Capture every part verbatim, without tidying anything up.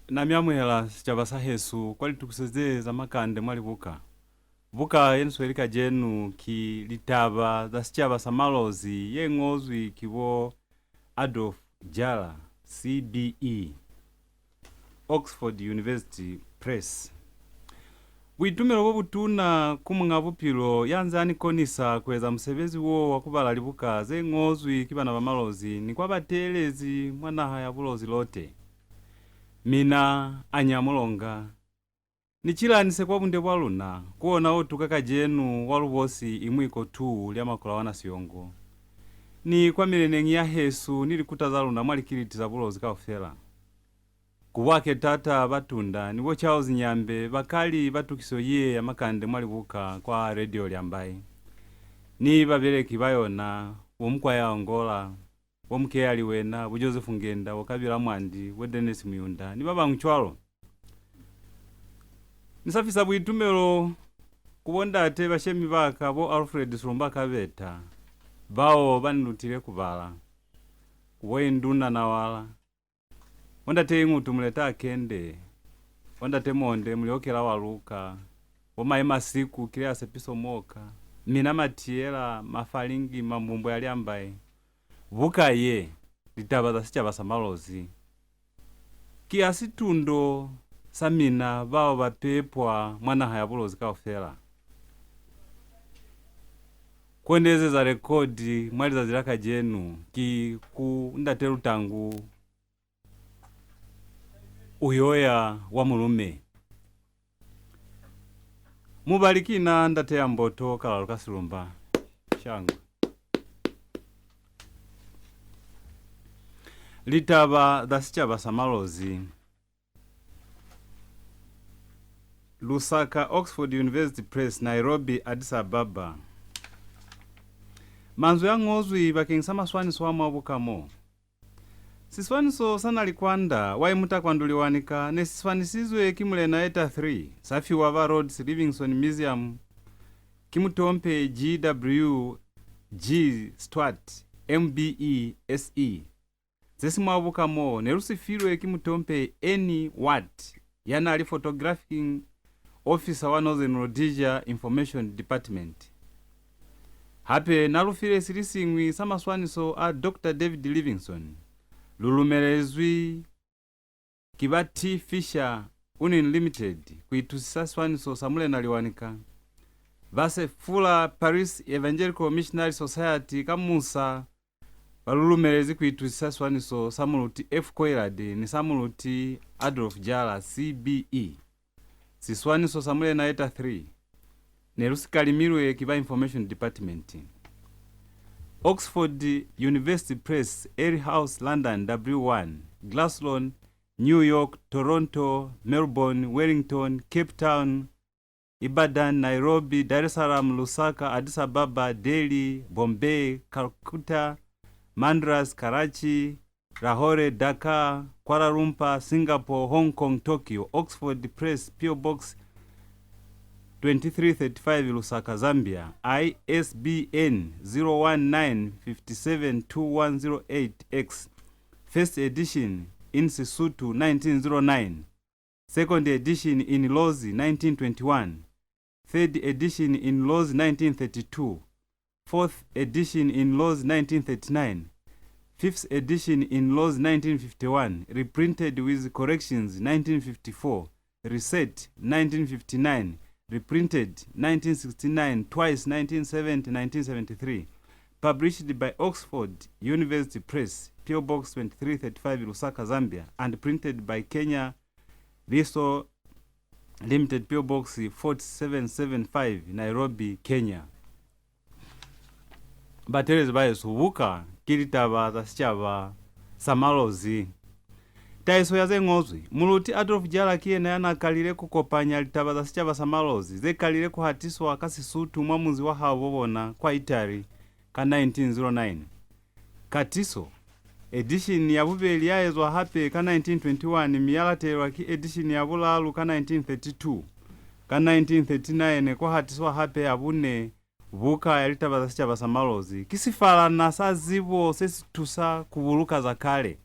Na mi amuhela sicaba sa hesu kwa litukiso ze za makande mwa libuka. Buka ye ni sweli kacenu ki Litaba za Sicaba sa Malozi ye ñozwi ki bo Adolf Jalla, C B E, Oxford University Press. Buitumelo bo butuna ku Muñ'a Bupilo ya nze a ni konisa ku eza musebezi wo wa ku bala libuka ze ñozwi ki bana ba Malozi ni kwa bateelezi mwa naha ya Bulozi lote. Mina, Anya Mulonga, ni cilanise kwa bunde bwa luna, ku ona o tuka kacenu wa Lubosi Imwiko two lya Makula wa Nasiongo, ni kwa mileneñi ya hesu ni likuta za luna mwa likiliti za Bulozi kaufela. Ku bo Aketata Batunda ni bo Charles Nyambe, bakali ba tukiso ye ya makande mwa libuka kwa Radio Lyambai, ni babeleki ba yona, bo Mukwaya Ongola, bo Mukeya Liwena, bo Joseph Ngenda, bo Kabila Mwandi, bo Dennis Muyunda, ni ba bañwi cwalo. Ni sa fisa buitumelo ku bo ndate bashemi ba ka, bo Alfred Sulumba Kabeta, bao ba ni lutile ku bala, ku bo Induna Nawala, bo ndate Ingutu Muleta Akende, bo ndate Monde Mulyokela wa Luka, bo Mai Masiku Kileya Sepiso Moka, mina Matiela Mafalingi Mambumbwe ya Lyambai. Buka ye, Litaba za Sicaba sa Malozi, ki ya situndo sa mina bao ba pepwa mwa naha ya Bulozi kaufela. Ku ni ezeza lekodi mwa lizazi la kacenu ki ku Ndate Lutangu Uyoya wa Mulume. Mubali ki na Ndate ya Mboto Kalalu ka Silumba. Shangwe. Litaba za Sicaba sa Malozi. Lusaka, Oxford University Press, Nairobi, Addis Ababa. Manzwi a ñozwi bakeñisa maswaniso a mwa buka mo. Siswaniso sa Nalikwanda wa Imuta kwa Nduliwanika ne si swanisizwe ki Mulena Yeta three, sa fiwa ba Rhodes Livingstone Museum ki mutompe G W G Stuart, M B E, S E. Ze si mwa buka mo ne lu si filwe ki mutompe Annie Watt, ya n'a li Photographic Officer wa Northern Rhodesia Information Department. Hape n'a lu file si li siñwi sa maswaniso a Doctor David Livingstone. Lu lumelezwi ki ba T Fisher Unwin Limited ku itusisa siswaniso sa Mulena Liwanika. Ba Sefula Paris Evangelical Missionary Society ka musa ba lu lumelezi ku itusisa siswaniso sa Muluti F. Coillard ni sa Muluti Adolf Jalla, C B E. Siswaniso sa Mulena Yeta three ne lu si kalimilwe ki ba Information Department. Oxford University Press, Ely House, London, W one, Glasgow, New York, Toronto, Melbourne, Wellington, Cape Town, Ibadan, Nairobi, Dar es Salaam, Lusaka, Addis Ababa, Delhi, Bombay, Calcutta, Madras, Karachi, Lahore, Dhaka, Kuala Lumpur, Singapore, Hong Kong, Tokyo. Oxford Press, P O Box twenty-three thirty-five, Lusaka, Zambia. I S B N zero one nine five seven two one zero eight X. First edition in Sesotho, nineteen zero nine. Second edition in Lozi, nineteen twenty-one. Third edition in Lozi, nineteen thirty-two. Fourth edition in Lozi, nineteen thirty-nine. Fifth edition in Lozi, nineteen fifty-one, reprinted with corrections, nineteen fifty-four, reset, nineteen fifty-nine, reprinted, nineteen sixty-nine, twice, nineteen seventy, nineteen seventy-three. Published by Oxford University Press, P O Box twenty-three thirty-five, Lusaka, Zambia, and printed by Kenya Liso Limited, P O Box forty-seven seventy-five, Nairobi, Kenya. Bateelezi ba hesu, buka ki Litaba za Sicaba sa Malozi. Tahiso ya ze ñozwi. Muluti Adolf Jalla ki yena ya n'a kalile ku kopanya litaba za sicaba sa Malozi ze kalile ku hatiswa ka Sesotho mwa munzi wa habo bona kwa Italy ka nineteen zero nine. Katiso. Edishini ya bubeli ya ezwa hape ka nineteen twenty-one, mi ya latelelwa ki edishini ya bulalu ka nineteen thirty-two. Ka nineteen thirty-nine kwa hatiswa hape ya bune, buka ya Litaba za Sicaba sa Malozi. Ki sifalana sa zibo se si tusa ku buluka za kale.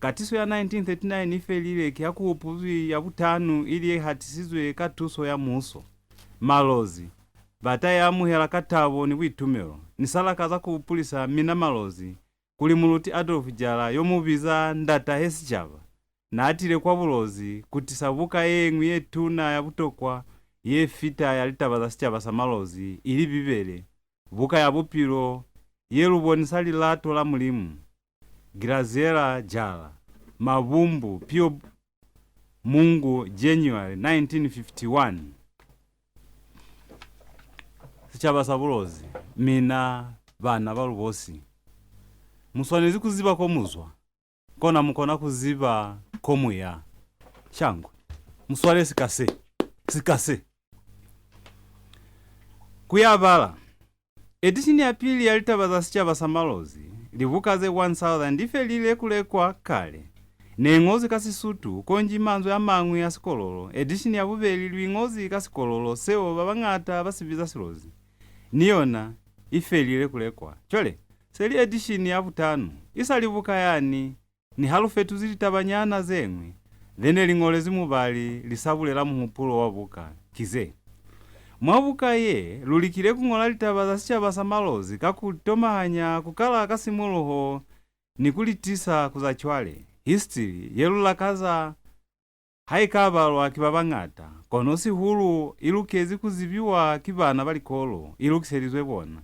Katiso ya nineteen thirty-nine i felile, ki ha ku hupuzwi ya butanu, ili ye hatisizwe ka tuso ya muuso. Malozi ba ta i amuhela ka tabo ni buitumelo. Ni sa lakaza ku hupulisa mina Malozi kuli Muluti Adolf Jalla, yo mu biza ndatahe sicaba, n'a tile kwa Bulozi ku tisa buka ye ñwi ye tuna ya butokwa ye fita ya litaba za sicaba sa Malozi, ili Bibele, buka ya bupilo, ye lu bonisa lilato la Mulimu. Graziella Jalla, Mabumbu, P O Mungu, January nineteen fifty-one. Sicaba sa Bulozi, mina bana ba Lubosi, mu swanezi ku ziba ko mu zwa, kona mu kona ku ziba ko mu ya. Shangwe, mu swale sika se, sika se. Ku ya bala. Edishini ya pili ya litaba za sicaba sa Malozi, libuka ze one thousand, i felile ku lekwa kale. Ne i ñozwi ka Sisutu, konji manzwi a mañwi a Sikololo. Edishini ya bubeli lu i ñozi ka Sikololo, seo ba bañata ba si biza Silozi. Ni yona i felile ku lekwa. Cwale, se li edishini ya butanu, i sa li buka yani. Niha lu fetuzi litabanyana ze ñwi ze ne li ñolezwi mubali li sa bulela muhupulo wa buka, ki ze. Mwa buka ye, lu likile ku ñola litaba za sicaba sa Malozi ka ku li tomahanya ku kala ka simuluho ni ku li tisa ku za cwale. Hisitili ye lu lakaza ha i ka balwa ki ba bañata, kono sihulu i lukezi ku zibiwa ki bana ba likolo, i lukiselizwe bona.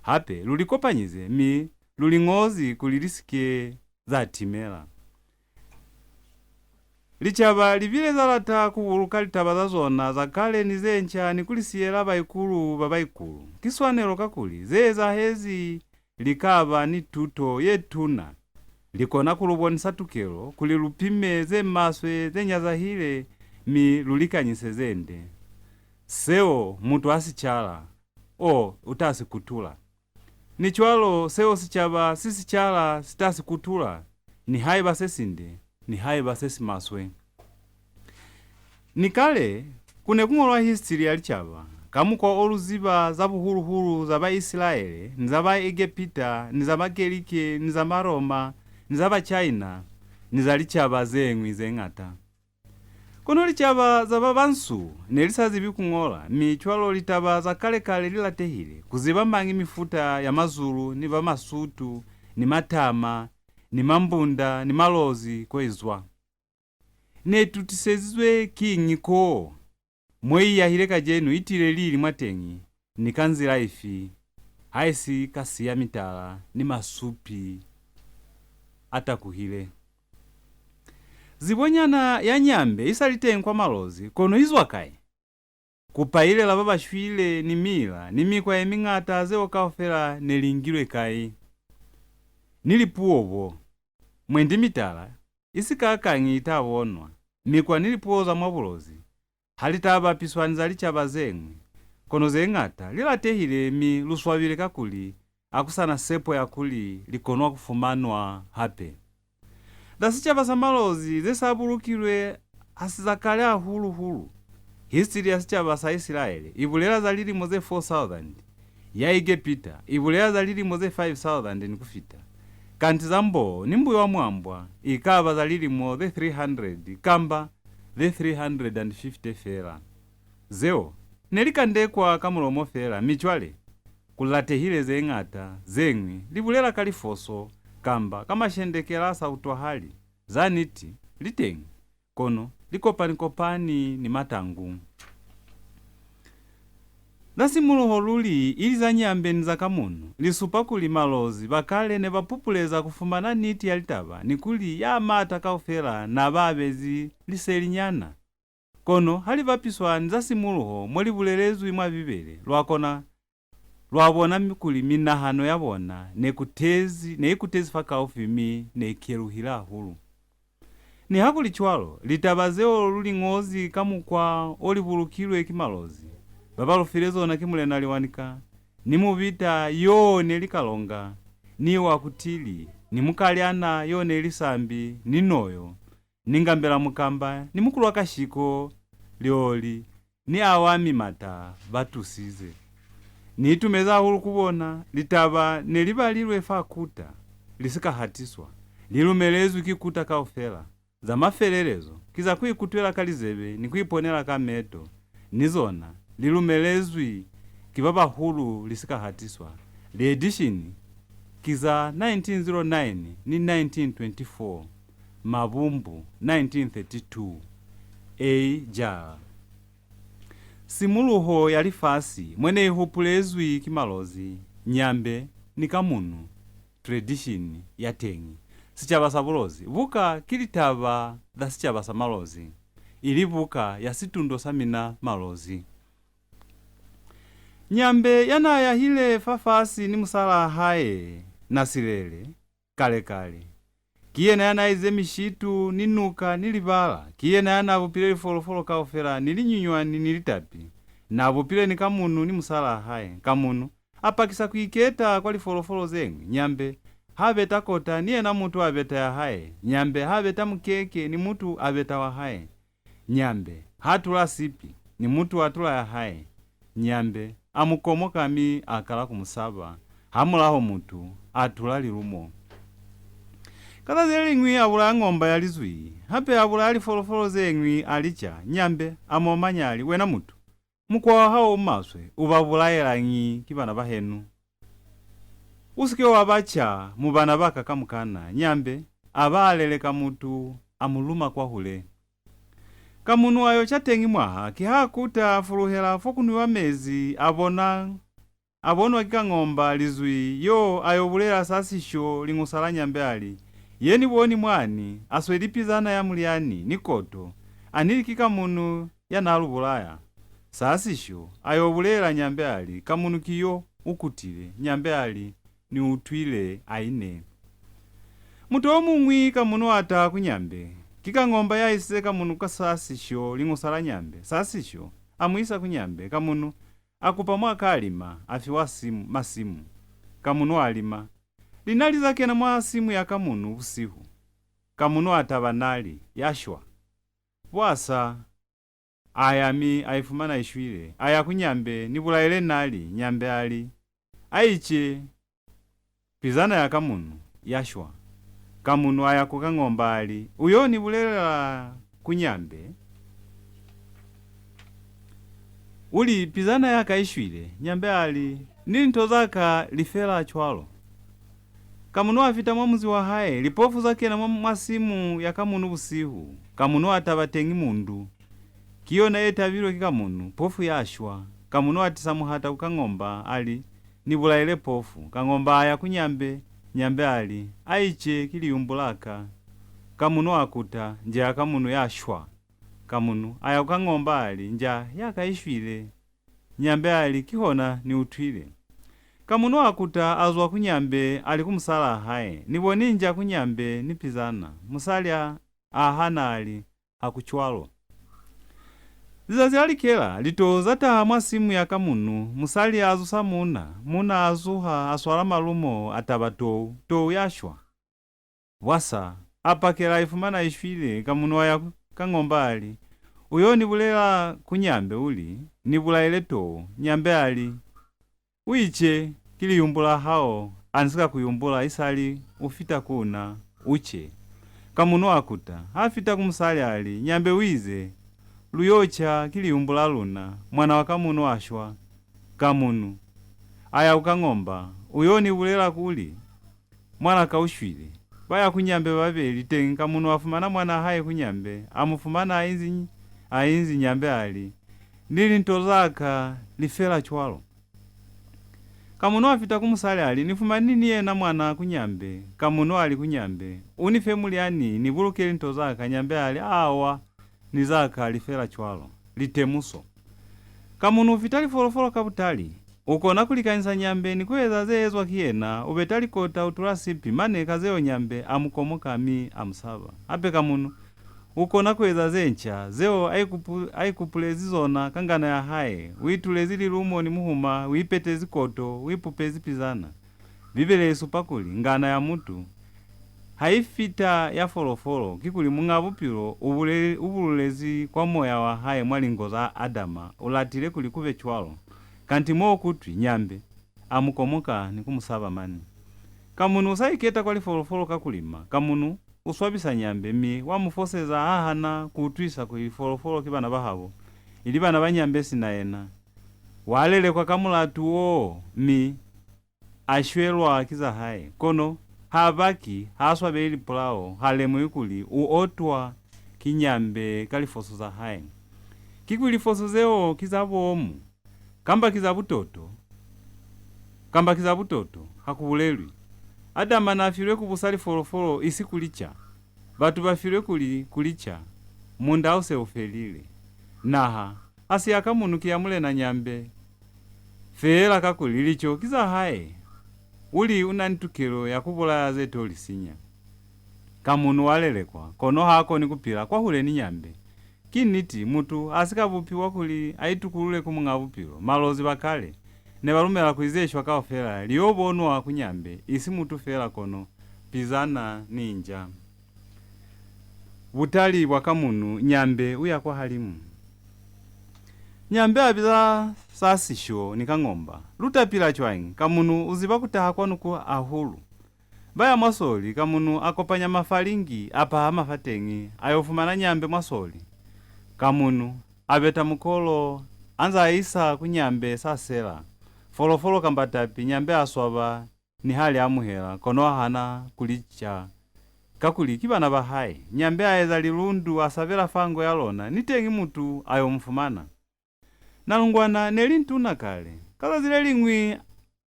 Hape, lu li kopanyize, mi lu li ñozi kuli li si ke za timela. Licaba li bile za lata ku buluka litaba za zona za kale ni ze nca ni ku li siyela baikulu ba baikulu. Ki swanelo, kakuli ze ezahezi li ka ba ni tuto ye tuna. Li kona ku lu bonisa tukelo kuli lu pime ze maswe ze nyazahile mi lu likanyise ze nde. Seo mutu a si cala, o, u ta si kutula. Ni cwalo, seo sicaba si si cala si ta si kutula, nihaiba se sinde, nihaiba se si maswe. Ni kale, ku ne ku ñolwa hisitili ya licaba, ka mukwa o lu ziba za buhulu-hulu za Baisilaele, ni za Baegepita, ni za Magelike, ni za Maroma, ni za Bacaina, ni za licaba ze ñwi ze ñata. Kono licaba za ba bansu ne li sa zibi ku ñola, mi cwalo litaba za kale-kale li latehile. Ku ziba mañi mifuta ya Mazulu, ni ba Masutu, ni Matama, ni Mambunda, ni Malozi, ko i zwa? Ne tutisezizwe kiñi koo? Mo i yahile kacenu i tile lili mwateñi, ni ka nzila ifi, haisi ka siya mitala ni masupi a takuhile? Zibonyana ya Nyambe i sa li teñi kwa Malozi, kono i zwa kai? Ku pailela ba ba shwile, ni mila, ni mikwa ye miñata, zeo kaufela ne li ngilwe kai? Ni lipuo bo. Mwendi mitala i si ka kañi i ta bonwa, mikwa ni lipuo za mwa Bulozi ha li ta bapiswa ni za licaba ze ñwi, kono ze ñata li latehile mi lu swabile, kakuli ha ku sa na sepo ya kuli li konwa ku fumanwa hape. Za sicaba sa Malozi ze sa bulukilwe ha si za kale hahulu-hulu. Hisitili ya sicaba sa Isilaele i bulela za lilimo ze four thousand, ya Egepita i bulela za lilimo ze five thousand ni ku fita, kanti za Mboo ni Mbuywamwambwa i ka ba za lilimo ze three hundred kamba ze three hundred and fifty fela. Zeo ne li kandekwa ka mulomo fela, mi cwale ku latehile ze ñata, ze ñwi li bulela ka lifoso kamba ka mashendekela a sa utwahali. Za niti li teñi, kono li kopani-kopani ni matangu. Za simuluho luli, ili za Nyambe ni za Kamunu, li supa kuli Malozi ba kale ne ba pupuleza ku fumana niti ya litaba, ni kuli ya maata kaufela n'a ba abezi liselinyana. Kono ha li bapiswa ni za simuluho mo li bulelezwi mwa Bibele, lwa kona, lwa bona mi-, kuli minahano ya bona ne kutezi, ne i kutezi fakaufi mi ne i keluhile hahulu. Nihakulicwalo, litaba zeo lu li ñozi ka mukwa o li bulukilwe ki Malozi, ba ba lu file zona ki Mulena Liwanika, ni Mubita yo ne li Kalonga, ni Wakutili, ni Mukalyana yo ne li Sambi, ni Noyo, ni Ngambela Mukamba, ni Mukulwakashiko, Lioli, ni Awami Mata ba tusize. Ni itumezi hahulu ku bona. Litaba ne li balilwe fa kuta, li si ka hatiswa. Li lumelezwi ki kuta kaufela. Za mafelelezo ki za ku ikutwela ka lizebe ni ku iponela ka meto, ni zona li lumelezwi ki ba bahulu li si ka hatiswa. Liedishini ki za nineteen zero nine ni nineteen twenty-four, Mabumbu, nineteen thirty-two, A. Jala. Simuluho ya lifasi mwe ne i hupulezwi ki Malozi, Nyambe, ni Kamunu, tradition ya teñi. Sicaba sa Bulozi. Buka ki Litaba za Sicaba sa Malozi, ili buka ya situndo sa mina Malozi. Nyambe ya n'a yahile fafasi ni musalaa hae, Nasilele, kale-kale. Ki yena ya n'a ize mishitu, ni nuka, ni libala. Ki yena ya n'a bupile lifolofolo kaufela, ni linyunywani, ni litapi. N'a bupile ni Kamunu ni musalaa hae. Kamunu a pakisa ku iketa kwa lifolofolo ze ñwi. Nyambe ha beta kota, ni yena mutu a beta ya hae. Nyambe ha beta mukeke, ni mutu a beta wa hae. Nyambe ha tula sipi, ni mutu a tula ya hae. Nyambe a mu komoka mi a kala ku mu saba. Hamulaho mutu a tula lilumo. Ka zazi le liñwi a bulaya ngomba ya lizwii, hape a bulaya lifolofolo ze ñwi a li ca. Nyambe a mu omanya a li, "Wena mutu, mukwa wa hao u maswe, u ba bulaelañi ki bana bahenu? U si ke wa ba ca mu bana ba ka kamukana." Nyambe a ba a leleka mutu, a mu luma kwahule. Kamunu a yo ca teñi mwaha, kiha a kuta a fuluhela fo ku nwiwa mezi, a bona, a bonwa ki Kangomba lizwii, yo a yo bulela Sasisho liñusa la Nyambe a li, "Ye ni boni mwani, a sweli pizana ya mulyani ni koto, a ni li ki Kamunu ya n'a lu bulaya." Sasisho a yo bulelela Nyambe a li, "Kamunu ki yo, u kutile." Nyambe a li, "Ni utwile, a ine." Mutu o muñwi Kamunu a taha ku Nyambe. Ki Kangomba ya isize Kamunu kwa Sasisho liñusa la Nyambe. Sasisho a mu isa ku Nyambe. Kamunu a kupa mwa ka lima, a fiwa simu, masimu. Kamunu a lima. Linali za kena mwa simu ya Kamunu busihu. Kamunu a taba nali, ya shwa. Bwasa a ya mi a i fumana i shwile. A ya ku Nyambe, "Ni bulaile nali." Nyambe a li, "A ice, pizana ya Kamunu ya shwa." Kamunu a ya ku Kangomba a li, "U yo ni bulelela ku Nyambe, u li, 'Pizana ya ka i shwile.'" Nyambe a li, "Ni linto za ka li fela cwalo." Kamunu a fita mwa muzi wa hae, lipofu za kena mwa, mwa simu ya Kamunu busihu. Kamunu a taba teñi mundu. Ki yona ye tabilwe ki Kamunu, pofu ya shwa. Kamunu a tisa muhata ku Kangomba, a li, "Ni bulaile pofu." Kangomba a ya ku Nyambe, Nyambe a li, "A ice ki liyumbu la ka." Kamunu a kuta, nja ya Kamunu ya shwa. Kamunu a ya ku Kangomba a li, "Nja ya ka i shwile." Nyambe a li, "Kihona ni utwile." Kamunu a kuta a zwa ku Nyambe a li ku musalaa hae, "Ni boni nja ku Nyambe ni pizana." Musali a, a hana a li, "Ha ku cwalo." Lizazi la likela, litou za taha mwa simu ya Kamunu, musali a zusa muuna, muuna a zuha, a swala malumo, a taba tou, tou ya shwa. Bwasa a pakela, a i fumana i shwile. Kamunu a ya ku Kangomba a li, "U yo ni bulela ku Nyambe, u li, 'Ni bulaile tou.'" Nyambe a li, "U ice, ki liyumbu la hao, a ni si ka ku yumbula isali u fita ku na, u ce." Kamunu a kuta. Ha fita ku musali a li, "Nyambe u ize, 'Lu yo ca ki liyumbu la luna, mwana wa Kamunu a shwa.'" Kamunu a ya ku Kangomba, "U yo ni bulela kuli, 'Mwanaka u shwile.'" Ba ya ku Nyambe babeli, teñi Kamunu a fumana mwanaa hae ku Nyambe, a mu fumana a inzi, a inzi. Nyambe a li, "Ni linto za ka li fela cwalo." Kamunu a fita ku musali a li, "Ni fumani ni yena mwana ku Nyambe." Kamunu a li ku Nyambe, "U ni fe mulyani, ni buluke linto za ka." Nyambe a li, "Awa, ni za ka li fela cwalo." Litemuso. Kamunu u fita lifolofolo ka butali. U kona ku likanyisa Nyambe ni ku eza ze ezwa ki yena, u beta likota, u tula sipi, mane ka zeo Nyambe a mu komoka mi a mu saba. Hape Kamunu u kona ku eza ze nca, zeo a ikupu-, a ikupulezi zona ka ngana ya hae, u itulezi lilumo ni muhuma, u ipetezi koto, u ipupezi pizana. Bibele i supa kuli ngana ya mutu ha i fita ya folofolo, kikuli Muñ'a Bupilo u buleli-, u bululezi kwa moya wa hae mwa lingo za Adama, u latile kuli ku be cwalo. Kanti mo kutwi Nyambe, a mu komoka ni ku mu saba mane. Kamunu u sa iketa kwa lifolofolo ka ku lima. Kamunu u swabisa Nyambe, mi wa mu foseza ha hana ku utwisa kuli lifolofolo ki bana ba habo, ili bana ba Nyambe sina yena. Wa lelekwa ka mulatu wo, mi a shwelwa ki za hae. Kono ha baki, ha swabeli lipulao, ha lemuhi kuli u otwa ki Nyambe ka lifoso za hae. Kikuli lifoso zeo ki za bomu, kamba ki za butoto? Kamba ki za butoto, ha ku bulelwi. Adama n'a filwe ku busa lifolofolo, isi ku li ca. Batu ba filwe kuli ku li ca. Munda u se u felile. Naha, ha si ya Kamunu, ki ya Mulena Nyambe. Feela kakuli lico ki za hae, u li u na ni tukelo ya ku bulaya ze to li sinya. Kamunu wa lelekwa, kono ha koni ku pila kwahule ni Nyambe. Ki niti, mutu ha si ka bupiwa kuli a itukulule ku Muñ'a Bupilo. Malozi ba kale ne ba lumela kuli ze shwa kaufela li yo bonwa ku Nyambe, isi mutu feela, kono pizana ni nja. Butali bwa Kamunu, Nyambe u ya kwahalimu. Nyambe a biza Sasisho ni Kangomba. Lu ta pila cwañi? Kamunu u ziba ku taha kwanu ku hahulu. Ba ya mwa soli, Kamunu a kopanya mafalingi, a pahama fateñi, a yo fumana Nyambe mwa soli. Kamunu a beta mukolo, a nza a isa ku Nyambe sa sela. Folofolo kamba tapi, Nyambe a swaba, niha li amuhela, kono a hana ku li ca, kakuli ki bana ba hae. Nyambe a eza lilundu, a sabela fa ngo ya lona, niteñi mutu a yo mu fumana. Nalungwana ne li ntuna kale. Ka zazi le liñwi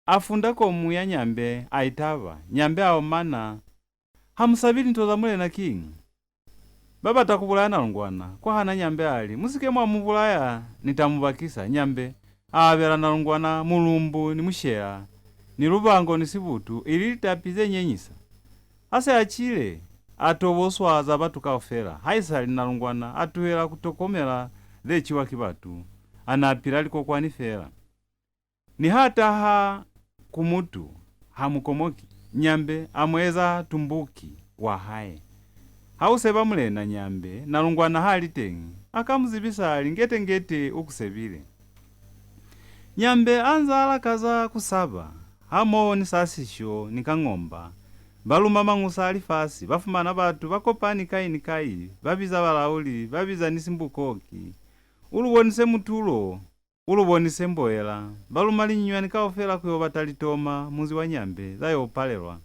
a funda komu ya Nyambe, a i taba. Nyambe a omana, "Ha mu sabi linto za Mulena Kiñi?" Ba bata ku bulaya Nalungwana. Kwa hana Nyambe a li, "Mu si ke mwa mu bulaya, ni ta mu bakisa." Nyambe a abela Nalungwana mulumbu ni mushela, ni lubango ni sibutu, ili litapi ze nyenyisa. Ha se a cile, a toboswa za batu kaufela. Haisali Nalungwana a tuhela ku tokomela ze ciwa ki batu. A na pila likokwani fela. Niha taha ku mutu, ha mu komoki. Nyambe a mu eza tumbuki wa hae. Ha u seba Mulena Nyambe, Nalungwana ha li teñi, a ka mu zibisa a li, "Ngete-ngete u ku sebile." Nyambe a nza a lakaza ku saba, hamoho ni Sasisho ni Kangomba, ba luma mañusa a lifasi, ba fumana batu ba kopani kai ni kai, ba biza balauli, ba biza ni Simbukoki, "U lu bonise mutulo, u lu bonise mboela." Ba luma linyunywani kaufela ku yo bata Litoma, munzi wa Nyambe, za yo palelwa.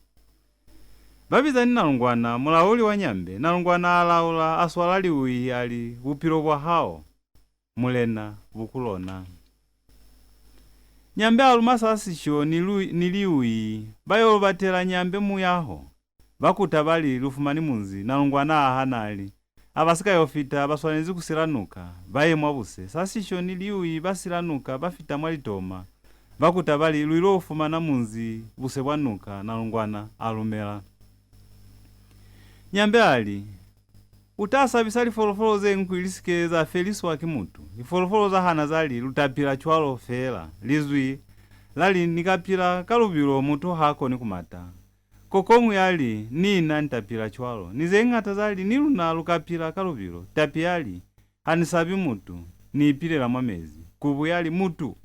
Ba biza ni Nalungwana, mulauli wa Nyambe. Nalungwana a laula, a swala liuyi, a li, "Bupilo bwa hao, Mulena, bu ku lona." Nyambe a luma Sasisho ni lu-, ni liuyi, ba yo lu batela Nyambe muyaho. Ba kuta ba li, "Lu fumani munzi." Nalungwana a hana a li, "Ha ba si ka yo fita, ba swanezi ku sila nuka, ba ye mwa buse." Sasisho ni liuyi ba sila nuka, ba fita mwa Litoma. Ba kuta ba li, "Lu ilo fumana munzi buse bwa nuka." Nalungwana a lumela. Nyambe a li, "U ta sabisa lifolofolo ze ñwi kuli li si ke za feliswa ki mutu." Lifolofolo za hana za li, "Lu ta pila cwalo feela." Lizwi la li, "Ni ka pila ka lubilo, mutu ha koni ku mata." Kokoñwi ya li, "Ni na ni ta pila cwalo." Ni ze ñata za li, "Ni luna lu ka pila ka lubilo." Tapi ya li, "Ha ni sabi mutu, ni ipilela mwa mezi." Kubu ya li, "Mutu,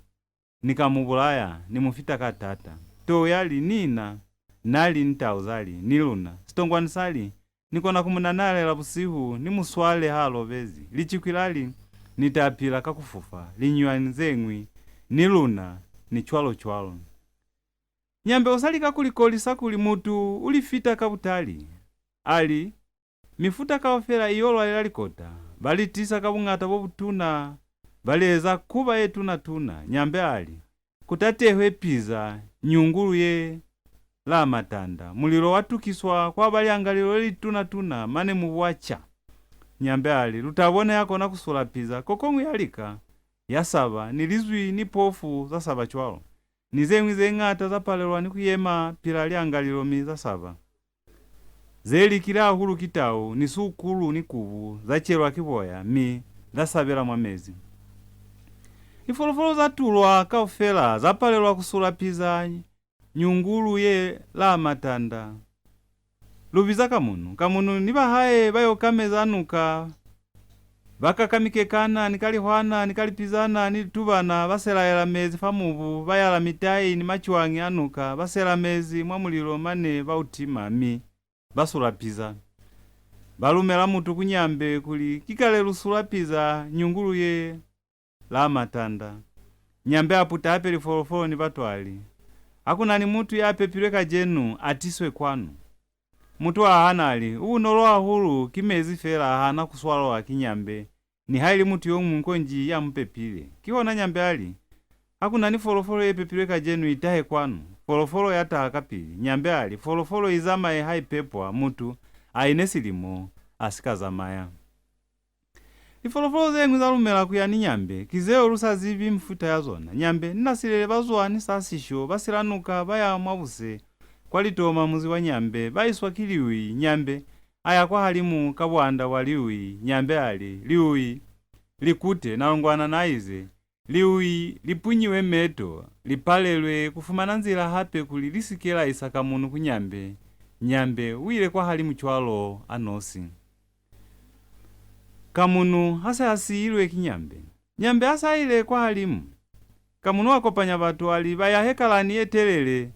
ni ka mu bulaya, ni mu fita ka taata." Tou ya li, "Ni na." Na li ni tau za li, "Ni luna." Sitongwani sa li, "Ni kona ku mu nanalela busihu, ni mu swale ha lobezi." Licikwi la li, "Ni ta pila ka ku fufa." Linyunywani ze ñwi, "Ni luna," ni cwalo cwalo. Nyambe u sa lika ku li kolisa kuli mutu u li fita ka butali. A li, "Mifuta kaufela i yo lwalela likota, ba li tisa ka buñata bo butuna, ba li eza kuba ye tuna-tuna." Nyambe a li, "Ku tatehwe piza, nyungulu ye la matanda, mulilo wa tukiswa, kwa ba lyangalilo le lituna-tuna, mane mubu wa ca." Nyambe a li, "Lu ta bona ya kona ku sula piza." Kokoñwi ya lika, ya saba, ni lizwi ni pofu za saba cwalo. Ni ze ñwi ze ñata za palelwa ni ku yema pila lyangalilo mi za saba. Ze likile hahulu ki tau, ni sukulu, ni kubu, za celwa ki boya, mi za sabela mwa mezi. Lifolofolo za tulwa kaufela za palelwa ku sula piza nyungulu ye la matanda. Lu biza Kamunu. Kamunu ni ba hae ba yo kameza nuka, Ba kaka mikekana, ni kalihwana, ni kalipizana, ni litubana, ba selaela mezi fa mubu, ba yala mitai ni macwañi a nuka, ba sela mezi mwa mulilo mane ba u tima, mi ba sula piza. Ba lumela mutu ku Nyambe kuli, "Ki kale lu sula piza, nyungulu ye la matanda." Nyambe a puta hape lifolofolo ni batu a li, "Ha ku na ni mutu ya pepilwe kacenu, a tiswe kwanu." Mutu a hana a li, "U bunolo hahulu, ki mezi fela, a hana ku swalwa ki Nyambe, nihaili mutu yo muñwi konji ya mu pepile." Kihona Nyambe a li, "Ha ku na ni folofolo ye pepilwe kacenu, i tahe kwanu." Folofolo ya taha kapili. Nyambe a li, "Folofolo i zamaye ha i pepwa, mutu a ine silimo a si ka zamaya." Lifolofolo ze ñwi za lumela ku ya ni Nyambe, ki zeo lu sa zibi mifuta ya zona. Nyambe ni Nasilele ba zwa ni Sasisho, ba sila nuka, ba ya mwa buse, kwa Litoma, muzi wa Nyambe, ba iswa ki Liwi. Nyambe a ya kwahalimu ka bwanda bwa Liwi. Nyambe a li, "Liwi, li kute." Nalongwana na ize, "Liwi li punyiwe meto, li palelwe ku fumana nzila hape kuli li si ke la isa Kamunu ku Nyambe. Nyambe u ile kwahalimu cwalo a nosi." Kamunu ha se a siilwe ki Nyambe, Nyambe ha se a ile kwahalimu, Kamunu a kopanya batu a li ba yahe kalani ye telele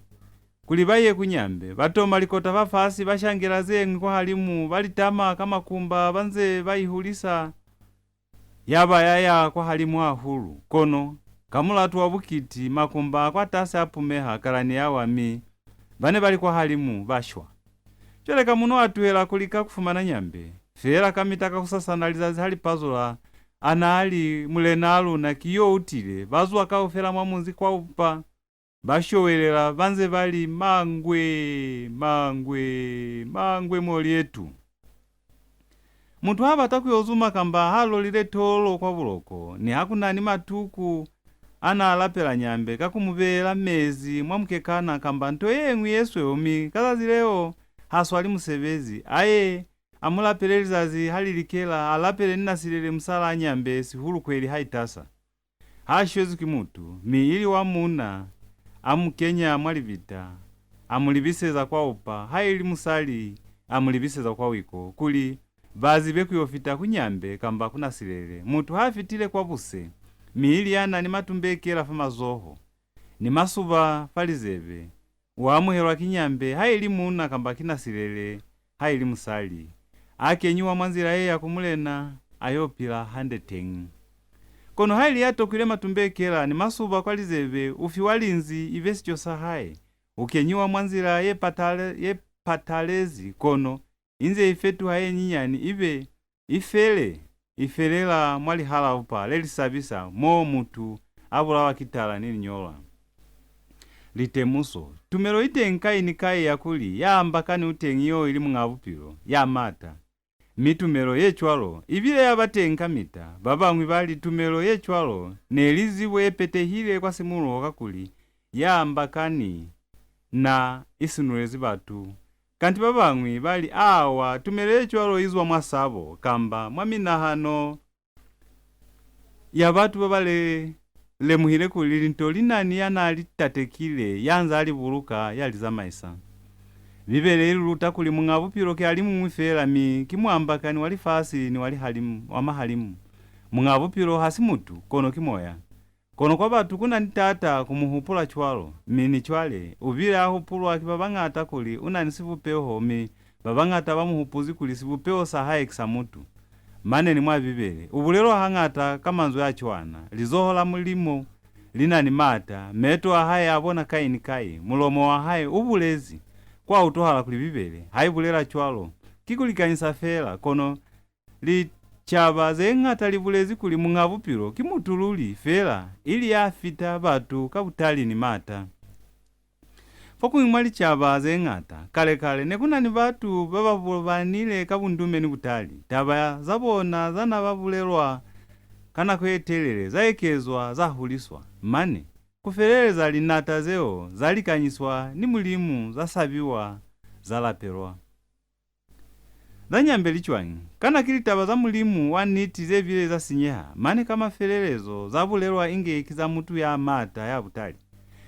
kuli ba ye ku Nyambe. Ba toma likota fafasi, ba shangela ze ñwi kwahalimu, ba li tama ka makumba, ba nze ba i hulisa. Ya ba ya ya kwahalimu hahulu, kono ka mulatu wa bukiti, makumba a kwatasi a pumeha, kalani ya wa, mi ba ne ba li kwahalimu ba shwa. Cwale Kamunu a tuhela ku lika ku fumana Nyambe. Feela kamita kakusasana lizazi ha li pazula, a na a li, "Mulenaa luna ki yo u tile." Ba zwa kaufela mwa munzi kwa upa, ba showelela, ba nze ba li, "Mangwe, mangwe, mangwe molyetu." Mutu ha bata ku yo zuma kamba ha lolile tolo kwa buloko, niha ku na ni matuku, a na lapela Nyambe ka ku mu beela mezi mwa mukekana kamba nto ye ñwi ye sweu, mi ka zazi leo ha swali musebezi, a ye a mu lapele lizazi ha li likela, a lapele ni Nasilele musalaa Nyambe, sihulu kweli ha i tasa. Ha shwezwi ki mutu, mi ili wa muuna, a mu kenya mwa libita, a mu libiseza kwa upa, ha ili musali, a mu libiseza kwa wiko, kuli ba zibe ku yo fita ku Nyambe kamba ku Nasilele. Mutu ha fitile kwa buse, mi ili ya na ni matumbekela fa mazoho, ni masuba fa lizebe, u amuhelwa ki Nyambe, ha ili muuna kamba ki Nasilele, ha ili musali. A kenyiwa mwa nzila ye ya ku Mulena, a yo pila hande teñi. Kono ha ili ya tokwile matumbekela ni masuba kwa lizebe, u fiwa linzi ibe sico sa hae. U kenyiwa mwa nzila ye patale-, ye patalezi, kono inze i fetuha ye nyinyani, ibe i fele, i felela mwa lihalaupa le li sabisa, moo mutu a bulawa ki tala ni linyolwa. Litemuso. Tumelo i teñi kai ni kai ya kuli ya ambakani u teñi yo ili Muñ'a Bupilo, ya maata. Mi tumelo ye cwalo i bile ya ba teñi kamita. Ba bañwi ba li tumelo ye cwalo ne li zibo ye petehile kwa simuluho, kakuli ya ambakani na i sinulezi batu. Kanti ba bañwi ba li, "Awa, tumelo ye cwalo i zwa mwa sabo, kamba mwa minahano ya batu ba ba le-, lemuhile kuli linto li na ni ya n'a li tatekile, ya nz'a li buluka, ya li zamaisa." Bibele i lu luta kuli Muñ'a Bupilo ki a li muñwi feela, mi ki Muambakani wa lifasi ni wa lihalimu, wa mahalimu. Muñ'a Bupilo ha si mutu, kono ki Moya. Kono kwa batu ku na ni taata ku mu hupula cwalo, mi ni cwale, u bile a hupulwa ki ba bañata kuli u na ni sibupeho, mi ba bañata ba mu hupuzi kuli sibupeho sa hae ki sa mutu. Mane ni mwa Bibele, u bulelwa hañata ka manzwi a cwana, "Lizoho la Mulimu li na ni maata, meto a hae a bona kai ni kai, mulomo wa hae u bulezi." Kwa utwahala kuli Bibele ha i bulela cwalo, ki ku likanyisa feela, kono licaba ze ñata li bulezi kuli Muñ'a Bupilo ki mutu luli, feela ili ya fita batu ka butali ni maata. Fokuñwi mwa licaba ze ñata, kale-kale ne ku na ni batu ba ba bubanile ka bundume ni butali. Taba za bona za n'a ba bulelwa ka nako ye telele za ekezwa, za huliswa. Mane, ku feleleza linata zeo za likanyiswa ni Mulimu, za sabiwa, za lapelwa. Za Nyambe li cwañi? Kana ki litaba za Mulimu wa niti ze bile za sinyeha, mane ka mafelelezo za bulelwa inge ki za mutu ya maata, ya butali?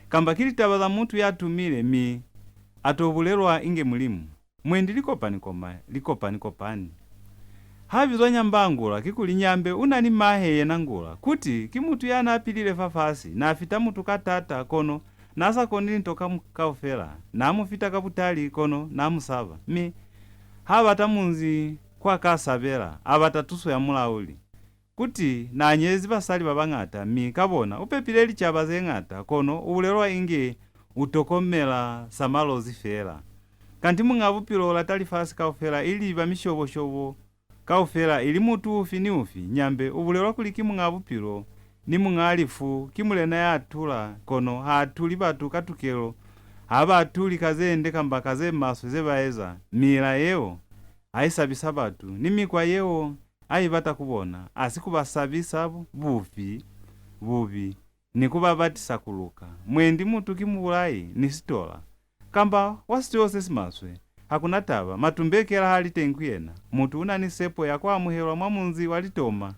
Kamba ki litaba za mutu ya tumile, mi a to bulelwa inge Mulimu? Mwendi li kopani-koma-, li kopani-kopani. Ha bizwa Nyambangula, kikuli Nyambe u na ni mahe yena Ngula, kuti ki mutu ya n'a pilile fafasi, n'a fita mutu ka taata, kono n'a sa koni linto ka mu-, kaufela, n'a mu fita ka butali, kono n'a mu saba. Mi ha bata munzi kwa ka sabela, a bata tuso ya mulauli. Kuti n'a nyezi basali ba bañata, mi ka bona u pepile licaba ze ñata, kono u bulelwa inge u tokomela sa Malozi fela. Kanti Muñ'a Bupilo u lata lifasi kaufela, ili ba mishobo-shobo kaufela, ili mutu ufi ni ufi. Nyambe u bulelwa kuli ki Muñ'a Bupilo ni Muñ'a Lifu, ki mulena ya tula, kono ha atuli batu ka tukelo, ha ba atuli ka ze nde kamba ka ze maswe ze ba eza. Miila yeo ha i sabisa batu, ni mikwa yeo a i bata ku bona, a si ku ba sabisa bu-, bufi, bubi, ni ku ba batisa ku luka. Mwendi mutu ki mubulai ni sitola, kamba wa sitoyo se si maswe. Ha ku na taba, matumbekela ha li teñi ku yena. Mutu u na ni sepo ya ku amuhelwa mwa munzi wa litoma.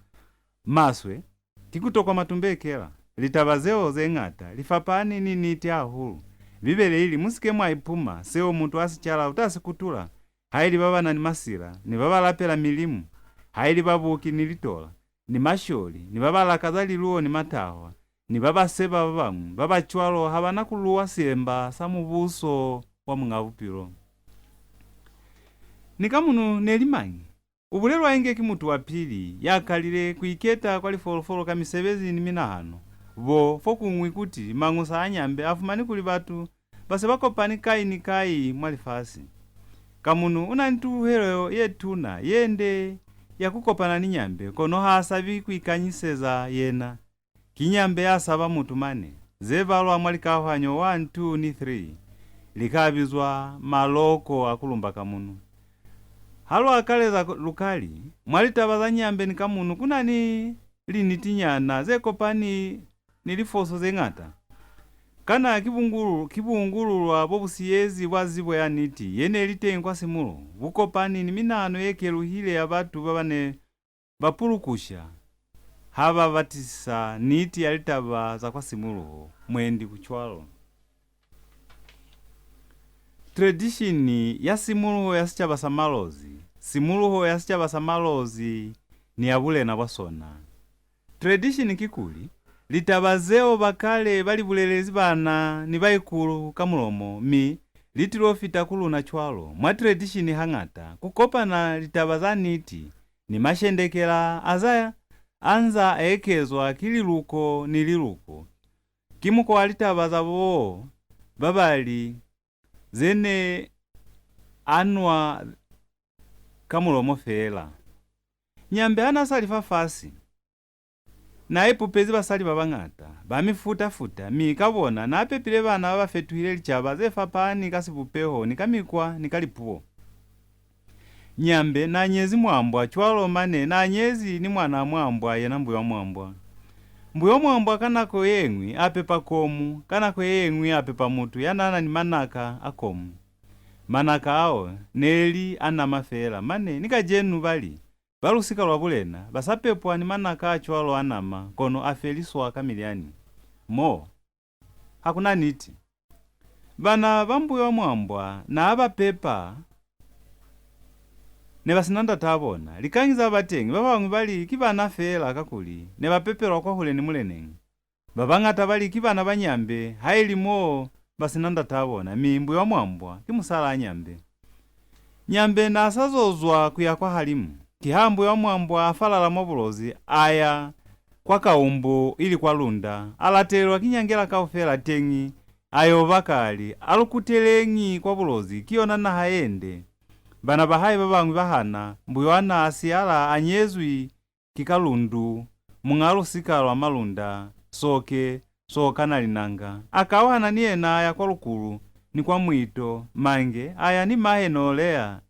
Maswe, ki ku tokwa matumbekela. Litaba zeo ze ñata li fapani ni niti hahulu. Bibele i li, "Mu si ke mwa ipuma, seo mutu a si cala u ta si kutula." Haili ba ba na ni masila, ni ba ba lapela milimu, haili babuki ni litola, ni masholi, ni ba ba lakaza liluo ni matahwa, ni ba ba seba ba bañwi, ba ba cwalo ha ba na ku luwa siemba sa Mubuso wa Muñ'a Bupilo. Ni Kamunu ne li mañi? U bulelwa inge ki mutu wa pili ya kalile ku iketa kwa lifolofolo ka misebezi ni minahano. Bo fokuñwi kuti mañusa a Nyambe a fumani kuli batu ba se ba kopani kai ni kai mwa lifasi. Kamunu u na ni tuhelo ye tuna, ye nde, ya ku kopana ni Nyambe, kono ha sabi ku ikanyiseza yena. Ki Nyambe ya saba mutu mane. Ze balwa mwa likauhanyo one, two ni three li ka bizwa maloko a ku lumba Kamunu. Ha lu akaleza lu ka li, mwa litaba za Nyambe ni Kamunu ku na ni linitinyana ze kopani ni lifoso ze ñata. Kana ki bungulu-, ki buungululwa bo bu siyezi bwa zibo ya niti ye ne li teñi kwa simuluho, bu kopani ni minahano ye keluhile ya batu ba ba ne ba pulukusha ha ba batisisa niti ya litaba za kwa simuluho? Mwendi ku cwalo. Tradition ya simuluho ya sicaba sa Malozi. Simuluho ya sicaba sa Malozi ni ya bulena bwa sona. Tradition kikuli, litaba zeo ba kale ba li bulelezi bana ni baikulu ka mulomo, mi li tilo fita ku luna cwalo. Mwa tradition hañata ku kopana litaba za niti ni mashendekela a za, a nza a ekezwa ki liluko ni liluko. Ki mukwa wa litaba za bo babali ze ne anwa ka mulomo feela. Nyambe ha n'a sa li fafasi, n'a ipupezi basali ba bañata, ba mifuta-futa, mi ka bona n'a pepile bana ba ba fetuhile licaba ze fapani ka sibupeho ni ka mikwa ni ka lipuo. Nyambe n'a nyezi Mwambwa, cwalo mane n'a nyezi ni mwan'a Mwambwa, yena Mbuywamwambwa. Mbuywamwambwa ka nako ye ñwi a pepa komu, ka nako ye ñwi a pepa mutu ya n'a na ni manaka a komu. Manaka ao ne li a nama feela, mane ni kacenu ba li, ba lusika lwa bulena ba sa pepwa ni manaka a cwalo a nama, kono a feliswa ka milyani. Mo, ha ku na niti. Bana ba Mbuywamwambwa n'a ba pepa ne ba si na ndataa bona. Likañi za ba teñi, ba bañwi ba li ki bana feela kakuli ne ba pepelwa kwahule ni muleneñi. Ba bañata ba li ki bana ba Nyambe, haili mo ba si na ndataa bona, mi Mbuywamwambwa ki musalaa Nyambe. Nyambe n'a sa zozwa ku ya kwahalimu. Kiha Mbuywamwambwa a falala mwa Bulozi, a ya kwa Kaumbu, ili kwa Lunda. A latelelwa ki nyangela kaufela teñi, a yo baka a li, "A lu kuteleñi kwa Bulozi, ki yona naha ye nde." Bana ba hae ba bañwi ba hana, Mbuywana a siyala a nyezwi ki Kalundu, muñ'a lusika lwa Malunda, Soke, Soka na Linanga. A kauhana ni yena a ya kwa Lukulu ni kwa Mwito, Mange, a ya ni mahe Noleya,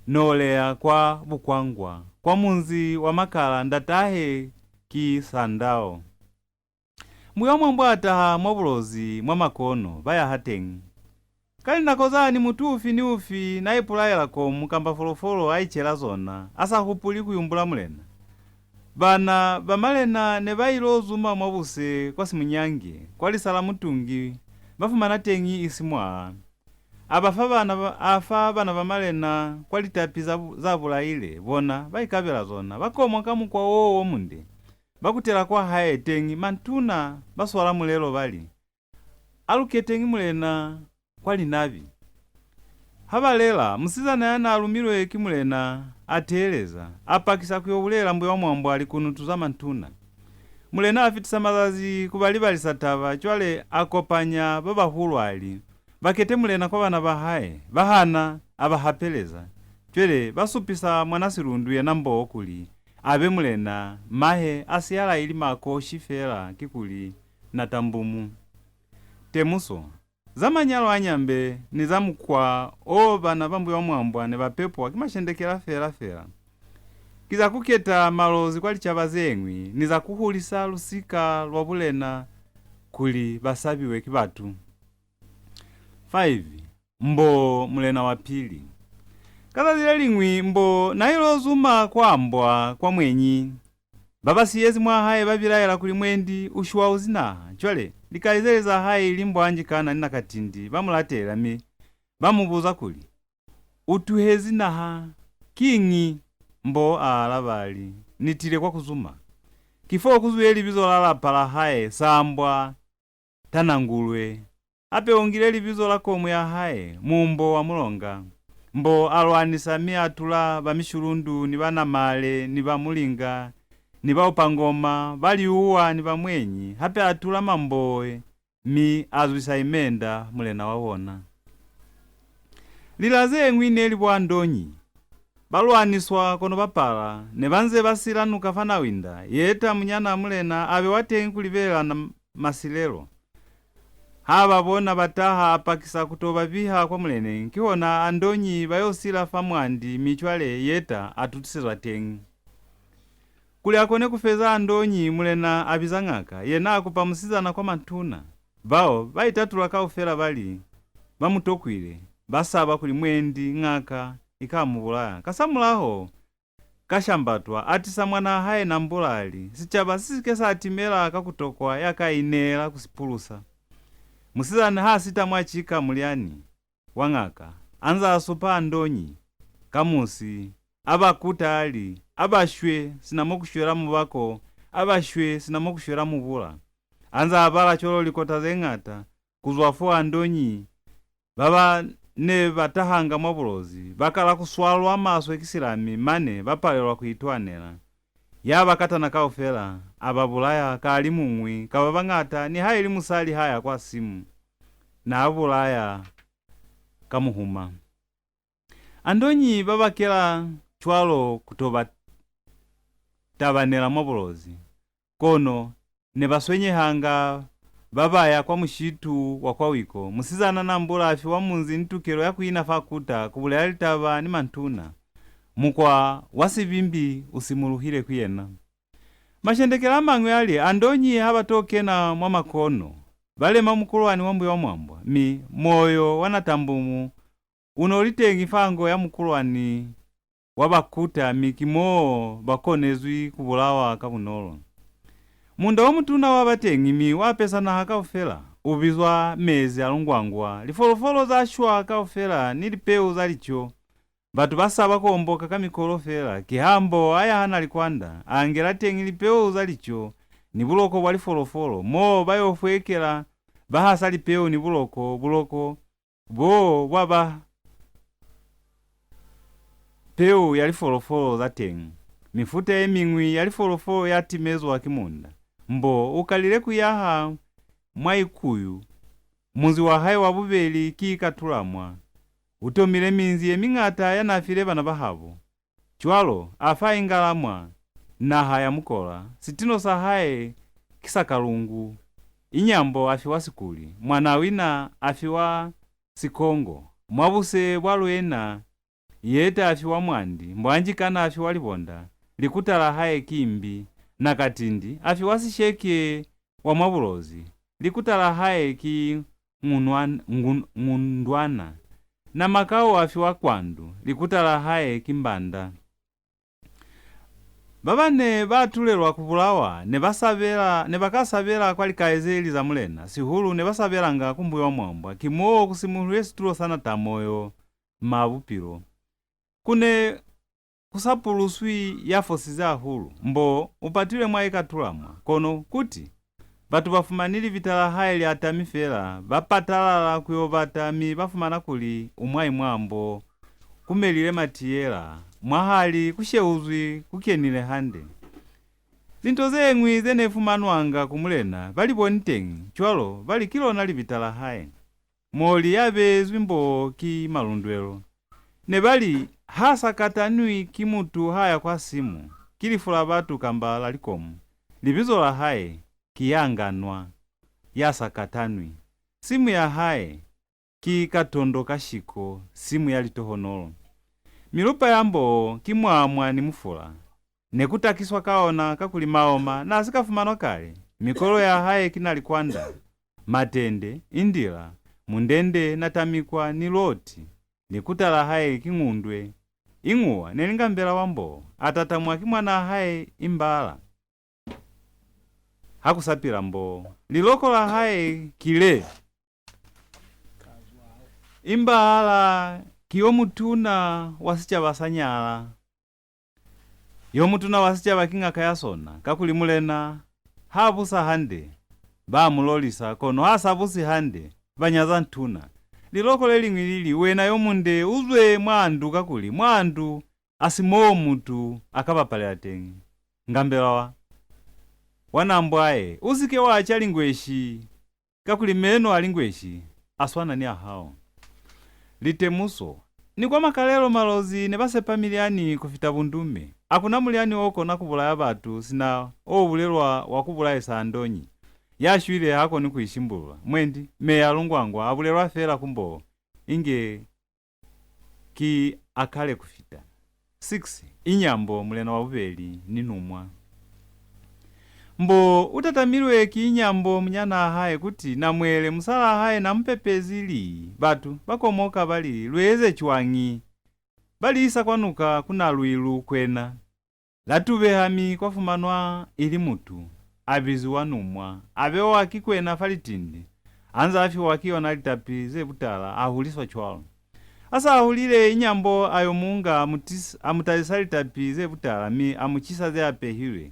Noleya kwa Bukwangwa, kwa munzi wa Makala, ndatahe ki Sandao. Mbuywamwambwa a taha mwa Bulozi mwa makono, ba yaha teñi. Ka linako zani mutu ufi ni ufi n'a ipulaela komu kamba folofolo a icela zona, a sa hupuli ku yumbula mulena. Bana ba malena ne ba il'o zuma mwa buse kwa Simunyange, kwa lisa la Mutungi, ba fumana teñi Isimwaa. a ba fa bana ba, a fa bana ba malena kwa litapi za, bu- za bulaile, bona ba ikabela zona. Ba komwa ka mukwa wo wo munde. Ba kutela kwa hae teñi, mantuna ba swala mulelo ba li, "A lu keteñi mulena kwa linabi." Ha ba lela, musizana ya n'a lumilwe ki mulena a teeleza, a pakisa ku yo bulela Mbuywamwambwa likunutu za mantuna. Mulena a fitisa mazazi ku ba libalisa taba, cwale a kopanya ba bahulu a li, "Ba kete mulena kwa bana ba hae." Ba hana, a ba hapeleza. Cwale ba supisa mwana Silundu yena Mboo kuli a be mulena, mahe a siyala ili makoshi fela, kikuli na tambumu. Temuso. Za manyalo a Nyambe ni za mukwa o bana ba Mbuywamwambwa ne ba pepwa ki mashendekela fela-fela. Ki za ku keta Malozi kwa licaba ze ñwi ni za ku hulisa lusika lwa bulena kuli ba sabiwe ki batu. Five. Mboo, mulena wa pili. Ka zazi le liñwi, Mboo n'a il'o zuma kwa Mbwa kwa mwenyi. Ba ba siyezi mwa hae ba bilaela kuli mwendi u shwauzi naha. Cwale, likaizeli za hae ili Mbwanjikana ni Nakatindi ba mu latela, mi ba mu buza kuli, "U tuhezi naha kiñi?" Mboo a alaba a li, "Ni tile kwa ku zuma." Ki fo ku zwile libizo la lapa la hae, Sambwa Tanangulwe. Hape u ngile libizo la komu ya hae, Mumbo wa Mulonga. Mboo a lwanisa mi a tula ba Mishulundu ni ba Namale ni ba Mulinga ni ba Upangoma, ba Liuwa ni ba Mwenyi, hape a tula Mamboe mi a zwisa Imenda, mulena wa bona. Lila ze ñwi ne li bo Andonyi. Ba lwaniswa kono ba pala, ne ba nze ba sila nuka fa Nawinda, Yeta munyana mulena a be wa teñi ku libelela na masilelo. Ha ba bona ba taha, a pakisa ku to ba biha kwa muleneñi, kihona Andonyi ba yo sila fa Mwandi, mi cwale Yeta a tutisezwa teñi. Kuli a kone ku feza Andonyi, mulena a biza ñaka, yena a kupa musizana kwa matuna. Bao ba itatula kaufela ba li, ba mu tokwile, ba saba kuli mwendi ñaka i ka mu bulaya. Kasamulaho, Kashambatwa a tisa mwanaa hae Nambula a li, sicaba si si ke sa timela ka ku tokwa ya ka ineela ku si pulusa. Musizana ha sita mwa cika mulyani wa ñaka, a nza a supa Andonyi, Kamusi, a ba kuta a li, "A ba shwe, sina mo ku shwela mubako, a ba shwe, sina mo ku shwela mubula." A nza a bala cwalo likota ze ñata, ku zwa fo Andonyi, ba ba ne ba tahanga mwa Bulozi, ba kala ku swalwa maswe ki silami, mane ba palelwa ku itwanela. Ya ba katana kaufela, a ba bulaya ka a li muñwi, ka ba bañata, nihaili musali ha ya kwa simu, na bulaya ka muhuma. Andonyi ba bakela cwalo ku to ba tabanela mwa Bulozi, kono ne ba swenyehanga ba ba ya kwa mushitu wa kwa wiko. Musizana Nambula a fiwa munzi ni tukelo ya ku ina fa kuta ku bulela litaba ni mantuna. Mukwa wa sibimbi u simuluhile ku yena. Mashendekela a mañwi a li, Andonyi ha ba to kena mwa makono, ba lema mukulwani wa Mbuywamwambwa, mi moyo wa Natambumu u no li teñi fa ngo ya mukulwani wa bakuta, mi ki moo ba konezwi ku bulawa ka bunolo. Munda o mutuna wa ba teñi, mi wa apesa naha kaufela, u bizwa Mezi a Lungwangwa. Lifolofolo za shwa kaufela ni lipeu za lico. Batu ba saba ku omboka ka mikolo fela. Kiha Mboo a yaha Nalikwanda, a ngela teñi lipeu za lico ni buloko bwa lifolofolo, moo ba yo fwekela ba hasa lipeu ni buloko, buloko bo bwa ba peu ya lifolofolo za teñi. Mifuta ye miñwi ya lifolofolo ya timezwa ki munda. Mboo u kalile ku yaha mwa Ikuyu. Munzi wa hae wa bubeli ki Ikatulamwa. U tomile minzi ye miñata ya n'a file bana ba habo. Cwalo, a fa Ingalamwa naha ya Mukola, sitino sa hae ki sa Kalungu. Inyambo a fiwa Sikuli, Mwanawina a fiwa Sikongo, mwa buse bwa Luena, Yeta a fiwa Mwandi, Mbwanjikana a fiwa Libonda, likuta la hae ki Mbi, Nakatindi a fiwa Sisheke wa mwa Bulozi, likuta la hae ki Ngunwan-, Ngun-, Ngundwana, Namakau a fiwa Kwandu, likuta la hae ki Mbanda. Ba ba ne ba atulelwa ku bulawa ne ba sabela, ne ba ka sabela kwa likaizeli za mulena, sihulu ne ba sabelanga ku Mbuywamwambwa, ki mo ku simuluhile situlo sa Natamoyo, ma bupilo. Ku ne ku sa puluswi ya fosize hahulu, mbo u patilwe mwa Ikatulamwa, kono kuti batu ba fumani libita la hae li atami fela, ba patalala ku yo bata, mi ba fumana kuli u mwa Imwambo, ku melile matiyela, mwahali ku sheuzwi, ku kenile hande. Linto ze ñwi ze ne fumanwanga ku mulena ba li boni teñi, cwalo ba li ki lona libita la hae. Mo li ya beezwi mbo ki Malundwelo. Ne ba li, ha sa katanwi ki mutu ha ya kwa simu, ki lifu la batu kamba la likomu. Libizo la hae ki Yanganwa, ya sa katanwi. Simu ya hae ki Katondo ka Shiko, simu ya litohonolo. Milupa ya mbo ki Mwamwa ni Mufula. Ne ku takiswa ka ona kakuli Maoma n'a si ka fumanwa kale. Mikolo ya hae ki Nalikwanda, Matende, Indila, Mundende, Natamikwa ni Loti. Likuta la hae ki Ngundwe. Iñuwa ne li Ngambela wa mbo, a tatamwa ki mwanaa hae Imbala. Ha ku sa pila mbo, liloko la hae ki le. Imbala ki yo mutuna wa sicaba sa Nyala. Yo mutuna wa sicaba ki ñaka ya sona, kakuli mulena ha busa hande, ba mu lolisa, kono ha sa busi hande, ba nyaza ntuna. Liloko le liñwi li li, wena yo munde, u zwe mwa ndu, kakuli mwa ndu a si mo mutu a ka bapalela teñi. Ngambela wa, wa Nambwae, u si ke wa ca lingweshi, kakuli meno a lingweshi a swana ni a hao. Litemuso. Ni kwa makalelo Malozi ne ba sepa milyani ku fita bundume. Ha ku na mulyani o kona ku bulaya batu sina o bulelwa wa ku bulaisa Andonyi. Ya shwile ha koni ku ishimbulula. Mwendi, Meya Lungwangwa a bulelwa fela ku mbo, inge ki a kale ku fita. Six. Inyambo, mulena wa bubeli, ni Numwa. Mbo u tatamilwe ki Inyambo munyanaa hae kuti Namwele musalaa hae na mu pepezi lii. Batu ba komoka ba li, lu eze cwañi? Ba li isa kwa nuka ku Nalwilu kwena. La tubeha mi kwa fumanwa ili mutu, a biziwa Numwa, a bewa ki kwena fa litindi, a nza a fiwa ki yona litapi ze butala, a huliswa cwalo. A sa hulile, Inyambo a yo mu nga, a mu tis-, a mu talisa litapi ze butala, mi a mu cisa ze apehilwe.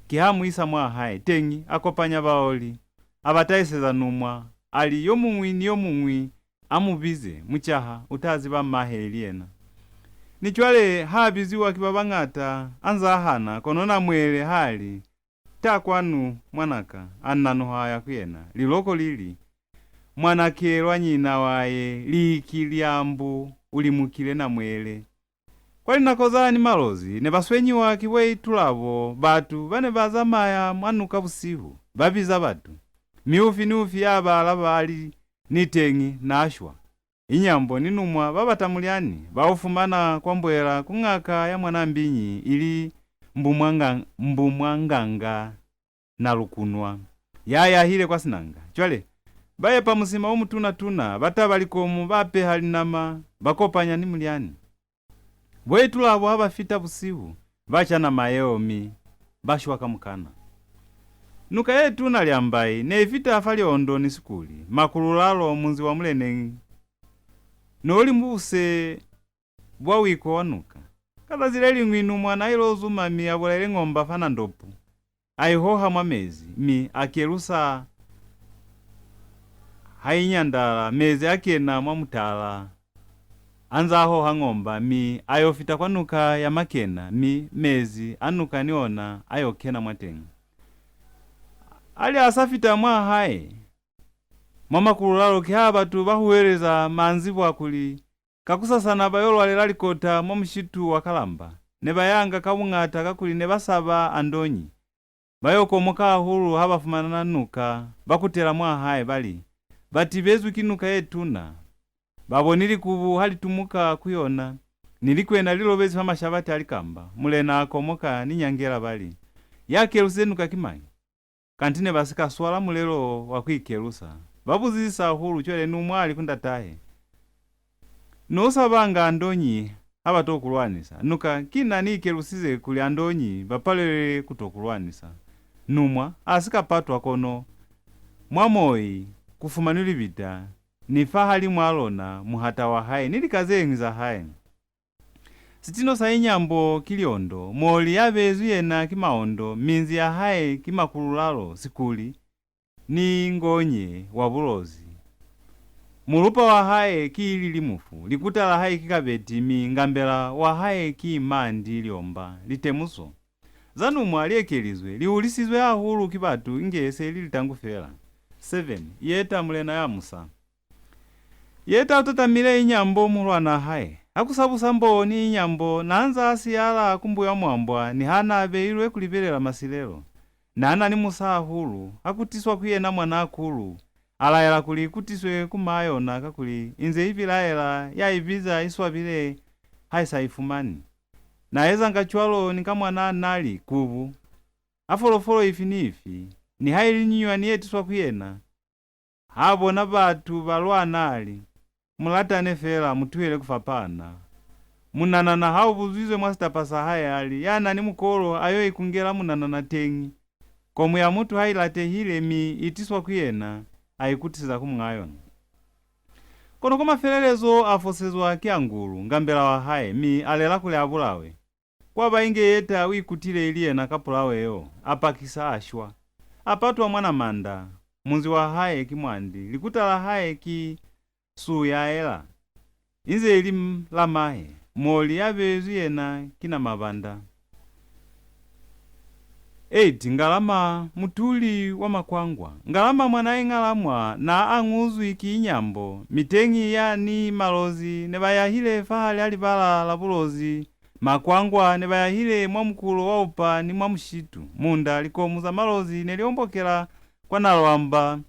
Kiha mu isa mwa hae, teñi a kopanya baoli, a ba tahiseza Numwa, a li, yo muñwi ni yo muñwi a mu bize, mucaha u ta ziba mahe ili yena. Ni cwale ha biziwa ki ba bañata, a nza hana, kono Namwele ha li, ta kwanu, mwanaka, a nanuha a ya ku yena. Liloko li li, mwanake lwa nyina wa ye, liki lya mbu, u limukile Namwele. Kwa linako zani Malozi ne ba swenyiwa ki bo Itulabo, batu ba ne ba zamaya mwa nuka busihu, ba biza batu. Mi ufi ni ufi ya ba alaba a li, ni teñi, na shwa. Inyambo ni Numwa ba bata mulyani, ba u fumana kwa Mbwela ku ngaka ya Mwanambinyi ili Mbumwanga-, Mbumwanganga Nalukunwa, ya yahile kwa Sinanga. Cwale, ba yepa musima o mutuna-tuna, ba taba likomu, ba apeha linama, ba kopanya ni mulyani. Bo Itulabo ha ba fita busihu, ba ca nama yeo mi ba shwa kamukana. Nuka ye tuna Lyambai ne i fita fa Liondo ni Sikuli, Makululalo, munzi wa muleneñi. No li mubuse bwa wiko wa nuka. Ka zazi le liñwi Numwa n'a ilo zuma mi a bulaile ngomba fa Nandopu. A i hoha mwa mezi, mi a kelusa ha i nyandala, mezi a kena mwa mutala. A nza a hoha ngomba, mi a yo fita kwa nuka ya Makena, mi mezi a nuka ni ona a yo kena mwateñi. A li a sa fita mwa hae, mwa Makululalo, kiha batu ba huweleza manzibwa kuli, kakusasana ba yo lwalela likota mwa mushitu wa Kalamba. Ne ba yanga ka buñata kakuli ne ba saba Andonyi. Ba yo komoka hahulu ha ba fumana nuka, ba kutela mwa hae, ba li, ba tibezwi ki nuka ye tuna. Ba boni likubu ha li tumuka ku yona, ni likwena li lobezi fa mashabati a likamba. Mulena a komoka ni nyangela, ba li, ya kelusize nuka ki mañi? Kanti ne ba si ka swala mulelo wa ku ikelusa. Ba buzisisa hahulu, cwale Numwa a li ku ndatahe, no sa banga Andonyi ha ba to ku lwanisa. Nuka, ki na ni ikelusize kuli Andonyi ba palelwe ku to ku lwanisa. Numwa, a si ka patwa kono mwa moi ku fumanwi libita, ni fahalimu a lona muhata wa hae ni lika ze ñwi za hae. Sitino sa Inyambo ki Liondo, Moli ya beezwi yena ki Maondo, minzi ya hae ki Makululalo, Sikuli, ni Ngonye wa Bulozi. Mulupa wa hae ki Ilili Mufu, likuta la hae ki Kabeti, mi ngambela wa hae ki Mandi Liomba. Litemuso. Za Numwa li ekelizwe, li hulisizwe hahulu ki batu inge se li litangu fela. Seven. Yeta mulena ya musa. Yeta u tatamile Inyambo muhulwanaa hae. Ha ku sa busa mboo ni Inyambo, naa nza a siyala ku Mbuya Mwambwa niha naa beilwe ku libelela masilelo. Naa na ni musa hahulu. Ha ku tiswa ku yena mwanaa kulu, a laela kuli i kutiswe ku maa yona, kakuli inze i bilaela, ya i biza i swabile ha i sa i fumani. Naa ezanga cwalo ni ka mwanaa Nali, Kubu. Ha folofolo ifi ni ifi, niha ili nyunywani ye tiswa ku yena, ha bona batu ba lwana, a li, "Mu latane fela, mu tuhele ku fapana." Munanana ha u buzwizwe mwa sitapa sa hae, a li, "Ya na ni mukolo a yo ikungela munanana teñi. Komu ya mutu ha i latehile mi i tiswa ku yena, a i kutiseza ku muñ'a yona." Kono kwa mafelelezo a fosezwa ki Angulu, ngambela wa hae, mi a lela kuli a bulawe. Kwa ba inge Yeta u ikutile ili yena ka pulao yeo, a pakisa, a shwa. A patwa mwa Namanda, munzi wa hae ki Mwandi, likuta la hae ki Suyaela. Inze ili m-, la mahe, Moli ya beezwi yena ki Namabanda. Eight. Ngalama, mutuli wa Makwangwa. Ngalama mwanaa Ingalamwa naa añuzwi ki Inyambo, miteñi ya ni Malozi ne ba yahile fahali a libala la Bulozi. Makwangwa ne ba yahile mwa mukulo wa upa ni mwa mushitu. Munda, likomu za Malozi ne li ombokela kwa Nalwamba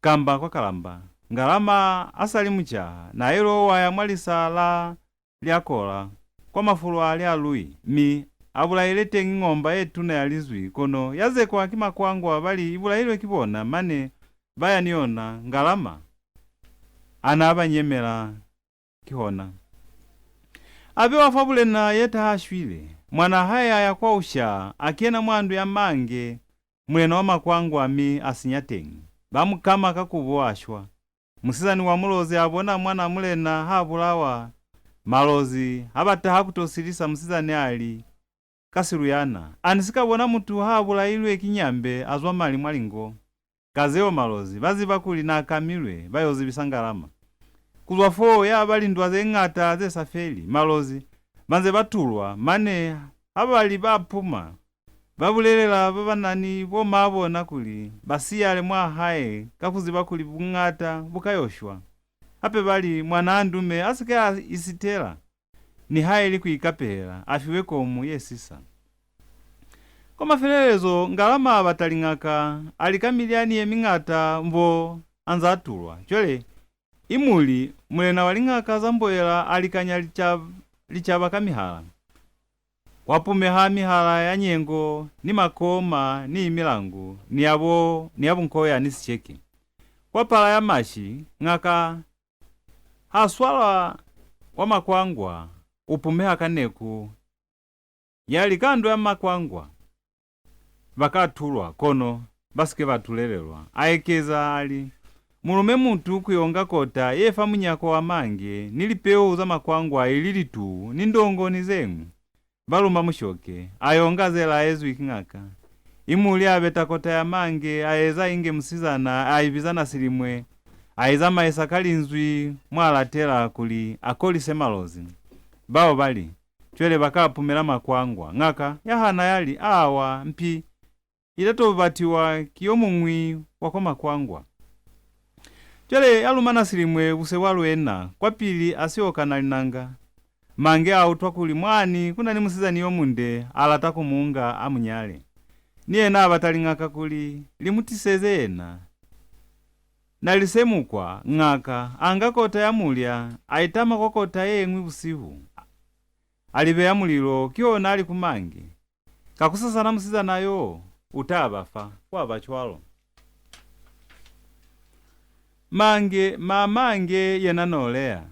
kamba kwa Kalamba. Ngalama a sa li mucaha, naa ilo waya mwa lisa la Lyakola, kwa mafulo a Lyalui, mi a bulaile teñi ngomba ye tuna ya lizwi, kono ya zekwa ki Makwangwa ba li i bulailwe ki bona, mane ba ya ni yona. Ngalama a naa ba nyemela. Kihona a bewa fa bulena. Yeta ha shwile, mwanaa hae a ya kwa Usha, a kena mwa ndu ya Mange, mulena wa Makwangwa, mi a sinya teñi. Ba mu kama ka kubo, a shwa. Musizani wa Mulozi a bona mwanaa mulena ha bulawa. Malozi ha ba taha ku to silisa musizani, a li, ka Siluyana, "A ni si ka bona mutu ha bulailwe ki Nyambe a zwa mali mwa lingo." Ka zeo Malozi ba ziba kuli naa kamilwe, ba yo zibisa Ngalama. Ku zwa foo, ya ba lindwa ze ñata ze sa feli. Malozi ba nze ba tulwa, mane ha ba li ba puma, ba bulelela ba ba na ni bo maa bona kuli ba siyale mwa hae, ka ku ziba kuli buñata bu ka yo shwa. Hape ba li, "Mwanaa ndume a si ke a isitela, nihaili ku ikapehela, a fiwe komu ye sisa." Kwa mafelelezo, Ngalama a bata liñaka, a lika milyani ye miñata mbo a nza tulwa. Cwale, Imuli, mulena wa liñaka za mboela, a likanya lica-, licaba ka mihala. Kwa pumeha mihala ya Nyengo, ni Makoma, ni Imilangu, ni ya bo, ni ya Bunkoya, ni Siceke. Kwa pala ya Mashi, ñaka ha swala wa Makwangwa, u pumeha ka neku ya li ka ndu ya Makwangwa. Ba ka tulwa, kono ba si ke ba tulelelwa. A ekeza, a li, "Mu lume mutu ku yo nga kota ye fa munyako wa Mange ni lipeu za Makwangwa, ili lituu, ni ndongo, ni ze ñwi." Ba luma Mushoke, a yo nga ze laezwi ki ñaka. Imuli a beta kota ya Mange, a eza inge musizana, a i biza Nasilimwe, a i zamaisa ka linzwi mwa latela kuli a kolise Malozi. Bao ba li, "Cwale ba ka pumela Makwangwa." Ñaka ya hana ya li, "Awa, mpi, i ta to batiwa ki yo muñwi wa kwa Makwangwa." Cwale ya luma Nasilimwe buse bwa Lwena kwapili a siyo kana linanga. Mange a utwa kuli mwani ku na ni musizani yo munde a lata ku mu nga a mu nyale. Ni yena a bata liñaka kuli li mu tiseze yena. Nalisemukwa, ñaka, a nga kota ya mulya, a i tama kwa kota ye ñwi busihu. A li beya mulilo, kihona a li ku Mange, "Kakusasana musizana yo u ta ba fa." Kwa ba cwalo. Mange, ma Mange yena Noleya.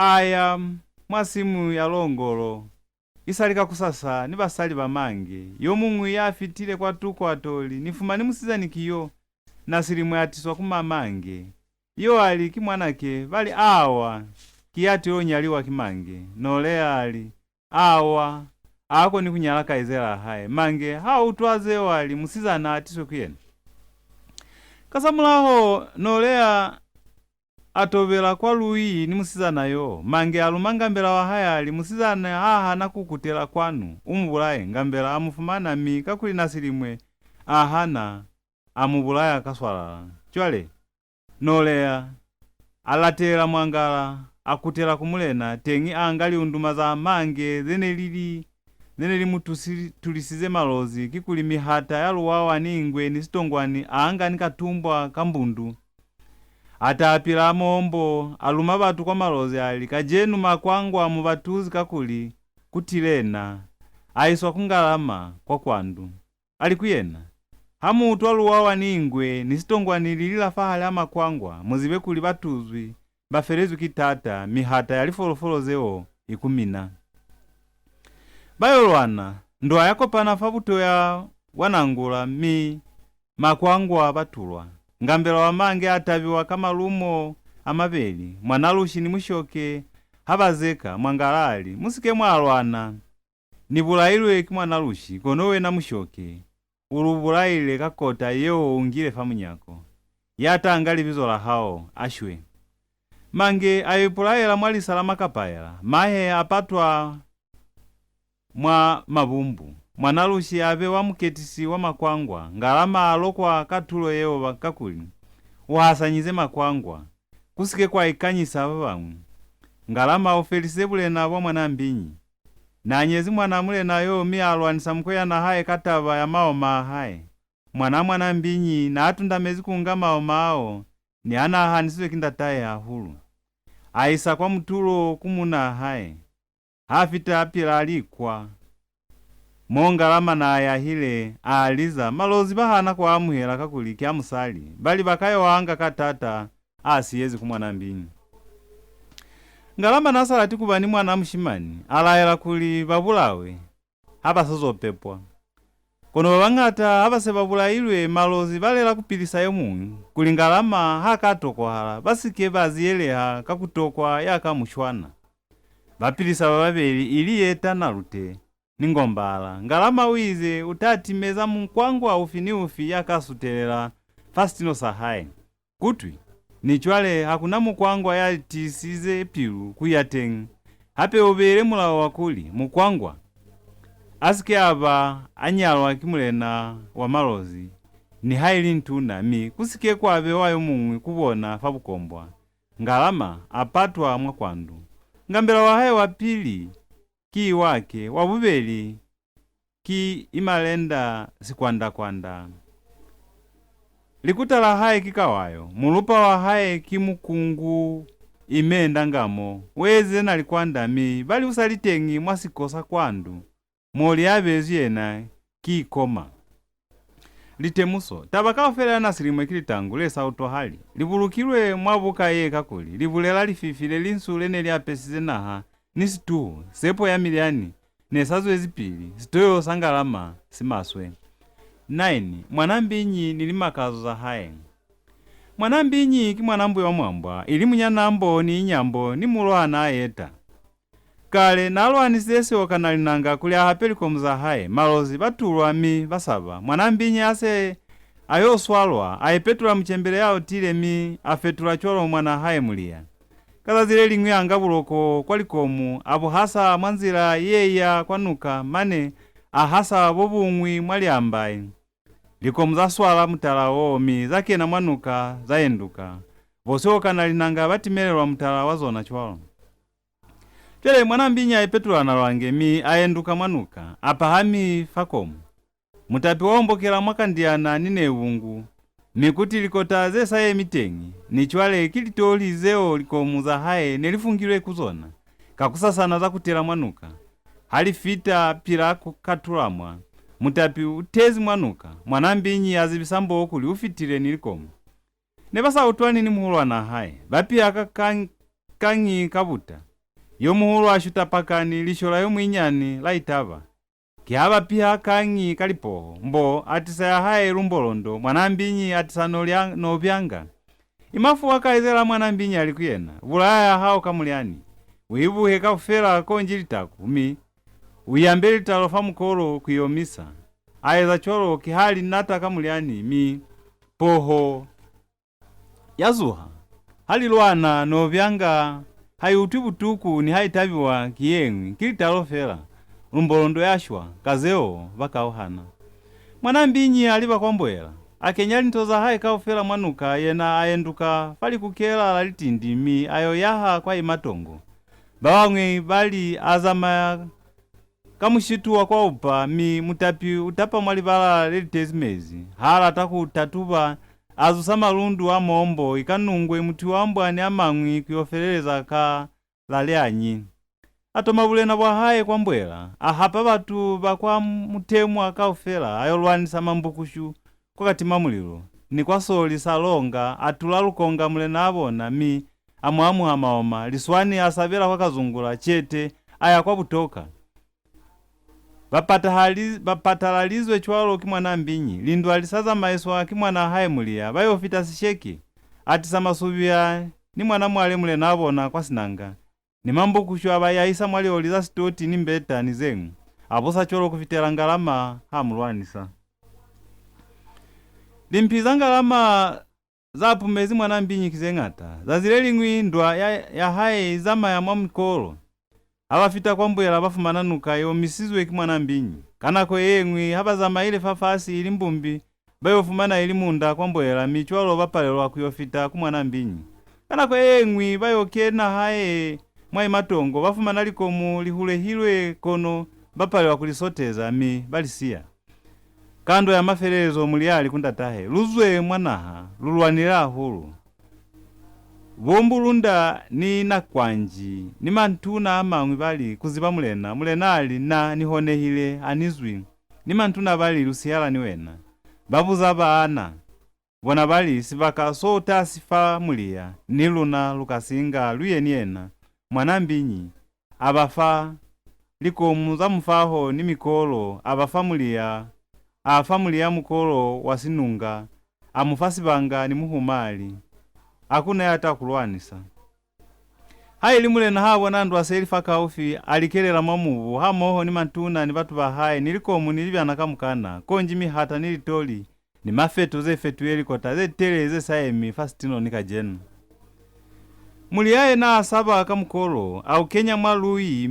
a ya mwa simu ya longolo. Isali kakusasa ni basali ba Mange, yo muñwi ya fitile kwatuko a to li, "Ni fumani musizani ki yo, Nasilimwe a tiswa ku ma Mange." Yo a li, "Ki mwanake?" Ba li, "Awa, ki ya tilo nyaliwa ki Mange." Noleya a li, "Awa, a koni ku nyala kaizelaa hae." Mange ha utwa zeo a li, "Musizana a tiswe ku yena." Kasamulaho, Noleya a tobela kwa Lui ni musizana yo. Mange a luma Ngambela wa hae a li, "Musizana ha hana ku kutela kwanu, u mu bulaye." Ngambela a mu fumana, mi kakuli Nasilimwe a hana, a mu bulaya ka swalala. Cwale, Noleya a latelela Mwangala, a kutela ku mulena, teñi a nga liunduma za Mange ze ne li li, ze ne li mu tusi-, tulisize Malozi, kikuli mihata ya Luwawa ni Ingwe ni Sitongwani a nga ni katumbwa ka mbundu. A ta pila Moombo, a luma batu kwa Malozi, a li, "Kacenu Makwangwa mu ba tuzi kakuli ku tile na." A iswa ku Ngalama kwa Kwandu. A li ku yena, "Ha mu utwa Luwawa ni Ingwe ni Sitongwani li lila fahali a Makwangwa, mu zibe kuli ba tuzwi, ba felezwi ki taata, mihata ya lifolofolo zeo i ku mina." Ba yo lwana, ndwa ya kopana fa butoya bwa Nangula, mi Makwangwa ba tulwa. Ngambela wa Mange a tabiwa ka malumo a mabeli, Mwanalushi ni Mushoke ha ba zeka, Mwangala a li, "Mu si ke mwa lwana. Ni bulailwe ki Mwanalushi, kono wena Mushoke, u lu bulaile ka kota yeo u ngile fa munyako. Ya ta nga libizo la hao, a shwe." Mange a ipulaela mwa lisa la Makapaela, mahe a patwa mwa mabumbu. Mwanalushi a bewa muketisi wa Makwangwa, Ngalama a lokwa ka tulo yeo ba-, kakuli u hasanyize Makwangwa. Ku si ke kwa ikanyisa ba bañwi. Ngalama u felisize bulena bwa Mwanambinyi. Na nyezi mwana mulena yo, mi a lwanisa mukweyana hae ka taba ya maoma a hae. Mwana Mwanambinyi na tundamezi ku nga maoma ao, ni a na hanisizwe ki ndatahe hahulu. A isa kwa mutulo ku munaa hae. Ha fita pila likwa, mo Ngalama na yahile, a liza. Malozi ba hana ku amuhela kakuli ki a musali. Ba li ba ka yo anga ka taata a siyezi ku Mwanambinyi. Ngalama na sa lati ku ba ni mwana mushimani, a laela kuli ba bulawe ha ba sa zo pepwa. Kono ba bañata ha ba se ba bulailwe, Malozi ba lela ku pilisa yo muñwi, kuli Ngalama ha ka tokwahala, ba si ke ba ziyeleha ka ku tokwa ya ka mushwana. Ba pilisa ba babeli, ili Yeta Nalute ni Ngombala. Ngalama u ize u ta timeza mukwangwa ufi ni ufi ya ka sutelela fa sitino sa hae. Kutwi, ni cwale ha ku na mukwangwa ya tiisize pilu ku ya teñi. Hape u beile mulao wa kuli mukwangwa a si ke a ba a nyalwa ki mulena wa Malozi, nihaili ntuna, mi ku si ke kwa bewa yo muñwi ku bona fa bukombwa. Ngalama a patwa mwa Kwandu. Ngambela wa hae wa pili ki Iwake, wa bubeli ki Imalenda Sikwandakwanda. Likuta la hae ki Kawayo, mulupa wa hae ki Mukungu Imenda Ngamo, u ezize Nalikwanda, mi ba li u sa li teñi mwa siko sa Kwandu, mo li abezwi yena ki Ikoma. Litemuso. Taba kaufela ya Nasilimwe ki litangu le sa utwahali. Li bulukilwe mwa buka ye kakuli li bulela lififi le linsu le ne li apesize naha ni situhu, sepo ya milyani ne sa zwezipili, sitoyo sa Ngalama si maswe. Nine. Mwanambinyi ni limakazo za hae. Mwanambinyi ki mwanambwe wa Mwambwa, ili munyanambo ni inyambo ni mulwana Yeta. Kale, na lwanisize Siokana Linanga kuli a hape likomu za hae. Malozi ba tulwa mi ba saba. Mwanambinyi a se a yo swalwa, a ipetula mucembele ya otile mi a fetula cwalo mwanaa hae Muliya. Ka zazi le liñwi a nga buloko kwa likomu, a bu hasa mwa nzila ye ya kwa nuka, mane a hasa bo buñwi mwa liambai. Likomu za swala mutala wo mi za kena mwa nuka, za yenduka. Bo Siokana Linanga ba timelelwa mutala wa zona cwalo. Cwale Mwanambinyi a ipetula nalwange mi a yenduka mwa nuka, a pahami fa komu. Mutapi wa ombokela mwa Kandiana ni Nebungu, mi kuti likota ze sa yemi teñi, ni cwale ki litoli zeo likomu za hae ne li fungilwe ku zona. Kakusasana za kutela mwa nuka. Ha li fita pila ku Katulamwa, mutapi u tezi mwa nuka. Mwanambinyi a zibisa mboo kuli u fitile ni likomu. Ne ba sa utwani ni muhulwanaa hae. Ba piha ka kañ-, kañi ka buta. Yo muhulu a shuta pakani, lisho la yo muinyani la itaba. Ki ha ba piha kañi ka lipoho, Mbo a tisa ya hae Lumbolondo, Mwanambinyi a tisa Nolya-, Nobyanga. I mafu a kaizela Mwanambinyi a li ku yena, Bulaya ya hao ka mulyani, u i buhe kaufela konji litaku, mi u yambe litalo fa mukolo ku i omisa. A eza cwalo, ki ha li nata ka mulyani, mi poho ya zuha. Ha li lwana, Nobyanga ha i utwi butuku niha i tabiwa ki ye ñwi, ki litalo fela. Lumbolondo ya shwa, ka zeo ba kauhana. Mwanambinyi a liba kwa Mboela, a kenya linto za hae kaufela mwa nuka, yena a yenduka fa likukela la litindi mi a yo yaha kwa Imatongo. Ba bañwi ba li a zamaya ka mushitu wa kwa upa, mi mutapi u tapa mwa libala le li tezi mezi. Ha lata ku tatuba, a zusa malundu a moombo, ikanungwe, mutiwambwa ni a mañwi ku yo feleleza ka la Leanyi. A toma bulena bwa hae kwa Mboela, a hapa batu ba kwa Mutemwa kaufela, a yo lwanisa Mambukushu kwa Katima Mulilo, ni kwa Soli sa Longa, a tula Lukonga mulenaa bona, mi a mu amuha maoma. Liswani a sabela kwa Kazungula, Cete a ya kwa Butoka. Ba patahali-, ba patalalizwe cwalo ki Mwanambinyi, lindwa li sa zamaiswa ki mwanaa hae Muliya, ba yo fita Sisheke, a tisa Masubiya ni Mwanamwale mulenaa bona kwa Sinanga, ni Mambukushu a ba yahisa mwa lioli za Sitoti ni Mbeta ni ze ñwi, a busa cwalo ku fitela Ngalama ha mu lwanisa. Limpi za Ngalama za pumezi Mwanambinyi ki ze ñata. Zazi le liñwi ndwa ya, ya hae i zamaya mwa mikolo. Ha ba fita kwa Mboela ba fumana nuka i omisizwe ki Mwanambinyi. Ka nako ye ñwi ha ba zamaile fafasi ili mbumbi, ba yo fumana ili munda kwa Mboela, mi cwalo ba palelwa ku yo fita ku Mwanambinyi. Ka nako ye ñwi ba yo kena hae mwa Imatongo, ba fumana likomu li hulehilwe kono ba palelwa ku li soteza, mi ba li siya. Ka ndwa ya mafelelezo Muliya a li ku ndatahe, Lu zwe mwa naha, lu lwanile hahulu. Bo Mbulunda ni Nakwanji ni mantuna a mañwi ba li, Ku ziba mulena. Mulena a li, Na ni honehile, ha ni zwi. Ni mantuna ba li, Lu siyala ni wena. Ba buza baana. Bona ba li, Sibaka so u ta si fa Muliya, ni luna lu ka si nga lu ye ni yena. Mwanambinyi a ba fa likomu za mufaho ni mikolo, a ba fa Muliya, a fa Muliya mukolo wa sinunga, a mu fa sibanga ni muhuma, a li, Ha ku na ya ta ku lwanisa. Haili mulena ha bona ndwa se li fakaufi, a likelela mwa mubu, hamoho ni mantuna ni batu ba hae, ni likomu ni libyana kamukana, konji mihata ni litoli, ni mafeto ze fetuhile likota ze telele ze sa yemi fa sitino ni kacenu. Muliya yena a saba ka mukolo, a u kenya mwa lui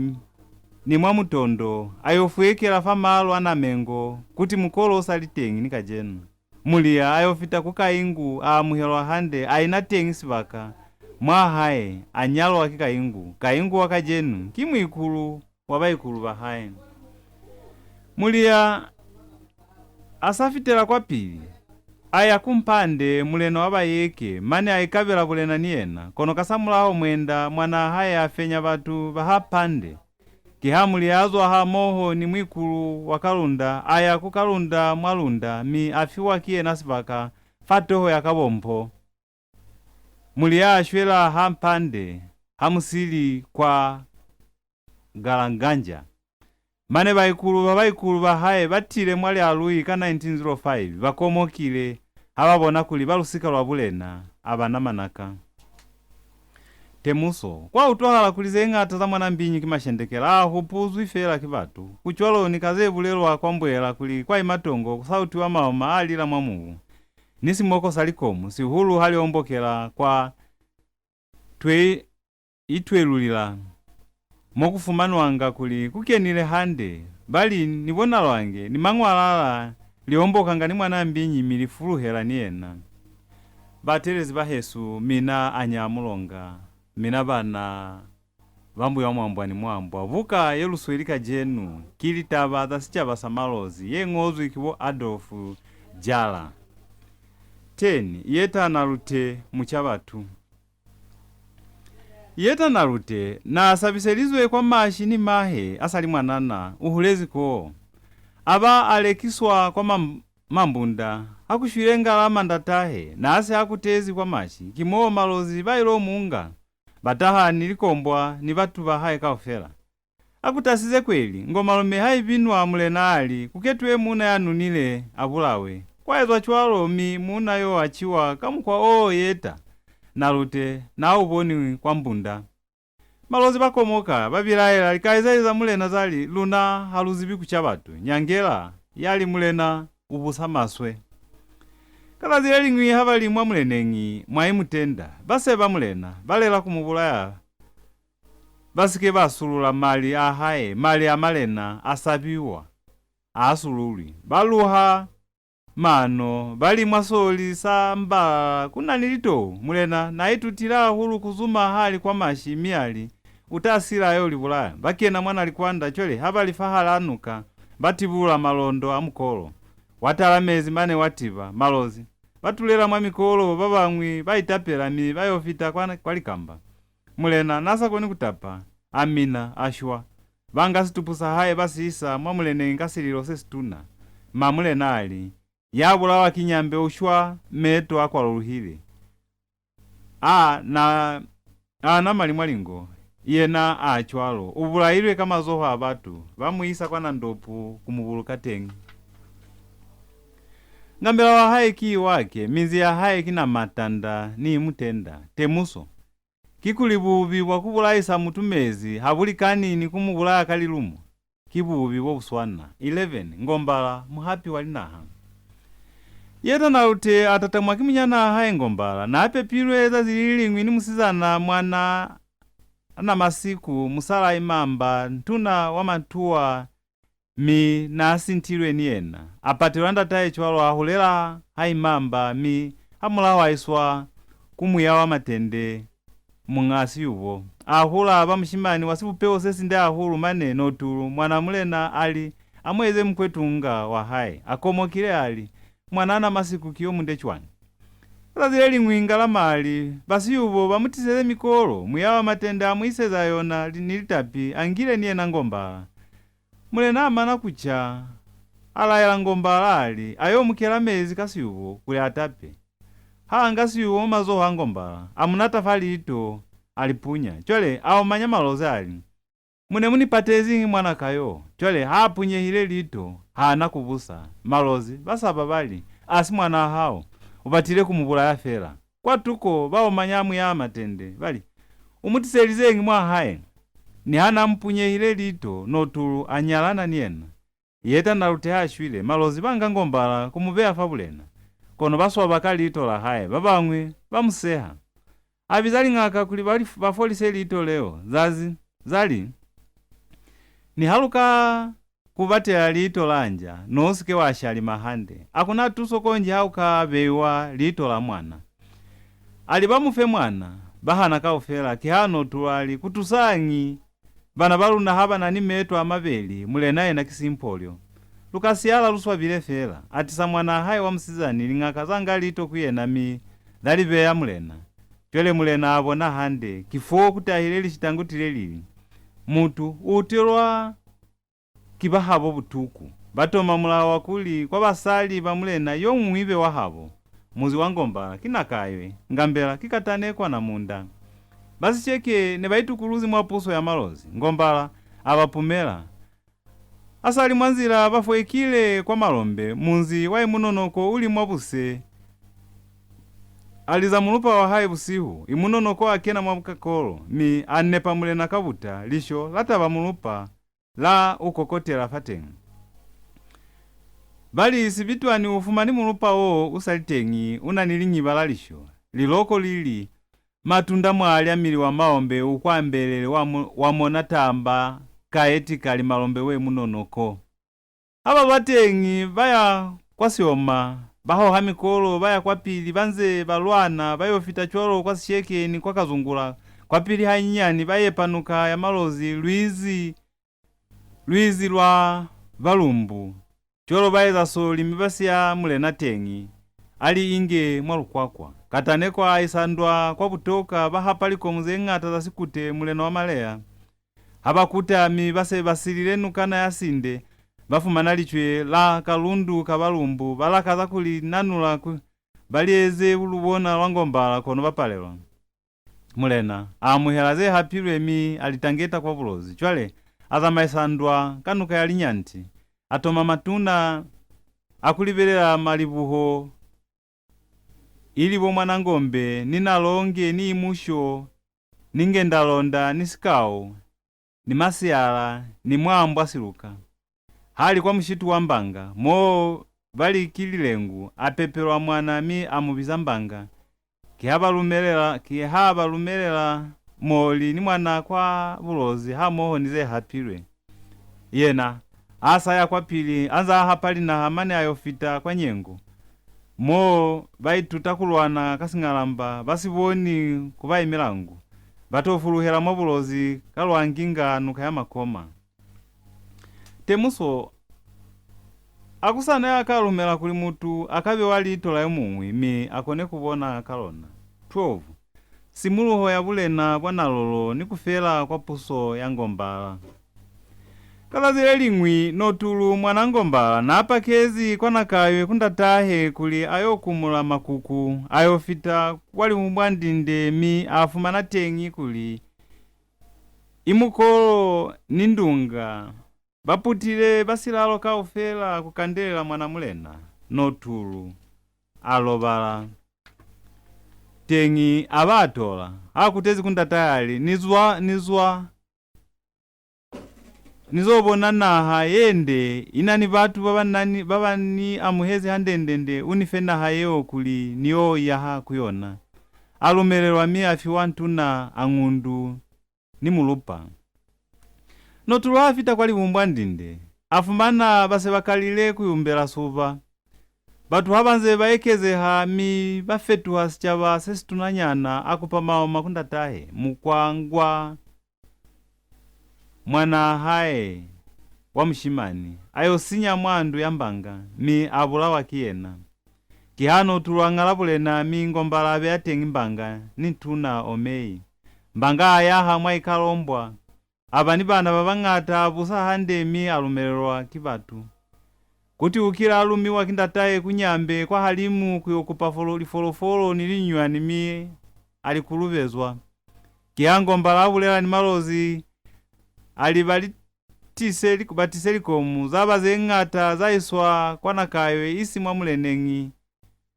ni mwa mutondo, a yo fuekela fa malu a Namengo, kuti mukolo u sa li teñi ni kacenu. Muliya a yo fita ku Kaingu, a amuhelwa hande, a ina teñi sibaka. Mwa hae, a nyalwa ki Kaingu. Kaingu wa kacenu ki muikulu wa baikulu ba hae. Muliya a sa fitela kwapili, a ya ku Mpande, mulena wa Bayeke, mane a ikabela bulena ni yena, kono kasamulaho Mwenda, mwanaa hae, a fenya batu ba ha Pande. Kiha Muliya a zwa hamoho ni muikulu wa Kalunda, a ya ku Kalunda mwa Lunda, mi a fiwa ki yena sibaka fa toho ya Kabompo. Muliya a shwela ha Mpande, ha Musili kwa Galanganja. Mane baikulu ba baikulu ba hae ba tile mwa Lialui ka nineteen zero five, ba komokile ha ba bona kuli ba lusika lwa bulena a ba na manaka. Temuso. Kwa utwahala kuli ze ñata za Mwanambinyi ki mashendekela a hupuzwi fela ki batu. Ku cwalo ni ka ze bulelwa kwa Mboela kuli kwa Imatongo ku sa utwiwa maoma a lila mwa mubu, ni simoko sa likomu, sihulu ha li ombokela kwa twe itwelulila, mo ku fumanwanga kuli ku kenile hande, ba li ni bonalwange ni mañwalala li ombokanga ni Mwanambinyi mi li fuluhela ni yena. Batelezi ba hesu, mina Anya Mulonga, mina bana ba Mbuya Mwambwa ni Mwambwa, buka ye lu sweli kacenu ki Litaba za Sicaba sa Malozi ye ñozwi ki bo Adolf Jalla. Ten, Yeta Nalute, Muca Batu. Yeta Nalute n'a sabiselizwe kwa Mashi ni mahe a sa li mwanana, u hulezi koo. A ba a lekiswa kwa Mam-, Mambunda, ha ku shwile Ngalama ndatahe, n'a se a kutezi kwa Mashi, ki mo Malozi ba il'o mu nga, Ba taha ni likombwa ni batu ba hae kaufela. A ku tasize kweli, ngomalume ha i binwa, mulena a li, "Ku ketwe muuna ya nunile, a bulawe." Kwa ezwa cwalo, mi muuna yo a ciwa ka mukwa o yeta. Nalute na u boni kwa mbunda. Malozi ba komoka, ba bilaela likaizeli za mulena za li, "Luna ha lu zibi ku ca batu." Nyangela ya li, "Mulena u busa maswe." Ka zazi le liñwi ha ba li mwa muleneñi, mwa Imutenda, ba seba mulena, ba lela ku mu bulaya. Ba si ke ba sulula mali a hae, mali a malena a sabiwa, a sululwi. Ba luha mano, ba li, "Mwa soli sa Mbalala ku na ni litou." Mulena na itutile hahulu ku zuma ha li kwa mashi, mi a li, "U ta sila yo li bulaya." Ba kena mwa Nalikwanda, cwale ha ba li fahal'a nuka, ba tibulula malondo a mukolo. Wa tala mezi mane wa tiba, Malozi. Ba tulela mwa mikolo, ba bañwi ba itapela, mi ba yo fita kwa, kwa likamba. Mulena na sa koni ku tapa, a mina, a shwa. Ba nga situpu sa hae ba si isa mwa muleneñi ka sililo se situna. Ma mulena a li, "Ya bulawa ki Nyambe u shwa meto a kwaluluhile. A na, a na mali mwa lingo, yena a cwalo, u bulailwe ka mazoho a batu, ba mu isa kwa Nandopu ku mu buluka teñi." Ngambela wa hae ki Iwake, minzi ya hae ki Namatanda ni Imutenda. Temuso. Kikuli bubi bwa ku bulaisa mutu mezi ha bu likani ni ku mu bulaya ka lilumo? Ki bubi bo bu swana. Eleven, Ngombala, muhapi wa linaha. Yeta Nalute a tatamwa ki munyanaa hae Ngombala. Na pepilwe zazi li liñwi ni musizana mwana Namasiku, musalaa Imamba, ntuna wa Matuwa, mi na sintilwe ni yena. A patelwa ndatahe cwalo, a hulela ha Imamba, mi hamulaho a iswa ku Muya wa Matende, muñ'a siyubo. A hula, a ba mushimani wa sibupeho se sinde hahulu, mane Notulu, mwan'a mulena, a li a mu eze mukwetunga wa hae. A komokile, a li, "Mwanana Masiku ki yo munde cwañi?" Zazi le liñwi Ngalama a li, "Ba siyubo ba mu tiseze mikolo." Muya wa Matende a mu iseza yona li, ni litapi, a ngile ni yena Ngombala. Mulena a mana ku ca, a laela Ngombala a li, "A yo mu kela mezi ka siyubo kuli a tape." Ha a nga siyubo mwa mazoho a Ngombala, a mu nata fa liito, a li punya. Cwale a omanya Malozi a li, "Mu ne mu ni pateziñi mwan'a ka yo?" Cwale ha a punyehile liito, ha na ku busa. Malozi ba saba ba li, "A si mwan'a hao, u batile ku mu bulaya fela." Kwatuko ba omanya Muya wa Matende, ba li, "U mu tiselizeñi mwa hae?" Niha na mu punyehile liito, Notulu a nyalana ni yena. Yeta Nalute ha shwile, Malozi ba nga Ngombala ku mu beya fa bulena. Kono ba swaba ka liito la hae, ba bañwi ba mu seha. A biza liñaka kuli ba li, ba folise liito leo. Zazi, za li, "Niha lu ka ku batela liito la nja, no si ke wa shalima hande. Ha ku na tuso konji ha u ka beiwa liito la mwana." A li ba mu fe mwana, ba hana kaufela, kiha Notulu a li, "Ku tusañi? Bana ba luna ha ba na ni meto a mabeli, mulena yena ki simpolyo. Lu ka siyala lu swabile fela." A tisa mwanaa hae wa musizani, liñaka za nga liito ku yena, mi za li beya mulena. Cwale mulena a bona hande, ki fo ku tahile lishitanguti le li li, "Mutu u utelwa ki bahabo butuku." Ba toma mulao wa kuli kwa basali ba mulena yo muñwi be wahabo. Munzi wa Ngombala ki Nakaywe, Ngambela ki Katane kwa Namunda. Ba Sisheke ne ba itukuluzi mwa puso ya Malozi. Ngombala a ba pumela. A sa li mwa nzila, ba fwekile kwa Malombe, munzi wa Imunonoko u li mwa buse. A liza mulupa wa hae busihu, Imunonoko a kena mwa bukakolo, mi a nepa mulena ka buta, lisho la taba mulupa, la u kokotela fateñi. Ba li, "Sibitwani u fumani mulupa wo u sa li teñi, u na ni liñiba la lisho." Liloko li li, "Matunda mwa lya mili wa maombe u kwambelele wa mo-, wa mona tamba ka etika li malombe we munonoko." Ha ba ba teñi, ba ya kwa Sioma, ba hoha mikolo, ba ya kwapili, ba nze ba lwana, ba yo fita cwalo kwa Sishekeni, kwa Kazungula, kwapili hanyinyani, ba yepa nuka ya Malozi, Lwizi, Lwizi lwa Balumbu. Cwalo ba eza soli, mi ba siya mulena teñi, a li inge mwa lukwakwa. Kataneko a isa ndwa kwa Butoka, ba hapa likomu ze ñata za Sikute, mulena wa Maleya. Ha ba kuta, mi ba se ba silile nukana ya Sinde, ba fumana licwe la Kalundu ka Balumbu, ba lakaza ku li nanula ku ba li eze lubona lwa Ngombala, kono ba palelwa. Mulena a amuhela ze hapilwe mi a li tangeta kwa Bulozi. Cwale a zamaisa ndwa ka nuka ya Linyanti, a toma matuna a ku libelela Malibuho, ili bo Mwanangombe, ni Nalonge, ni Imusho, ni Ngendalonda, ni Sikau, ni Masiala, ni Mwambwa Siluka. Ha li kwa mushitu wa Mbanga, mo ba li ki Lilengu, a pepelwa mwana mi a mu biza Mbanga. Ki ha ba lumelela, ki ha ba lumelela Moli ni mwana kwa Bulozi hamoho ni ze hapilwe. Yena a sa ya kwapili, a nza a hapa linaha mane a yo fita kwa Nyengo, mo ba ituta ku lwana ka singalamba ba si boni ku ba imela ngu. Ba to fuluhela mwa Bulozi ka Lwanginga, nuka ya Makoma. Temuso, a ku sa na ya ka lumela kuli mutu a ka bewa liito la yo muñwi mi a kone ku bona ka lona. Twelve. Simuluho ya bulena bwa Nalolo ni ku fela kwa puso ya Ngombala. Ka zazi le liñwi, Notulu mwana Ngombala n'a pakezi kwa Nakaywe ku ndatahe kuli a yo kumula makuku, a yo fita kwa Libumbwandinde mi a fumana teñi kuli Imukolo ni Ndunga ba putile ba silalo kaufela ku kandelela mwana mulena. Notulu a lobala teñi, a ba tola. Ha kutezi ku ndatahe a li, "Ni zwa, ni zwa, ni zo bona naha ye nde, i na ni batu ba ba na ni, ba ba ni amuhezi hande-nde-nde, u ni fe naha yeo kuli ni yo yaha ku yona." A lumelelwa mi a fiwa ntuna a Ngundu ni Mulupa. Notulu ha fita kwa Libumbwandinde, a fumana ba se ba kalile ku yumbela suba. Batu ha ba nze ba ekezeha mi ba fetuha sicaba se situnanyana, a kupa maoma ku ndatahe, Mukwangwa, mwanaa hae wa mushimani, a yo sinya mwa ndu ya Mbanga, mi a bulawa ki yena. Kiha Notulu a ñala bulena mi Ngombala a beya teñi Mbanga ni Tuna Omei. Mbanga a yaha mwa Ikalombwa, a ba ni bana ba bañata, a busa hande mi a lumelelwa ki batu. Kuti u kile a lumiwa ki ndatahe ku Nyambe kwahalimu ku yo kupa folo-, lifolofolo ni linyunywani mi a li kulubezwa. Kiha Ngombala a bulela ni Malozi, a li ba li tise li-, ba tise likomu, za ba ze ñata, za iswa kwa Nakaywe, isi mwa muleneñi,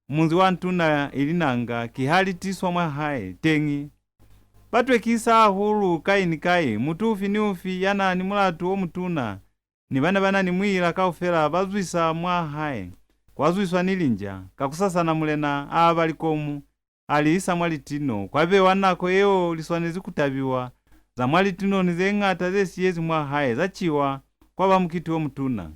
munzi wa ntuna ili Nanga, kiha li tiswa mwa hae. Teñi, ba twekisa hahulu kai ni kai, mutu ufi ni ufi ya na ni mulatu o mutuna, ni ba ne ba na ni muila kaufela ba zwisa mwa hae. Kwa zwiswa ni linja. Kakusasana mulena a aba likomu, a li isa mwa litino. Kwa bewa nako yeo li swanezi ku tabiwa, za mwa litino ni ze ñata ze siyezi mwa hae za ciwa, kwa ba mukiti o mutuna.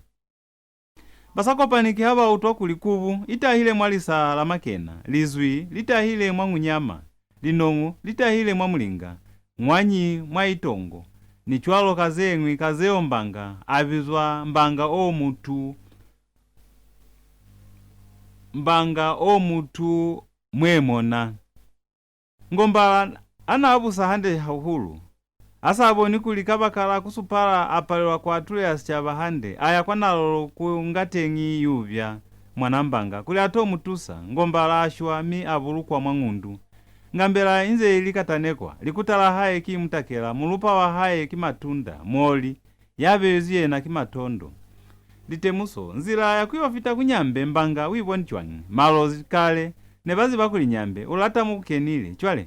Ba sa kopani kiha ba utwa kuli kubu i tahile mwa lisa la Makena, lizwi li tahile mwa Ngunyama, linoñu li tahile mwa Mulinga, ñwanyi mwa Itongo, ni cwalo ka ze ñwi ka zeo Mbanga a bizwa Mbanga o mutu, Mbanga o mutu mwe mona. Ngombala a n'a busa hande hahulu. A sa boni kuli kabakala ku supala a palelwa ku atulela sicaba hande, a ya kwa Nalolo ku nga teñi Yubya, mwana Mbanga, kuli a to mu tusa. Ngombala a shwa mi a bulukwa mwa Ngundu. Ngambela inze ili Katanekwa, likuta la hae ki Mutakela, mulupa wa hae ki Matunda, Moli, ya beezwi yena ki Matondo. Litemuso, nzila ya ku yo fita ku Nyambe Mbanga u i boni cwañi? Malozi kale ne ba ziba kuli Nyambe u lata mo ku kenile. Cwale,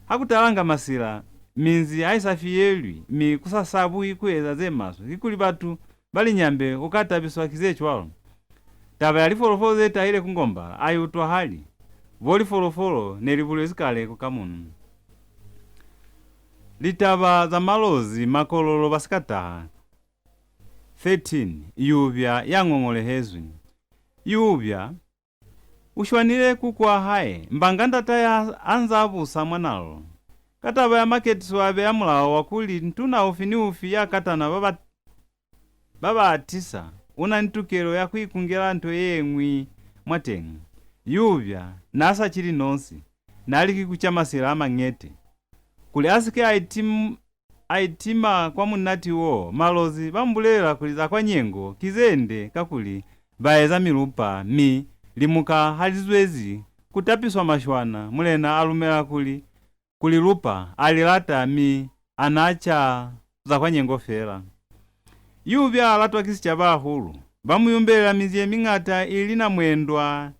ha ku talanga masila, minzi ha i sa fiyelwi, mi ku sa sabwi ku eza ze maswe, kikuli batu ba li Nyambe u ka tabiswa ki ze cwalo? Taba ya lifolofolo ze tahile ku Ngombala a i utwahali. Bo lifolofolo ne li bulezi kale ku Kamunu. Litaba za Malozi, Makololo ba si ka taha. Thirteen. Yubya ya ngongolehezwi. Yubya u shwanile kuku wa hae, Mbanga ndatahe a nza busa mwa Nalolo. Ka taba ya maketiso a beya mulao wa kuli ntuna ufi ni ufi ya katana ba ba, ba ba atisa, u na ni tukelo ya ku ikungela nto ye ñwi mwateñi. Yubya n'a sa cili nosi, n'a liki ku ca masila a mañete. Kuli a si ke a itim-, a itima kwa munati wo, Malozi ba mu bulelela kuli za kwa Nyengo ki ze nde, kakuli ba eza milupa, mi limuka ha li zwezi ku tapiswa mashwana. Mulena a lumela kuli ku li lupa, a li lata, mi a n'a ca za kwa nyengo fela. Yubya a latwa ki sicaba hahulu. Ba mu yumbelela minzi ye miñata ili Namwendwa,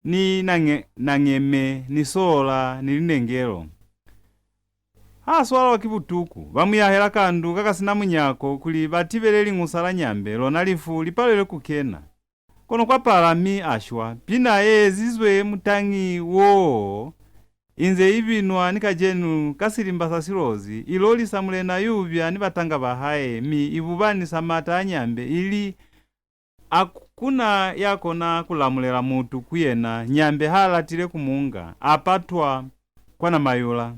ni Nange-, Nangeme, ni Sola, ni Linengelo. Ha swalwa ki butuku, ba mu yahela kandu ka ka si na munyako kuli ba tibele liñusa la Nyambe, lona lifu, li palelwe ku kena. Kono kwa pala, mi a shwa. Pina ye ezizwe mutañi woo inze i binwa ni kacenu ka silimba sa Silozi, i lolisa Mulena Yubya ni batanga ba hae, mi i bubanisa maata a Nyambe, ili, "Hakuna ya kona ku lamulela mutu ku yena, Nyambe ha latile ku mu nga, a patwa kwa Namayula.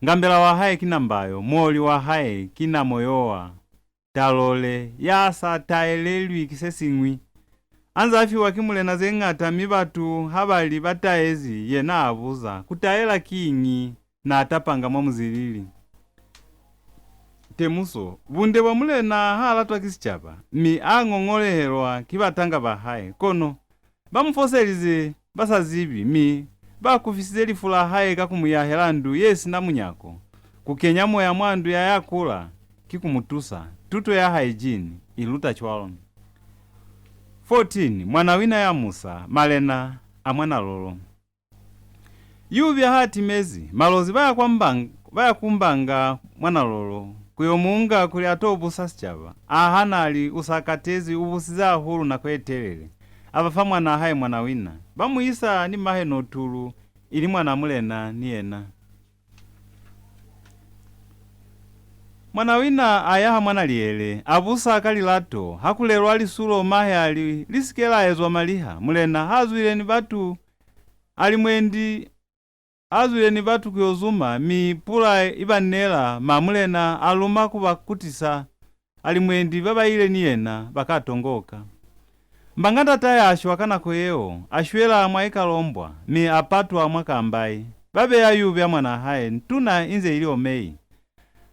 Ngambela wa hae ki Nambayo, muoli wa hae ki Namoyowa, Talole, ya sa taelelwi ki se siñwi. A nza fiwa ki Mulena ze ñata, mi batu ha ba li ba taezi, yena a buza, 'Ku taela kiñi?' Na tapanga mwa muzilili." Temuso, bunde bwa Mulena ha latwa ki sicaba, mi a ñoñolehelwa ki batanga ba hae, kono ba mu foselize ba sa zibi, mi ba kufisize lifu la hae ka ku mu yahela ndu ye si na munyako. Ku kenya moya mwa ndu ya ya kula ki ku mu tusa. Tuto ya hygiene i luta cwalo. Fourteen, Mwanawina ya musa, malena a mwa Nalolo. Yubya ha timezi, Malozi ba ya kwa Mbang-, ba ya ku Mbanga mwa Nalolo, ku yo mu nga kuli a to busa sicaba. A hana, a li, "U sa katezi, u busize hahulu nako ye telele." A ba fa mwanaa hae Mwanawina. Ba mu isa ni mahe Notulu, ili mwanaa mulena ni yena. Mwanawina a yaha mwa Naliele, a busa ka lilato. Ha ku lelwa lisulo, mahe a li, "Li si ke la ezwa maliha." Mulena ha zwile ni batu, a li mwendi, ha zwile ni batu ku yo zuma, mi pula i ba nela, ma Mulena a luma ku ba kutisa, a li mwendi ba ba ile ni yena ba ka tongoka. Mbanga ndatahe a shwa ka nako yeo, a shwela mwa Ikalombwa, mi a patwa mwa Kambai. Ba beya Yubya mwanaa hae, ntuna inze ili Omei.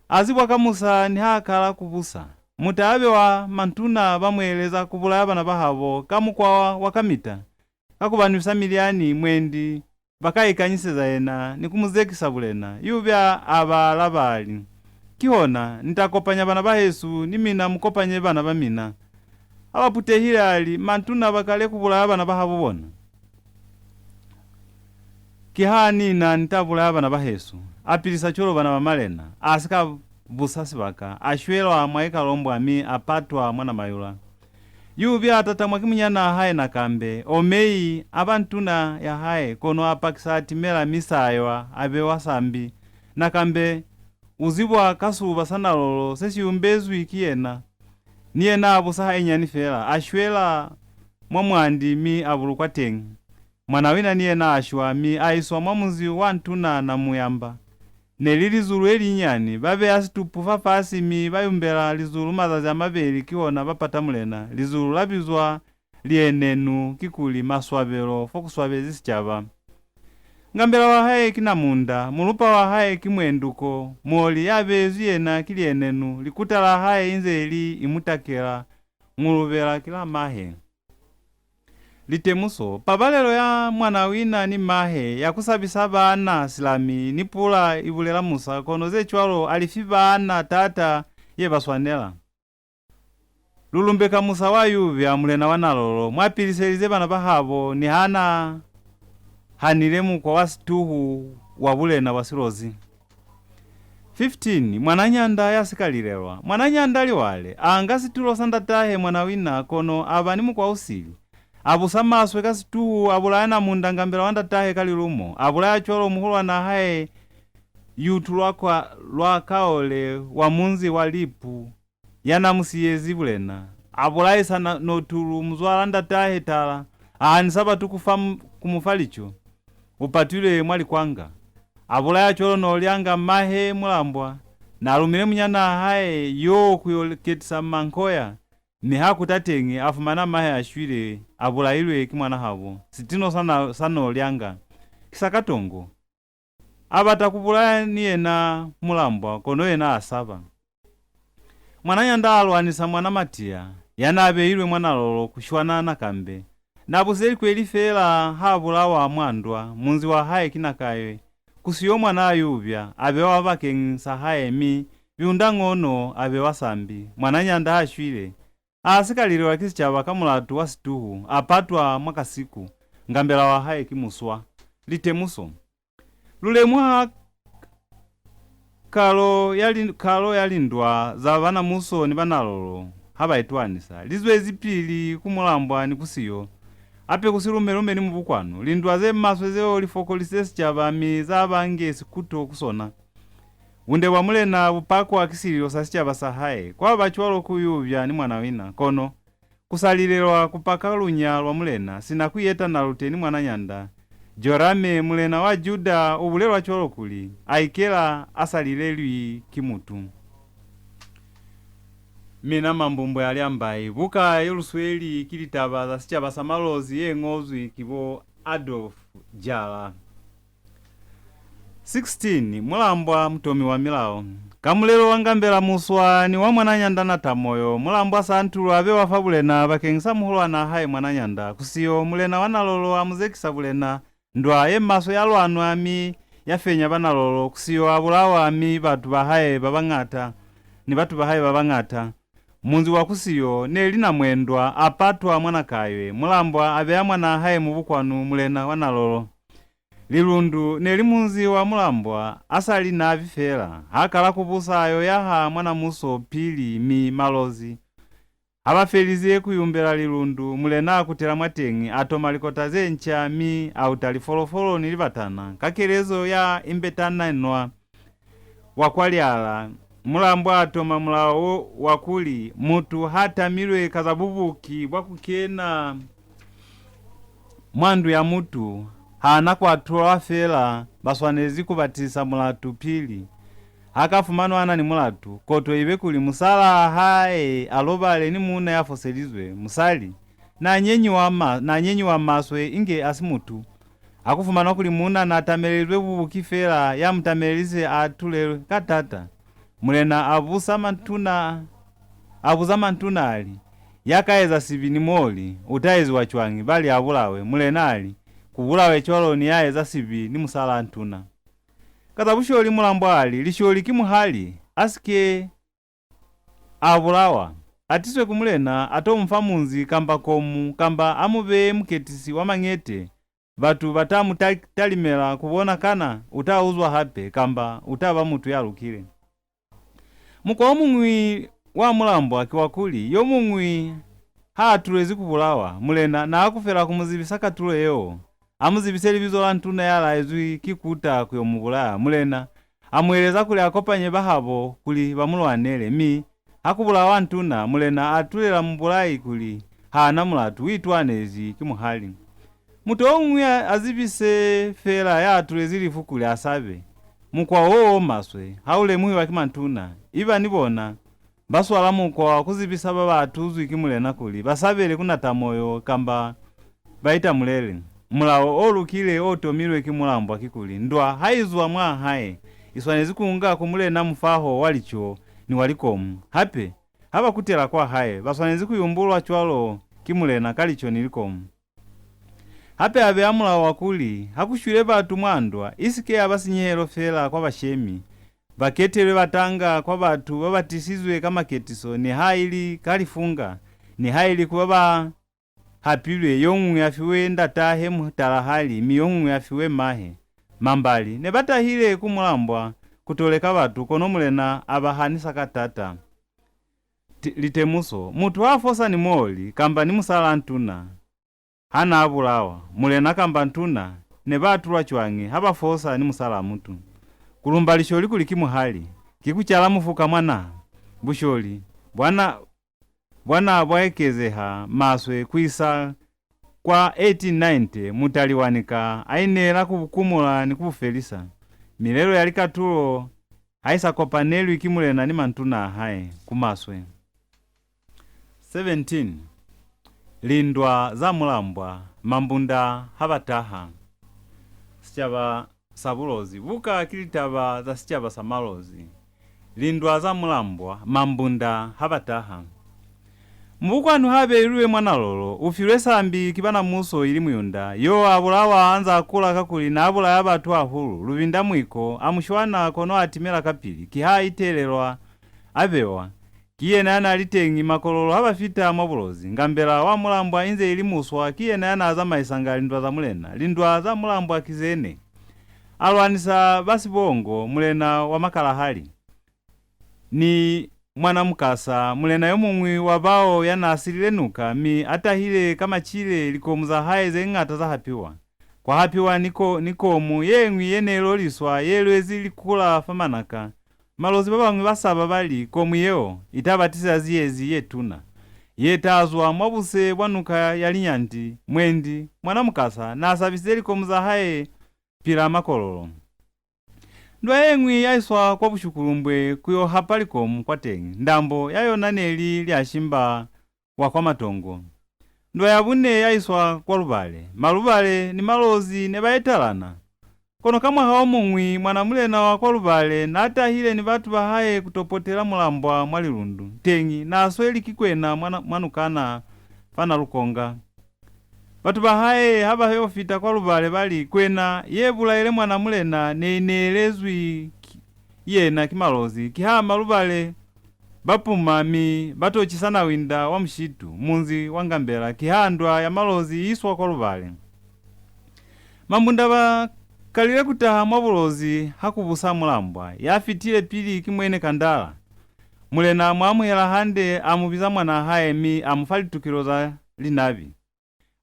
A zibwa ka musa niha kala ku busa. Mutaabe wa mantuna ba mu eleza ku bulaya bana ba habo ka mukwa wa, wa kamita, ka ku ba nwisa milyani, mwendi ba ka ikanyiseza yena ni ku mu zekisa bulena. Yubya a ba alaba, a li, "Kihona, ni ta kopanya bana ba hesu, ni mina mu kopanye bana ba mina." Ha ba putehile, a li, "Mantuna ba kale ku bulaya bana ba habo bona. Kiha ni na ni ta bulaya bana ba hesu." A pilisa cwalo bana ba malena, a si ka busa sibaka, a shwelwa mwa Ikalombwa, mi a patwa mwa Namayula. Yubya a tatamwa ki munyanaa hae Nakambe, Omei a ba ntuna ya hae, kono a pakisa, a timela, mi sa ywa, a bewa sambi. Nakambe u zibwa ka suba sa Nalolo se si yumbezwi ki yena. Ni yena a busa hainyani fela, a shwela mwa Mwandi, mi a bulukwa teñi. Mwanawina ni yena a shwa, mi a iswa mwa munzi wa ntuna Namuyamba. Ne li lizulu le linyani, ba beya situpu fafasi, mi ba yumbela lizulu mazazi a mabeli, kihona ba pata mulena. Lizulu la bizwa Lienenu, kikuli, maswabelo, fo ku swabezi sicaba. Ngambela wa hae ki Namunda, mulupa wa hae ki Mwenduko, muoli ya beezwi yena ki Lienenu, likuta la hae inze li imutakela, ngulubela ki la mahe. Litemuso, pabalelo ya Mwanawina ni mahe ya ku sabisa baana, silami ni pula i bulela musa, kono ze cwalo a li fi baana taata ye ba swanela. Lu lumbeka musa wa Yubya, mulena wa Nalolo, mwa piliselize bana ba habo, niha na hanile mukwa wa situhu wa bulena bwa Silozi. Fifteen, Mwananyanda ya si ka lilelwa. Mwananyanda Liwale a nga situlo sa ndatahe Mwanawina, kono a ba ni mukwa u sili. A busa maswe ka situhu, a bulaya Namunda, ngambela wa ndatahe, ka lilumo. A bulaya cwalo muhulwanaa hae Yutu lwa kwa, lwa Kaole wa munzi wa Lipu, ya na mu siyezi bulena. A bulaisa na, Notulu, muzwala ndatahe Tala, a hanisa batu ku fa m-, ku mu fa lico. U patwile mwa likwanga. A bulaya cwalo Nolyanga mahe Mulambwa. Na lumile munyanaa hae yo ku yo ketisa Mankoya, mi ha kuta teñi, a fumana mahe a shwile, a bulailwe ki mwanahabo. Sitino sa na, sa Nolyanga ki sa Katongo. A bata ku bulaya ni yena Mulambwa, kono yena a saba. Mwananyanda a lwanisa mwana Matiya, ya n'a beilwe mwa Nalolo ku shwa na Nakambe. N'a busize likweli feela ha bulawa mwa ndwa, munzi wa hae ki Nakaywe, ku si yo mwana a yubya, a bewa bakeñi sa hae, mi Biundangono a bewa sambi. Mwananyanda ha shwile, a si ka lilelwa ki sicaba ka mulatu wa situhu, a patwa mwa kasiku, ngambela wa hae ki muswa. Litemuso. Lu lemuha kalo ya li-, kalo ya lindwa za banamuso ni banalolo ha ba itwanisa. Li zwezipili ku Mulambwa ni ku Siyo. Hape ku Silumelume ni Mubukwanu, lindwa ze maswe zeo li fokolisize sicaba mi za ba nge sikuto ku sona. Bunde bwa mulena bu pakwa ki sililo sa sicaba sa hae. Kwa ba cwalo ku Yubya ni Mwanawina, kono ku sa lilelwa ku paka lunya lwa mulena, sina ku yeta Nalute ni Mwananyanda. Jorame, mulena wa Juda, u bulelwa cwalo kuli, a ikela a sa lilelwi ki mutu. Mina mambumbwe a Lyambai, buka ye lu sweli ki Litaba za Sicaba sa Malozi ye ñozwi ki bo Adolf Jalla. Sixteen, Mulambwa, mutomi wa milao. Ka mulelo wa Ngambela Muswa ni wa Mwananyanda Natamoyo, Mulambwa Santulu a bewa fa bulena bakeñisa muhulwanaa hae Mwananyanda. Ku Siyo, mulena wa Nalolo a mu zekisa bulena, ndwa ye maswe ya lwanwa mi ya fenya ba Nalolo. Ku Siyo a bulawa mi batu ba hae ba bañata, ni batu ba hae ba bañata. Munzi wa Ku Siyo ne li Namwendwa, a patwa mwa Nakaywe. Mulambwa a beya mwanaa hae Mubukwanu, mulena wa Nalolo. Lilundu ne li munzi wa Mulambwa, a sa li Navi fela. Ha kala ku busa, a yo yaha mwa Namuso pili, mi Malozi ha ba felize ku yumbela Lilundu, mulena a kutela mwateñi, a toma likota ze nca, mi a uta lifolofolo ni libatana. Ka kelezo ya Imbetanenwa wa kwa Lyala, Mulambwa a toma mulao wo wa kuli, mutu ha tamilwe ka za bubuki bwa ku kena mwa ndu ya mutu, ha na ku atulwa fela, ba swanezi ku batisa mulatu pili. Ha ka fumanwa a na ni mulatu, koto ibe kuli musalaa hae a lobale ni muuna ya foselizwe. Musali na nyenyiwa ma-, na nyenyiwa maswe inge a si mutu. Ha ku fumanwa kuli muuna na tamelelizwe bubuki fela, ya mu tamelelize a atulelwe ka taata. Mulena a buza mantuna, a buza mantuna a li, "Ya ka eza sibi ni muoli, u ta eziwa cwañi?" Ba li, "A bulawe." Mulena a li, "Ku bulawe cwalo ni ya eza sibi ni musalaa ntuna." Ka za busholi, Mulambwa a li, "Lisholi ki muhali, a si ke a bulawa. A tiswe ku mulena, a to mu fa munzi kamba komu, kamba a mu beye muketisi wa mañete. Batu ba ta mu ta-, talimela ku bona kana u ta uzwa hape, kamba u ta ba mutu ya lukile." Mukwa o muñwi wa Mulambwa ki wa kuli, yo muñwi ha atulezi ku bulawa, mulena na akufela ku mu zibisa katulo yeo, a mu zibise libizo la ntuna ya laezwi ki kuta ku yo mu bulaya. Mulena a mu eleza kuli a kopanye bahabo kuli ba mu lwanele, mi ha ku bulawa ntuna, mulena a atulela mubulai kuli ha na mulatu, u itwanezi ki muhali. Mutu o muñwi a, a zibise fela ya atulezi lifu kuli a sabe. Mukwa wo o maswe ha u lemuhiwa ki mantuna. Iba ni bona ba swala mukwa wa ku zibisa ba ba atuzwi ki mulena kuli ba sabele ku Natamoyo kamba ba itamulele. Mulao o lukile o tomilwe ki Mulambwa kikuli, ndwa ha i zwa mwa hae, i swanezi ku nga ku mulena mufaho wa lico ni wa likomu. Hape, ha ba kutela kwa hae, ba swanezi ku yumbulwa cwalo ki mulena ka lico ni likomu. Hape a beya mulao wa kuli, ha ku shwile batu mwa ndwa, i si ke ya ba sinyehelo fela kwa bashemi. Ba ketelwe batanga kwa batu ba ba tisizwe ka maketiso, nihaili ka lifunga, nihaili ku ba ba hapilwe, yo muñwi a fiwe ndatahe mutalahali, mi yo muñwi a fiwe mahe. Mambali ne ba tahile ku Mulambwa ku to leka batu, kono mulena a ba hanisa ka taata. Ti-, litemuso, mutu ha fosa ni muoli, kamba ni musalaa ntuna, ha naa bulawa, mulena kamba ntuna ne ba atulwa cwañi ha ba fosa ni musalaa mutu? Ku lumba lisholi kuli ki muhali, ki ku cala mufuka mwa naha. Busholi bwa na, bwa na bwa ekezeha maswe ku isa kwa eighteen ninety, mutali wa nika a ineela ku bu kumula ni ku bu felisa. Milelo ya likatulo ha i sa kopanelwi ki mulena ni mantuna a hae, ku maswe. Seventeen. Lindwa za Mulambwa, Mambunda ha ba taha. Sicaba sa Bulozi. Buka ki Litaba za Sicaba sa Malozi. Lindwa za Mulambwa, Mambunda ha ba taha. Mubukwanu ha beilwe mwa Nalolo, u filwe sambi ki bana muso ili Muyunda, yo a bulawa a nza kula kakuli n'a bulaya batu hahulu. Lubinda Mwiko a mu shwana kono a timela kapili, kiha a itelelwa, a bewa. Ki yena ya n'a li teñi Makololo ha ba fita mwa Bulozi. Ngambela wa Mulambwa inze ili muswa, ki yena ya n'a zamaisanga lindwa za mulena. Lindwa za Mulambwa ki ze ne. A lwanisa ba Sibongo, mulena wa Makalahali, ni Mwanamukasa, mulena yo muñwi wa bao ya n'a silile nuka, mi a tahile ka macile, likomu za hae ze ñata za hapiwa. Kwa hapiwa ni ko-, ni komu ye ñwi ye ne loliswa ye lwezi likula fa manaka. Malozi ba bañwi ba saba ba li, komu yeo i ta ba tiseza ziyezi ye tuna, ye ta zwa mwa buse bwa nuka ya Linyanti. Mwendi, Mwanamukasa n'a sabisize likomu za hae pila Makololo. Ndwa ye ñwi ya iswa kwa Bushukulumbwe ku yo hapa likomu kwateñi. Ndambo ya yona ne li Lyashimba wa kwa Matongo. Ndwa ya bune ya iswa kwa Lubale. Malubale ni Malozi ne ba etalana. Kono ka mwaha o muñwi, mwana mulena wa kwa Lubale n'a tahile ni batu ba hae ku to potela Mulambwa mwa Lilundu. Teñi, n'a sweli ki kwena mwa na-, mwa nukana fa Nalukonga. Batu ba hae ha ba yo fita kwa Lubale ba li, Kwena ye bulaile mwana mulena ne i neelezwi ki-, yena ki Malozi, kiha Malubale ba puma mi ba to cisa Nawinda wa Mushitu, munzi wa Ngambela, kiha ndwa ya Malozi i iswa kwa Lubale. Mambunda ba kalile ku taha mwa Bulozi ha ku busa Mulambwa, ya fitile pili ki Mwene Kandala. Mulena a mu amuhela hande, a mu biza mwanaa hae mi a mu fa litukelo za linabi.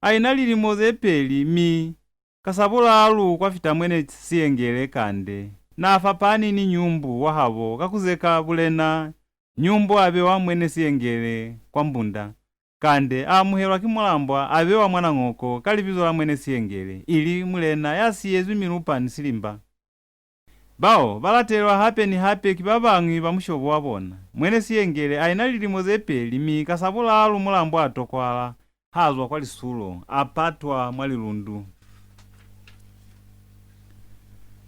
A ina lilimo ze peli, mi ka sa bulaalu kwa fita Mwene Siyengele Kande. N'a fapani ni Nyumbu wa habo ka ku zeka bulena. Nyumbu a bewa Mwene Siyengele kwa Mbunda. Kande a amuhelwa ki Mulambwa, a bewa mwa Nañoko ka libizo la Mwene Siyengele, ili mulena ya siyezwi milupa ni silimba. Bao ba latelelwa hape ni hape ki ba bañwi ba mushobo wa bona. Mwene Siyengele a ina lilimo ze peli, mi ka sa bulaalu Mulambwa a tokwala, ha zwa kwa lisulo, a patwa mwa Lilundu.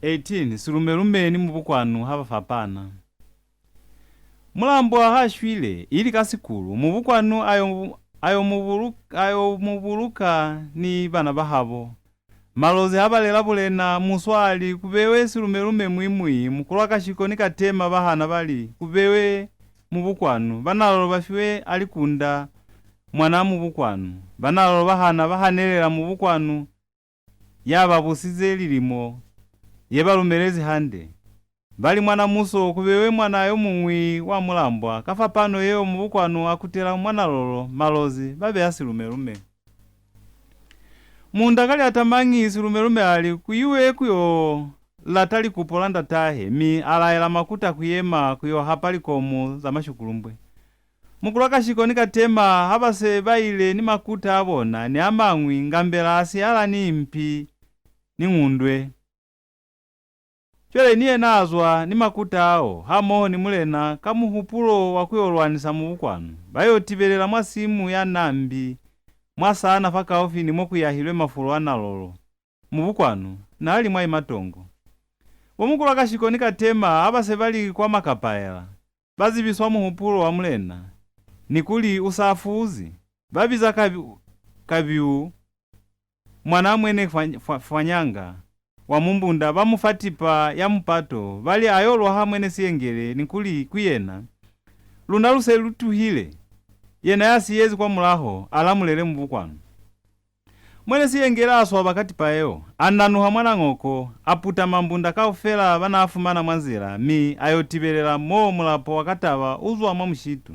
Eighteen, Silumelume ni Mubukwanu ha ba fapana. Mulambwa ha shwile, ili ka Sikulu, Mubukwanu a yo, a yo mu bulu-, a yo mu buluka ni bana ba habo. Malozi ha ba lela bulena, muswa a li, Ku bewe Silumelume Muimui, Mukulwakashiko ni Katema ba hana ba li, Ku bewe Mubukwanu, ba Nalolo ba fiwe Alikunda, mwanaa Mubukwanu. Ba Nalolo ba hana ba hanelela Mubukwanu, ya ba busize lilimo ye ba lumelezi hande. Ba li, Mwana muso, ku bewe mwana yo muñwi wa Mulambwa. Ka fapano yeo, Mubukwanu a kutela mwa Nalolo, Malozi ba beya Silumelume. Munda ka liata mañi, Silumelume a li, Ku iwe ku yo lata likupo la ndatahe, mi a laela makuta ku yema ku yo hapa likomu za Mashukulumbwe. Mukulwakashiko ni Katema ha ba se ba ile ni makuta a bona ni a mañwi, Ngambela a siyala ni mpi ni Ngundwe. Cwale ni yena a zwa ni makuta ao, hamoho ni mulena, ka muhupulo wa ku yo lwanisa Mubukwanu. Ba yo tibelela mwa simu ya Nambi, mwa saana fakaufi ni mo ku yahilwe mafulo a Nalolo. Mubukwanu n'a li mwa Imatongo. Bo Mukulwakashiko ni Katema ha ba se ba li kwa Makapaela, ba zibiswa muhupulo wa mulena, ni kuli u sa fuzi. Ba biza Kabi-, Kabiu, mwanaa Mwene Fwa-, Fwa-, Fwanyanga wa Mumbunda, ba mu fa tipa ya mupato, ba li a yo lwaha Mwene Siyengele ni kuli ku yena, Luna lu se lu tuhile, yena ya siyezi kwa mulaho, a lamulele Mubukwanu. Mwene Siyengele a swaba ka tipa yeo, a nanuha mwa Nañoko, a puta Mambunda kaufela ba n'a fumana mwa nzila, mi a yo tibelela mo mulapo wa Kataba u zwa mwa mushitu.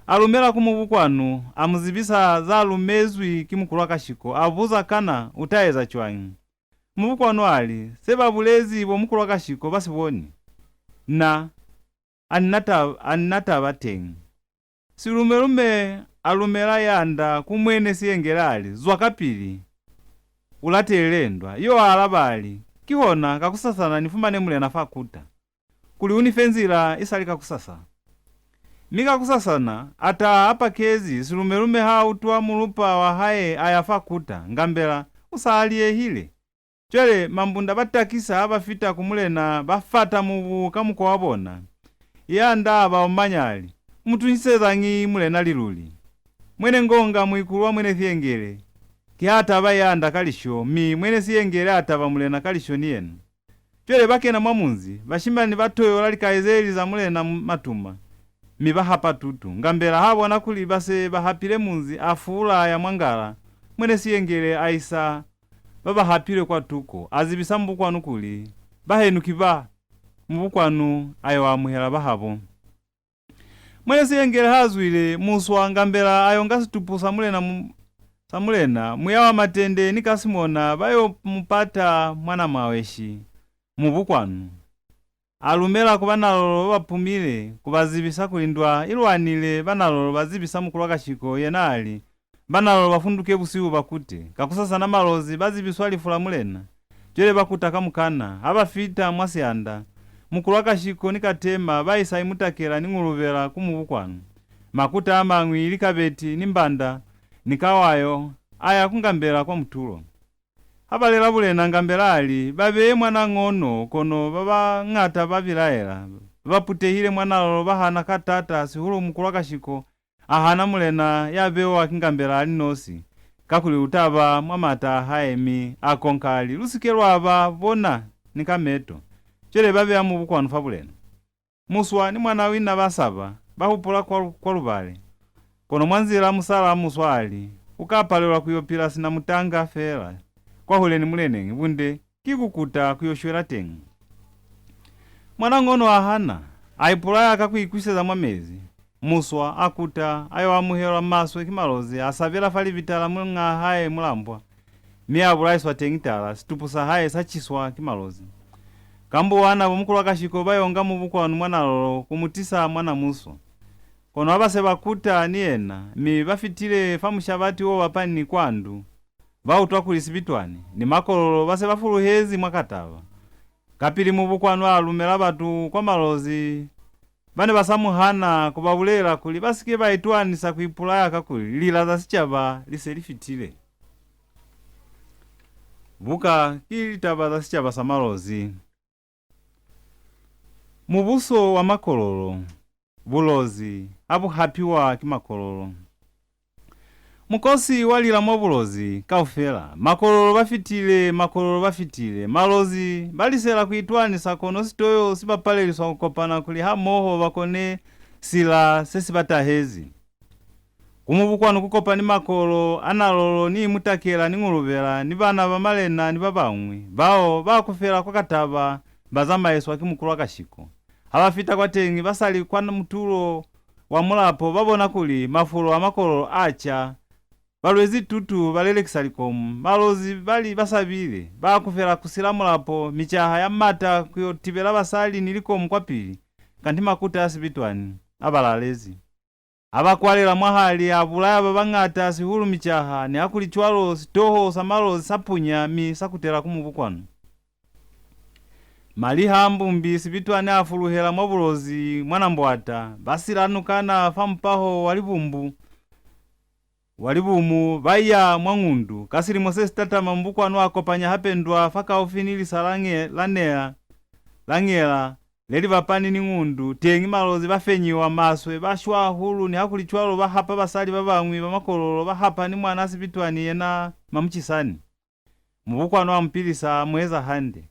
A lumela ku Mubukwanu, a mu zibisa za lumezwi ki Mukulwakashiko, a buza kana u ta eza cwañi. Mubukwanu a li, Se ba bulezi bo Mukulwakashiko ba si boni. Na, a ni na ta-, a ni na taba teñi. Silumelume a lumela Yanda ku Mwene Siyengele a li, Zwa kapili, u latelele ndwa. Yo a alaba a li, Kihona, kakusasana ni fumane mulena fa kuta, kuli u ni fe nzila isali kakusasa. Mi kakusasana, a taha a pakezi, Silumelume ha utwa mulupa wa hae a ya fa kuta, Ngambela u sa aliyehile. Cwale Mambunda ba takisa ha ba fita ku mulena, ba fata mubu ka mukwa wa bona. Yanda a ba omanya a li, Mu tunyiseza ñi mulena liluli? Mwene Ngonga muikulu wa Mwene Siyengele, ki ha taba ya nda ka lisho, mi Mwene Siyengele a taba mulena ka lisho ni yena. Cwale ba kena mwa munzi, bashimani ba toyola likaizeli za mulena m-, matuma, mi ba hapa tutu. Ngambela ha bona kuli ba se ba hapile munzi, a fuula a ya mwa ngala. Mwene Siyengele a isa ba ba hapilwe kwa tuko, a zibisa Mubukwanu kuli, "Bahenu ki ba." Mubukwanu a yo amuhela bahabo. Mwene Siyengele ha zwile, Muswa Ngambela a yo nga situpu sa mulena mu-, sa mulena, Muya wa Matende ni Kasimona ba yo mu pata mwa Namaweshi, Mubukwanu. A lumela ku Banalolo ba ba pumile, ku ba zibisa kuli ndwa i lwanile. Banalolo ba zibisa Mukulwakashiko, yena a li, "Banalolo ba funduke busihu ba kute. Kakusasana Malozi ba zibiswa lifu la mulena." Cwale ba kuta kamukana. Ha ba fita mwa Sianda, Mukulwakashiko ni Katema ba isa Imutakela ni Ngulubela ku Mubukwanu. Makuta a mañwi ili Kabeti ni Mbanda ni Kawayo a ya ku Ngambela kwa mutulo. Ha ba lela bulena, Ngambela a li, "Ba beye mwa Nañono," kono ba bañata ba bilaela. Ba ba putehile mwa Nalolo ba hana ka taata, sihulu Mukulwakashiko a hana mulena ya bewa ki Ngambela a li nosi, kakuli u ta ba mwa maata a hae, mi a konka a li, "Lu si ke lwa ba bona ni ka meto." Cwale ba beya Mubukwanu fa bulena. Muswa ni Mwanawina ba saba, ba hupula kwa, kwa Lubale. Kono mwa nzila musalaa Muswa a li, "U ka palelwa ku yo pila sina mutanga feela, kwahule ni muleneñi, bunde ki ku kuta ku yo shwela teñi." Mwana Ngono a hana, a ipulaya ka ku ikwiseza mwa mezi. Muswa a kuta, a yo amuhelwa maswe ki Malozi, a sabela fa libita la muñaa hae Mulambwa, mi a bulaiswa teñi tala, situpu sa hae sa ciswa ki Malozi. Kambuwana bo Mukulwakashiko ba yo nga Mubukwanu mwa Nalolo ku mu tisa mwa Namuso. Kono ha ba se ba kuta ni yena, mi ba fitile fa mushabati wo bapani ni Kwandu, ba utwa kuli Sibitwani ni Makololo ba se ba fuluhezi mwa Kataba. Kapili Mubukwanu a lumela batu kwa Malozi ba ne ba sa mu hana, ku ba bulela kuli ba si ke ba itwanisa ku ipulaya, kakuli lila za sicaba li se li fitile. Buka ki Litaba za Sicaba sa Malozi. Mubuso wa Makololo. Bulozi ha bu hapiwa ki Makololo. Mukosi wa lila mwa Bulozi kaufela. Makololo ba fitile, Makololo ba fitile. Malozi ba lisela ku itwanisa, kono sitoyo si ba paleliswa ku kopana kuli hamoho ba kone sila se si ba tahezi. Ku Mubukwanu ku kopani Makololo a Nalolo ni Imutakela ni Ngulubela ni bana ba malena ni ba bañwi. Bao ba akufela kwa Kataba ba zamaiswa ki Mukulwakashiko. Ha ba fita kwateñi, ba sa li kwa mutulo wa mulapo, ba bona kuli mafulo a Makololo a ca. Ba lwezi tutu, ba lelekisa likomu. Malozi ba li ba sabile, ba akufela ku sila mulapo, micaha ya mata ku yo tibela basali ni likomu kwapili, kanti makuta a Sibitwani a ba lalezi. A ba kwalela mwahali, a bulaya ba bañata, sihulu micaha. Nihakulicwalo, sitoho sa Malozi sa punya, mi sa kutela ku Mubukwanu. Maliha a mbumbi, Sibitwani a fuluhela mwa Bulozi, mwa Nambwata, ba sila nukana fa mupaho wa Libumbu, wa Libumu, ba ya mwa Ngundu. Ka silimo se si tatama, Mubukwanu a kopanya hape ndwa fakaufi ni lisa la Nge-, la Nea, la Ngela, le li bapani ni Ngundu. Teñi Malozi ba fenyiwa maswe, ba shwa hahulu, nihakulicwalo ba hapa basali ba bañwi ba Makololo, ba hapa ni mwana Sibitwani yena Mamucisani. Mubukwanu a mu pilisa, a mu eza hande.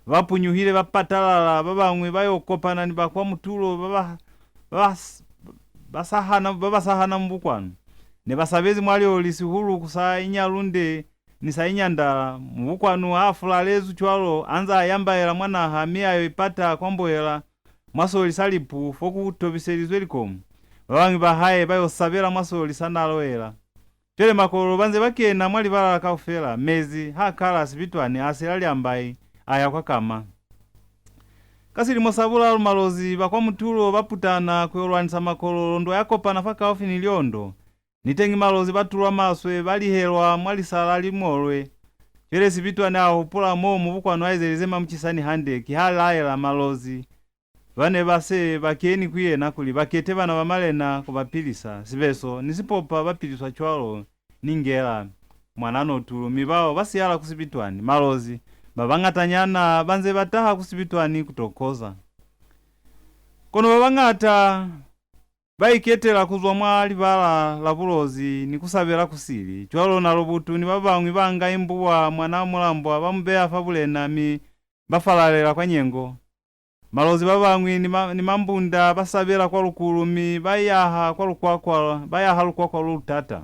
Ba punyuhile, ba patalala, ba bañwi ba yo kopana ni ba kwa mutulo ba ba, ba s-, ba sa hana, ba ba sa hana Mubukwanu. Ne ba sabezi mwa lioli sihulu ku sa Inyalunde ni sa Inyandala. Mubukwanu ha fulalezwi cwalo, a nza a yambaela mwa naha, mi a yo ipata kwa Mboela, mwa sooli sa Lipu, fo ku tobiselizwe likomu. Ba bañwi ba hae ba yo sabela mwa sooli sa Naloela. Cwale Makololo ba nze ba kena mwa libalala kaufela, mezi ha kala, Sibitwani a sila Lyambai, a ya kwa Kama. Ka silimo sa bulalu, Malozi ba kwa mutulo ba putana ku yo lwanisa Makololo, ndwa ya kopana fakaufi ni Lyondo. Niteñi Malozi ba tulwa maswe, ba lihelwa mwa lisa la Limolwe. Cwale Sibitwani a hupula mo Mubukwanu a ezelize Mamucisani hande, kiha laela Malozi ba ne ba se ba keni ku yena kuli ba kete bana ba malena ku ba pilisa. Sibeso ni Sipopa ba piliswa cwalo ni Ngela, mwana Notulu, mi bao ba siyala ku Sibitwani. Malozi ba bañatanyana ba nze ba taha ku Sibitwani ku to koza. Kono ba bañata ba iketela ku zwa mwa libala la Bulozi ni ku sabela ku sili. Cwalo Nalobutu ni ba bañwi ba nga Imbuwa mwanaa Mulambwa, ba mu beya fa bulena, mi ba falalela kwa Nyengo. Malozi ba bañwi ni ma-, ni Mambunda ba sabela kwa Lukulu, mi ba yaha kwa Lukwakwa, ba yaha Lukwakwa lo lu tata.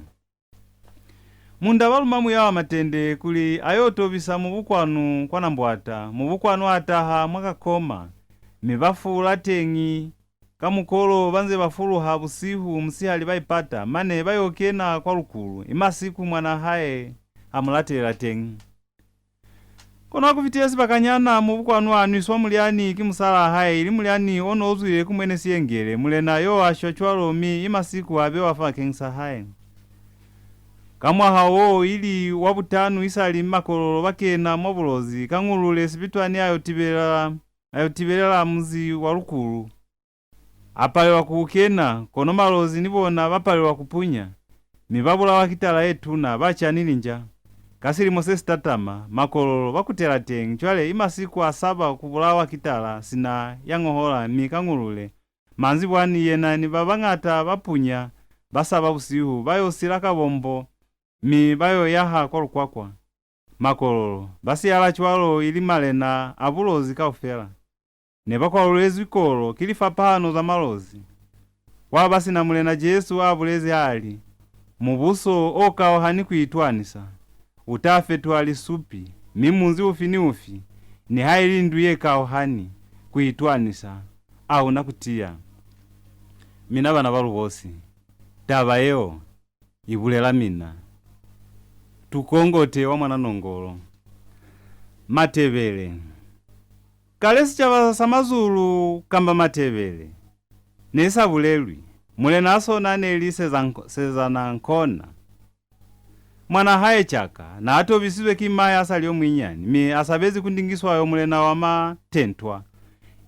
Munda ba luma Muya wa Matende kuli a yo tobisa Mubukwanu kwa Nambwata. Mubukwanu a taha mwa Kakoma, mi ba fula teñi ka mukolo ba nze ba fuluha busihu, musihali ba ipata, mane ba yo kena kwa Lukulu. Imasiku mwanaa hae a mu latelela teñi. Kono ha ku fitile sibakanyana, Mubukwanu a nwiswa mulyani ki musalaa hae, ili mulyani o no u zwile ku Mwene Siyengele. Mulena yo a shwa cwalo, mi Imasiku a bewa fa bakeñisa hae. Ka mwaha wo, ili wa butanu isali Makololo ba kena mwa Bulozi, Kangulule Sibitwani a yo tibelela, a yo tibelela muzi wa Lukulu. A palelwa ku u kena, kono Malozi ni bona ba palelwa ku punya, mi ba bulawa ki tala ye tuna, ba ca ni linja. Ka silimo se si tatama, Makololo ba kutela teñi. Cwale Imasiku a saba ku bulawa ki tala sina ya ñohola, mi Kangulule, manzibwani, yena ni ba bañata ba punya, ba saba busihu, ba yo sila Kabombo, mi ba yo yaha kwa Lukwakwa. Makololo ba siyala cwalo ili malena a Bulozi kaufela. Ne ba kwalulezwi kolo ki lifapahano za Malozi. Kwa ba sina Mulena Jesu a bulezi a li, "Mubuso o kauhani ku itwanisa, u ta fetuha lisupi, mi munzi ufi ni ufi, nihaili ndu ye kauhani ku itwanisa, a u na ku tiya." Mina bana ba Lubosi, taba yeo i bulela mina. Tukongote wa mwana Nongolo. Matebele. Kale sicaba sa Mazulu kamba Matebele ne sa bulelwi. Mulena a sona ne li Sezanko-, Sezanankona. Mwanaa hae Caka na tobisizwe ki mahe a sa li yo muinyani, mi a sabezi ku Ndingiswayo mulena wa Matentwa,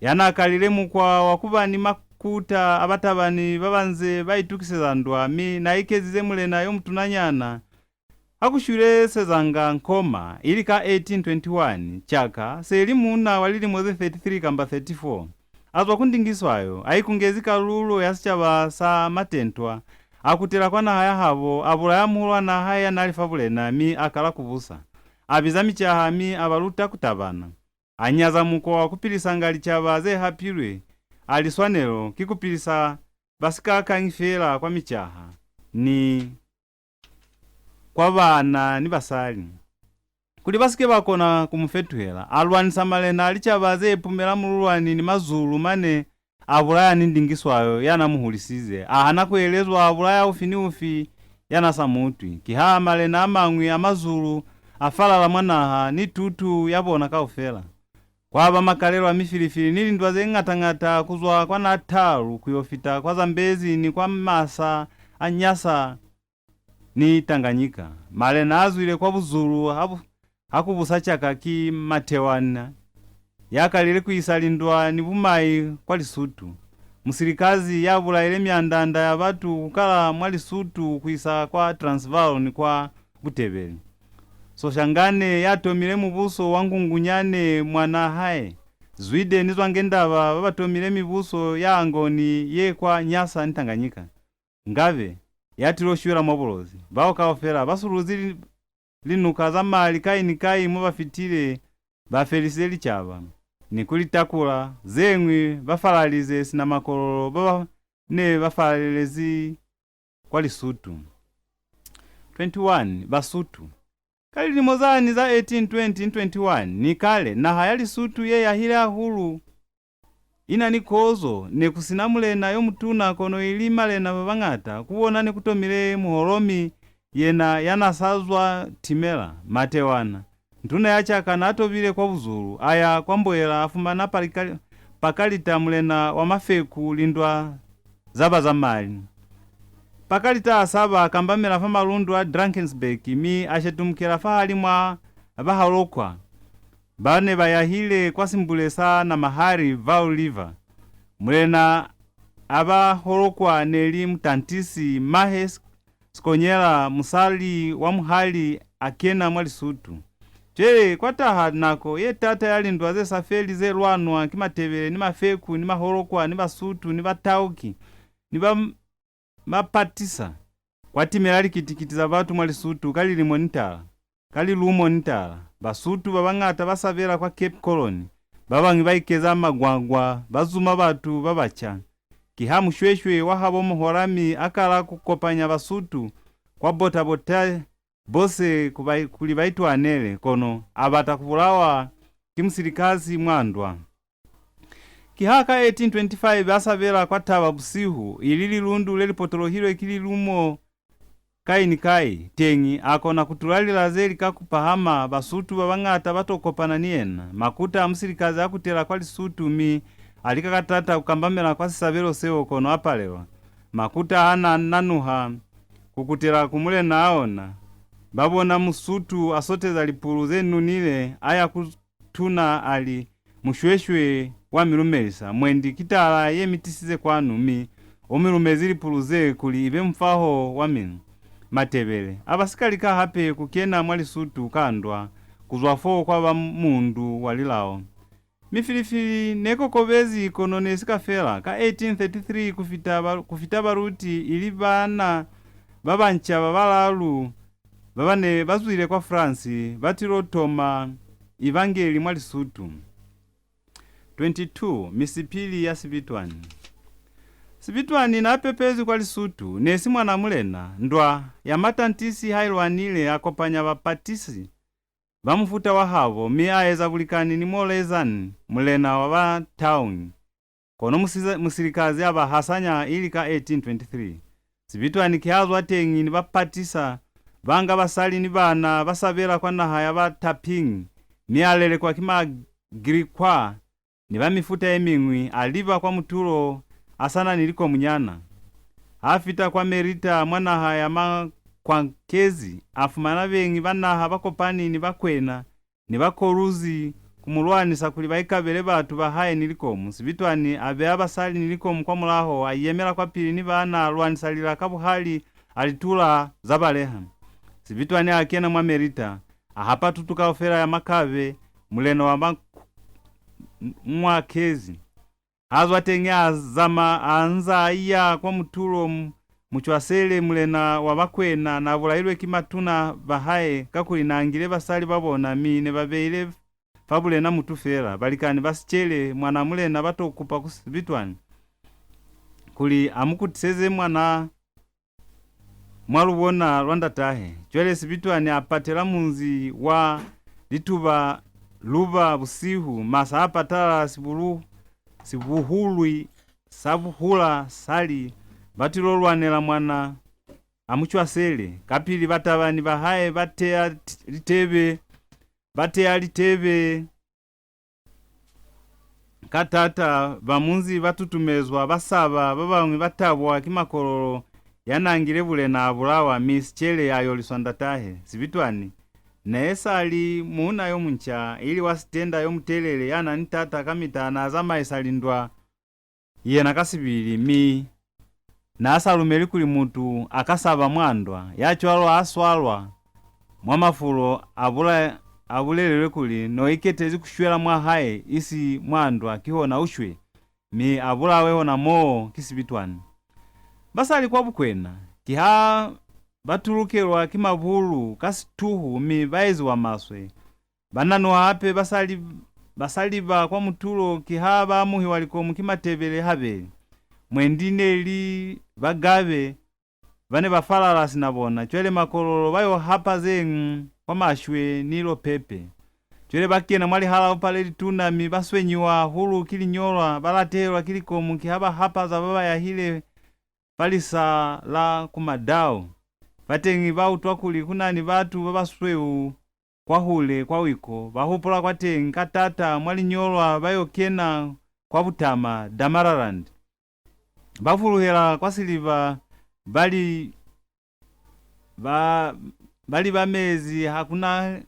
ya na kalile mukwa wa ku ba ni makuta a batabani ba ba nze ba itukiseza ndwa, mi na ikezize mulena yo mutunanyana. Ha ku shwile Sezangankoma, ili ka eighteen twenty-one, Caka se li muuna wa lilimo ze thirty-three kamba thirty-four. A zwa ku Ndingiswayo, a ikungezi kalulo ya sicaba sa Matentwa, a kutela kwa naha ya habo, a bulaya muhulwanaa hae ya na li fa bulena, mi a kala ku busa. A biza micaha, mi a ba luta ku tabana. A nyaza mukwa wa ku pilisanga licaba ze hapilwe, a li swanelo ki ku pilisa ba sikakañi feela kwa micaha, ni kwa baana ni basali. Kuli ba si ke ba kona ku mu fetuhela, a lwanisa malena a licaba ze pumela Mululwani ni Mazulu, mane a bulaya ni Ndingiswayo ya na mu hulisize. A hana ku elezwa, a bulaya ufi ni ufi ya na sa mu utwi. Kiha malena a mañwi a Mazulu a falala mwa naha ni tutu ya bona kaufela. Kwa ba makalelo a mifilifili ni lindwa ze ñata-ñata ku zwa kwa Natal ku yo fita kwa Zambezi ni kwa masa a Nyasa ni Tanganyika. Malena a zwile kwa Buzulu ha bu-, ha ku busa Caka ki Matewana, ya kalile ku isa lindwa ni bumai kwa Lisutu. Musilikazi ya bulaile myanda-nda ya batu ku kala mwa Lisutu ku isa kwa Transvaal ni kwa Butebeli. Soshangane ya tomile mubuso wa Ngungunyane mwanaa hae. Zwide ni Zwangendaba ba ba tomile mibuso ya Angoni ye kwa Nyasa ni Tanganyika. Ngabe ya tilo shwela mwa Bulozi. Bao kaufela ba suluzi li-, linuka za mali kai ni kai mo ba fitile, ba felisize licaba ni ku li takula. Ze ñwi ba falalize sina Makololo ba ba ne ba falalelezi kwa Lisutu. Twenty-one, Basutu. Ka lilimo zani za eighteen twenty ni twenty-one, ni kale, naha ya Lisutu ye yahile hahulu, i na ni kozo, ne ku si na mulena yo mutuna, kono ili malena ba bañata. Ku bona ne ku tomile Muholomi, yena ya na sa zwa timela, Matewana. Nduna ya Caka na tobile kwa Buzulu, a ya kwa Mboela, a fumana Palikali-, Pakalita, mulena wa Mafeku, lindwa za ba za mali. Pakalita a saba, a kambamela fa malundu a Drakensberg, mi a shetumukela fahalimw'a Bahalokwa ba ne ba yahile kwa simbule sa Namahari, Vaal River. Mulena a Bahalokwa ne li Mutantisi, mahe Sikonyela, musali wa muhali, a kena mwa Lisutu. Cwale kwa taha nako ye taata ya lindwa ze sa feli ze lwanwa ki Matebele ni Mafeku ni Maholokwa ni Basutu ni Batauki. ni ba, ba patisa, kwa timela likitikiti za batu mwa Lisutu ka lilimo ni tala. Ka lilumo ni tala, Basutu ba bañata ba sabela kwa Cape Colony, ba bañwi ba ikeza magwagwa, ba zuma batu ba baca. Kiha Mushweshwe wa habo Mohorami a kala ku kopanya Basutu kwa Bota-Bota bose ku ba, kuli ba itwanele, kono a bata ku bulawa ki Musilikasi mwa ndwa. Kiha ka eighteen twenty-five a sabela kwa Taba Busihu, ili lilundu le li potolohilwe ki lilumo kai ni kai. Teñi, a kona ku tula lila ze li ka ku pahama, Basutu ba bañata ba to kopana ni yena. Makuta a Musilikasi a kutela kwa Lisutu, mi a lika ka taata ku kambamela kwa sisabelo seo, kono a palelwa. Makuta ha na nanuha ku kutela ku mulena a ona, ba bona Musutu a soteza lipulu ze nunile, a ya ku tuna a li, "Mushweshwe wa mi lumelisa, mwendi ki tala ye mi tisize kwanu, mi u mi lumezi lipulu ze kuli i be mufaho wa mina." Matebele a ba si ka lika hape ku kena mwa Lisutu ka ndwa, ku zwa fo kwa ba mundu wa lilao. Mifilifili ne kokobezi, kono ne si ka fela. Ka eighteen thirty-three ku fita ba, ku fita baluti, ili bana ba banca ba balalu ba ba ne ba zwile kwa France, ba tilo toma Evangeli mwa Lisutu. Twenty-two, Misipili ya Sibitwani. Sibitwani n'a pepezwi kwa Lisutu, ne si mwana mulena. Ndwa ya Matantisi ha i lwanile, a kopanya bapatisi ba mufuta wa habo, mi a eza bulikani ni Moravian, mulena wa ba Taung. Kono Musiza-, Musilikazi a ba hasanya ili ka eighteen twenty-three. Sibitwani ki ha zwa teñi ni bapatisa, ba nga basali ni bana, ba sabela kwa naha ya ba Taping, mi a lelekwa ki Magirikwa ni ba mifuta ye miñwi, a liba kwa mutulo a sa na ni likomunyana. Ha fita kwa Merita mwa naha ya Makwankezi, a fumana beñi ba naha ba kopani ni Bakwena ni Bakoluzi ku mu lwanisa kuli ba ikabele batu ba hae ni likomu. Sibitwani a beya basali ni likomu kwa mulaho, a iyemela kwapili ni bana, a lwanisa lila ka buhali, a li tula, za baleha. Sibitwani a kena mwa Merita, a hapa tutu kaufela ya Makabe, mulena wa Makwankezi. Ha zwa teñi a zama, a nza a iya kwa mutulo. M-, Mucwasele, mulena wa Bakwena, n'a bulailwe ki matuna ba hae, kakuli n'a ngile basali ba bona, mi ne ba beile fa bulena mutu fela. Balikani ba Sicele, mwan'a mulena, ba to kupa ku Sibitwani kuli a mu kutiseze mwana mwa lubona lwa ndatahe. Cwale Sibitwani a patela munzi wa Lituba Luba busihu, masa a patala sibulu, sibuhulwi sa buhula sali, ba tilo lwanela mwana a Mucwasele. Kapili batabani ba hae ba teya t-, litebe, ba teya litebe ka taata, ba munzi ba tutumezwa, ba saba, ba bañwi ba tabwa ki Makololo ya n'a ngile bulena a bulawa, mi Sicele a yoliswa ndatahe. Sibitwani ne sa li muuna yo munca, ili wa sitenda yo mutelele ya na ni taata kamita, n'a zamaisa lindwa yena ka sibili, mi n'a sa lumeli kuli mutu a ka saba mwa ndwa. Ya cwalo a swalwa mwa mafulo a bula-, a bulelelwe kuli no iketezi ku shwela mwa hae, isi mwa ndwa, kihona u shwe, mi a bulawe hona moo ki Sibitwani. Ba sa li kwa Bukwena, ki ha ba tulukelwa ki mabulu ka situhu, mi ba eziwa maswe. Ba nanuha hape ba sa li-, ba sa liba kwa mutulo, ki ha ba amuhiwa likomu ki Matebele habeli. Mwendi ne li Bagabe ba ne ba falala sina bona. Cwale Makololo ba yo hapa ze ñwi kwa Mashwe ni Lopepe. Cwale ba kena mwa lihalaupa le lituna, mi ba swenyiwa hahulu ki Linyolwa, ba latehelwa ki likomu, ki ha ba hapa za ba ba yahile fa lisa la ku Madao. Fateñi ba utwa kuli ku na ni batu ba basweu kwahule kwa wiko, ba hupula kwateñi ka taata mwa Linyolwa, ba yo kena kwa Butama, Damaraland. Ba fuluhela kwa siliba, ba li, ba, ba liba mezi, ha ku na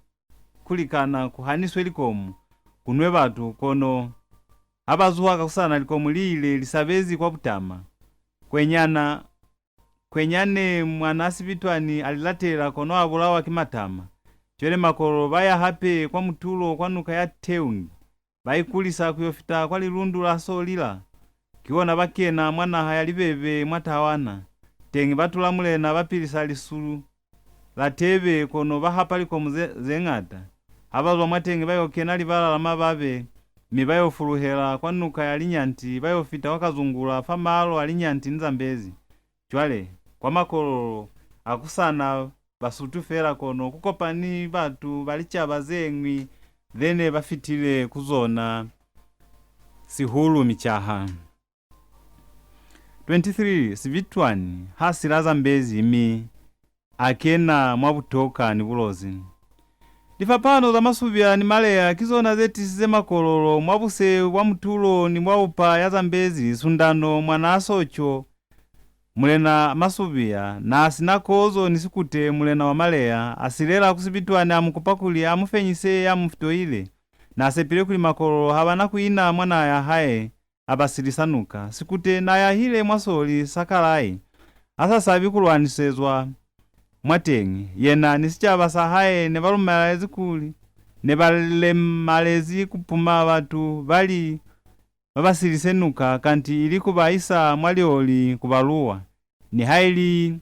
ku likana, ku haniswe likomu, ku nwe batu, kono ha ba zuha kakusasana likomu li ile li sabezi kwa Butama. Kwenyana, Kwenyane mwan'a Sibitwani a li latela, kono a bulawa ki Matama. Cwale Makololo ba ya hape kwa mutulo kwa nuka ya Teungi, ba ikulisa ku yo fita kwa lilundu la Solila. Ki ona ba kena mwa naha ya Libebe mwa Tawana. Teñi ba tula mulena, ba pilisa lisulu la Tebe, kono ba hapa likomu ze, ze ñata. Ha ba zwa mwateñi, ba yo kena libala la Mababe, mi ba yo fuluhela kwa nuka ya Linyanti, ba yo fita kwa Kazungula fa maalo a Linyanti ni Zambezi. Cwale, kwa Makololo, ha ku sa na Basutu fela, kono ku kopani batu ba licaba ze ñwi ze ne ba fitile ku zona, sihulu micaha. Twenty-three, Sibitwani ha sila Zambezi mi a kena mwa Butoka ni Bulozi. Lifapano za Masubia ni Maleya ki zona ze tisize Makololo mwa buse bwa mutulo ni mwa upa ya Zambezi. Sundano mwanaa Soco, Mulena Masubia, n'a si na kozo ni Sikute, mulena wa Maleya, a silela ku Sibitwani, a mu kupa kuli a mu fenyise ya mu toile. N'a sepile kuli Makololo ha ba na ku ina mwa naha ya hae, a ba silisa nuka. Sikute n'a yahile mwa soli sa Kalai, a sa sabi ku lwanisezwa mwateñi. Yena ni sicaba sa hae ne ba lumelezi kuli, ne ba lemalezi ku puma batu ba li ba ba silise nuka, kanti ili ku ba isa mwa lioli ku ba luwa, nihaili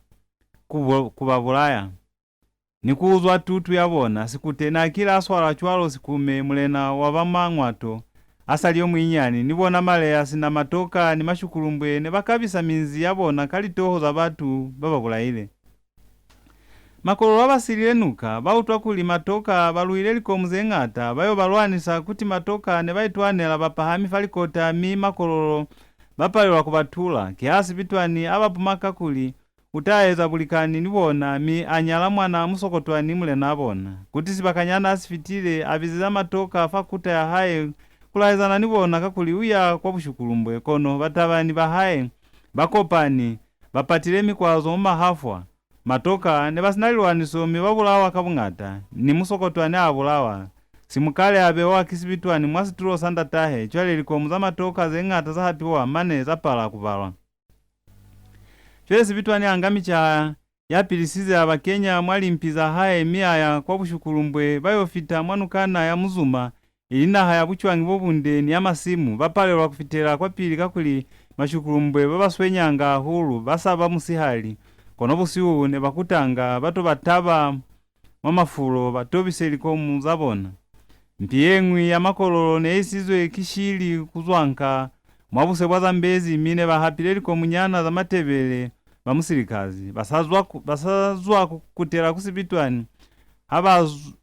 ku bo-, ku ba bulaya. Ni ku uzwa tutu ya bona, Sikute n'a kile a swala cwalo Sikume, mulena wa ba Mañwato, a sa li yo munyinyani, ni bona Maleya sina Matoka ni Mashukulumbwe ne ba kabisa minzi ya bona ka litoho za batu ba ba bulaile. Makololo ha ba silile nuka, ba utwa kuli Matoka ba luile likomu ze ñata, ba yo ba lwanisa, kuti Matoka ne ba itwanela ba pahami fa likota, mi Makololo ba palelwa ku ba tula. Kiha Sibitwani a ba puma kakuli u ta eza bulikani ni bona, mi a nyala mwanaa Musokotwani mulenaa bona. Kuti sibakanyana ha si fitile, a bizeza Matoka fa kuta ya hae ku laezana ni bona, kakuli u ya kwa Bushukulumbwe, kono batabani ba hae ba kopani, ba patile mikwazo mwa mahafwa. Matoka ne ba si na lilwaniso mi ba bulawa ka buñata, ni Musokotwani a bulawa. Simukale a bewa ki Sibitwani mwa situlo sa ndatahe, cwale likomu za Matoka ze ñata za hapiwa mane za pala ku balwa. Cwale Sibitwani a nga micaha ya pilisize a ba kenya mwa limpi za hae mi a ya kwa Bushukulumbwe, ba yo fita mwa nukana ya Muzuma, ili naha ya bucwañi bo bunde ni ya masimu, ba palelwa ku fitela kwapili kakuli Mashukulumbwe ba ba swenyanga hahulu ba saba musihali, kono busihu ne ba kutanga ba to ba taba mwa mafulo ba tobise likomu za bona. Mpi ye ñwi ya Makololo ne isizwe ki Shili ku Zwanka mwa buse bwa Zambezi, mi ne ba hapile likomunyana za Matebele ba Musilikazi. Ba sa zwa ku, ba sa zwa ku kutela ku Sibitwani, ha ba z-,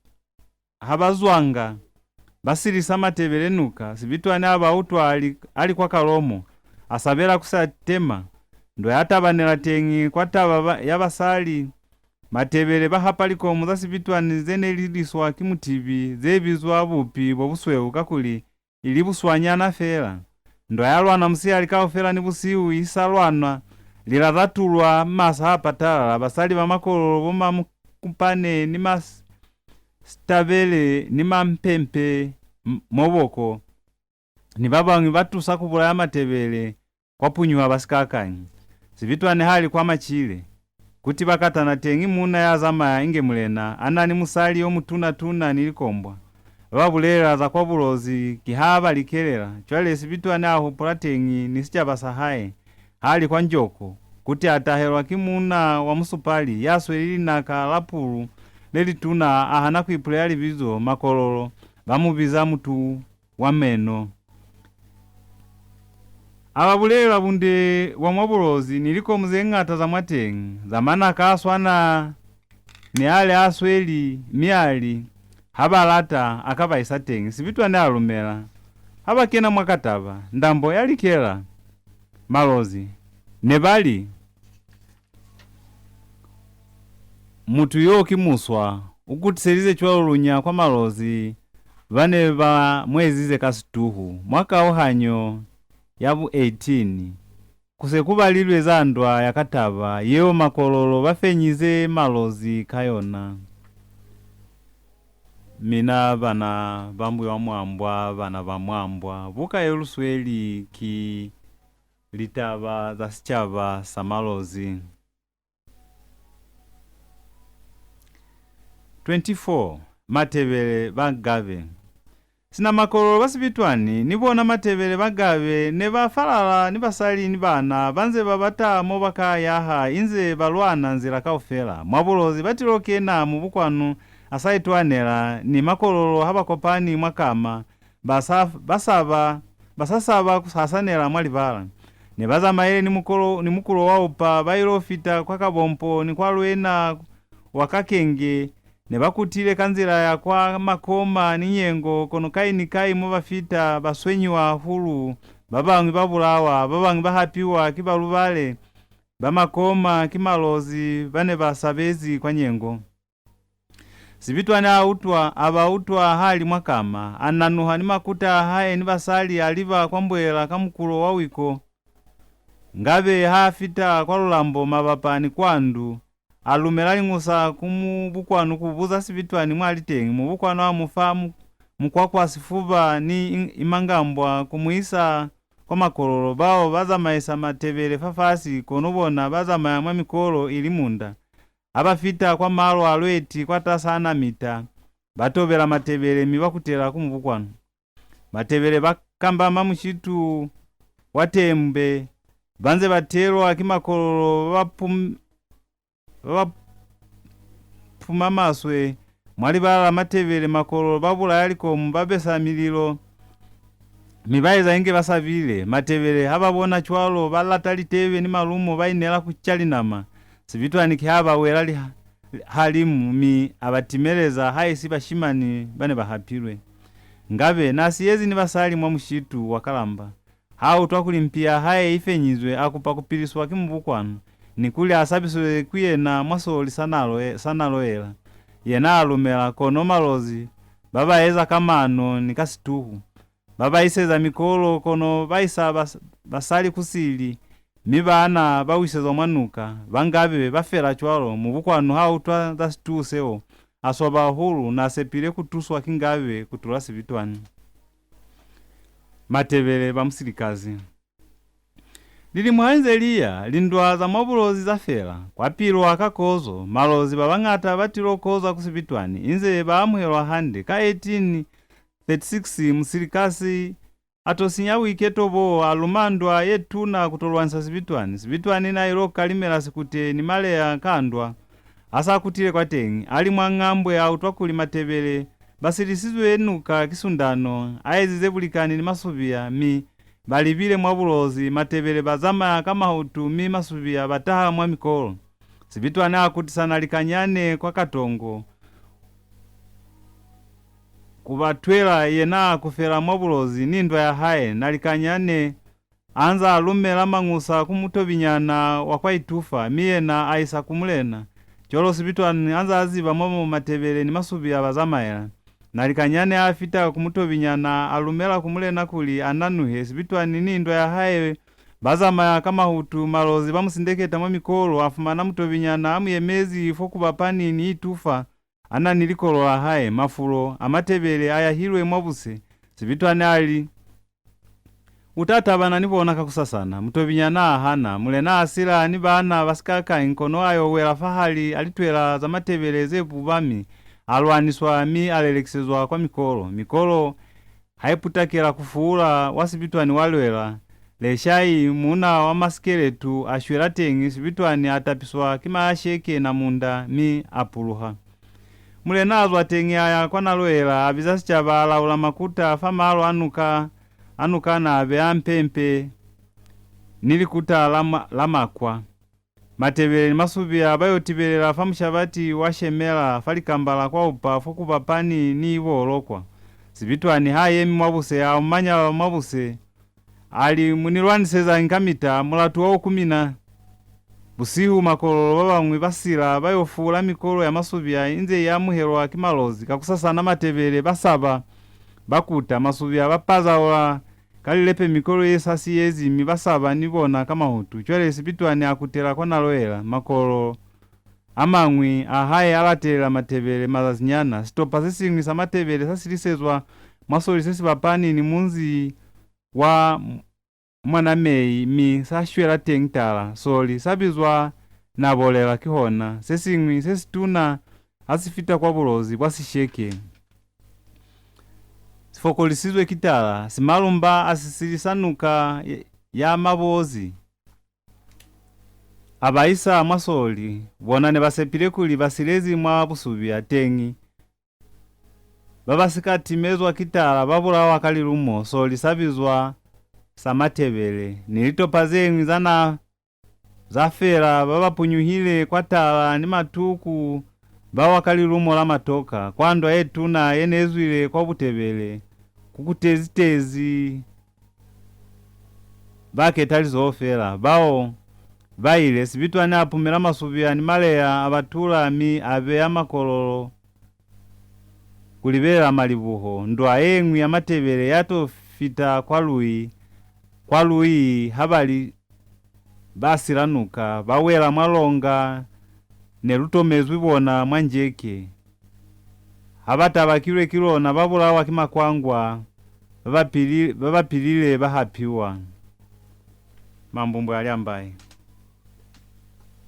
ha ba zwanga, ba silisa Matebele nuka, Sibitwani a ba utwa a li, a li kwa Kalomo, a sabela ku sa tema. Ndwa ya tabanela teñi kwa taba ba, ya basali. Matebele ba hapa likomu za Sibitwani ze ne li liswa ki Mutibi, ze bizwa bupi bo busweu, kakuli ili buswanyana fela. Ndwa ya lwana musihali kaufela ni busihu i sa lwanwa, lila za tulwa, masa a patalala, basali ba Makololo, bo Mamukupane ni Mas-, Sitabele ni Mampempe, m-, Moboko, ni ba bañwi ba tusa ku bulaya Matebele kwa punyuha ba si ka kanya. Sibitwani ha li kwa Macile, kuti ba katana teñi muuna ya zamaya inge mulena, a na ni musali yo mutuna-tuna ni likombwa. Ba ba bulelela za kwa Bulozi, kiha ba likelela. Cwale Sibitwani a hupula teñi ni sicaba sa hae, ha li kwa Njoko, kuti a tahelwa ki muuna wa musupali ya sweli linaka la pulu le lituna, a hana ku ipulela libizo, Makololo ba mu biza mutu wa meno. A ba bulelela bunde bwa mwa Bulozi ni likomu ze ñata za mwateñi, za manaka a swana ni ale a sweli, mi a li, ha ba lata, a ka ba isa teñi. Sibitwani a lumela. Ha ba kena mwa Kataba, ndambo ya likela. Malozi ne ba li, Mutu yo ki muswa, u kutiselize cwalo lunya kwa Malozi ba ne ba mu ezize ka situhu. Mwa kauhanyo ya bu eighteen, ku se ku balilwe za ndwa ya Kataba yeo Makololo ba fenyize Malozi ka yona. Mina bana ba Mbuywamwambwa, bana ba Mwambwa, buka ye lu sweli ki Litaba za sicaba sa Malozi. Twenty-four, Matebele ba Gabe. Sina Makololo ba Sibitwani ni bona Matebele ba Ngabe ne ba falala ni basali ni bana ba nze ba bata mo ba ka yaha inze ba lwana nzila kaufela. Mwa Bulozi ba tilo kena Mubukwanu a sa itwanela, ni Makololo ha ba kopani mwa kama, ba sa, ba saba, ba sa saba ku hasanela mwa libala. Ne ba zamaile ni mukolo, ni mukulo wa upa, ba ilo fita kwa Kabompo ni kwa Lwena wa Kakenge. Ne ba kutile ka nzila ya kwa Makoma ni Nyengo, kono kai ni kai mo ba fita, ba swenyiwa hahulu, ba bañwi ba bulawa, ba bañwi ba hapiwa ki balubale ba Makoma, ki Malozi ba ne ba sabezi kwa Nyengo. Sibitwani a utwa, a ba utwa ha li mwa kama, a nanuha ni makuta a hae ni basali, a liba kwa Mboela ka mukulo wa wiko. Ngabe ha fita kwa Lulambo mabapa ni kwa ndu, a lumela liñusa ku Mubukwanu ku buza Sibitwani mwa li teñi. Mubukwanu a mu fa mu-, mukwakwa sifuba ni i-, imangambwa ku mu isa kwa Makololo. Bao ba zamaisa Matebele fafasi, kono bona ba zamaya mwa mikolo ili munda. Ha ba fita kwa malo a Lweti kwatasa a Namita, ba tobela Matebele mi ba kutela ku Mubukwanu. Matebele ba kambama mushitu wa Tembe, ba nze ba telwa ki Makololo ba ba pum-, ba ba puma maswe. Mwa libala la Matebele, Makololo ba bulaya likomu, ba besa mililo, mi ba eza inge ba sabile. Matebele ha ba bona cwalo, ba lata litebe ni malumo, ba inela ku ca linama. Sibitwani ki ha ba wela liha-, halimu, mi a ba timeleza, haisi bashimani ba ne ba hapilwe. Ngabe na siyezi ni basali mwa mushitu wa Kalamba. Ha utwa kuli mpi ya hae i fenyizwe, a kupa ku piliswa ki Mubukwanu, ni kuli a sabiswe ku yena mwa sooli sa Nalo-, sa Naloela. Yena a lumela, kono Malozi ba ba eza ka mano ni ka situhu. Ba ba iseza mikolo, kono ba isa bas-, basali ku sili, mi baana ba wisezwa mwa nuka. Ba Ngabe ba fela cwalo. Mubukwanu ha utwa za situhu seo, a swaba hahulu, na sepile ku tuswa ki Ngabe ku tula Sibitwani. Matebele ba Musilikazi. Lilimo ha inze li ya, lindwa za mwa Bulozi za fela. Kwa pilwa ka kozo, Malozi ba bañata ba tilo koza ku Sibitwani, inze ba amuhelwa hande. Ka eighteen thirty-six, Musilikasi a to sinya buiketo boo, a luma ndwa ye tuna ku to lwanisa Sibitwani. Sibitwani na ilo kalimela Sikute ni Maleya ka ndwa. Ha sa kutile kwateñi, a li mwa Ngambwe, a utwa kuli Matebele ba silisizwe nuka ki Sundano, a ezize bulikani ni Masubiya, mi ba libile mwa Bulozi. Matebele ba zamaya ka mahutu, mi Masubiya ba taha mwa mikolo. Sibitwani a kutisa Nalikanyane kwa Katongo ku ba twela, yena a kufela mwa Bulozi ni ndwa ya hae. Nalikanyane a nza a lumela mañusa ku Mutobinyana wa kwa Itufa, mi yena a isa ku mulena. Cwalo Sibitwani a nza a ziba mo Matebele ni Masubiya ba zamaela. Nalikanyane a fita ku Mutobinyana, a lumela ku mulena kuli a nanuhe. Sibitwani ni ndwa ya hae ba zamaya ka mahutu, Malozi ba mu sindeketa mwa mikolo. A fumana Mutobinyana a mu yemezi fo ku bapani ni Itufa, a na ni likolo la hae. Mafulo a Matebele a yahilwe mwa buse. Sibitwani a li, "U ta tabana ni bona kakusasana." Mutobinyana a hana. Mulena a sila ni baana ba sikakañi, kono a yo wela fahali a litwela za Matebele ze bubami, a lwaniswa, mi a lelekisezwa kwa mikolo. Mikolo ha i putakela ku fuula, wa Sibitwani wa lwela. Leshai, muuna wa Masikeletu, a shwela teñi. Sibitwani a tapiswa ki Maasheke na Munda, mi a puluha. Mulena a zwa teñi, a ya kwa Naloela, a biza sicaba, a laula makuta fa malo a nuka, a nukana, a beya Mpempe ni likuta la ma-, la Makwa. Matebele ni Masubiya ba yo tibelela fa mushabati wa Shemela, fa likamba la kwa upa, fo ku bapani ni Ibolokwa. Sibitwani ha yemi mwa buse, a omanya ba mwa buse, a li, "Mu ni lwanisezañi kamita? Mulatu wa u ku mina." Busihu, Makololo ba bañwi ba sila ba yo fuula mikolo ya Masubiya inze i amuhelwa ki Malozi. Kakusasana, Matebele ba saba, ba kuta. Masubiya ba pazaula ka lilepe mikolo ye sa siyezi, mi ba saba ni bona ka mahutu. Cwale Sibitwani a kutela kwa Naloela. Makolo a mañwi a hae a latelela Matebele mazazinyana. Sitopa se siñwi sa Matebele sa silisezwa mwa soli se si bapani ni munzi wa M-, Mwanamei, mi sa shwela teñi tala. Soli sa bizwa Nabolela, kihona se siñwi se situna ha si fita kwa Bulozi bwa Sisheke. si fokolisizwe ki tala, Simalumba a si silisa nuka ya, ya Mabozi, a ba isa mwa Soli. Bona ne ba sepile kuli ba silezi mwa Busubi a teñi. Ba ba si ka timezwa ki tala ba bulawa ka lilumo, Soli sa bizwa sa Matebele, ni litopa ze ñwi za na za fela. Ba ba punyuhile kwa tala ni matuku ba wa ka lilumo la Matoka, kwa ndwa ye tuna ye ne zwile kwa Butebele, ku kutezi-tezi ba ketalizoho fela. Bao ba ile, Sibitwani a pumela Masubiya ni Maleya, a ba tula mi a beya Makololo ku libelela Malibuho. Ndwa ye ñwi ya Matebele ya to fita kwa Lui, kwa Lui ha ba li ba sila nuka, ba wela mwa longa ne lu tomezwi bona mwa Njeke. Ha ba tabakilwe ki lona, ba bulawa ki Makwangwa, ba ba pili-, ba ba pilile ba hapiwa. Mambumbwe a Lyambai.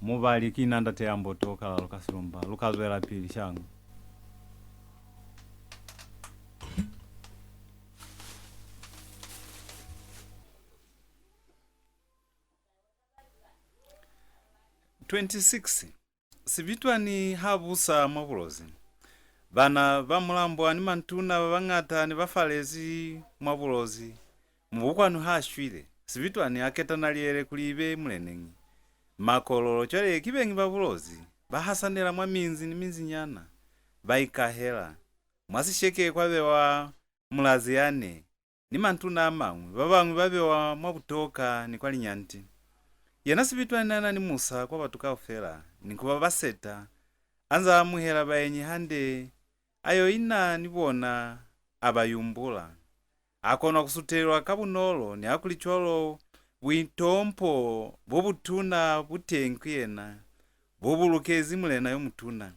Mubali ki na Ndate ya Mboto, Kalalo ka Silumba. Lu ka zwelapili, shangwe. Twenty-six. Sibitwani ha busa mwa Bulozi. Bana ba Mulambwa ni mantuna ba bañata ne ba falezi mwa Bulozi. Mubukwanu ha shwile, Sibitwani a keta Naliele kuli ibe muleneñi. Makololo cwale ki beñi ba Bulozi, ba hasanela mwa minzi ni minzinyana, ba ikahela. Mwa Sisheke kwa bewa Mulaziane, ni mantuna a mañwi, ba bañwi ba bewa mwa Butoka ni kwa Linyanti. Yena Sibitwani na na ni musa kwa batu kaufela, ni ku ba ba seta, a nza amuhela baenyi hande, a yo ina ni bona, a ba yumbula. A kona ku sutelelwa ka bunolo, nihakulicwalo buitompo bo butuna bu teñi ku yena, bo bu lukezi mulena yo mutuna.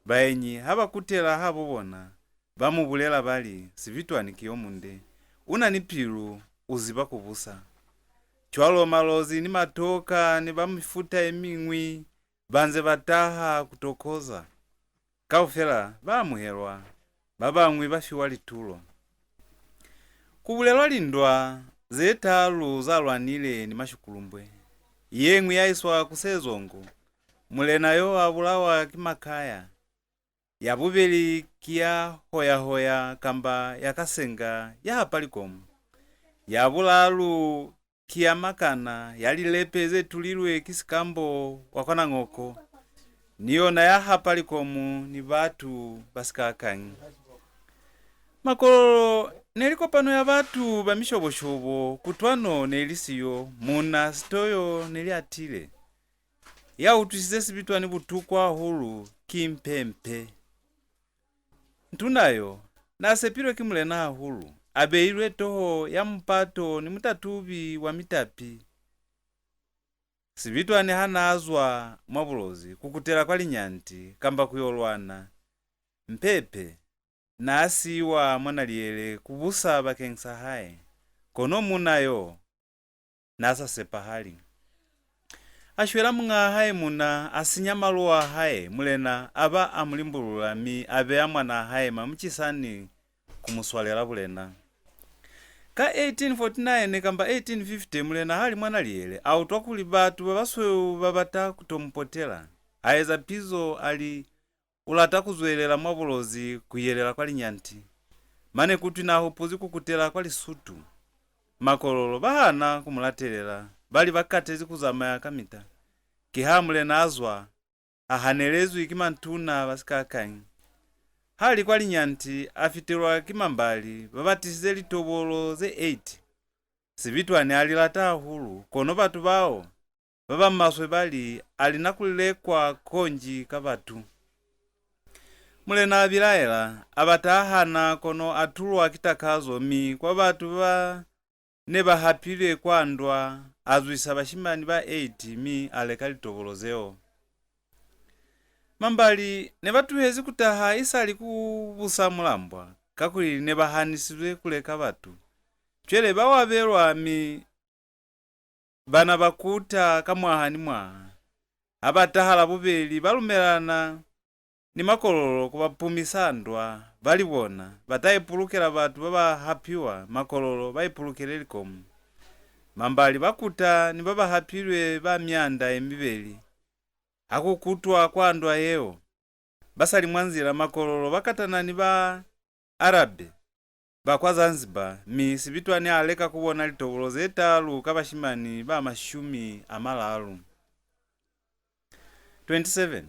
Baenyi ha ba kutela habo bona, ba mu bulela ba li, Sibitwani ki yo munde. U na ni pilu, u ziba ku busa. Cwalo Malozi ni Matoka ni ba mifuta ye miñwi ba nze ba taha ku to koza. Kaufela ba amuhelwa, ba bañwi ba fiwa litulo. Ku bulelwa lindwa ze talu za lwanile ni Mashukulumbwe. Ye ñwi ya iswa ku Sezongo. Mulena yo a bulawa ki Makaya. Ya bubeli ki ya Hoyahoya kamba ya Kasenga ya hapa likomu. Ya bulalu ki ya Makana ya lilepe ze tulilwe ki Sikambo wa kwa Nangoko, ni yona ya hapa likomu ni batu ba sikakañi. Makololo ne li kopano ya batu ba mishobo-shobo, kutwano ne li siyo, muna sitoyo ne li atile. Ya utwisize Sibitwani butuku hahulu ki Mpempe. Ntuna yo, na sepilwe ki mulena hahulu, a beilwe toho ya mupato ni mutatubi wa mitapi. Sibitwani ha na zwa mwa Bulozi ku kutela kwa Linyanti kamba ku yo lwana, Mpempe na siiwa mwa Naliele ku busa bakeñisa hae, kono muna yo na sa sepahali. A shwela muñaa hae muna, a sinya maluwa a hae, mulena a ba a mu limbulula mi a beya mwanaa hae Mamucisani ku mu swalela bulena. Ka eighteen forty-nine kamba eighteen fifty, mulena ha li mwa Naliele, a utwa kuli batu ba basweu ba bata ku to mu potela. A eza pizo, a li, U lata ku zwelela mwa Bulozi ku yelela kwa Linyanti. Mane kutwi na hupuzi ku kutela kwa Lisutu. Makololo ba hana ku mu latelela, ba li ba katezi ku zamaya kamita. Kiha mulena a zwa, a hanelezwi ki mantuna ba sikakañi. Ha li kwa Linyanti, a fitelwa ki Mambali, ba ba tisize litobolo ze eight. Sibitwani a li lata hahulu, kono batu bao ba ba maswe ba li, a li na ku lekwa konji ka batu. Mulena a bilaela, a bata a hana, kono a tulwa ki takazo, mi kwa batu ba ne ba hapilwe kwa ndwa, a zwisa bashimani ba eight, mi a leka litobolo zeo. Mambali ne ba tuhezi ku taha isali ku busa Mulambwa, kakuli ne ba hanisizwe ku leka batu. Cwale ba wabelwa, mi bana ba kuta ka mwaha ni mwaha. Ha ba taha la bubeli, ba lumelana ni Makololo ku ba pumisa ndwa, ba li bona ba ta ipulukela batu ba ba hapiwa, Makololo ba ipulukele likomu. Mambali ba kuta ni ba ba hapilwe ba mianda ye mibeli. Ha ku kutwa kwa ndwa yeo, ba sa li mwa nzila, Makololo ba katana ni ba Arabe ba kwa Zanzibar, mi Sibitwani a leka ku bona litobolo ze talu ka bashimani ba mashumi a malalu. Twenty-seven.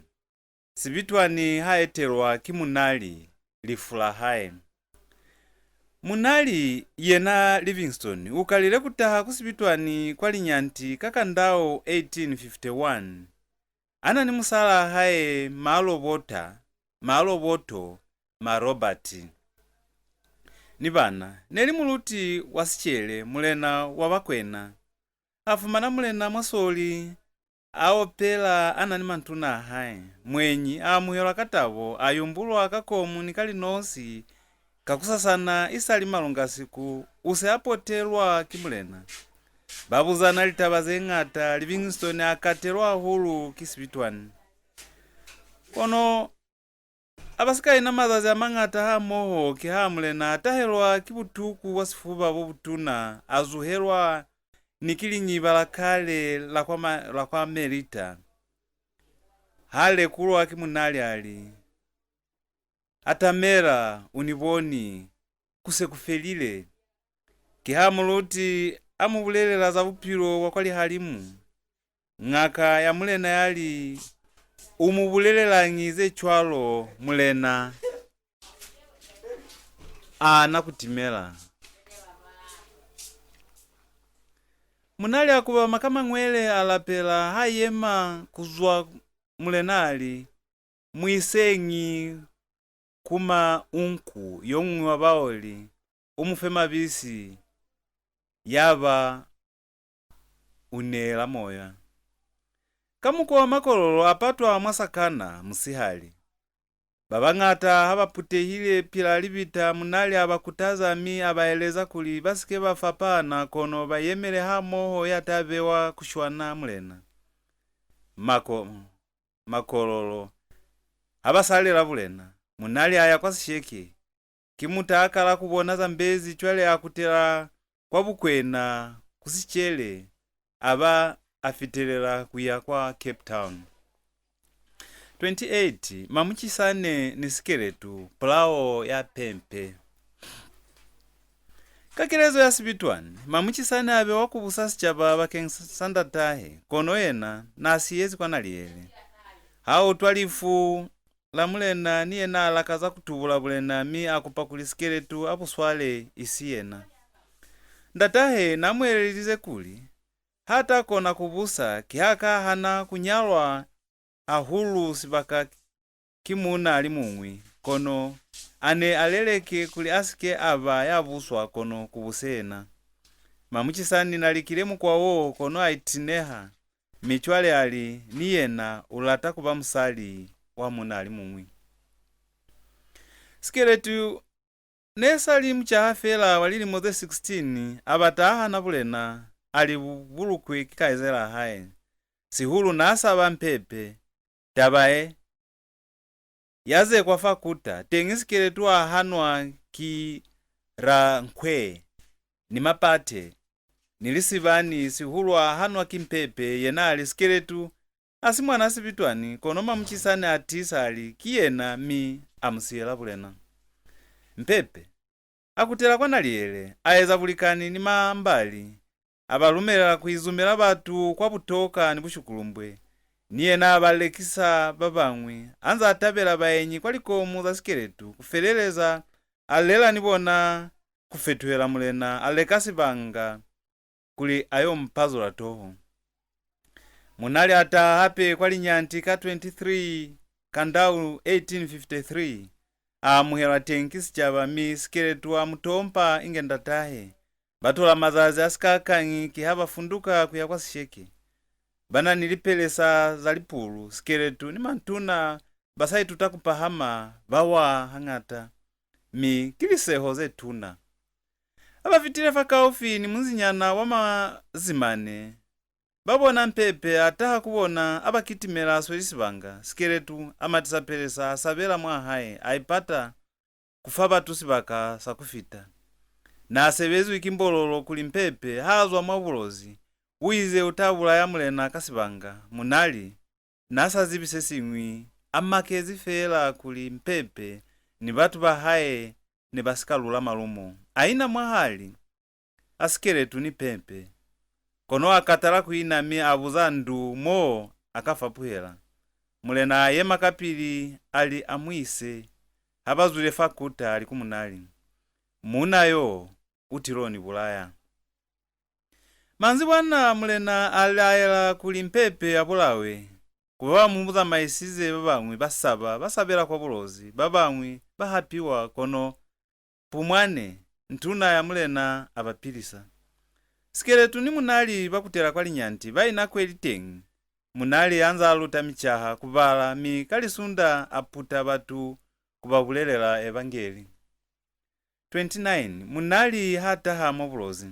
Sibitwani ha etelwa ki Munali, lifu la hae. Munali, yena Livingstone, u kalile ku taha ku Sibitwani kwa Linyanti ka Kandao eighteen fifty-one. A na ni musalaa hae Malobota, Maloboto, Ma Robert, ni bana. Ne li muluti wa Sicele, mulena wa Bakwena. A fumana mulena mwa Soli, a opela a na ni mantuna a hae. Mwenyi a amuhelwa ka tabo, a yumbulwa ka komu ni ka linosi. Kakusasana, isali malungasiku, u se a potelwa ki mulena. Ba buzana litaba ze ñata, Livingstone a katelwa hahulu ki Sibitwani. Kono ha ba si ka ina mazazi a mañata hamoho, ki ha mulena a tahelwa ki butuku bwa sifuba bo butuna, a zuhelwa ni ki linyiba la kale la kwa ma-, la kwa Melita. Ha lekulwa ki Munali a li, "Atamela, u ni boni, ku se ku felile." Ki ha muluti a mu bulelela za bupilo bwa kwa lihalimu. Ñaka ya mulena ya li, "U mu bulelelangi ze cwalo, mulena?" A na ku timela. Munali a kubama ka mañwele, a lapela, ha yema ku zwa, mulena a li, "Mu iseñi ku maunku yo muñwi wa baoli, u mu fe mabisi, ya ba u neela moya." Ka mukwa wa Makololo a patwa mwa Sakana musihali. Ba bañata ha ba putehile pila libita, Munali a ba kutaza mi a ba eleza kuli ba si ke ba fapana, kono ba yemele hamoho ya ta bewa ku shwana mulena. Mako-, Makololo ha ba sa lela bulena, Munali a ya kwa Sisheke. Ki muta a kala ku bona Zambezi, cwale a kutela kwa Bukwena ku Sicele, a ba a fitelela ku ya kwa Cape Town. Twenty-eight. Mamucisane ni Sikeletu, pulao ya Pempe. Ka kelezo ya Sibitwani, Mamucisane a bewa ku busa sicaba bakeñisa ndatahe, kono yena n'a siyezi kwa Naliele. Ha utwa lifu la mulena, ni yena a lakaza ku tubula bulena, mi a kupa kuli Sikeletu a bu swale, isi yena. Ndatahe n'a mu elelize kuli ha ta kona ku busa, ki ha ka hana ku nyalwa hahulu sibaka ki muuna a li muñwi, kono a ne a leleke kuli a si ke a ba ya buswa, kono ku buse yena. Mamucisani n'a likile mukwa wo, kono a itineha, mi cwale a li, ni yena u lata ku ba musali wa muuna a li muñwi. Sikeletu ne sa li mucaha fela wa lilimo ze sixteen, a bata a hana bulena, a li bu-, bulukwe ki kaizelaa hae. Sihulu n'a saba Mpepe. Taba ye ya zekwa fa kuta, teñi Sikeletu a hanwa ki Rankhwe ni Mapate, ni Lisibani, sihulu a hanwa ki Mpepe, yena a li Sikeletu a si mwana Sibitwani, kono Mamucisani a tiisa a li ki yena, mi a mu siyela bulena. Mpepe a kutela kwa Naliele, a eza bulikani ni Mambali, a ba lumelela ku izumela batu kwa Butoka ni Bushukulumbwe. Ni yena a ba lekisa ba bañwi, a nza a tabela baenyi kwa likomu za Sikeletu, ku feleleza a lela ni bona ku fetuhela mulena, a leka sibanga kuli a yo mu pazula toho. Munali a taha hape kwa Linyanti ka twenty-three Kandau eighteen fifty-three, a amuhelwa teñi ki sicaba, mi Sikeletu a mu tompa inge ndatahe. Ba tola mazazi a sikakañi, ki ha ba funduka ku ya kwa Sisheke. Ba na ni lipelesa za lipulu, Sikeletu ni mantuna ba sa ituta ku pahama, ba wa hañata, mi ki liseho ze tuna. Ha ba fitile fakaufi ni munzinyana wa Mazimane, ba bona Mpepe a taha ku bona, a ba kitimela a sweli sibanga. Sikeletu a matisa pelesa, a sabela mwa hae, a ipata ku fa batu sibaka sa ku fita. Na sebezwi ki Mbololo kuli Mpepe ha zwa mwa Bulozi, u ize u ta bulaya mulena ka sibanga. Munali na sa zibi se siñwi, a makezi feela kuli Mpepe ni batu ba hae ne ba si ka lula malumo. A ina mwahali a Sikeletu ni Pepe. Kono a katala ku ina mi a buza ndu mo a ka fapuhela. Mulena a yema kapili, a li a mu ise. Ha ba zwile fa kuta, a li ku Munali, "Muuna yo u tilo ni bulaya." Manzibwana mulena a laela kuli Mpepe a bulawe. Ku ba ba mu zamaisize ba bañwi ba saba, ba sabela kwa Bulozi, ba bañwi ba hapiwa, kono Pumwane, nduna ya mulena, a ba pilisa. Sikeletu ni Munali ba kutela kwa Linyanti, ba ina kweli teñi. Munali a nza a luta micaha ku bala, mi ka Lisunda a puta batu ku ba bulelela Evangeli. Twenty-nine, Munali ha taha mwa Bulozi.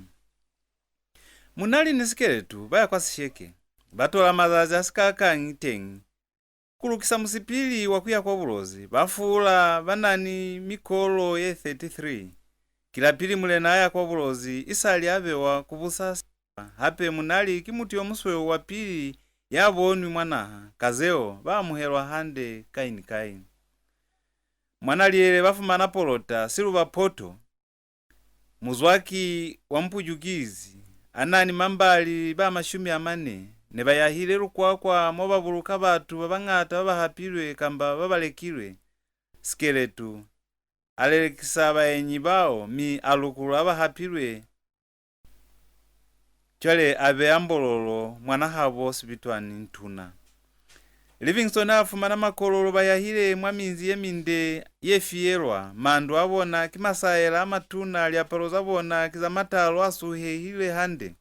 Munali ni Sikeletu ba ya kwa Sisheke. Ba tola mazazi a sikakañi teñi ku lukisa musipili wa ku ya kwa Bulozi. Ba fuula ba na ni mikolo ye thirty-three. Ki la pili mulena a ya kwa Bulozi isali a bewa ku busa. Hape Munali ki mutu yo musweu wa pili ya bonwi mwa naha. Ka zeo, ba amuhelwa hande kai ni kai. Mwa Naliele ba fumana Polota, Siluba Poto, muzwaki wa Mupujukizi, a na ni mambali ba mashumi a mane. Ne ba yahile Lukwakwa, mo ba buluka batu ba bañata ba ba hapilwe kamba ba ba lekilwe. Sikeletu a lelekisa baenyi bao, mi a lukulula ba hapilwe. Cwale a beya Mbololo mwanahabo Sibitwani Ntuna. Livingstone a fumana Makololo ba yahile mwa minzi ye minde ye fiyelwa. Mandu a bona ki masaela a matuna, liapalo za bona ki za matalo a suhehile hande.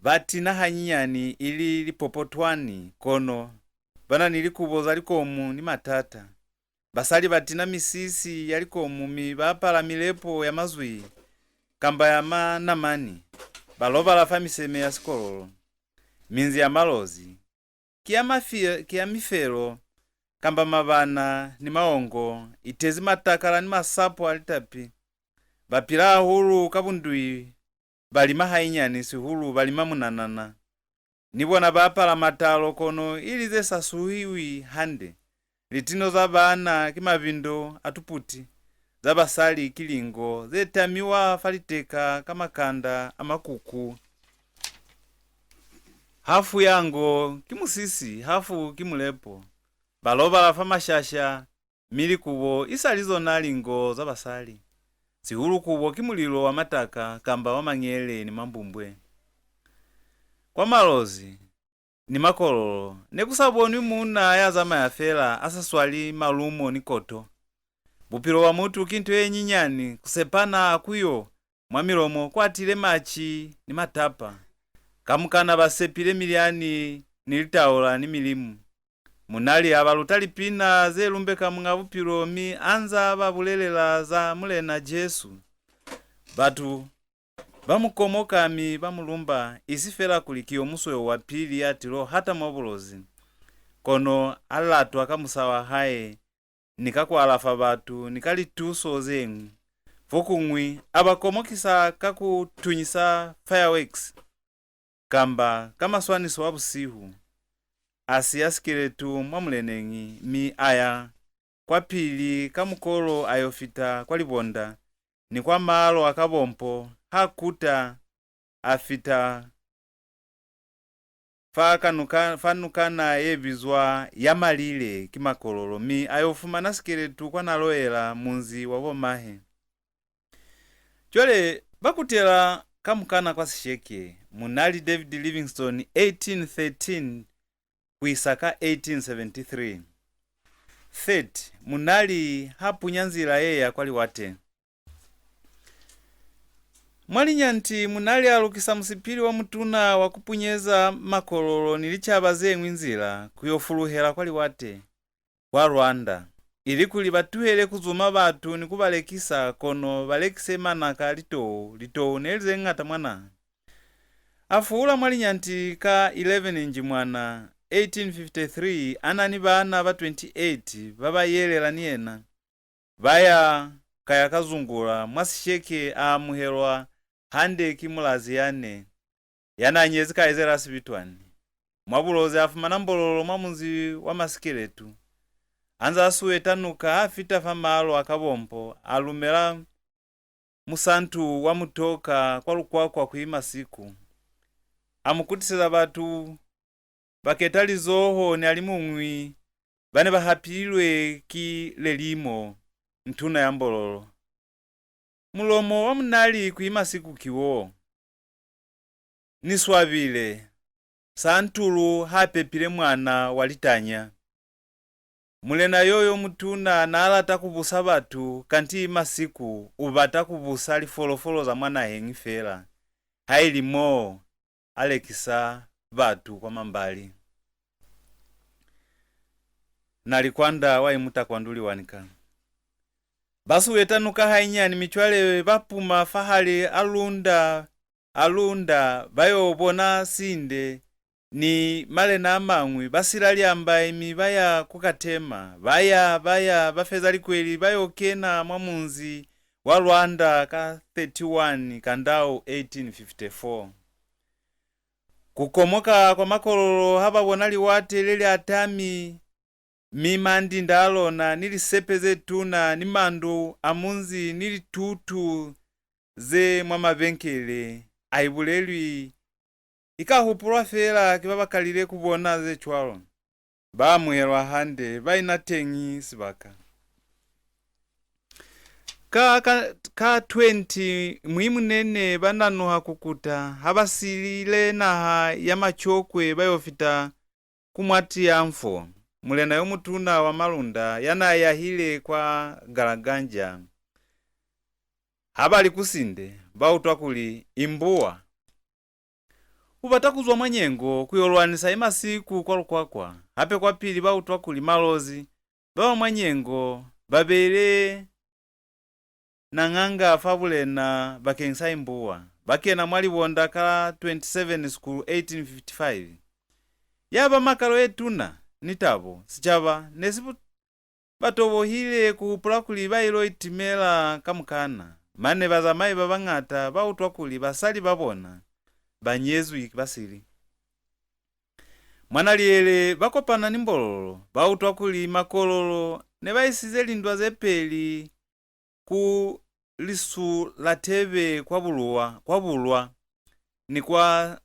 Ba tina hanyinyani ili lipopotwani, kono ba na ni likubo za likomu ni matata. Basali ba tina misisi ya likomu, mi ba apala milepo ya mazwii kamba ya manamani. Ba lobala fa miseme ya Sikololo. Minzi ya Malozi ki ya mafi-, ki ya mifelo kamba mabana ni maongo, i tezi matakala ni masapo a litapi. Ba pila hahulu ka bundui, ba lima hainyani, sihulu ba lima munanana. Ni bona ba apala matalo, kono ili ze sa suhiwi hande. Litino za baana ki mabindo a tuputi, za basali ki lingo ze tamiwa fa liteka ka makanda a makuku. Hafu ya ngo ki musisi, hafu ki mulepo. Ba lobala fa mashasha, mi likubo i sa li zona lingo za basali, sihulu kubo ki mulilo wa mataka kamba wa mañele ni mambumbwe. Kwa Malozi ni Makololo ne ku sa bonwi muuna ya zamaya fela a sa swali malumo ni koto. Bupilo bwa mutu ki nto ye nyinyani, ku sepana ha ku yo mwa milomo kwa tile maci ni matapa. Kamukana ba sepile milyani ni litaula ni milimu. Munali a ba luta lipina ze lumbeka Muñ'a Bupilo, mi a nza ba bulelela za Mulena Jesu. Batu ba mu komoka mi ba mu lumba, isi fela kuli ki yo musweu wa pili ya tilo hata mwa Bulozi, kono a latwa ka musa wa hae ni ka ku alafa batu ni ka lituso ze ñwi. Fokuñwi, a ba komokisa ka ku tunyisa fireworks kamba ka maswaniso a busihu. A siya Sikeletu mwa muleneñi, mi a ya kwapili ka mukolo, a yo fita kwa Libonda ni kwa maalo a Kabompo. Ha kuta, a fita fa kanuka, fa nukana ye bizwa ya Malile ki Makololo, mi a yo fumana Sikeletu kwa Naloela, munzi wa bo mahe. Cwale ba kutela kamukana kwa Sisheke. Munali David Livingstone, eighteen thirteen ku isa ka eighteen seventy-three. Thirty, Munali ha punya nzila ye ya kwa liwate. Mwa Linyanti, Munali a lukisa musipili wa mutuna wa ku punyeza Makololo ni licaba ze ñwi nzila ku yo fuluhela kwa liwate, kwa Rwanda, ilikuli ba tuhele ku zuma batu ni ku ba lekisa, kono ba lekise manaka a litou. Litou ne li ze ñata mwa naha. A fuula mwa Linyanti ka eleven Njimwana eighteen fifty-three, a na ni baana ba twenty-eight ba ba yelela ni yena. Ba ya ka ya ka Zungula mwa Sisheke, a amuhelwa hande ki Mulazi Yane, ya n'a nyezi kaizela Sibitwani. Mwa Bulozi a fumana Mbololo mwa munzi wa Masikeletu. A nza sueta nuka, a fita fa maalo a Kabompo, a lumela musantu wa Mutoka kwa Lukwakwa ku Imasiku. A mu kutiseza batu ba ketalizoho ni a li muñwi ba ne ba hapilwe ki Lelimo, nduna ya Mbololo. Mulomo wa Munali ku Imasiku ki wo: Ni swabile, Santulu ha pepile mwana wa litanya. Mulena yo yo mutuna n'a lata ku busa batu, kanti Imasiku u bata ku busa lifolofolo za mwa naheñi fela, haili mo a lekisa batu kwa mambali. Nalikwanda wa imuta kwa nduli wa nika. Ba sueta nuka hainyani, mi cwale ba puma fahali a Lunda, a Lunda, ba yo bona Sinde ni malena a mañwi, ba sila Lyambai mi ba ya ku Katema. Ba ya, ba ya, ba feza likweli, ba yo kena mwa munzi wa Lwanda ka thirty-one Kandao eighteen fifty-four. Ku komoka kwa Makololo ha ba bona liwate le li atami, mi mandinda a lona, ni lisepe ze tuna, ni mandu a munzi, ni litutu ze mwa mabenkele, a i bulelwi, i ka hupulwa fela ki ba ba kalile ku bona ze cwalo. Ba amuhelwa hande, ba ina teñi sibaka. Ka, ka, ka twenty Muimunene ba nanuha ku kuta, ha ba silile naha ya Macokwe, ba yo fita ku Mwatiamfo, mulena yo mutuna wa Malunda ya n'a yahile kwa Galaganja. Ha ba li ku Sinde, ba utwa kuli, Imbuwa u bata ku zwa mwa Nyengo ku yo lwanisa Imasiku kwa Lukwakwa. Hape kwapili ba utwa kuli Malozi ba ba mwa Nyengo ba beile Nanganga fa bulena bakeñisa Imbuwa. Ba kena mwa Libonda ka twenty-seven Sikulu eighteen fifty-five. Ya ba makalo ye tuna ni tabo. Sicaba ne si bu-, ba tobohile ku hupula kuli ba ilo itimela kamukana. Mane bazamai ba bañata ba utwa kuli basali ba bona ba nyezwi ki basili. Mwa Naliele ba kopana ni Mbololo, ba utwa kuli Makololo ne ba isize lindwa ze peli ku lisu la Tebe kwa Buluwa, kwa Bulwa, ni kwa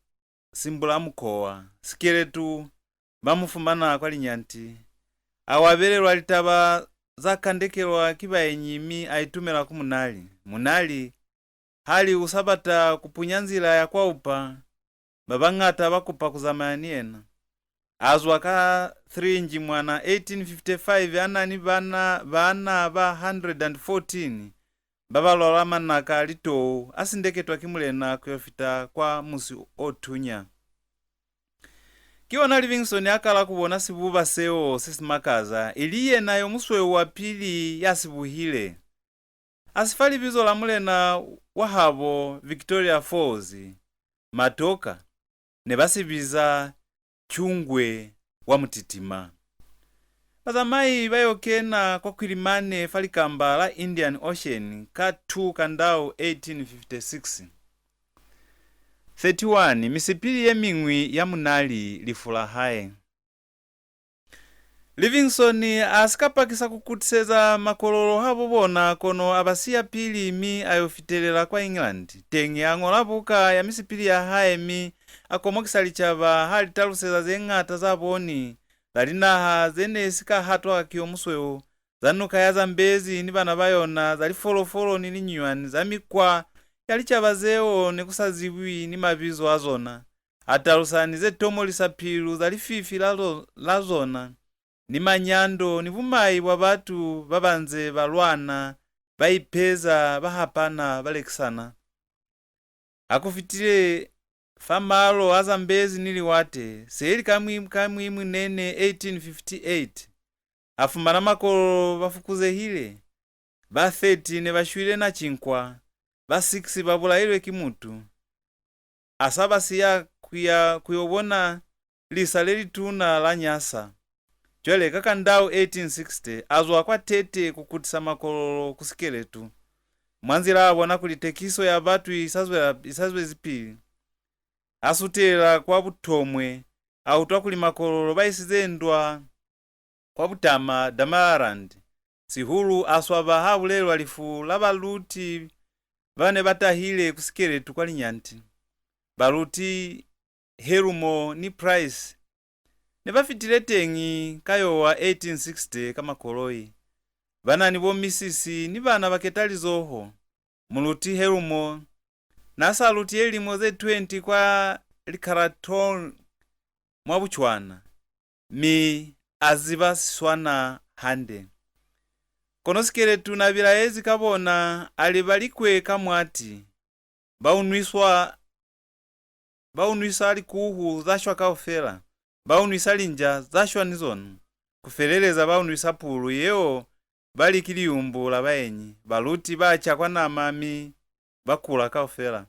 Simbulamukowa. Sikeletu ba mu fumana kwa Linyanti. A wabelelwa litaba za kandekelwa ki baenyi, mi a itumela ku Munali. Munali ha li u sa bata ku punya nzila ya kwa upa, ba bañata ba kupa ku zamaya ni yena. A zwa ka three Njimwana eighteen fifty-five, a na ni bana, baana ba hundred and fourteen, ba ba lwala manaka a litou, a sindeketwa ki mulena ku yo fita kwa musi o tunya. Ki ona Livingstone a kala ku bona sibuba seo se si makaza, ili yena yo musweu wa pili ya si buhile. A si fa libizo la mulena wa habo Victoria Falls, Matoka, ne ba si biza Cungwe wa Mutitima. Bazamai ba yo kena kwa Quilimane fa likamba la Indian Ocean ka two Kandao eighteen fifty-six. Thirty-one, misipili ye miñwi ya Munali, lifu la hae. Livingstone a si ka pakisa ku kutiseza Makololo habo bona, kono a ba siya pili mi a yo fitelela kwa England. Teñi a ñola buka ya misipili ya hae mi a komokisa licaba ha li taluseza ze ñata za boni za linaha ze ne si ka hatwa ki yo musweu, za nuka ya Zambezi ni bana ba yona, za lifolofolo ni linyunywani, za mikwa ya licaba zeo ne ku sa zibwi ni mabizo a zona. A talusa ni ze tomolisa pilu za lififi la, lo, la zona, ni manyando ni bumai bwa batu ba ba nze ba lwana, ba ipeza, ba hapana, ba lekisana. Ha ku fitile fa malo a Zambezi ni liwate, se li ka mwi-, ka Muimunene eighteen fifty-eight, a fumana Makololo ba fukuzehile, ba thirty ne ba shwile na cinkwa, ba six ba bulailwe ki mutu. a sa ba siya ku ya ku yo bona lisa le lituna la Nyasa. Cwale ka Kandau eighteen sixty, a zwa kwa Tete ku kutisa Makololo ku Sikeletu. Mwa nzila a bona kuli tekiso ya batu i sa zwela, i sa zwezipili. A sutela kwa Butomwe, a utwa kuli Makololo ba isize ndwa kwa Butama, Damaraland. Sihulu a swaba ha bulelwa lifu la baluti ba ne ba tahile ku Sikeletu kwa Linyanti. Baluti Helumo ni Price ne ba fitile teñi ka Yowa eighteen sixty ka makoloi. Ba na ni bo misisi ni bana ba ketalizoho. Muluti Helumo n'a sa lutiye lilimo ze twenty kwa Likaraton mwa Bucwana, mi a ziba Siswana hande. Kono Sikeletu n'a bilaezi ka bona, a li ba likwe ka mwati, ba unwiswa, ba unwisa likuhu za shwa kaufela, ba unwisa linja za shwa ni zona, ku feleleza ba unwisa pulu yeo ba li ki liyumbu la baenyi. Baluti ba ca kwa nama mi ba kula kaufela.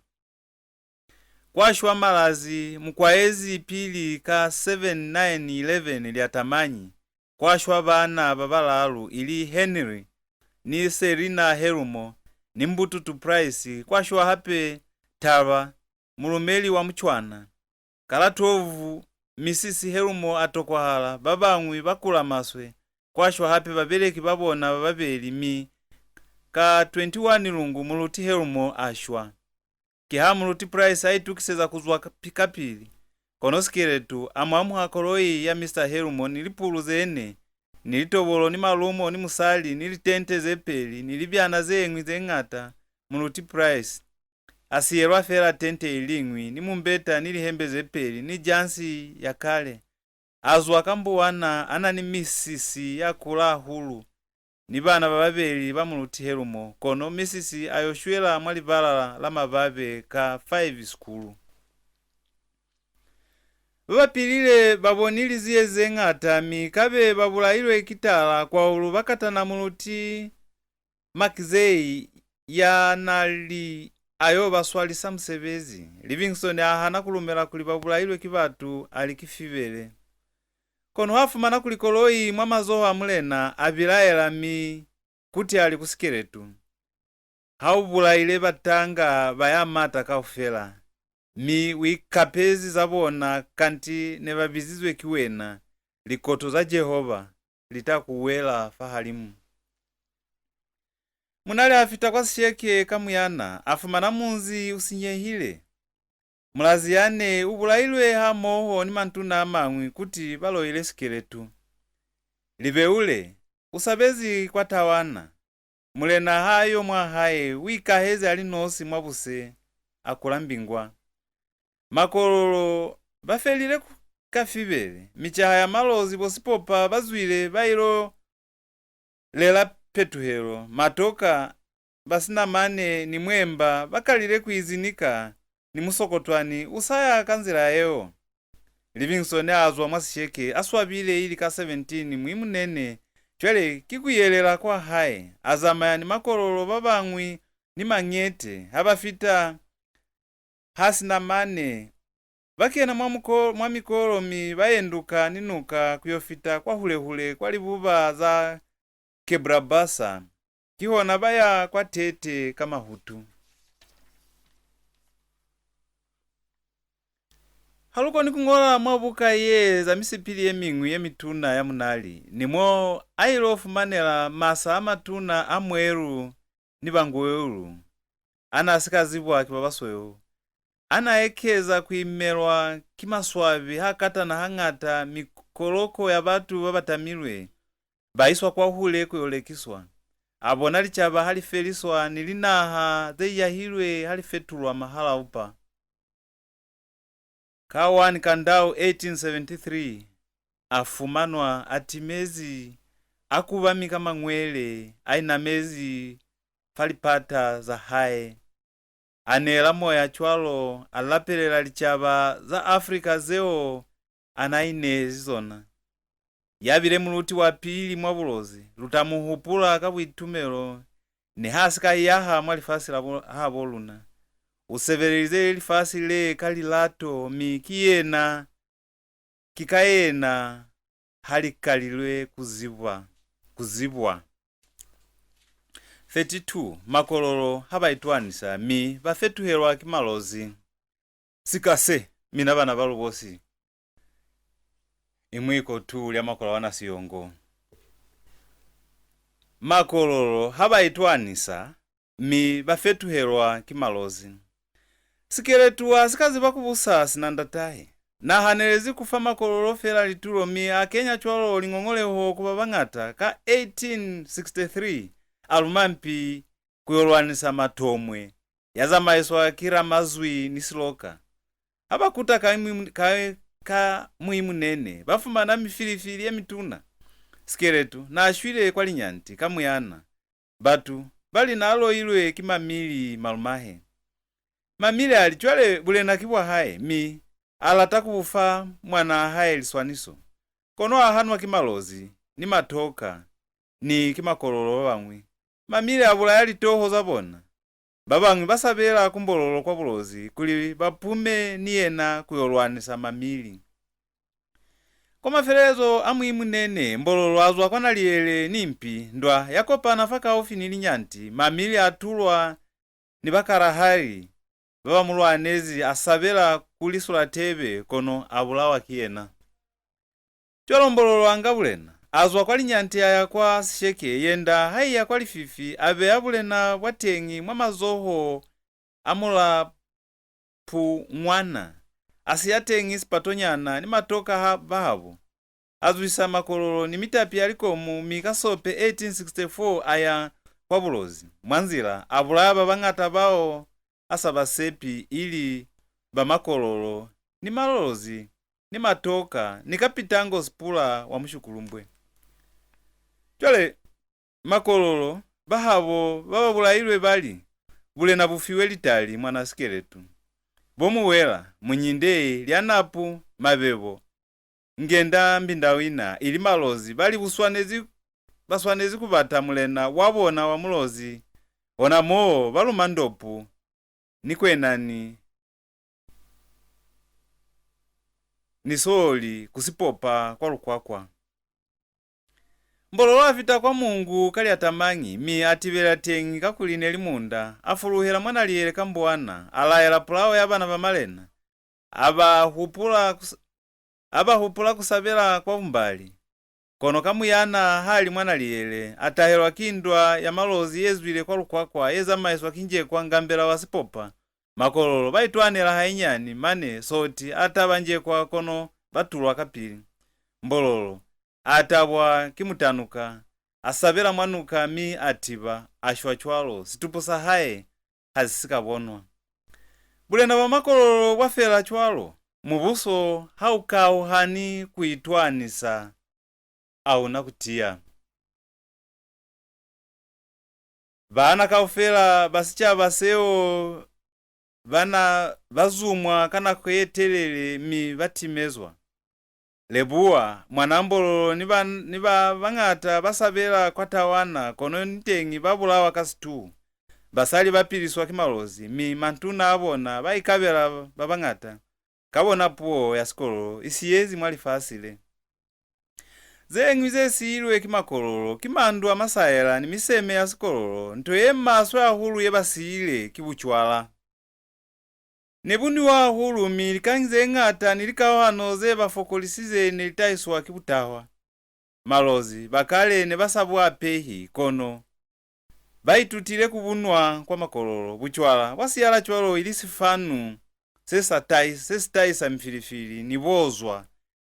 Kwa shwa Malazi, Mukwaezi pili ka seven, nine, eleven Liatamanyi, kwa shwa baana ba balalu, ili Henry ni Serina Helumo ni Mbututu Price. Kwa shwa hape Taba, mulumeli wa Mucwana. Ka la twelve, Misisi Helumo a tokwahala, ba bañwi ba kula maswe, kwa shwa hape babeleki ba bona ba babeli, mi ka twenty-one Lungu Muluti Helumo a shwa. Kiha Muluti Price a itukiseza ku zwa ka-, pi-, kapili. Kono Sikeletu a mu amuha koloi ya Mister Helumo ni lipulu ze ne, ni litobolo, ni malumo, ni musali, ni litente ze peli, ni libyana ze ñwi ze ñata. Muluti Price a siyelwa fela tente i liñwi, ni mumbeta, ni lihembe ze peli, ni jansi ya kale. A zwa ka Mbuwana, a na ni misisi ya kula hahulu, ni bana ba babeli ba Muluti Helumo, kono misisi a yo shwela mwa libala la, la Mababe ka five Sikulu. Ba ba pilile ba boni liziye ze ñata, mi kabe ba bulailwe ki tala, kwahulu ba katana Muluti Makizei ya na li a yo ba swalisa musebezi. Livingstone a hana ku lumela kuli ba bulailwe ki batu, a li ki fibele. Kono ha fumana kuli koloi mwa mazoho a mulena, a bilaela, mi kuti a li ku Sikeletu, "Ha u bulaile batanga ba ya mata kaufela, mi u ikapezi za bona, kanti ne ba bizizwe ki wena, likoto za Jehova li ta ku wela fahalimu." Munali a fita kwa Sesheke ka Muyana, a fumana munzi u sinyehile. Mulaziane u bulailwe hamoho ni mantuna a mañwi kuti ba loile Sikeletu. Libeule u sabezi kwa Tawana. Mulena ha yo mwa hae, u ikahezi a li nosi mwa buse, a kula mbingwa. Makololo ba felile ku, ka fibele, micaha ya Malozi, bo Sipopa ba zwile ba ilo lela Petuhelo, Matoka, ba Sinamane ni Mwemba ba kalile ku izinika ni Musokotwani u sa ya ka nzila yeo. Livingstone a zwa mwa Sesheke a swabile ili ka seventeen Muimunene, cwale ki ku yelela kwa hae, a zamaya ni Makololo ba bañwi ni Mañete. Ha ba fita ha Sinamane, ba kena mwa muko-, mwa mikolo mi ba yenduka ni nuka ku yo fita kwahule-hule kwa libuba za Kebrabasa, kihona ba ya kwa Tete ka mahutu. Ha lu koni ku ñola mwa buka ye za misipili ye miñwi ye mituna ya Munali, ni mo a ilo fumanela masa a matuna a Mwelu ni Bangueulu, a n'a si ka zibwa ki ba basweu. A n'a ekeza ku imelwa ki maswabi ha katana hañata mikoloko ya batu ba ba tamilwe, ba iswa kwahule ku yo lekiswa. A bona licaba ha li feliswa ni linaha ze yahilwe ha li fetulwa mahalaupa. Ka one Kandau eighteen seventy-three, a fumanwa a timezi, a kubami ka mañwele, a inamezi fa lipata za hae. A neela moya cwalo, a lapelela licaba za Afrika zeo a n'a inezi zona. Ya bile muluti wa pili mwa Bulozi, lu ta mu hupula ka buitumelo, niha si ka yaha mwa lifasi la bo, habo luna. U sebelelize lifasi le ka lilato, mi ki yena, ki ka yena ha li kalilwe ku zibwa, ku zibwa. Thirty-two, Makololo ha ba itwanisa, mi ba fetuhelwa ki Malozi. Sika se, mina bana ba Lubosi. Imwiko tu lya makola wana siyongo. Makololo ha ba itwanisa, mi ba fetuhelwa ki Malozi. Sikeletu ha si ka ziba ku busa sina ndatahe. Na hanelezi ku fa Makololo fela litulo, mi a kenya cwalo liñoñoleho ku ba bañata. Ka eighteen sixty-three, a luma mpi ku yo lwanisa Matomwe, ya zamaiswa ki Ramazwi ni Siloka. Ha ba kuta ka, ka, ka Muimunene, ba fumana mifilifili ye mituna. Sikeletu na shwile kwa Linyanti ka Muyana. Batu ba li na loilwe ki Mamili malumahe. Mamili a li, cwale bulena ki bwa hae, mi a lata ku bu fa mwanaa hae Liswaniso. Kono a hanwa ki Malozi, ni Matoka, ni ki Makololo ba bañwi. Mamili a bulaya litoho za bona. Ba bañwi ba sabela ku Mbololo kwa Bulozi kuli ba pume ni yena ku yo lwanisa Mamili. Kwa mafelelezo a Muimunene, Mbololo a zwa kwa Naliele ni mpi, ndwa ya kopana fakaufi ni Linyanti, Mamili a tulwa ni Bakalahari ba ba mu lwanezi, a sabela ku Lisulatebe, kono a bulawa ki yena. Cwalo Mbololo a nga bulena, a zwa kwa Linyanti a ya kwa Sisheke, yenda ha i ya kwa Lififi, a beya bulena bwa teñi mwa mazoho a Mulapungwana, a siya teñi Sipatonyana ni Matoka ha bahabo. A zwisa Makololo ni mitapi ya likomu, mi ka Sope eighteen sixty-four a ya kwa Bulozi. Mwa nzila, a bulaya ba bañata bao a sa ba sepi, ili ba Makololo, ni Malozi, ni Matoka, ni Kapitango Sipula wa Mushukulumbwe. Cwale, Makololo, bahabo ba ba bulailwe ba li, bulena bu fiwe Litali mwana Sikeletu. Bo Muwela, Munyindei, Lyanapu, Mabebo, Ngenda Mbindawina, ili Malozi, ba li bu swanezi, ba swanezi ku bata mulena wa bona wa Mulozi. Hona moo, ba luma Ndopu, ni Kwenani, ni Sooli ku Sipopa kwa Lukwakwa. Mbololo a fita kwa Mungu ka Lyatamañi, mi a tibela teñi kakuli ne li munda, a fuluhela mwa Naliele ka Mbuwana, a laela pulao ya bana ba malena, a ba hupula ku s-, a ba hupula ku sabela kwa Bumbali. Kono ka Muyana ha li mwa Naliele, a tahelwa ki ndwa ya Malozi ye zwile kwa Lukwakwa ye zamaiswa ki Njekwa Ngambela wa Sipopa. Makololo ba itwanela hainyani, mane Soti a taba Njekwa kono ba tulwa kapili. Mbololo a tabwa ki Mutanuka, a sabela mwa nuka mi a tiba, a shwa cwalo, situpu sa hae ha si si ka bonwa. Bulena bwa Makololo bwa fela cwalo. Mubuso ha u kauhani ku itwanisa, ha u na ku tiya. Baana kaufela ba sicaba seo ba na ba zumwa ka nako ye telele mi ba timezwa. Lebuwa, mwanaa Mbololo ni ba, ni ba bañata ba sabela kwa Tawana, kono niteñi ba bulawa ka situhu. Basali ba piliswa ki Malozi, mi mantuna a bona ba ikabela ba bañata. Ka bona puo ya Sikololo i siyezi mwa lifasi le. Ze ñwi ze siilwe ki Makololo ki mandu a masaela ni miseme ya Sikololo. Nto ye maswe hahulu ye ba siile ki bucwala. Ne bu nwiwa hahulu, mi likañi ze ñata ni likauhano ze ba fokolisize ne li tahiswa ki butahwa. Malozi ba kale ne ba sa bu apehi, kono ba itutile ku bu nwa kwa Makololo. Bucwala bwa siyala cwalo ili sifanu se sa tahi-, se si tahisa mifilifili, ni bozwa,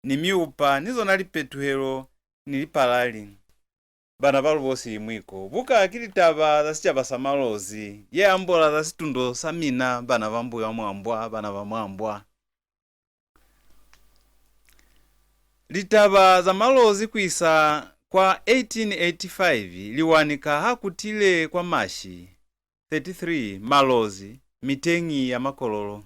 ni miupa, ni zona lipetuhelo, ni lipalali. Bana ba Lubosi Imwiko, buka ki Litaba za Sicaba sa Malozi, ye ambola za situndo sa mina, bana ba Mbuya Mwambwa, bana ba Mwambwa. Litaba za Malozi ku isa kwa eighteen eighty-five, Liwanika ha kutile kwa Mashi, thirty-three, Malozi, miteñi ya Makololo.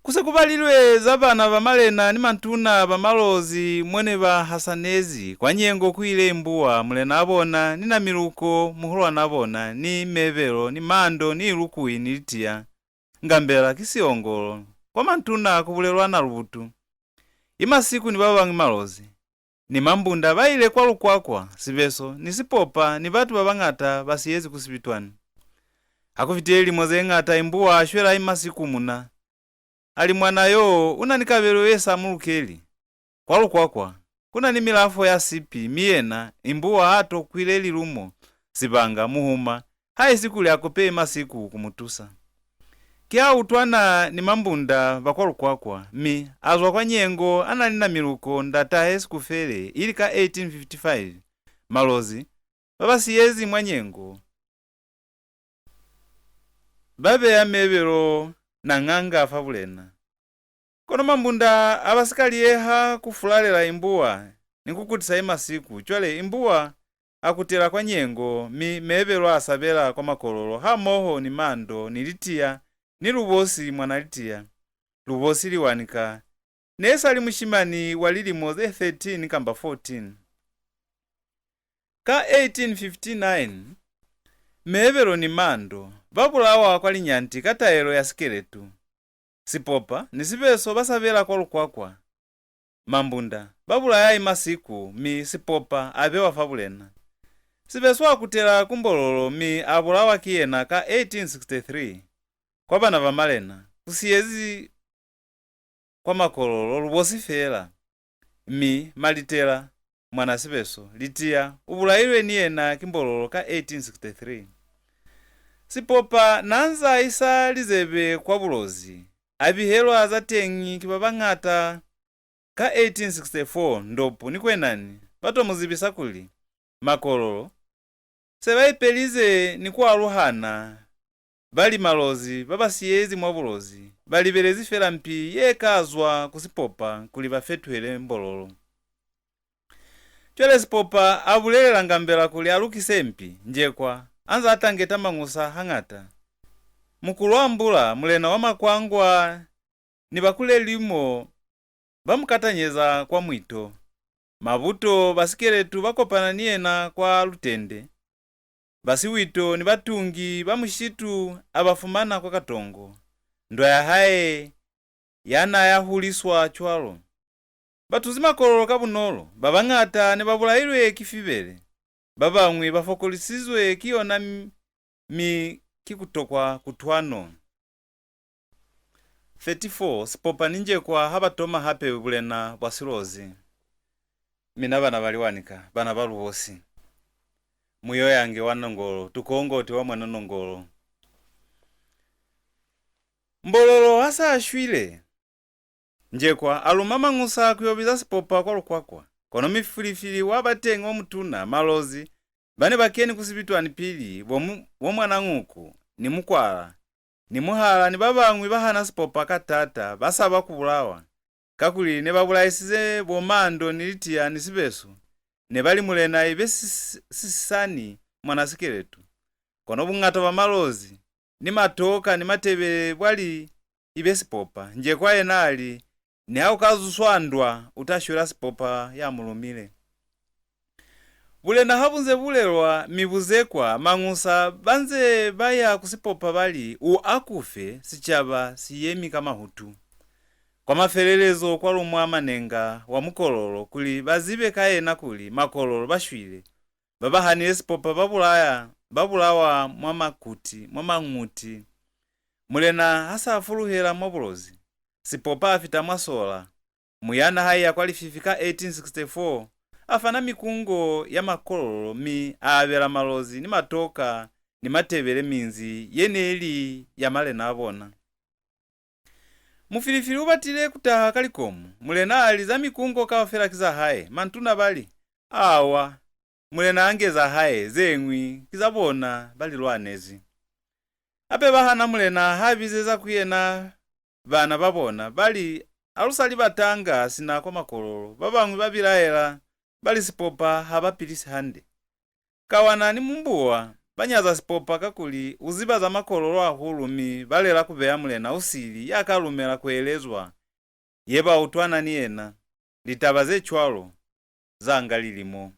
Ku se ku balilwe za bana ba malena ni mantuna ba Malozi mo ne ba hasanezi. Kwa Nyengo ku ile Imbuwa, mulenaa bona, ni Namiluko, muhulwanaa bona, ni Mebelo, ni Mando, ni Ilukui, ni Litiya. Ngambela ki Siongolo. Kwa mantuna ku bulelwa Nalubutu, Imasiku ni ba bañwi Malozi. Ni Mambunda ba ile kwa Lukwakwa, Sibeso, ni Sipopa, ni batu ba bañata ba siyezi ku Sibitwani. Ha ku fitile lilimo ze ñata, Imbuwa a shwela Imasiku muna. A li, mwana yo u na ni kabelo ye sa mu lukeli. Kwa Lukwakwa, ku na ni milafo ya sipi, mi yena, Imbuwa, ha tokwile lilumo, sibanga, muhuma, haisi kuli a kope Imasiku ku mu tusa. Ki ha utwana ni Mambunda ba kwa Lukwakwa, mi a zwa kwa Nyengo a na ni Namiluko, ndatahe Sikufele, ili ka eighteen fifty-five. Malozi ba ba siyezi mwa Nyengo ba beya Mebelo na Nganga fa bulena. Kono Mambunda ha ba si ka liyeha ku fulalela Imbuwa ni ku kutisa Imasiku. Cwale Imbuwa a kutela kwa Nyengo, mi Mebelo a sabela kwa Makololo hamoho ni Mando ni Litiya ni Lubosi mwana Litiya. Lubosi Liwanika ne sa li mushimani wa lilimo ze thirteen kamba fourteen. Ka eighteen fifty-nine, Mebelo ni Mando ba bulawa kwa Linyanti ka taelo ya Sikeletu. Sipopa ni Sibeso ba sabela kwa Lukwakwa. Mambunda ba bulaya Imasiku, mi Sipopa a bewa fa bulena. Sibeso a kutela ku Mbololo, mi a bulawa ki yena ka eighteen sixty-three. Kwa bana ba malena, ku siyezi kwa Makololo Lubosi feela, mi Malitela, mwana Sibeso, Litiya, u bulailwe ni yena ki Mbololo ka eighteen sixty-three. Sipopa n'a nz'a isa lizebe kwa Bulozi, a bihelwa za teñi ki ba bañata. Ka eighteen sixty-four, Ndopu ni Kwenani ba to mu zibisa kuli, Makololo se ba ipelize ni ku aluhana, ba li Malozi ba ba siyezi mwa Bulozi ba libelezi fela mpi ye ka zwa ku Sipopa kuli ba fetuhele Mbololo. Cwale Sipopa a bulelela Ngambela kuli a lukise mpi. Njekwa a nz'a tangeta mañusa hañata. Mukulwambula, mulena wa Makwangwa, ni ba Kulelimo ba mu katanyeza kwa Mwito. Mabuto ba Sikeletu ba kopana ni yena kwa Lutende. Ba Siwito ni Batungi ba Mushitu a ba fumana kwa Katongo, ndwa ya hae ya n'a ya huliswa cwalo. Ba tuzi Makololo ka bunolo, ba bañata ne ba bulailwe ki fibele, ba bañwi ba fokolisizwe ki yona, mi, mi ki ku tokwa kutwano. Thirty-four, Sipopa ni Njekwa ha ba toma hape bulena bwa Silozi. Mina bana ba Liwanika, bana ba Lubosi, Muyoyange wa Nongolo, Tukongote wa mwana Nongolo. Mbololo ha sa shwile, Njekwa a luma mañusa ku yo biza Sipopa kwa Lukwakwa, kono mifilifili wa ba teñi o mutuna, Malozi, ba ne ba keni ku Sibitwani pili, bo mu-, bo Mwanañuku, ni Mukwala, ni Muhala, ni ba bañwi ba hana Sipopa ka taata, ba saba ku bulawa, kakuli ne ba bulaisize bo Mando ni Litiya ni Sibeso, ne ba li mulena ibe Sis-, Sisani mwana Sikeletu. Kono buñata bwa Malozi, ni Matoka, ni Matebele bwa li ibe Sipopa. Njekwa yena a li, niha u ka zuswa ndwa, u ta shwela Sipopa ya mu lumile. Bulena ha bu nze bu lelwa, mi bu zekwa, mañusa ba nze ba ya ku Sipopa ba li, u akufe, sicaba si yemi ka mahutu. Kwa mafelelezo kwa lumwa Manenga wa Mukololo kuli ba zibe ka yena kuli Makololo ba shwile. Ba ba hanile Sipopa ba bulaya, ba bulawa mwa Makuti, mwa Mañuti. Mulena ha sa fuluhela mwa Bulozi, Sipopa a fita mwa Sola. Muyana ha iya kwa lififi ka eighteen sixty-four, a fana mikungo ya Makololo, mi a abela Malozi ni Matoka ni Matebele minzi ye ne li ya malena a bona. Mufilifili u batile ku taha ka likomu. Mulena a li, za mikungo kaufela ki za hae. Mantuna ba li, awa, mulena a nge za hae, ze ñwi ki za bona ba li lwanezi. Hape ba hana mulena ha bizeza ku yena bana ba bona, ba li, ha lu sa li batanga sina kwa Makololo. Ba bañwi ba bilaela, ba li Sipopa ha ba pilisi hande. Kawana ni Mumbuwa ba nyaza Sipopa kakuli u ziba za Makololo hahulu, mi ba lela ku beya mulena u sili ya ka lumela ku elezwa ye ba utwana ni yena. Litaba ze cwalo za nga lilimo.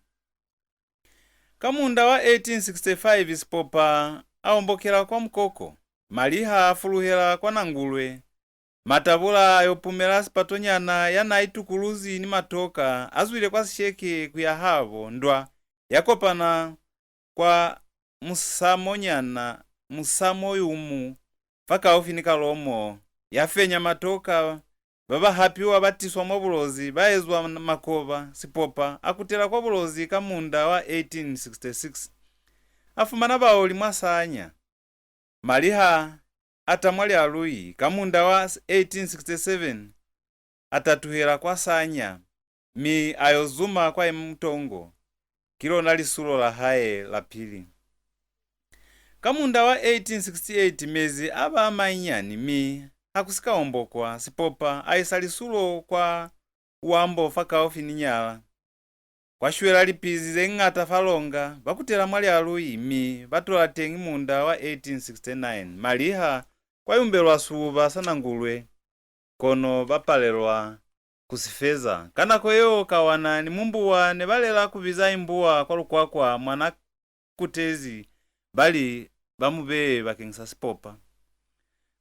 Ka munda wa eighteen sixty-five, Sipopa a ombokela kwa Mukoko, Maliha a fuluhela kwa Nangulwe, Matabula a yo pumela sipatonyana ya n'a itukuluzi ni Matoka a zwile kwa Sisheke ku ya habo. Ndwa ya kopana kwa musamonyana, musamo yumu, fakaufi ni Kalomo, ya fenya Matoka. Ba ba hapiwa ba tiswa mwa Bulozi, ba ezwa makoba. Sipopa a kutela kwa Bulozi ka munda wa eighteen sixty-six. A fumana baoli mwa Sanya. Maliha a ta mwa Lialui ka munda wa eighteen sixty-seven, a tatuhela kwa Sanya, mi a yo zuma kwa Imutongo. Ki lona lisulo la hae la pili. Ka munda wa eighteen sixty-eight, mezi a ba a manyinyani, mi ha ku si ka ombokwa. Sipopa a isa lisulo kwa Uambo, fakaufi ni Nyala. Kwa shwela lipizi ze ñata fa longa, ba kutela mwa Lialui, mi ba tola teñi munda wa eighteen sixty-nine. Maliha kwa yumbelwa suba sa Nangulwe, kono ba palelwa ku si feza. Ka nako yeo, Kawana ni Mumbuwa ne ba lela ku biza Imbuwa kwa Lukwakwa, mwa n'a kutezi, ba li ba mu beye bakeñisa Sipopa.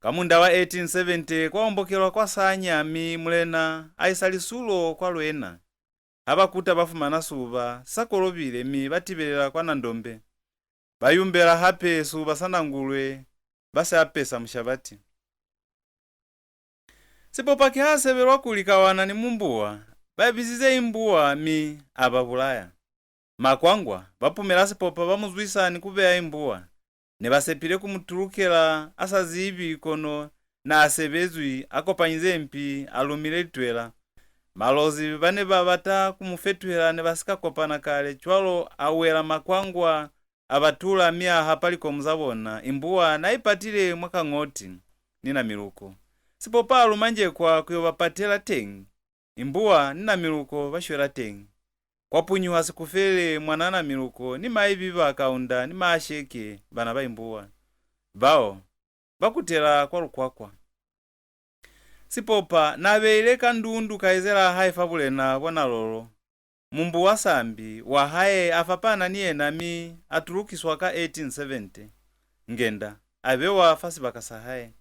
Ka munda wa eighteen seventy, kwa ombokelwa kwa Sanya, mi mulena a isa lisulo kwa Lwena. Ha ba kuta, ba fumana suba sa kolobile, mi ba tibelela kwa Nandombe. Ba yumbela hape suba sa Nangulwe, ba si apesa mushabati. Sipopa kiha sebelwa kuli Kawana ni Mumbuwa ba bizize Imbuwa, mi a ba bulaya. Makwangwa ba pumela Sipopa, ba mu zwisa ni ku beya Imbuwa. Ne ba sepile ku mu tulukela a sa zibi, kono n'a sebezwi, a kopanyize mpi, a lumile litwela. Malozi ba ne ba bata ku mu fetuhela ne ba si ka kopana kale, cwalo a wela Makwangwa, a ba tula, mi a hapa likomu za bona. Imbuwa n'a ipatile mwa Kañoti ni Namiluko. Sipopa a luma Njekwa ku yo ba patela teñi. Imbuwa ni Namiluko ba shwela teñi. Kwa punyuha Sikufele, mwan'a Namiluko, ni Maibiba, Kaunda ni Maasheke, bana ba Imbuwa. Bao ba kutela kwa Lukwakwa. Sipopa n'a beile Kandundu kaizel'a hae fa bulena bwa Nalolo. Mumbuwa Sambi wa hae a fapana ni yena, mi a tulukiswa ka eighteen seventy. Ngenda a bewa fa sibaka sa hae.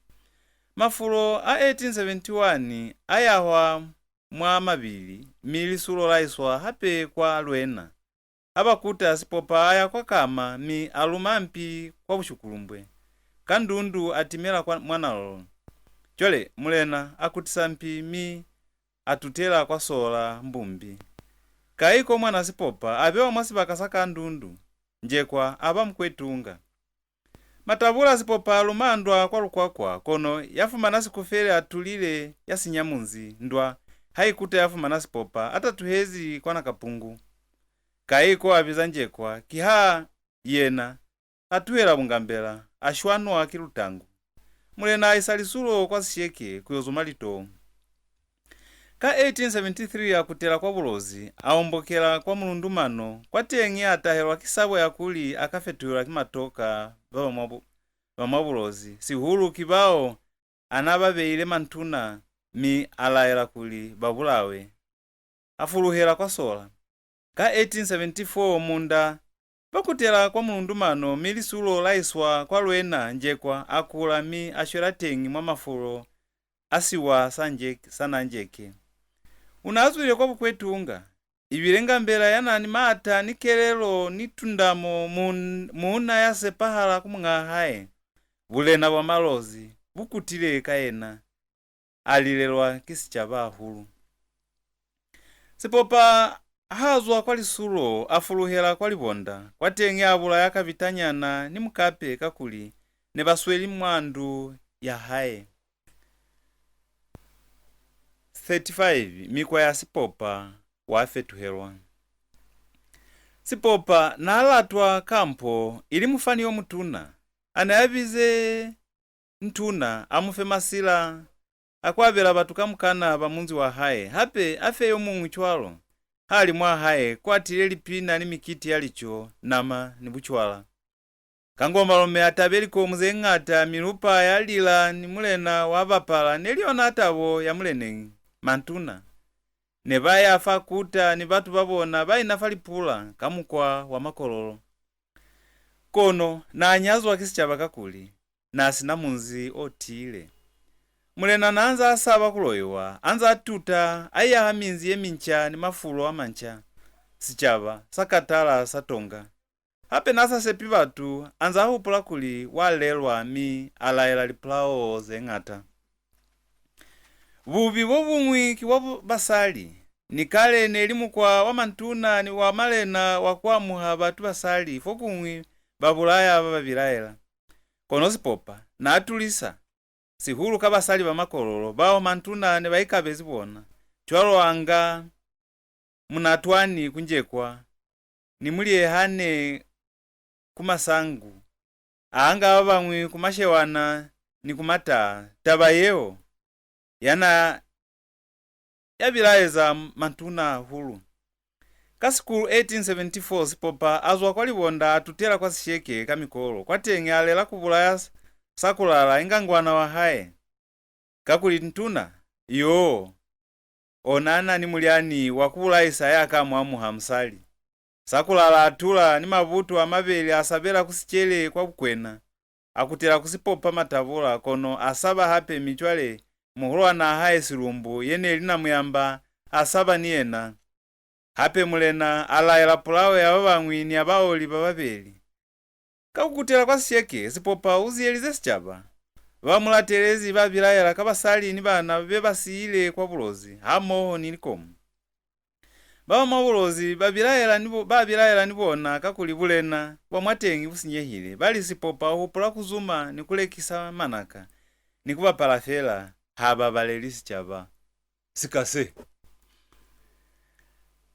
Mafulo a eighteen seventy-one a yahwa mwa Mabili, mi lisulo la iswa hape kwa Lwena. Ha ba kuta, Sipopa a ya kwa Kama, mi a luma mpi kwa Bushukulumbwe. Kandundu a timela kwa, mwa Nalolo. Cwale, mulena a kutisa mpi, mi a tutela kwa Sola Mbumbi. Kaiko mwana Sipopa a bewa mwa sibaka sa Kandundu, Njekwa a ba Mukwetunga. Matabula Sipopa a luma ndwa kwa Lukwakwa, kono ya fumana Sikufele a tulile, ya sinya munzi. Ndwa ha i kuta, ya fumana Sipopa a tatuhezi kwa Nakapungu. Kaiko a biza Njekwa, kiha yena a tuhela bungambela, a shwanwa ki lutangu. Mulena a isa lisulo kwa Sisheke ku yo zuma litou. Ka eighteen seventy-three a kutela kwa Bulozi, a ombokela kwa Mulundumano. Kwateñi a tahelwa ki sabo ya kuli a ka fetuhelwa ki Matoka ba ba mwa bu-, ba mwa Bulozi, sihulu ki bao a n'a ba beile mantuna, mi a laela kuli ba bulawe. A fuluhela kwa Sola. Ka eighteen seventy-four munda ba kutela kwa Mulundumano, mi lisulo la iswa kwa Lwena. Njekwa a kula, mi a shwela teñi mwa mafulo a siwa sa Nje-, sa Nanjeke. U n'a zwile kwa Bukwetunga, ibile ngambela ya na ni maata ni kelelo ni tundamo, mun-, muuna ya sepahala ku muñaa hae. Bulena bwa Malozi bu kutile ka yena. A lilelwa ki sicaba hahulu. Sipopa ha zwa kwa lisulo, a fuluhela kwa Libonda. Kwateñi a bulaya Kabitanyana ni Mukape kakuli ne ba sweli mwa ndu ya hae. Thirty-five, mikwa ya Sipopa wa fetuhelwa. Sipopa n'a latwa kampo ili mufani yo mutuna. A ne a bize ntuna a mu fe masila a ku abela batu kamukana ba munzi wa hae. Hape a fe yo muñwi cwalo. Ha li mwa hae, kwa tile lipina ni mikiti ya lico, nama, ni bucwala. Kangombalome a tabe likomu ze ñata, milupa ya lila, ni mulena wa bapala, ne li yona tabo ya muleneñi. Mantuna ne ba ya fa kuta, ni batu ba bona ba ina fa lipula ka mukwa wa Makololo. Kono na nyazwa ki sicaba, kakuli na si na munzi o tiile. Mulena na nza a saba ku loiwa, a nza a tuta, a yaha minzi ye minca ni mafulo a manca. Sicaba sa katala, sa tonga. Hape na sa sepi batu, a nza a hupula kuli wa lelwa, mi a laela lipulao ze ñata. Bubi bo buñwi ki bwa bu-, basali. Ni kale ne li mukwa wa mantuna ni wa malena wa ku amuha batu basali, fokuñwi ba bulaya ba ba bilaela. Kono Sipopa na tulisa, sihulu ka basali ba Makololo, bao mantuna ne ba ikabezi bona, cwalo anga Munatwani ku Njekwa, ni Mulyehane ku Masangu, a anga ba bañwi ku Mashewana ni ku Mataa. Taba yeo ya na ya bilaeza mantuna hahulu. Ka Sikulu eighteen seventy-four, Sipopa a zwa kwa Libonda, a tutela kwa Sisheke ka mikolo. Kwateñi a lela ku bulaya S-, Sakulala, inga ngwana wa hae. Kakuli ntuna yoo, ona na ni mulyani wa ku bulaisa ya ka mu amuha musali. Sakulala a tula ni mabutu a mabeli, a sabela ku Sicele kwa Bukwena, a kutela ku Sipopa Matabula, kono a saba hape, mi cwale muhulwanaa hae Silumbu, ye ne li Namuyamba, a saba ni yena. Hape mulena a laela pulao ya ba bañwi ni ya baoli ba babeli. Ka ku kutela kwa Sisheke, Sipopa u ziyelize sicaba. Ba mu latelezi ba bilaela ka basali ni bana be ba siile kwa Bulozi, hamoho ni likomu. Ba ba mwa Bulozi ba bilaela ni bo-, ba bilaela ni bona, kakuli bulena bwa mwateñi bu sinyehile. Ba li Sipopa u hupula ku zuma ni ku lekisa manaka, ni ku bapala fela, ha babaleli sicaba. Sika se.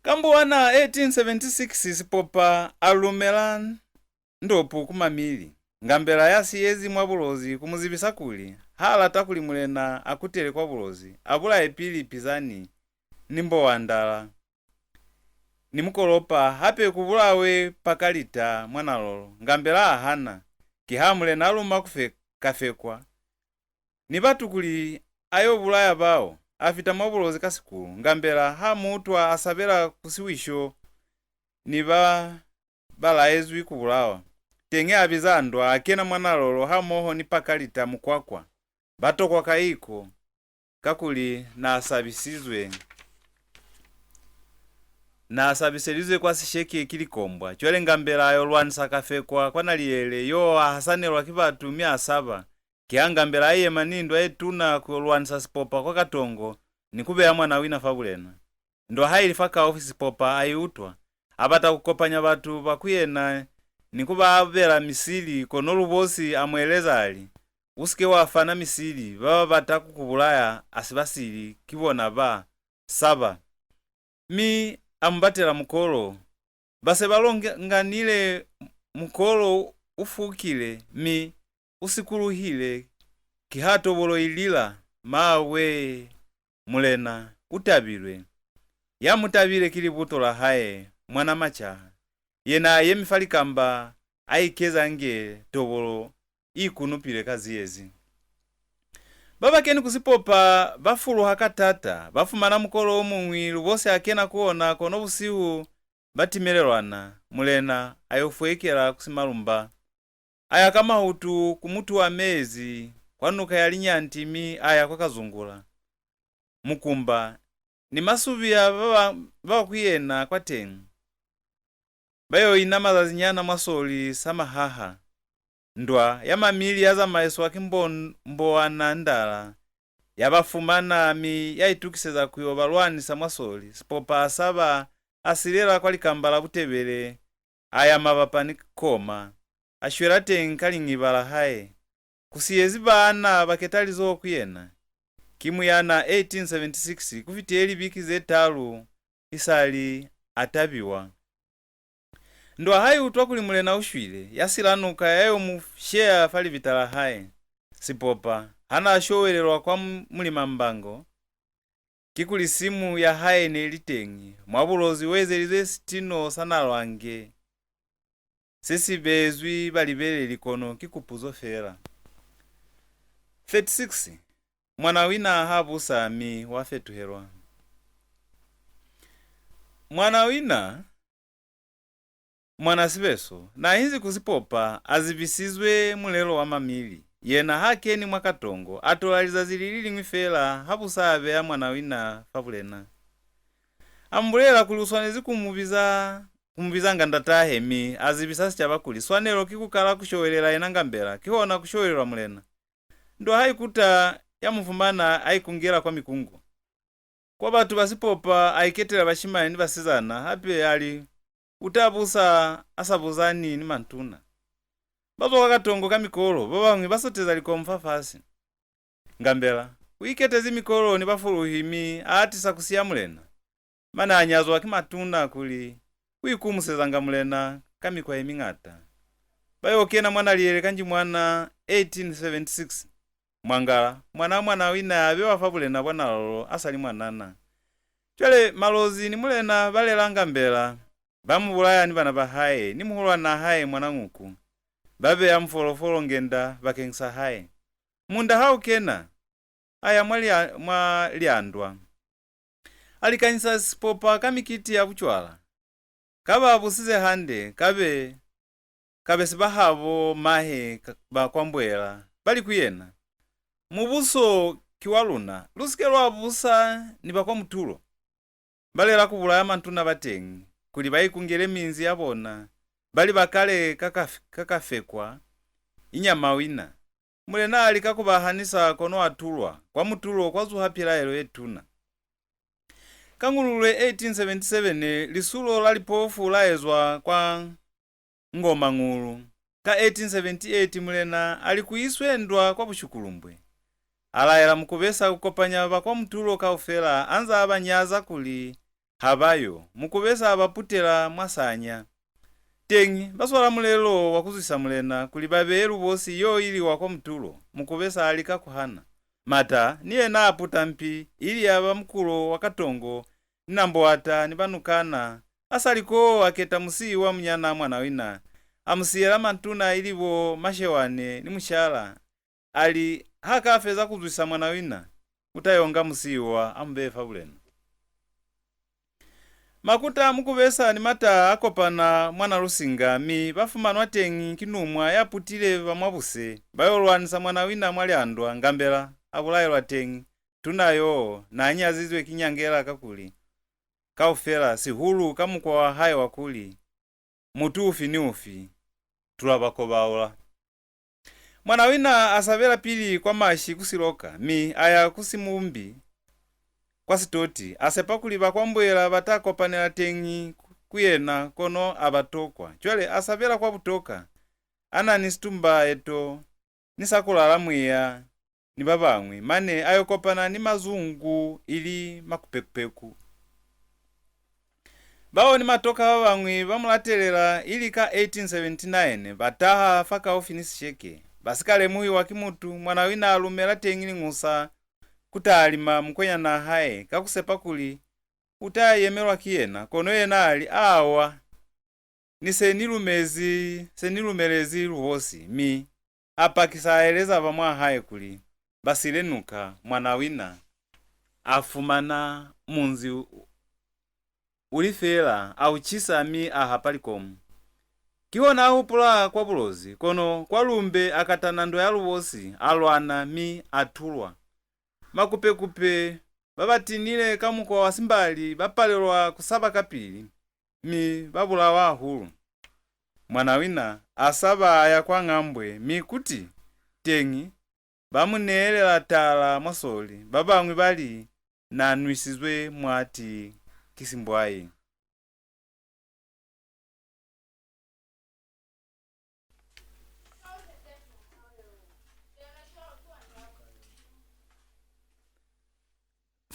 Ka Mbuwana eighteen seventy-six, Sipopa a lumela Ndopu ku Mamili, Ngambela ya siyezi mwa Bulozi, ku mu zibisa kuli ha lata kuli mulena a kutele kwa Bulozi, a bulaye pili Pizani ni Mbowandala ni Mukolopa, hape ku bulawe Pakalita mwa Nalolo. Ngambela a hana, kiha mulena a luma ku fe-, Kafekwa ni batu kuli a yo bulaya bao. A fita mwa Bulozi ka Sikulu. Ngambela ha mu utwa a sabela ku Siwisho ni ba ba laezwi ku bulawa. Teñi a biza ndwa, a kena mwa Nalolo hamoho ni Pakalita Mukwakwa. Ba tokwa ka iko, kakuli na sabisizwe, na sabiselizwe kwa Sisheke ki likombwa. Cwale Ngambela a yo lwanisa Kafekwa kwa Naliele, yo a hasanelwa ki batu mi a saba. Kiha Ngambela a yema ni ndwa ye tuna ku yo lwanisa Sipopa kwa Katongo ni ku beya Mwanawina fa bulena. Ndwa ha ili fakaufi, Sipopa a i utwa. A bata ku kopanya batu ba ku yena ni ku ba abela misili, kono Lubosi a mu eleza a li, "U si ke wa fana misili, ba ba bata ku ku bulaya a si basili, ki bona ba saba." Mi a mu batela mukolo. Ba se ba longanile, mukolo u fukile, mi u sikuluhile, kiha tobolo i lila, "Mawe, mulena u tabilwe." Ya mu tabile ki libuto la hae, mwana macaha. Yena a yemi fa likamba, a ikeza nge tobolo i kunupile ka ziyezi. Ba ba keni ku Sipopa ba fuluha ka taata, ba fumana mukolo o muñwi, Lubosi a kena ku ona, kono busihu ba timelelwana, mulena a yo fwekela ku Simalumba. A ya ka mahutu ku mutu wa mezi, kwa nuka ya Linyanti, mi a ya kwa Kazungula. Mukumba ni Masubiya ba ba, ba ba ku yena kwateñi. Ba yo ina mazazinyana mwa soli sa mahaha. Ndwa ya Mamili ya zamaiswa ki Mbo-, Mbowana Ndala, ya ba fumana, mi ya itukiseza ku yo ba lwanisa mwa soli. Sipopa a saba, a silela kwa likamba la Butebele, a ya mabapa ni Koma, a shwela teñi ka liñiba la hae. Ku siyezi baana ba ketalizoho ku yena. Ki Muyana eighteen seventy-six, ku fitile libiki ze talu isali a tabiwa. Ndwa ha i utwa kuli mulena u shwile, ya sila nuka ya yo mu sheya fa libita la hae. Sipopa, ha n'a showelelwa kwa M-, Mulimambango, kikuli simu ya hae ne li teñi, mwa Bulozi u ezelize sitino sa Nalwange. se si beezwi balibeleli kono ki kupuzo fela. Thirty-six. Mwanawina ha busa mi wa fetuhelwa. Mwanawina, mwana Sibeso, na inzi ku Sipopa, a zibisizwe mulelo wa mamili. Yena ha keni mwa katongo, a tola lizazi li li liñwi fela ha busa a beya Mwanawina fa bulena. A mu bulela kuli u swanezi ku mu biza, ku mu bizanga ndatahe, mi a zibisa sicaba kuli swanelo ki ku kala ku showelela yena Ngambela, kihona ku showelelwa mulena. Ndwa ha ikuta ya mu fumana a ikungela kwa mikungu. Kwa batu ba Sipopa a iketela bashimani ni basizana, hape a li, u ta busa a sa buzani ni mantuna. Ba zwa kwa katongo ka mikolo, ba bañwi ba soteza likomu fafasi. Ngambela u iketezi mikolo ni bafuluhi mi a atisa ku siya mulena. Mane a nyazwa ki matuna kuli u ikumusezanga mulena ka mikwa ye miñata. Ba yo kena mwa Naliele ka Njimwana eighteen seventy-six. Mwangala, mwanaa Mwanawina a bewa fa bulena bwa Nalolo a sa li mwanana. Cwale Malozi ni mulena ba lela Ngambela, ba mu bulaya ni bana ba hae ni muhulwanaa hae Mwanañuku. Ba beya mufolofolo Ngenda bakeñisa hae. Munda ha u kena, a ya mwa lia-, mwa Liandwa. A likanyisa Sipopa ka mikiti ya bucwala. Ka ba busize hande, kabe, kabe si bahabo mahe ka-, ba kwa Mboela, ba li ku yena, "Mubuso ki wa luna, lu si ke lwa busa ni ba kwa mutulo." Ba lela ku bulaya mantuna ba teñi, kuli ba ikungele minzi ya bona, ba li ba kale ka, ka, ka Kafekwa, Inyamawina. Mulena a lika ku ba hanisa, kono a tulwa. Kwa mutulo kwa zuha pilaelo ye tuna. Ka Ñululule eighteen seventy-seven, lisulo la lipofu la ezwa kwa Ngomangulu. Ka eighteen seventy-eight, mulena a li ku iswe ndwa kwa Bushukulumbwe. A laela Mukubesa ku kopanya ba kwa mutulo kaufela, a nza a ba nyaza kuli ha ba yo. Mukubesa a ba putela mwa sanya. Teñi, ba swala mulelo wa ku zwisa mulena kuli ba beye Lubosi yo ili wa kwa mutulo. Mukubesa a lika ku hana. Mata ni yena a puta mpi, ili ya ba mukulo wa Katongo, ni Namboata, ni ba Nukana. A sa li koo, a keta Musiwa munyanaa Mwanawina, a mu siyela mantuna ili bo Mashewane ni Mushala. A li, ha ka feza ku zwisa Mwanawina, u ta yo nga Musiwa a mu beye fa bulena. Makuta a Mukubesa ni Mata a kopana mwa Nalusinga, mi ba fumanwa teñi ki Numwa ya putile ba mwa buse, ba yo lwanisa Mwanawina mwa Liandwa. Ngambela a bulaelwa teñi. Tuna yoo na nyazizwe ki Nyangela kakuli, kaufela, sihulu ka mukwa wa hae wa kuli, mutu ufi ni ufi, tula ba kobaula. Mwanawina a sabela pili kwa Mashi ku Siloka, mi a ya ku Simumbi kwa Sitoti, a sepa kuli ba kwa Mboela ba ta kopanela teñi ku, ku yena, kono a ba tokwa. Cwale a sabela kwa Butoka, a na ni Situmba Eto, ni Sakulala Mwiya, ni ba bañwi, mane a yo kopana ni Mazungu, ili Makupekupeku. Bao ni Matoka ba bañwi ba mu latelela, ili ka eighteen seventy-nine ba taha fakaufi ni Sisheke. Ba si ka lemuhiwa ki mutu, Mwanawina a lumela teñi Liñusa ku talima mukwenyanaa hae ka ku sepa kuli u ta yemelwa ki yena, kono yena a li, "Awa, ni se ni lumezi, se ni lumelezi Lubosi," mi a pakisa a eleza ba mwa hae kuli ba sile nuka. Mwanawina a fumana munzi u, u li feela, a u cisa mi a hapa likomu. Kihona a hupula kwa Bulozi, kono kwa Lumbe a katana ndwa ya Lubosi, a lwana mi a tulwa. Makupekupe ba ba tinile ka mukwa wa Simbali ba palelwa ku saba kapili, mi ba bulawa hahulu. Mwanawina a saba a ya kwa Ngambwe, mi kuti teñi ba mu neelela tala mwa soli, ba bañwi ba li na nwisizwe mwati ki simbwai.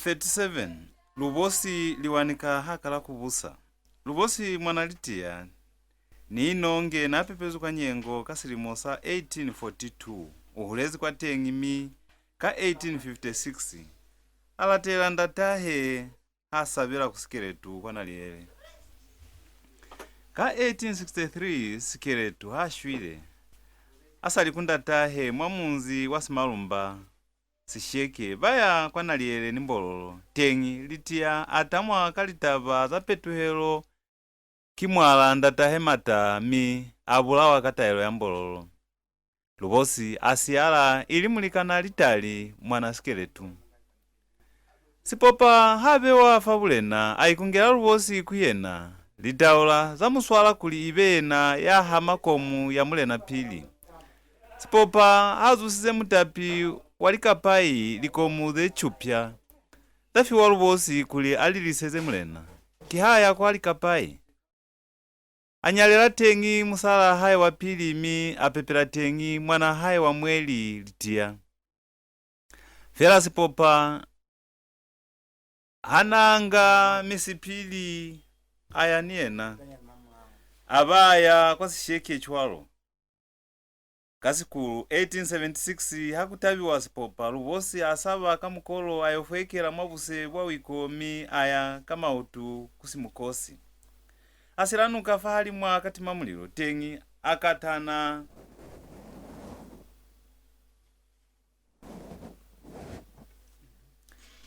Thirty-seven. Lubosi Liwanika ha kala ku busa. Lubosi mwana Litia ni Inonge na pepezwi kwa Nyengo ka silimo sa eighteen forty-two. U hulezi kwateñi mi ka eighteen fifty-six a latela ndatahe ha sabela ku Sikeletu kwa Naliele. Ka eighteen sixty-three, Sikeletu ha shwile, a sa li ku ndatahe mwa munzi wa Simalumba, Sisheke, ba ya kwa Naliele ni Mbololo. Teñi, Litia a tamwa ka litaba za petuhelo ki mwala ndatahe Mata, mi a bulawa ka taelo ya Mbololo. Lubosi a siyala ili mulikana Litali, mwana Sikeletu. Sipopa ha bewa fa bulena, a ikungela Lubosi ku yena. Litaula za mu swala kuli ibe yena ya hama komu ya mulena pili. Sipopa ha zusize mutapi wa Likapai likomu ze cupya, za fiwa Lubosi kuli a li liseze mulena. Kiha ya kwa Likapai. A nyalela teñi musalaa hae wa pili, mi a pepela teñi mwanaa hae wa mweli, Litia. Fela Sipopa ha n'a nga misipili, a ya ni yena. A ba a ya kwa Sisheke cwalo. Ka Sikulu eighteen seventy-six, ha ku tabiwa Sipopa, Lubosi a saba ka mukolo, a yo fwekela mwa buse bwa wiko, mi a ya ka mautu ku Simukosi. A sila nuka fahalimw'a Katimamulilo, teñi a katana,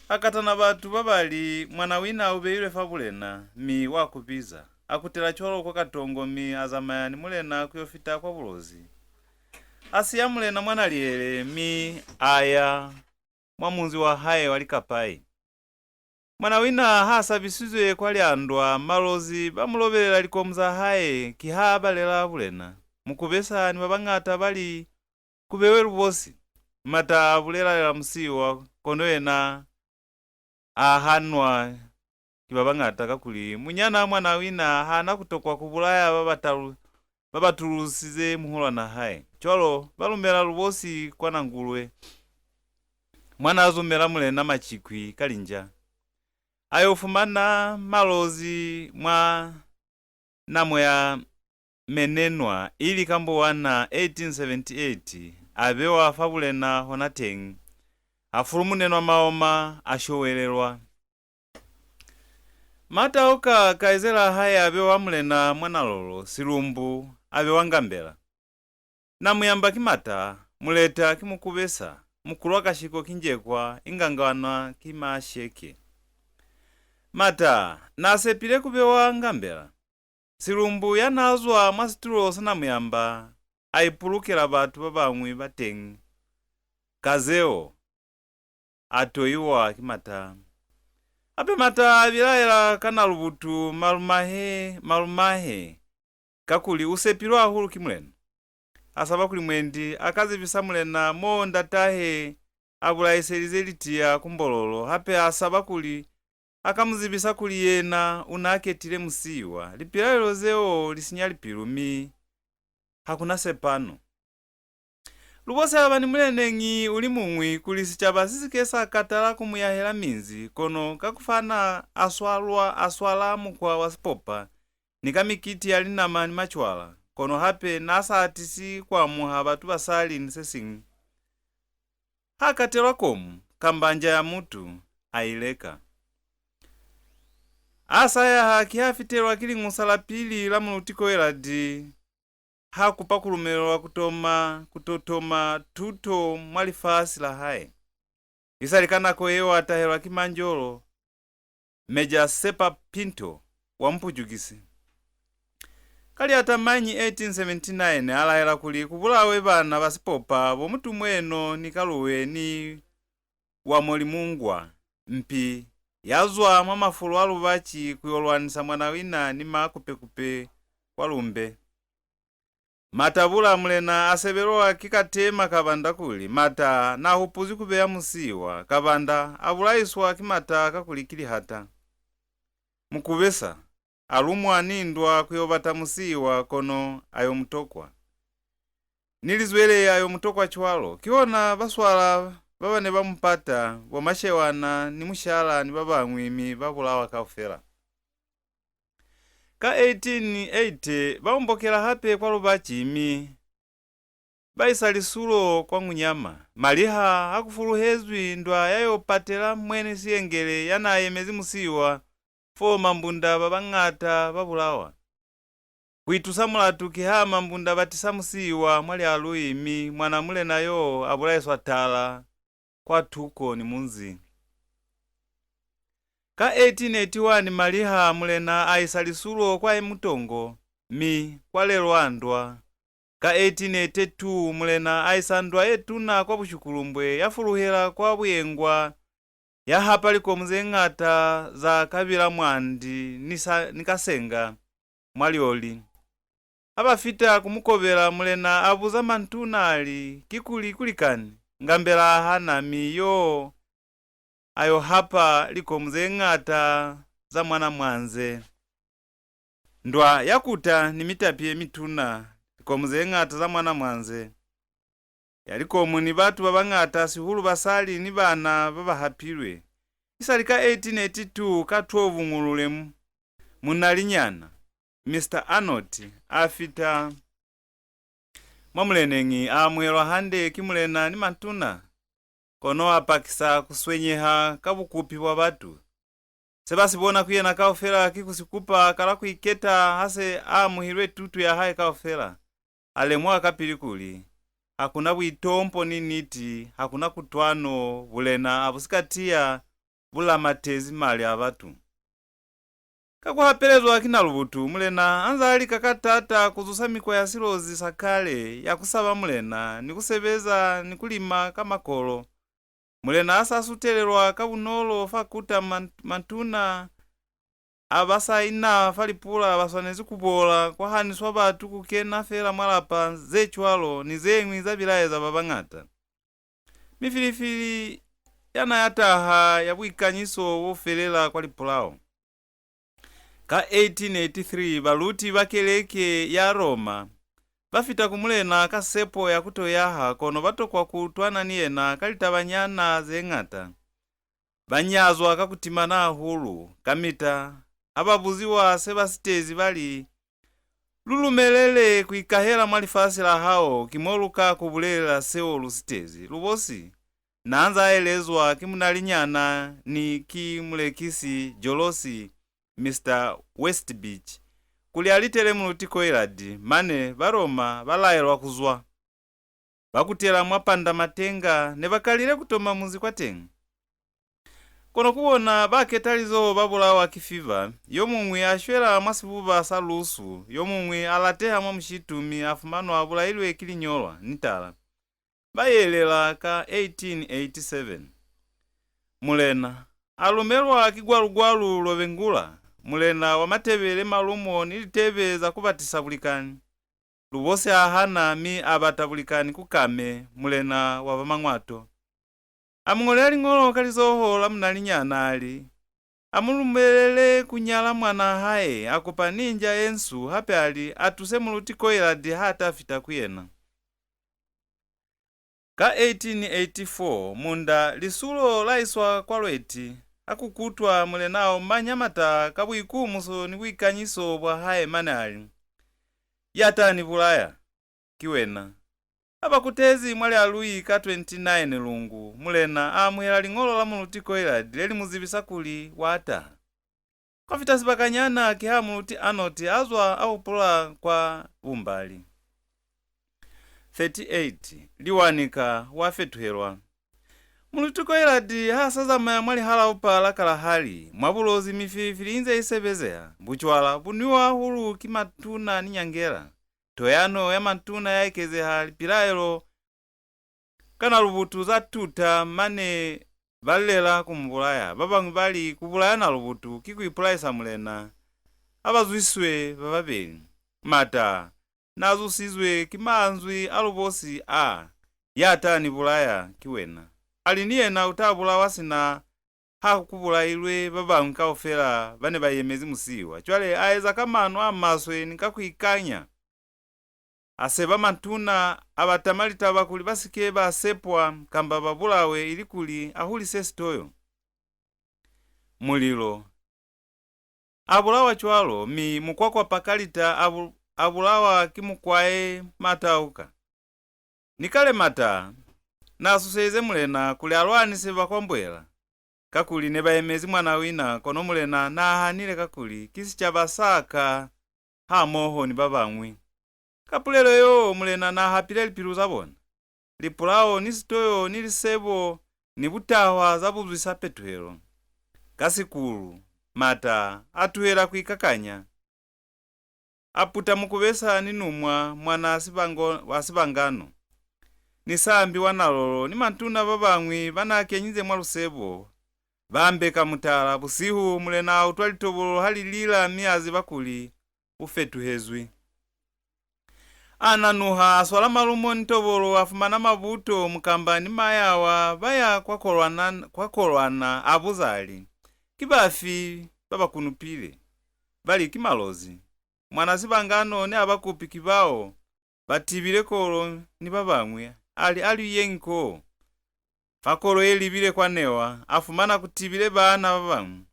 a katana batu ba ba li, "Mwanawina u beilwe fa bulena, mi wa ku biza." A kutela cwalo kwa Katongo, mi a zamaya ni mulena ku yo fita kwa Bulozi. A siya mulena mwa Naliele, mi a ya mwa munzi wa hae wa Likapai. Mwanawina ha sabisizwe kwa Lyandwa, Malozi ba mu lobelela likomu za hae, kiha balela bulena. Mukubesa ni ba bañata ba li, "Ku bewe Lubosi." Mata a bulelalela Musiwa, kono yena a hanwa ki ba bañata, kakuli munyanaa Mwanawina ha na ku tokwa ku bulaya ba ba talu-, ba ba tulusize muhulwanaa hae. Cwalo ba lumela Lubosi kwa Nangulwe, mwa n'a zumela mulena Macikwi ka linja. A yo fumana Malozi mwa namo ya Menenwa, ili ka Mbuwana eighteen seventy-eight, a bewa fa bulena hona teñi. A fulumunenwa maoma, a showelelwa. Matauka, kaizelaa hae, a bewa mulena mwa Nalolo, Silumbu a bewa Ngambela. Namuyamba ki Mata, Muleta ki Mukubesa, Mukulwakashiko ki Njekwa, Inganganwa ki Masheke. Mata n'a sepile ku bewa Ngambela. Silumbu ya n'a zwa mwa situlo sa Namuyamba a ipulukela batu ba bañwi ba teñi. Ka zeo, a toiwa ki Mata. Hape Mata a bilaela ka Nalubutu, malumahe, malumahe, kakuli u sepilwe hahulu ki mulena. A saba kuli mwendi a ka zibisa mulena mo ndatahe a bulaiselize Litia ku Mbololo, hape a saba kuli a ka mu zibisa kuli yena u n'a ketile Musiwa. Lipilaelo zeo li sinya lipilu, mi ha ku na sepano. Lubosi a ba ni muleneñi u li muñwi kuli sicaba si si ke sa katala ku mu yahela minzi, kono ka ku fana a swalwa, a swala mukwa wa Sipopa ni ka mikiti ya linama ni macwala, kono hape n'a sa atisi ku amuha batu basali ni se siñwi. Ha katelwa komu kamba nja ya mutu, a i leka. A sa yaha, ki ha fitelwa ki liñusa la pili la Muluti Coillard, ha kupa ku lumelelwa ku toma, ku to toma tuto mwa lifasi la hae. Isali ka nako yeo a tahelwa ki manjolo, Major Sepa Pinto wa Mupujukisi. Ka Liatamanyi eighteen seventy-nine, a laela kuli ku bulawe bana ba Sipopa, bo Mutumweno ni Kaluwe ni wa Molimungwa, mpi ya zwa mwa mafulo a Lubaci ku yo lwanisa Mwanawina ni Makupekupe kwa Lumbe. Matabula mulena a sebelwa ki Katema Kabanda kuli Mata n'a hupuzwi ku beya Musiwa. Kabanda a bulaiswa ki Mata kakuli ki lihata. Mukubesa a lumwa ni ndwa ku yo bata Musiwa, kono a yo mu tokwa. Ni Lizwele a yo mu tokwa cwalo. Kihona ba swala ba ba ne ba mu pata, bo Mashewana ni Mushala ni ba bañwi, mi ba bulawa kaufela. Ka eighteen eighty, ba ombokela hape kwa Lubaci, mi ba isa lisulo kwa Ngunyama. Maliha ha ku fuluhezwi ndwa ya yo patela Mwene Siyengele ya n'a yemezi Musiwa, fo Mambunda ba bañata ba bulawa. Ku itusa mulatu kiha Mambunda ba tisa Musiwa mwa Lialui, mi mwana mulena yo a bulaiswa tala kwa tuko ni munzi. Ka eighteen eighty-one, Maliha mulena a isa lisulo kwa Emutongo, mi kwa lelwa ndwa. Ka eighteen eighty-two, mulena a isa ndwa ye tuna kwa Bushukulumbwe, ya fuluhela kwa Buyengwa, ya hapa likomu ze ñata za Kabila Mwandi ni sa, ni Kasenga mwa Lioli. Ha ba fita ku mu kobela, mulena a buza mantuna a li, "Kikuli ku likani?" Ngambela a hana, mi yo a yo hapa likomu ze ñata za mwana mwanze. Ndwa ya kuta ni mitapi ye mituna, likomu ze ñata za mwana mwanze. Ya likomu ni batu ba bañata, sihulu basali ni bana ba ba hapilwe. Isali ka eighteen eighty-two, ka twelve Ñulule, mu, munalinyana, Mister Arnott, a fita mwa muleneñi, a amuhelwa hande ki mulena ni matuna, kono a pakisa ku swenyeha ka bukupi bwa batu. Se ba si bona ku yena kaufela ki ku si kupa ka la ku iketa. Ha se a amuhilwe tutu ya hae kaufela, a lemuha kapili kuli ha ku na buitompo ni niti, ha ku na kutwano, bulena ha bu si ka tiya, bu lamatezi mali a batu. Ka ku hapelezwa ki Nalubutu, mulena a nza a lika ka taata ku zusa mikwa ya Silozi sa kale ya ku saba mulena ni ku sebeza ni ku lima ka makolo. Mulena a sa sutelelwa ka bunolo fa kuta, man-, matuna a ba sa ina fa lipula ba swanezi ku bola, kwa haniswa batu ku kena fela mwa lapa, ze cwalo ni ze ñwi za bilaeza ba bañata. Mifilifili ya na ya taha ya buikanyiso bo felela kwa lipulao. Ka eighteen eighty-three, baluti ba keleke ya Roma ba fita ku mulena ka sepo ya ku to yaha, kono ba tokwa ku utwana ni yena ka litabanyana ze ñata. Ba nyazwa ka ku timana hahulu. Kamita ha ba buziwa se ba sitezi, ba li, "Lu lumelele ku ikahela mwa lifasi la hao, ki mo lu ka ku bulelela seo lu sitezi." Lubosi na nza elezwa ki munalinyana ni ki mulekisi jolosi, Mister Westbeach, kuli a litele Muluti Coillard, mane ba Roma ba laelwa ku zwa. Ba kutela mwa Pandamatenga, ne ba kalile ku toma munzi kwateñi. Kono ku bona ba ketalizoho ba bulawa ki fiva, yo muñwi a shwela mwa sibuba sa lusu, yo muñwi a lateha mwa mushitu mi a fumanwa a bulailwe ki linyolwa ni tala. Ba yelela ka eighteen eighty-seven. Mulena a lumelwa ki Gwalugwalu Lobengula, mulena wa Matebele, malumo ni litebe za ku batisa bulikani. Lubosi a hana mi a bata bulikani ku Kame, mulena wa ba Mañwato. A mu ñolela liñolo ka lizoho la munalinyana, a li, "A mu lumelele ku nyala mwanaa hae, a kupa ni nja ye nsu, hape a li, a tuse Muluti Coillard ha ta fita ku yena." Ka eighteen eighty-four, munda lisulo la iswa kwa Lweti, ha ku kutwa mulena a omanya mata ka buikumuso ni buikanyiso bwa hae, mane a li, "Ya ta ni bulaya, ki wena." Ha ba kutezi mwa Lialui ka twenty-nine Lungu, mulena a amuhela liñolo la Muluti Coillard le li mu zibisa kuli wa taha. Kwa fita sibakanyana, kiha Muluti Arnott a zwa a hupula kwa Bumbali. Thirty-eight, Liwanika wa fetuhelwa. Muluti Coillard ha sa zamaya mwa lihalaupa la Kalahari, mwa Bulozi mifilifili inze i sebezeha, bucwala bu nwiwa hahulu ki matuna ni nyangela. Toyano ya matuna ya ekezeha, lipilaelo ka Nalubutu za tuta, mane ba lela ku mu bulaya. Ba bañwi ba li, "Ku bulaya Nalubutu ki ku ipulaisa mulena." Ha ba zwiswe ba babeli. Mata na zusizwe ki manzwi a Lubosi a, "Ya ta ni bulaya ki wena." A li ni yena u ta bulawa sina ha ku bulailwe ba bañwi kaufela ba ne ba yemezi Musiwa. Cwale a eza ka mano a maswe ni ka ku ikanya. A seba matuna, a ba tama litaba kuli ba si ke ba sepwa kamba ba bulawe, ilikuli a hulise sitoyo. Mulilo. A bulawa cwalo, mi Mukwakwa Pakalita a bu-, a bulawa ki Mukwae Matauka. Ni kale Mata na suselize mulena kuli a lwanise ba kwa Mbwela, kakuli ne ba yemezi Mwanawina, kono mulena na hanile, kakuli ki sicaba sa ka, hamoho ni ba bañwi. Ka pulelo yeo, Mulena n'a hapile lipilu za bona. Lipulao ni sitoyo ni lisebo ni butahwa za buzwisa petuhelo. Ka sikulu, Mata a tuhela ku ikakanya. A puta Mukubesa ni Numwa mwana Sibango-, wa Sibangano. Ni Sambi wa Nalolo ni mantuna ba bañwi ba n'a kenyize mwa lusebo, ba mbeka mutala. Busihu, Mulena a utwa litobolo ha li lila mi a ziba kuli u fetuhezwi. A nanuha, a swala malumo ni tobolo, a fumana Mabuto, Mukamba ni Mayawa ba ya kwa kolwana, kwa kolwana, a buza a li, "Ki bafi ba ba kunupile?" Ba li, "Ki Malozi." Mwana Sibangano ni Abakupi ki bao ba tibile kolo ni ba bañwi, a li, "A lu yeñi koo." Fa kolo ye libile kwa Newa, a fumana ku tibile baana ba bañwi.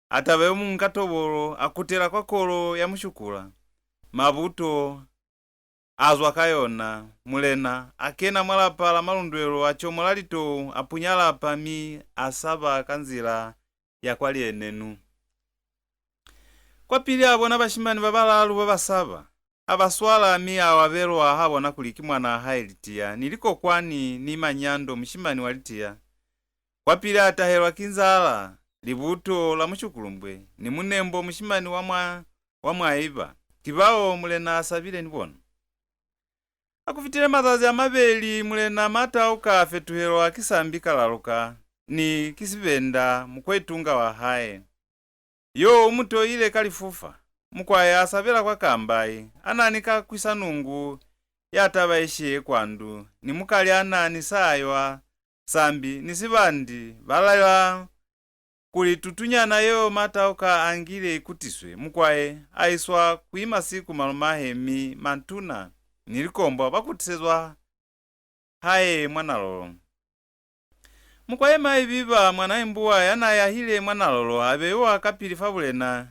A taba yo muñwi ka tobolo, a kutela kwa kolo ya Mushukula. Mabuto a zwa ka yona. Mulena a kena mwa lapa la Malundwelo, a comola litou, a punya lapa, mi a saba ka nzila ya kwa Lienenu. Kwapili a bona bashimani ba balalu ba ba saba. A ba swala, mi a wabelwa ha bona kuli ki mwanaa hae Litia ni Likokwani ni Manyando, mushimani wa Litia. Kwapili a tahelwa ki Nzala, Libuto la Mushukulumbwe, ni Munembo, mushimani wa mwa, wa Mwaiba. Ki bao Mulena a sabile ni bona. Ha ku fitile mazazi a mabeli, Mulena Matauka a fetuhelwa ki Sambi Kalaluka ni ki Sibenda, mukwetunga wa hae. Yo u mu toile ka lifufa. Mukwae a sabela kwa Kambai, a na ni Kakwisanungu ya taba ye shiye kwa ndu, ni Mukalyana ni Saywa, Sambi ni Sibandi ba laela kuli tutunyana yeo Matauka a ngile i kutiswe. Mukwae a iswa ku Imasiku malumahe, mi mantuna ni likombwa ba kutisezwa hae mwa Nalolo. Mukwae Maibiba, mwana Imbuwa ya n'a yahile mwa Nalolo, a beiwa kapili fa bulena.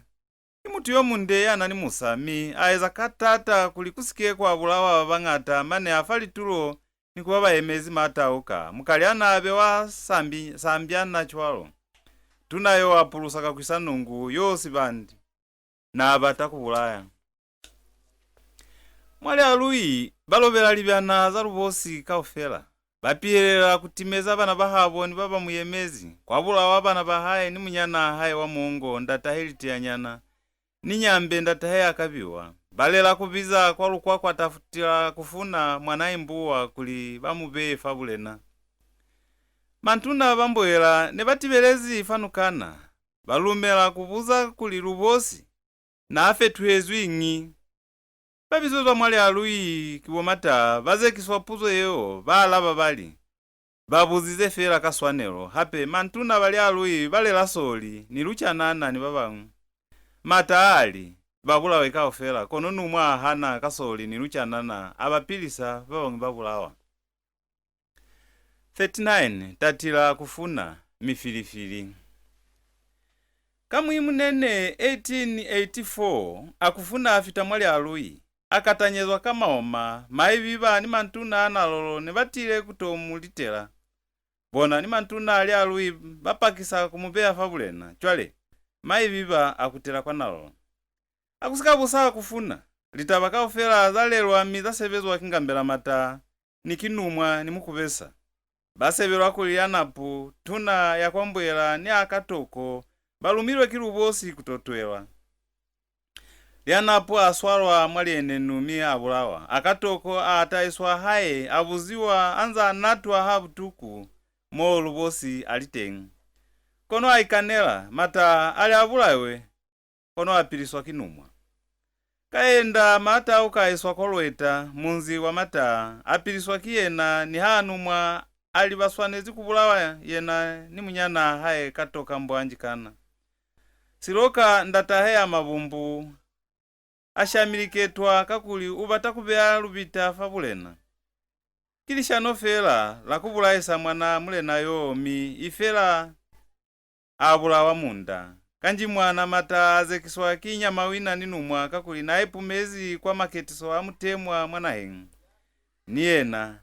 Ki mutu yo munde ya na ni musa, mi a eza ka taata kuli ku si ke kwa bulawa ba bañata, mane a fa litulo ni ku ba ba yemezi Matauka. Mukalyana a bewa Sambi-, Sambyana cwalo. Tuna yo a pulusa Kakwisanungu yo Sibandi n'a bata ku bulaya. Mwa Lialui ba lobela libyana za Lubosi kaufela. Ba pihelela ku timeza bana ba habo ni ba ba mu yemezi. Kwa bulawa bana ba hae ni munyanaa hae wa muungo, ndatahe Litianyana, ni Nyambe, ndatahe Akabiwa. Ba lela ku biza kwa Lukwakwa Tafutila Kufuna mwana Imbuwa kuli ba mu beye fa bulena. Mantuna ba Mboela ne ba tibelezi fa nukana. Ba lumela ku buza kuli Lubosi n'a fetuhezwiñi. Ba bizezwa mwa Lialui ki bo Mataa, ba zekiswa puzo yeo, ba alaba ba li, "Ba buzize fela ka swanelo." Hape, mantuna ba Lialui ba lela Soli ni Lucanana ni ba bañwi. Mataa a li, "Ba bulawe kaufela," kono Numwa a hana ka Soli ni Lucanana, a ba pilisa, ba bañwi ba bulawa. Thirty-nine, Tatila Kufuna, mifilifili. Ka Muimunene eighteen eighty-four, Akufuna a fita mwa Lialui, a katanyezwa ka maoma, Maibiba ni mantuna a Nalolo ne ba tile ku to mu litela. Bona ni mantuna a Lialui ba pakisa ku mu beya fa bulena. Cwale, Maibiba a kutela kwa Nalolo. Ha ku si ka busa Akufuna, litaba kaufela za lelwa mi za sebezwa ki Ngambela Mataa, ni ki Numwa ni Mukubesa. Ba sebelwa kuli Lianapu, tuna ya kwa Mboela, ni Akatoko ba lumilwe ki Lubosi ku to twelwa. Lianapu a swalwa mwa Lienenu mi a bulawa. Akatoko a tahiswa hae, a buziwa, a nza a natwa ha butuku moo Lubosi a li teñi. Kono a ikanela, Mataa a li a bulaiwe, kono a piliswa ki Numwa. Kaenda Matauka a iswa kwa Lweta, munzi wa Mataa, a piliswa ki yena, niha Numwa a li ba swanezi ku bulawa yena ni munyanaa hae Katoka Mbwanjikana. Siloka, ndatahe ya Mabumbu, a shamiliketwa kakuli u bata ku beya Lubita fa bulena. Ki lishano fela la ku bulaisa mwana mulena yo, mi ifela a bulawa munda. Kanji mwana Mataa a zekiswa ki Nyamawina ni Numwa kakuli n'a ipumezi kwa maketiso a mutemwa mwa naheñi. Ni yena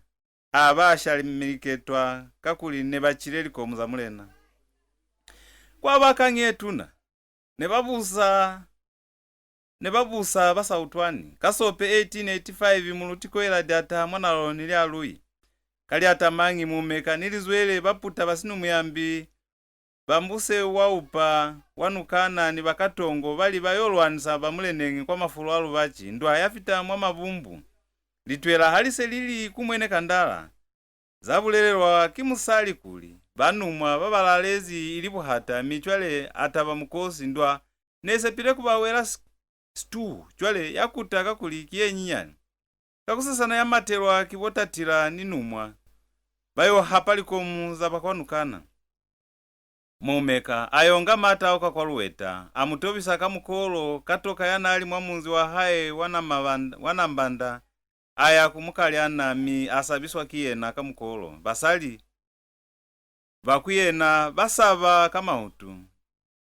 a ba a shamiliketwa kakuli ne ba cile likomu za mulena. Kwa ba kañi ye tuna, ne ba busa ne ba busa ba sa utwani. Ka Sope eighteen eighty-five, Muluti Koiladi a taha mwa Nalolo ni Lialui. Ka Liatamanyi, Mumeka ni Lizwele ba puta ba Sinumuyambi ba Mbuse wa Upa wa Nukana ni ba Katongo ba li ba yo lwanisa ba muleneñi kwa mafulo a Lubaci, ndwa ya fita mwa Mabumbu. Litwela ha li se li li ku Mwene Kandala, za bulelelwa ki musali kuli, ba Numwa ba ba lalezi ili buhata, mi cwale a taba mukosi, ndwa ne sepile ku ba wela s-, situhu, cwale ya kuta kakuli ki ye nyinyani. Kakusasana ya matelwa ki bo Tatila ni Numwa, ba yo hapa likomu za ba kwa Nukana. Mumeka a yo nga Matauka kwa Luweta, a mu tobisa ka mukolo, Katoka ya n'a li mwa munzi wa hae wa Namabanda, wa Nambanda, a ya ku Mukalyana, mi a sabiswa ki yena ka mukolo. Basali ba ku yena ba saba ka mautu.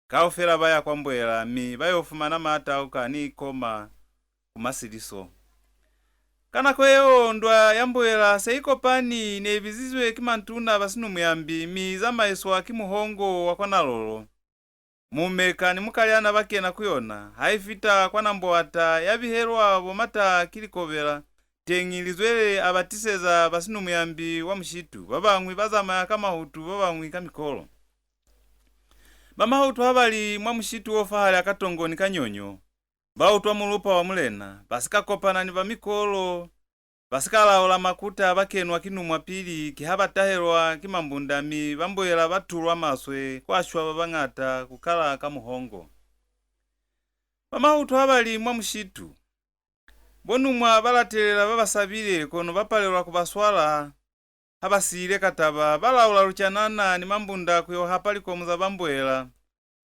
Kaufela ba ya kwa Mboela, mi ba yo fumana Matauka ni Ikoma ku Masiliso. Ka nako yeo, ndwa ya Mboela se i kopani, ne i bizizwe ki mantuna ba Sinumuyambi, mi i zamaiswa ki Muhongo wa kwa Nalolo. Mumeka ni Mukalyana ba kena ku yona. Ha i fita kwa Namboata, ya bihelwa bo Mata ki Likobela, teñi Lizwele a ba tiseza ba Sinumuyambi wa mushitu, ba bañwi ba zamaya ka mahutu, ba bañwi ka mikolo. Ba mahutu ha ba li mwa mushitu wo fahali a Katongo ni Kanyonyo, ba utwa mulupa wa mulena, ba si ka kopana ni ba mikolo, ba si ka laula makuta, ba kenwa ki Numwa pili, ki ha ba tahelwa ki Mambunda, mi ba Mboela ba tulwa maswe, kwa shwa ba bañata ku kala ka Muhongo. Ba mahutu ha ba li mwa mushitu, bo Numwa ba latelela ba ba sabile, kono ba palelwa ku ba swala. Ha ba siile ka taba, ba laula Lucanana ni Mambunda ku yo hapa likomu za ba Mboela.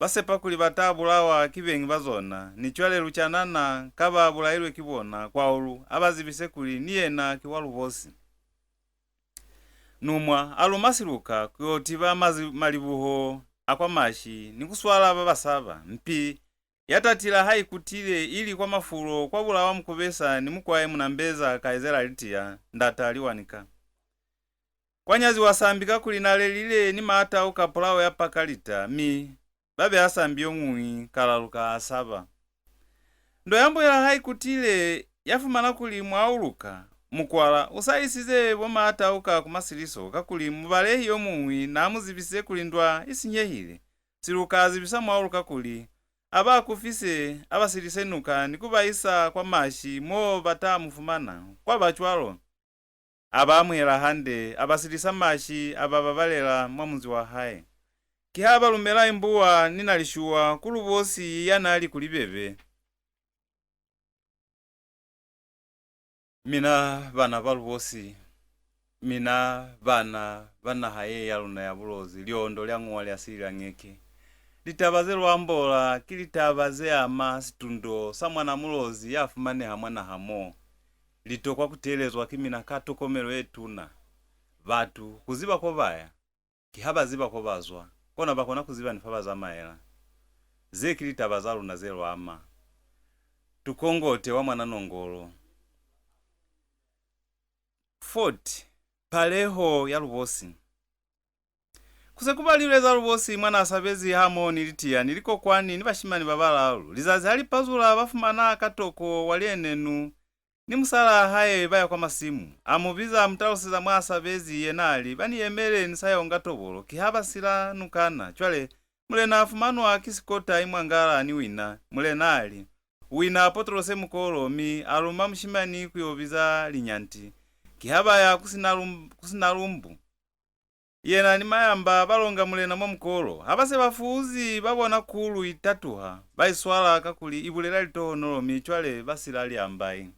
Ba sepa kuli ba ta bulawa ki beñi ba zona, ni cwale Lucanana ka ba bulailwe ki bona, kwaulu a ba zibise kuli ni yena ki wa Lubosi. Numwa a luma Siluka ku yo tiba mazi-, malibuho a kwa Mashi ni ku swala ba ba saba. Mpi ya Tatila ha i kutile, ili kwa mafulo kwa bulawa Mukubesa ni Mukwae Munambeza, Kaizela Litia, ndata Liwanika. Kwa nyaziwa Sambi kakuli n'a lelile ni Matauka pulao ya Pakalita, mi ba beya Sambi yo muñwi, Kalaluka a saba. Ndwa ya Mboela ha i kutile, ya fumana kuli Mwauluka, Mukwala, u sa isize bo Matauka ku Masiliso, kakuli mubalehi yo muñwi n'a mu zibisize kuli ndwa i sinyehile. Siluka a zibisa Mwauluka kuli a ba kufise, a ba silise nuka ni ku ba isa kwa Mashi mo ba ta mu fumana. Kwa ba cwalo, a ba amuhela hande, a ba silisa Mashi, a ba babalela mwa munzi wa hae. Kiha ba lumela Imbuwa ni Nalishuwa ku Lubosi ya n'a li ku Libebe. Mina bana ba Lubosi, mina bana ba naha ye ya luna ya Bulozi, liondo lya ñuwa lya sili lya ñeke. Litaba ze lu ambola ki litaba ze ama situndo sa mwana Mulozi ya fumaneha mwa naha mo. Li tokwa ku teelezwa ki mina ka tokomelo ye tuna. Batu, ku ziba ko ba ya, ki ha ba ziba ko ba zwa, kona ba kona ku ziba ni fa ba zamaela. Ze ki litaba za luna ze lu ama. Tukongote wa mwana Nongolo. Forty. Paleho ya Lubosi. Ku se ku balilwe za Lubosi mwa n'a sabezi hamoho ni Litia ni Likokwani ni bashimani ba balalu. Lizazi ha li pazula, ba fumana Katoko wa Lienenu ni musalaa hae ba ya kwa masimu. A mu biza, a mu taluseza mwa a sabezi, yena a li, "Ba ni yemele, ni sa yo nga tobolo, kiha ba sila nukana." Cwale, mulena a fumanwa ki Sikota Imwangala ni Wina. Mulena a li, "Wina a potolose mukolo," mi a luma mushimani ku yo biza Linyanti. Kiha ba ya ku Sinalum-, ku Sinalumbu. Yena ni Mayamba ba longa mulena mwa mukolo. Ha ba se ba fuuzi, ba bona kulu i tatuha, ba i swala kakuli i bulela litohonolo, mi cwale ba sila Liambai.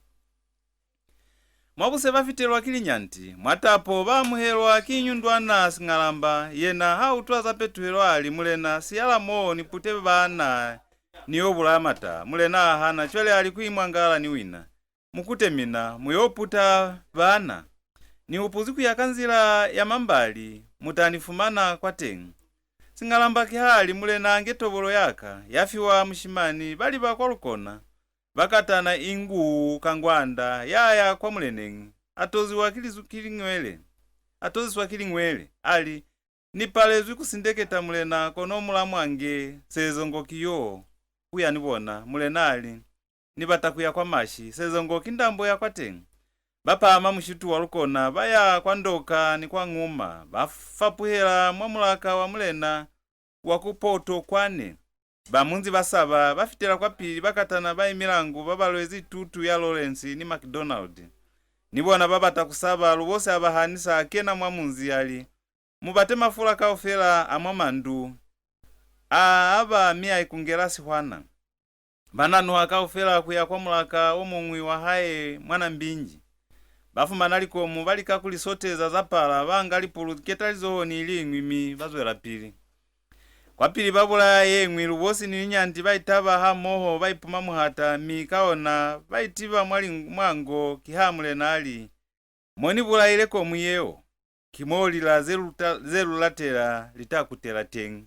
Mwa bu se ba fitelwa ki Linyanti, mwa tapo ba amuhelwa ki Nyundwana Singalamba. Yena ha utwa za petuhelo a li, "Mulena, siyala mo ni pute baana, ni yo bulaya mata." Mulena a hana, cwale a li ku Imwangala ni Wina, "Mu kute mina, mu yo puta baana. Ni hupuzi ku ya ka nzila ya Mambali, mu ta ni fumana kwateñi." Singalamba kiha li, "Mulena a nge tobolo ya ka, ya fiwa mushimani, ba liba kwa Lukona, ba katana ingu ka ngwanda, ya ya kwa muleneñi, a toziwa ki lizu-, ki liñwele, a toziswa ki liñwele." A li, "Ni palezwi ku sindeketa mulena, kono mulamwange, sezongo ki yo, ku ya ni bona." Mulena a li, ni bata ku ya kwa Mashi, Sezongo ki ndambo ya kwateñi. Ba pahama mushitu wa Lukona, ba ya kwa Ndoka ni kwa Nguma, ba fapuhela mwa mulaka wa mulena wa ku Potokwane. Ba munzi ba saba, ba fitela kwapili, ba katana ba Imilangu ba ba lwezi tutu ya Lawrence ni MacDonald. Ni bona ba bata ku saba, Lubosi a ba hanisa, a kena mwa munzi, a li, "Mu bate mafula kaufela a mwa mandu a aba, mi a ikungela sihwana." Ba nanuha kaufela ku ya kwa mulaka o muñwi wa hae mwa Nambinji. Ba fumana likomu, ba lika ku li soteza, za pala, ba nga lipulu ketalizoho ni liñwi, mi ba zwelapili. Kwapili ba bulaya ye ñwi, Lubosi ni Linyandi ba itaba hamoho, ba ipuma muhata, mi ka ona ba itiba mwa li-, mwango, kiha mulena a li, "Mo ni bulaile komu yeo, ki mo lila ze lu ta-, ze lu latela li ta kutela teñi."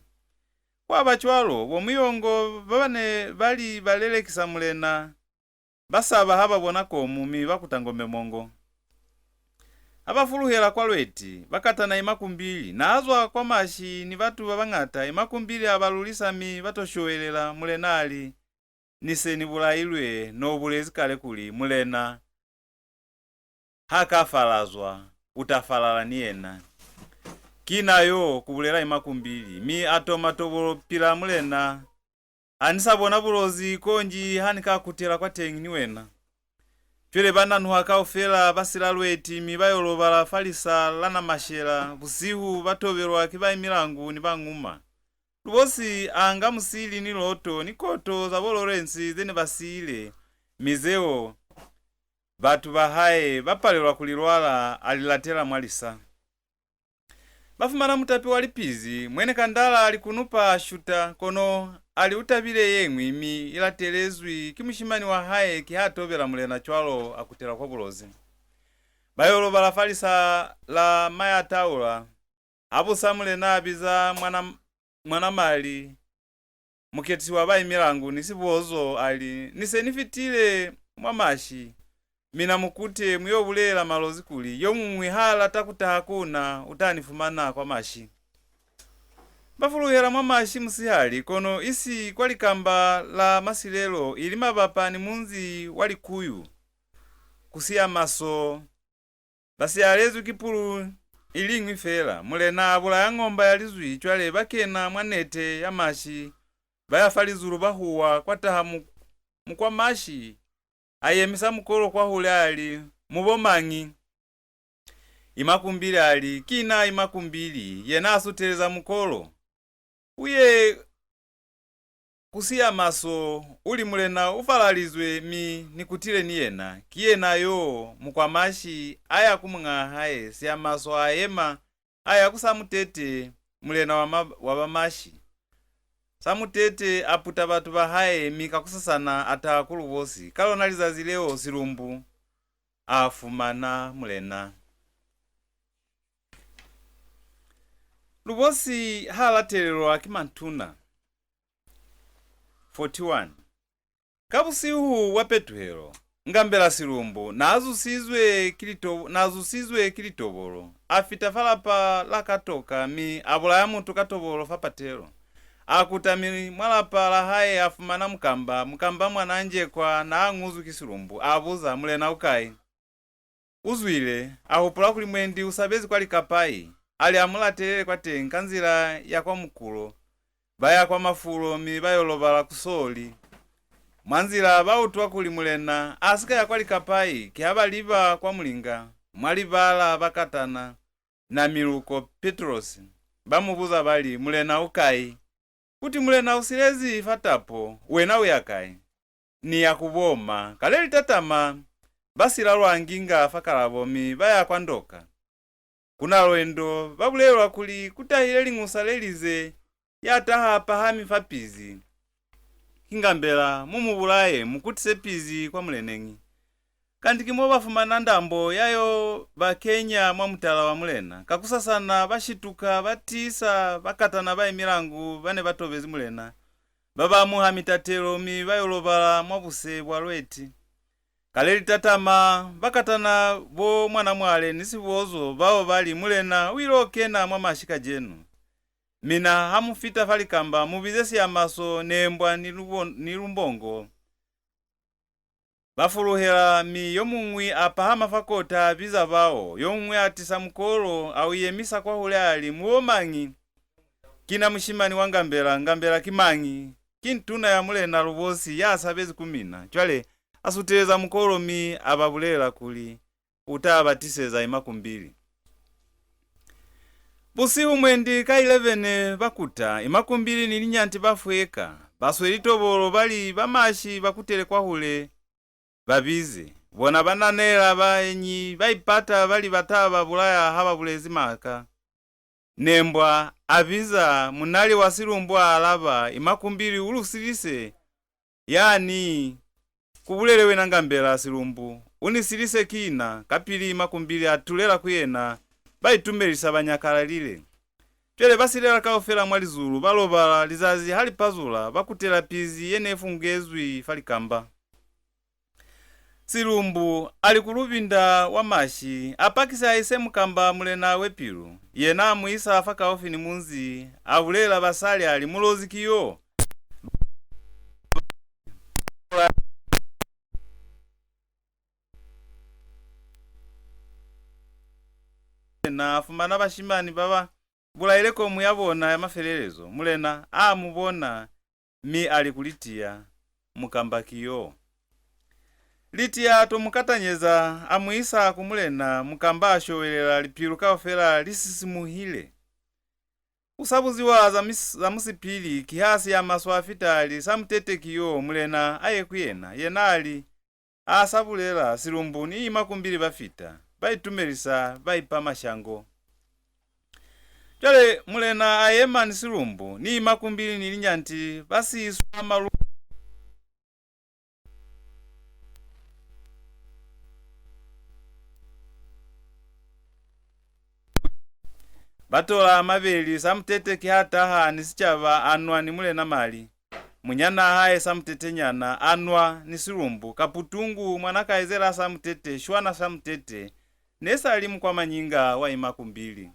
Kwa ba cwalo, bo Muyongo ba ba ne ba li ba lelekisa mulena, ba saba ha ba bona komu, mi ba kuta ngombe mongo. Ha ba fuluhela kwa Lweti, ba katana Imakumbili. Na zwa kwa Mashi ni batu ba bañata, Imakumbili a ba lulisa, mi ba to showelela. Mulena a li, "Ni se ni bulailwe, no bulezi kale kuli, mulena ha ka falazwa, u ta falala ni yena." "Ki na yo," ku bulela Imakumbili, mi a toma tobolo pila mulena. "Ha ni sa bona Bulozi, konji ha ni ka kutela kwateñi ni wena." Cwale ba nanuha kaufela, ba sila Lweti, mi ba yo lobala fa lisa la Namashela. Busihu ba tobelwa ki ba Imilangu ni ba Nguma. Lubosi a nga musili ni loto ni koto za bo Lawrence ze ne ba siile, mi zeo batu ba hae ba palelwa ku li lwala, a li latela mwa lisa. Ba fumana mutapi wa lipizi, Mwene Kandala a li kunupa, a shuta, kono a li u tabile ye ñwi, mi i latelezwi ki mushimani wa hae, kiha tobela mulena cwalo, a kutela kwa Bulozi. Ba yo lobala fa lisa la Mayataula. Habusa mulena a biza mwana, mwana mali, muketisi wa ba Imilangu ni Sibozo, a li, "Ni se ni fitile mwa Mashi. Mina mu kute, mu yo bulela Malozi kuli, yo muñwi ha lata ku taha ku na, u ta ni fumana kwa Mashi." Ba fuluhela mwa Mashi musihali, kono isi kwa likamba la masilelo, ili mabapa ni munzi wa Likuyu, ku Siamaso. Ba siyalezwi ki pulu i liñwi fela. Mulena a bulaya ngomba ya lizwi, cwale ba kena mwa nete ya Mashi, ba ya fa lizulu, ba huwa, kwa taha mu-, Mukwamashi, a yemisa mukolo kwahule, a li, "Mu bo mañi?" Imakumbili a li, "Ki na Imakumbili." Yena a suteleza mukolo. "U ye ku Siamaso, u li, 'Mulena u falalizwe, mi ni kutile ni yena.'" Ki yena yo, Mukwamashi a ya ku muñaa hae, Siamaso a yema, a ya ku Samutete, mulena wa ma-, wa ba Mashi. Samutete a puta batu ba hae, mi kakusasana a taha ku Lubosi. Ka lona lizazi leo, Silumbu a fumana mulena. Lubosi ha latelelwa ki mantuna. Forty-one. Ka busihu bwa petuhelo, Ngambela Silumbu na zusizwe ki lito-, na zusizwe ki litobolo, a fita fa lapa la Katoka, mi a bulaya mutu ka tobolo fa patelo. A kuta, mi mwa lapa la hae a fumana Mukamba. Mukamba mwanaa Njekwa na ñuzwi ki Silumbu, a buza, "Mulena u kai?" "U zwile." A hupula kuli mwendi u sabezi kwa Likapai, a li a mu latelele kwateñi ka nzila ya kwa Mukulo. Ba ya kwa mafulo, mi ba yo lobala ku Soli. Mwa nzila, ba utwa kuli mulena a si ka ya kwa Likapai, kiha ba liba kwa Mulinga, mwa libala ba katana na Miluko Petrosi. Ba mu buza, ba li, "Mulena u kai?" "Kuti mulena u silezi fa tapo, wena u ya kai?" "Ni ya ku boma." Ka le li tatama, ba sila Lwanginga fa Kalabo, mi ba ya kwa Ndoka. Ku na lwendo, ba bulelwa kuli ku tahile liñusa le lize, "Ya taha a pahami fa pizi, ki Ngambela, mu mu bulaye, mu kutise pizi kwa muleneñi." Kanti ki mo ba fumana ndambo ya yo ba kenya mwa mutala wa mulena. Kakusasana ba shituka, ba tiisa, ba katana ba Imilangu ba ne ba tobezi mulena. Ba ba amuha mitatelo, mi ba yo lobala mwa buse bwa Lweti. Ka le li tatama, ba katana bo Mwanamwale ni Sibozo, bao ba li, "Mulena u il'o kena mwa Mashi kacenu. Mina ha mu fita fa Likamba, mu bize Siamaso, Nembwa ni Lubo-, ni Lumbongo." a fuluhela, mi yo muñwi a pahama fa kota, a biza bao. Yo muñwi a tisa mukolo, a u yemisa kwahule, a li, "Mu bo mañi?" "Ki na mushimani wa Ngambela." "Ngambela ki mañi?" "Ki nduna ya Mulena Lubosi ya sabezi ku mina." Cwale a suteleza mukolo, mi a ba bulelela kuli u ta ba tiseza Imakumbili. Busihu mwendi ka eleven ba kuta, Imakumbili ni Linyanti ba fweka. Ba sweli tobolo, ba li, "Ba Mashi ba kutele kwahule, ba bize." Bona ba nanela baenyi, ba ipata, ba li ba ta ba bulaya ha ba bulezi maka. Nembwa a biza, munali wa Silumbu a alaba, "Imakumbili, u lu silise." "Yani, ku bulele wena Ngambela, Silumbu. U ni silise ki na." Kapili Imakumbili a tulela ku yena, ba itumelisa, ba nyakalalile. Cwale ba silela kaufela mwa lizulu, ba lobala, lizazi ha li pazula, ba kutela pizi ye ne fungezwi fa likamba. Silumbu a li ku Lubinda wa Mashi, a pakise a ise mukamba mulena we pilu. Yena a mu isa fakaufi ni munzi, a bulelela basali a li, "Mulozi ki yo." Na fumana bashimani ba ba bulaile komu ya bona ya mafelelezo. Mulena a mu bona, mi a li ku Litia, "Mukamba ki yo." Litia a to mu katanyeza, a mu isa ku mulena, mukamba a showelela, lipilu kaufela li sisimuhile. U sa buziwa za mis-, za musipili, kiha a siya maswe a fita a li, "Samutete ki yo, mulena a ye ku yena." Yena a li, a sa bulela, Silumbu ni Imakumbili ba fita, ba itumelisa, ba ipa mashango. Cwale mulena a yema ni Silumbu, ni Imakumbili ni Linyanti ba siiswa malu-, ba tola mabeli, Samutete kiha taha ni sicaba, a nwa ni mulena mali. Munyanaa hae Samutetenyana a nwa ni Silumbu. Kaputungu, mwana kaizela Samutete, shwana Samutete, ne sa li mukwamanyinga wa Imakumbili.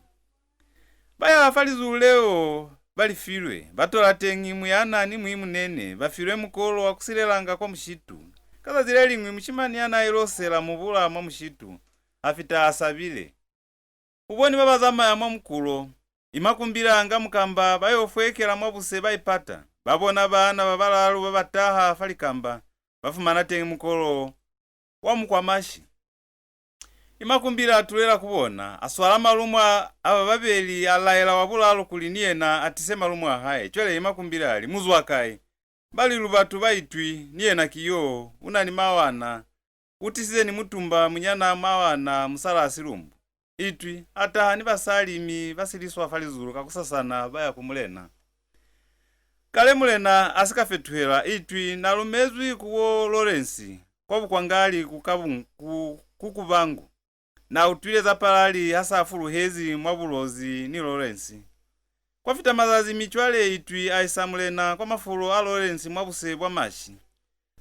Ba ya fa lizulu leo ba li filwe, ba tola teñi Muyana ni Muimunene, ba filwe mukolo wa ku silelanga kwa mushitu. Ka zazi le liñwi, mushimani ya n'a ilo sela mubula mwa mushitu a fita a sabile. U boni ba ba zamaya mwa mukulo. Imakumbili a nga mukamba, ba yo fwekela mwa buse ba ipata. Ba bona baana ba balalu ba ba taha fa likamba, ba fumana teñi mukolo wa mukwamashi. Imakumbili a tulela ku bona, a swala malumo a, a ba babeli, a laela wa bulalu kuli ni yena a tise malumo a hae. Cwale Imakumbili a li, "Mu zwa kai?" Ba li, "Lu batu ba Itwi, ni yena ki yo, u na ni mawana. U tisize ni Mutumba, munyanaa mawana, musalaa Silumbu." Itwi a taha ni basali, mi ba siliswa fa lizulu, kakusasana ba ya ku mulena. Kale mulena a si ka fetuhela, Itwi n'a lumezwi ku bo Lawrence kwa Bukwangali ku Kabung-, ku, ku Kubangu. N'a utwile za Palali ha s'a fuluhezi mwa Bulozi ni Lawrence. Kwa fita mazazi, mi cwale Itwi a isa mulena kwa mafulo a Lawrence mwa buse bwa Mashi.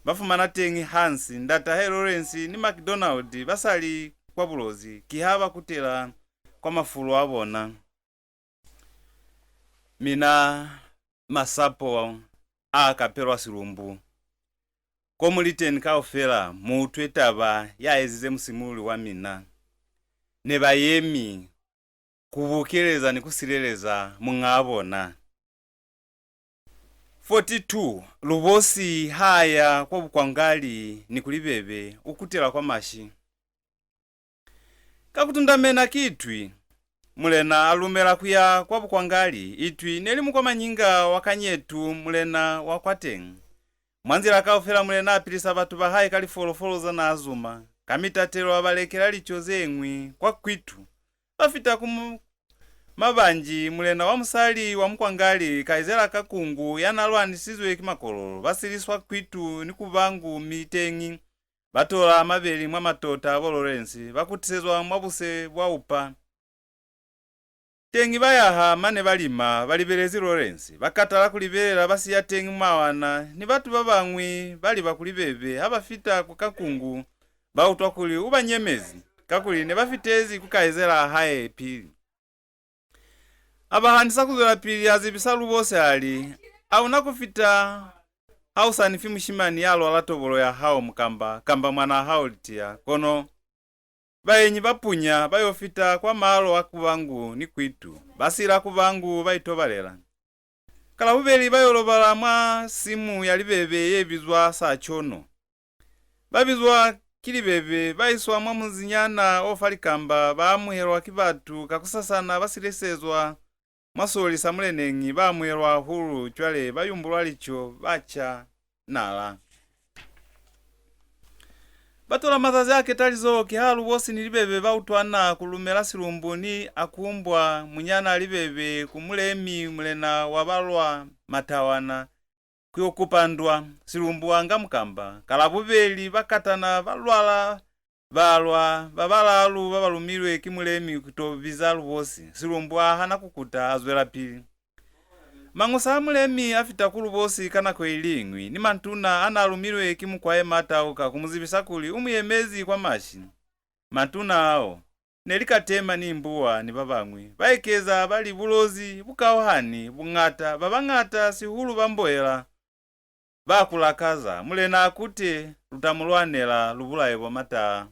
Ba fumana teñi Hans, ndatahe Lawrence ni MacDonald ba sa li kwa Bulozi, kiha ba kutela kwa mafulo a bona. Mina masapo a kapelwa Silumbu, ko mu li teñi kaufela, mu utwe taba ya ezize musimululi wa mina. Ne ba yemi ku bukeleza ni ku sileleza muñaa bona. Forty-two, Lubosi ha ya kwa Bukwangali ni ku Libebe, u kutela kwa Mashi. Ka ku tundamena ki Itwi, mulena a lumela ku ya kwa Bukwangali. Itwi ne li mukwamanyinga wa Kanyetu, mulena wa kwateñi. Mwa nzila kaufela, mulena a pilisa batu ba hae ka lifolofolo za n'a zuma. Ka mitatelo, a ba lekela lico ze ñwi kwa Kwitu. Ba fita ku mu-, Mabanji, mulena wa musali wa Mukwangali, Kaizela Kakungu, ya n'a lwanisizwe ki Makololo. Ba siliswa Kwitu ni Kubangu, mi teñi ba tola mabeli mwa matota a bo Lawrence, ba kutisezwa mwa buse bwa Upa. Teñi ba yaha mane ba lima, ba libelezi Lawrence. Ba katala ku libelela, ba siya teñi mawana ni batu ba bañwi ba liba ku Libebe. Ha ba fita ku Kakungu, ba utwa kuli u ba nyemezi, kakuli ne ba fitezi ku kaizela hae pili. A ba hanisa ku zwelapili, a zibisa Lubosi a li, "Ha u na ku fita ha u sa ni fi mushimani ya lwala tobolo ya hao Mukamba, kamba mwanaa hao Litia, kono baenyi ba punya ba yo fita kwa maalo a Kubangu ni Kwitu, ba sila Kubangu ba itobalela. Ka Labubeli ba yo lobala mwa simu ya Libebe ye bizwa Sachono. Ba bizwa ki Libebe, ba iswa mwa munzinyana o fa likamba, ba amuhelwa ki batu, kakusasana ba silisezwa mwa soli sa muleneñi, ba amuhelwa hahulu, cwale ba yumbulwa lico, ba ca nala. Ba tola mazazi a ketalizoho, kiha Lubosi ni Libebe ba utwana ku lumela Silumbu ni Akumbwa, munyana Libebe, ku Mulemi, mulena wa balwa Matawana, ku yo kupa ndwa. Silumbu a nga Mukamba. Ka Labubeli ba katana ba lwala, ba lwa, ba balalu ba ba lumilwe ki Mulemi ku to biza Lubosi. Silumbu a hana ku kuta, a zwelapili. Mañusa a Mulemi a fita ku Lubosi ka nako iliñwi, ni mantuna a n'a lumilwe ki Mukwae Matauka ku mu zibisa kuli u mu yemezi kwa Mashi. Mantuna ao ne li Katema ni Mbuwa ni ba bañwi. Ba ekeza, ba li, Bulozi bu kauhani, buñata, ba bañata, sihulu ba Mboela, ba ku lakaza. Mulena a kute, lu ta mu lwanela, lu bulaye bo Mataa.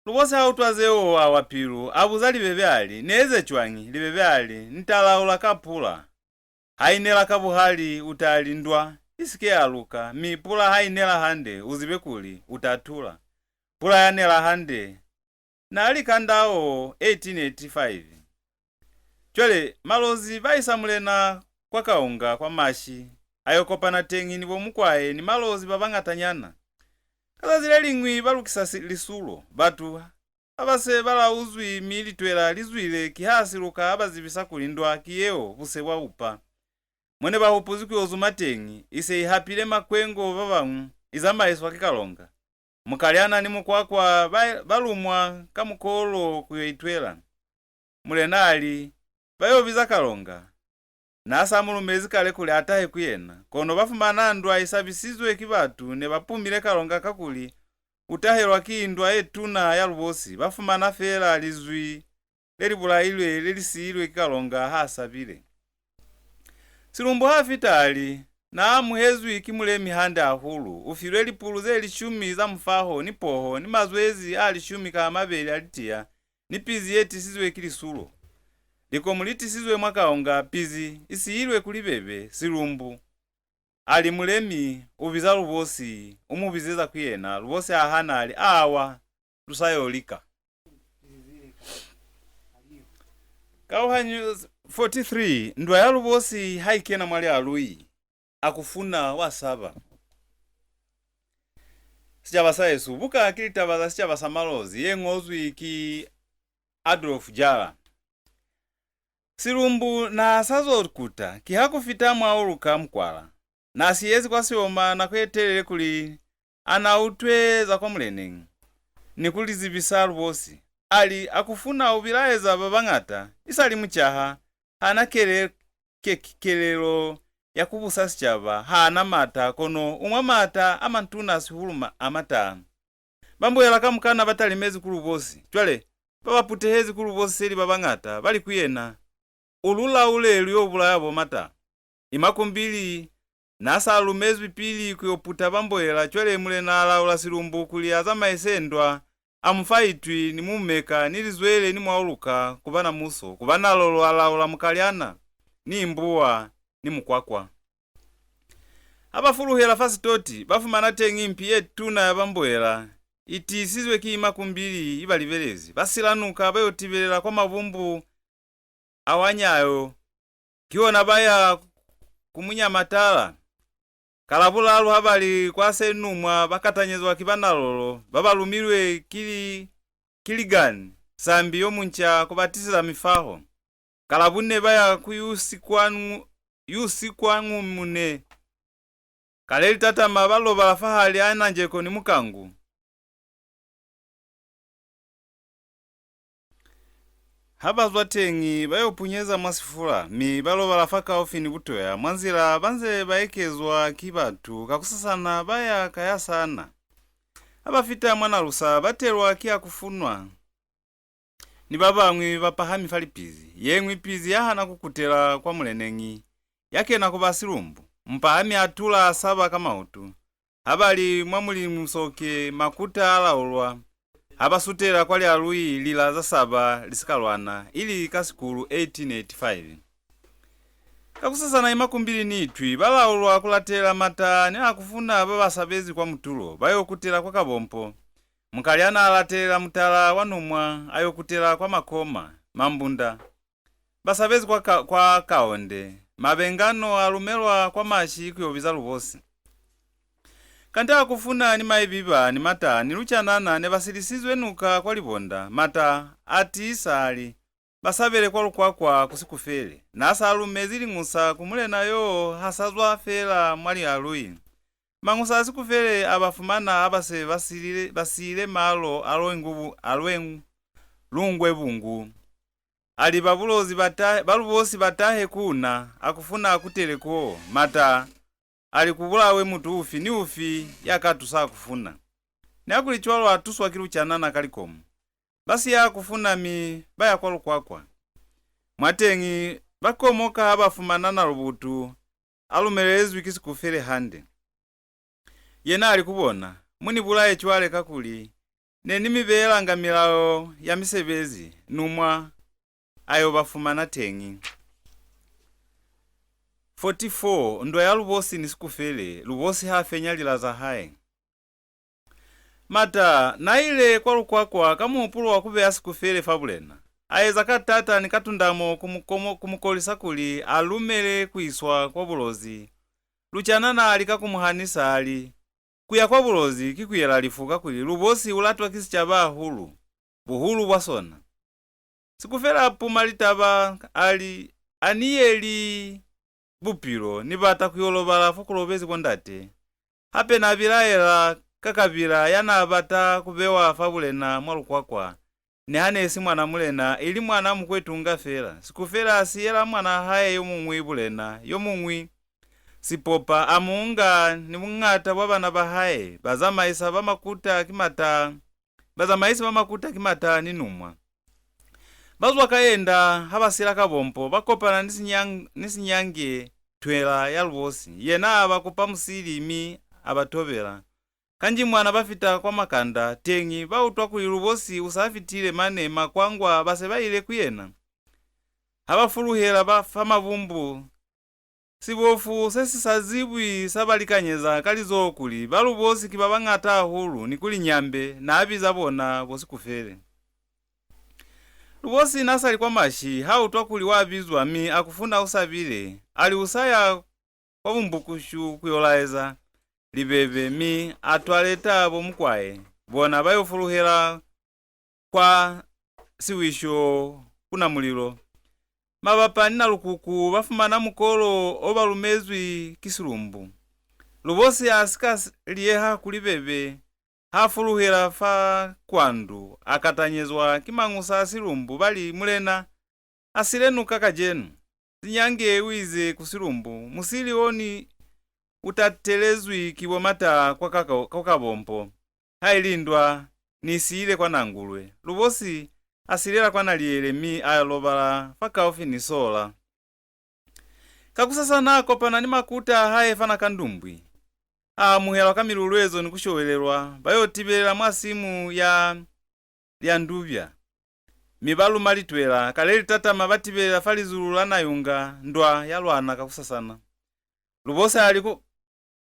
Lubosi ha utwa zeo, a wa pilu, a buza Libebe a li, Ni eze cwañi? Libebe a li, Ni ta laula ka pula. Ha i nela ka buhali, u ta li ndwa i si ke ya luka, mi pula ha i nela hande, u zibe kuli u ta tula. Pula ya nela hande. Na li ka ndao eighteen eighty-five. Cwale, Malozi ba isa mulena kwa Kaunga kwa Mashi, a yo kopana teñi ni bo Mukwae ni Malozi ba bañatanyana. Ka zazi le liñwi ba lukisa si-, lisulo. Batu ha ba se ba lauzwi mi litwela li zwile, kiha Siluka a ba zibisa kuli ndwa ki yeo buse bwa upa. Mo ne ba hupuzi ku yo zuma teñi, i se i hapile makwengo ba bañwi, i zamaiswa ki Kalonga. Mukalyana ni Mukwakwa ba, ba lumwa ka mukolo ku yo itwela. Mulena a li, Ba yo biza Kalonga. Na sa mu lumezi kale kuli a tahe ku yena, kono ba fumana ndwa i sabisizwe ki batu ne ba pumile Kalonga kakuli u tahelwa ki ndwa ye tuna ya Lubosi, ba fumana feela lizwi le li bulailwe le li siilwe ki Kalonga ha sabile. Silumbu ha fita a li, Na amuhezwi ki Mulemi hande hahulu, u filwe lipulu ze lishumi za mufaho, ni poho, ni mazwezi a lishumi ka a mabeli a litiya, ni pizi ye tisizwe ki lisulo. Likomu li tisizwe mwa Kaonga, pizi i siilwe ku Libebe. Silumbu a li, Mulemi u biza Lubosi, u mu bizeza ku yena. Lubosi a hana a li, Awa, lu sa yo lika. Kauhanyo forty-three. Ndwa ya Lubosi ha i kena mwa Lialui, Akufuna wa saba. Sicaba sa hesu, buka ki Litaba za Sicaba sa Malozi ye ñozwi ki Adolf Jalla. Silumbu na sa zo kuta, kiha ku fita Mwauluka Mukwala. Na siyezi kwa Sioma nako ye telele kuli a na utwe za kwa muleneñi, ni ku li zibisa Lubosi. A li, Akufuna u bilaeza ba bañata, isali mucaha, ha na kele-, ke-, kelelo ya ku busa sicaba, ha na maata, kono u mwa maata a matuna sihulu ma-, a mataa. Ba Mboela kamukana ba talimezi ku Lubosi. Cwale, ba ba putehezi ku Lubosi seli ba bañata, ba li ku yena, U lu laule lu yo bulaya bo Mataa. Imakumbili na sa lumezwi pili ku yo puta ba Mboela, cwale mulena a laula Silumbu kuli a zamaise ndwa, a mu fa Itwi, ni Mumeka, ni Lizwele, ni Mwauluka, ku ba Namuso, ku ba Nalolo a laula Mukalyana, ni Mbuwa, ni Mukwakwa. Ha ba fuluhela fa Sitoti, ba fumana teñi mpi ye tuna ya ba Mboela, i tiisizwe ki Imakumbili i ba libelezi. Ba sila nuka, ba yo tibelela kwa mabumbu a Wanyayo, ki ona ba ya ku Munyamatala. Ka Labulalu ha ba li kwa Senumwa, ba katanyezwa ki ba Nalolo, ba ba lumilwe ki, ki Ligani, Sambi yo munca, ku ba tiseza mifaho. Ka Labune ba ya ku Yusikwanu-, Yusikwangumune. Ka le li tatama ba lobala fahali a Nanjeko ni Mukangu. Ha ba zwa teñi, ba yo punyeza mwa Sifula, mi ba lobala fakaufi ni Butoya. Mwa nzila, ba nze ba ekezwa ki batu, kakusasana ba ya Kayasana. Ha ba fita mwa Nalusa, ba telwa ki Akufunwa ni ba bañwi ba pahami fa lipizi. Ye ñwi pizi ya hana ku kutela kwa muleneñi, ya kena ku ba Silumbu. Mupahami a tula a saba ka mautu. Ha ba li mwa Mulimu Soke, makuta a laulwa. Ha ba sutela kwa Lialui, lila za saba li si ka lwana, ili ka Sikulu eighteen eighty-five. Kakusasana Imakumbili ni Itwi ba laulwa ku latela Mata ni Akufuna ba ba sabezi kwa mutulo, ba yo kutela kwa Kabompo. Mukalyana a latelela mutala wa Numwa, a yo kutela kwa Makoma, Mambunda. Ba sabezi kwa ka-, kwa Kaonde. Mabengano a lumelwa kwa Mashi ku yo biza Lubosi. Kanti Akufuna ni Maibiba ni Mata ni Lucanana ne ba silisizwe nuka kwa Libonda. Mata a tiisa a li, ba sabele kwa Lukwakwa ku Sikufele. Na sa lumezi liñusa ku mulena yo ha sa zwa fela mwa Lialui. Mañusa a Sikufele a ba fumana ha ba se ba siile, ba siile malo a Lwengu-, a Lwengu-, Lungwebungu. A li, ba Bulozi ba ta-, ba Lubosi ba tahe ku na, Akufuna a kutele koo, Mata a li, ku bulawe mutu ufi ni ufi ya ka tusa Akufuna. Nihakulicwalo a tuswa ki Lucanana ka likomu. Ba siya Akufuna mi ba ya kwa Lukwakwa. Mwateñi, ba komoka ha ba fumana Nalubutu a lumelezwi ki Sikufele hande. Yena a li ku bona, "Mu ni bulaye cwale, kakuli ne ni mi beelanga milao ya misebezi, Numwa a yo ba fumana teñi." Forty-four, ndwa ya Lubosi ni Sikufele, Lubosi ha fenya lila za hae. Mata na ile kwa Lukwakwa ka muhupulo wa ku beya Sikufele fa bulena. A eza ka taata ni ka tundamo ku mu komo-, ku mu kolisa kuli a lumele ku iswa kwa Bulozi. Lucanana a lika ku mu hanisa, a li, "Ku ya kwa Bulozi ki ku yela lifu, kakuli Lubosi u latwa ki sicaba hahulu, buhulu bwa sona." Sikufele a puma litaba, a li, "A ni yeli bupilo, ni bata ku yo lobala fo ku lobezi bo ndate." Hape na bilaela ka Kabila ya na bata ku bewa fa bulena mwa Lukwakwa, niha ne si mwana mulena, ili mwana mukwetunga fela. Sikufele a siyela mwanaa hae yo muñwi bulena, yo muñwi Sipopa, a mu nga ni buñata bwa bana ba hae, ba zamaisa ba makuta ki Mata, bazamaisi ba makuta ki Mata ni Numwa. Ba zwa ka Yenda, ha ba sila Kabompo, ba kopana ni Sinyang-, ni Sinyange, twela ya Lubosi. Yena a ba kupa musili, mi a ba tobela. Kanji mwana ba fita kwa Makanda, teñi ba utwa kuli Lubosi u sa fitile, mane Makwangwa ba se ba ile ku yena. Ha ba fuluhela ba fa mabumbu, sibofu se si sa zibwi sa ba likanyeza ka lizoho kuli ba Lubosi ki ba bañata hahulu ni kuli Nyambe na biza bona bo Sikufele. Lubosi na sa li kwa Mashi, ha utwa kuli wa bizwa, mi Akufuna u sabile, a li u sa ya kwa Bumbukushu ku yo laeza libebe, mi a twaleta bo Mukwae, bona ba yo fuluhela kwa Siwisho ku Namulilo. Mabapa ni Nalukuku ba fumana mukolo o ba lumezwi ki Silumbu. Lubosi a si ka s-, liyeha ku libebe, ha fuluhela fa Kwandu, a katanyezwa ki mañusa a Silumbu, ba li, "Mulena a sile nuka kacenu." Sinyange u ize ku Silumbu, "Musili o ni u tatelezwi ki bo Mata kwa ka-, kwa Kabompo. Ha ili ndwa, ni siile kwa Nangulwe." Lubosi a silela kwa Naliele, mi a lobala fakaufi ni Sola. Kakusasana a kopana ni makuta a hae fa Nakandumbwi. A amuhelwa ka miluluezo ni ku showelelwa, ba yo tibelela mwa simu ya Lyandubya, mi ba luma litwela, ka le li tatama ba tibelela fa lizulu la Nayunga, ndwa ya lwana kakusasana. Lubosi a li ku,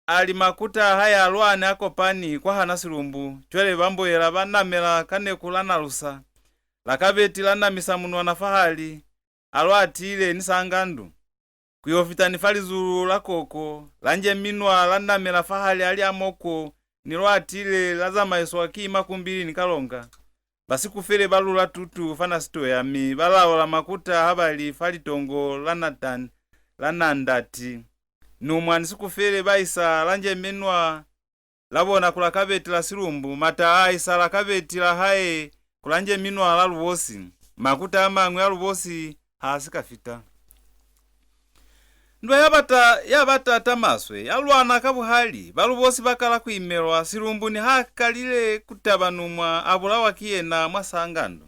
a li makuta a hae a lwane a kopani kwa hana Silumbu, cwale ba mboela ba namela ka neku la Nalusa, la Kabeti la namisa munwana fahali, a lwa atile ni Sangandu. Ku yo fita ni fa lizulu la Koko, la Njeminwa la namela fahali a Lyamoko, ni lwa atile la zamaiswa ki Makumbili ni Kalonga. Ba Sikufele ba lula tutu fa Nasitoya, mi ba laola makuta ha ba li fa litongo la Natan-, la Nandati. Numwa ni Sikufele ba isa la Njeminwa la bona ku la Kabeti la Silumbu, Mata a isa la Kabeti la hae ku la Njeminwa la Lubosi. Makuta a mañwi a Lubosi ha a si ka fita. Ndwa ya bata, ya ba tata maswe, ya lwana ka buhali, ba Lubosi ba kala ku imelwa, Silumbu ni ha kalile ku taba Numwa a bulawa ki yena mwa Sangandu.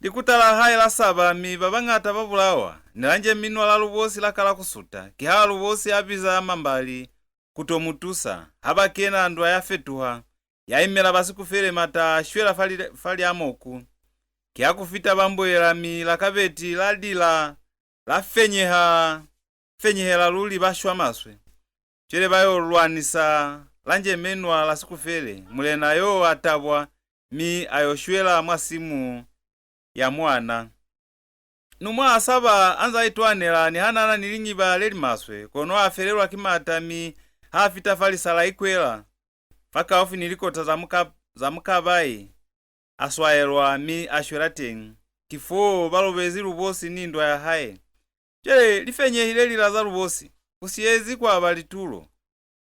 Likuta la hae la saba, mi ba bañata ba bulawa. Ni la Njeminwa la Lubosi la kala ku suta. Kiha Lubosi a biza Mambali ku to mu tusa. Ha ba kena, ndwa ya fetuha, ya imela ba Sikufele, mata a shwela fa li-, fa Lyamoku. Kiha ku fita Bamboela, mi la Kabeti la lila, la fenyeha, fenyehela luli, ba shwa maswe. Cwale ba yo lwanisa la Njemenwa la Sikufele. Mulena yo a tabwa, mi a yo shwela mwa simu ya mwana. Numwa a saba, a nza itwanela, niha n'a na ni liñiba le li maswe, kono a felelwa ki maata, mi ha fita fa lisa la Ikwela, fakaufi ni likota za Muka-, za Mukabai, a swaelwa, mi a shwela teñi. Ki foo ba lobezi Lubosi ni ndwa ya hae. Cwale li fenyehile lila za Lubosi, ku siyezi kwa ba litulo.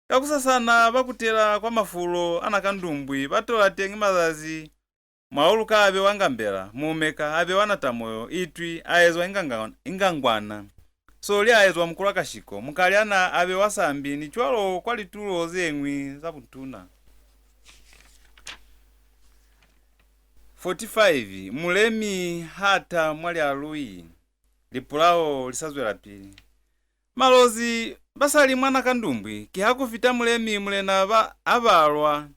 Kakusasana ba kutela kwa mafulo a Nakandumbwi, ba tola teñi mazazi. Mwauluka a bewa Ngambela, Mumeka a bewa Natamoyo, Itwi a ezwa Inganga-, Ingangwana, Soli a ezwa Mukulwakashiko, Mukalyana a bewa Sambi, ni cwalo kwa litulo ze ñwi za butuna. Forty-five. Mulemi ha ta mwa Lialui. Lipulao li sa zwelapili. Malozi ba sa li mwa Nakandumbwi, kiha ku fita Mulemi, mulena ba a balwa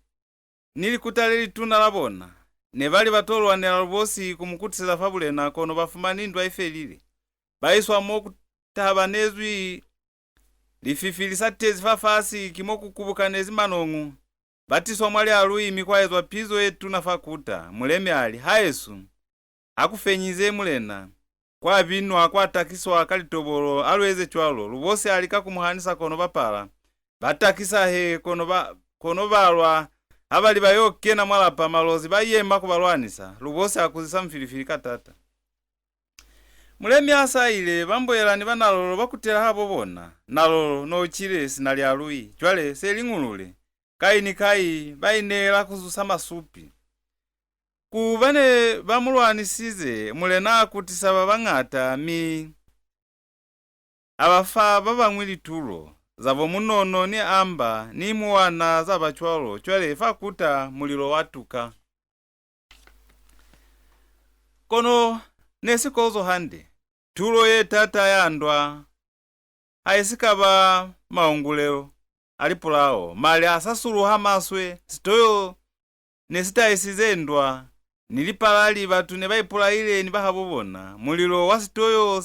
ni likuta le lituna la bona. Ne ba li ba to lwanela Lubosi ku mu kutiseza fa bulena, kono ba fumani ndwa i felile. Ba iswa mo ku tabanezwi lififi li sa tezi fafasi, ki mo ku kubukanezi manoñu. Ba tiswa mwa Lialui, mi kwa ezwa pizo ye tuna fa kuta. Mulemi a li, "Haesu, ha ku fenyize mulena. Kwa binwa, kwa takiswa ka litobolo, a lu eze cwalo." Lubosi a lika ku mu hanisa, kono ba pala. Ba takisa he, kono ba, kono ba lwa. Ha ba li ba yo kena mwa lapa, Malozi ba yema ku ba lwanisa. Lubosi a kuzisa mufilifili ka taata. Mulemi ha sa ile, Bamboela ni ba Nalolo ba kutela habo bona. Nalolo no cile sina Lialui. Cwale se li ñulule. Kai ni kai ba ineela ku zusa masupi. Ku ba ne ba mu lwanisize, mulena a kutisa ba bañata, mi a ba fa ba bañwi litulo, za bo Munono ni Amba ni Muwana za ba cwalo. Cwale fa kuta, mulilo wa tuka. Kono ne si kozo hande. Tulo ye taata ya ndwa ha i si ka ba maungulelo a lipulao, mali a sa suluha maswe, sitoyo ne si tahisize ndwa, ni lipalali, batu ne ba ipulaile ni bahabo bona. Mulilo wa sitoyo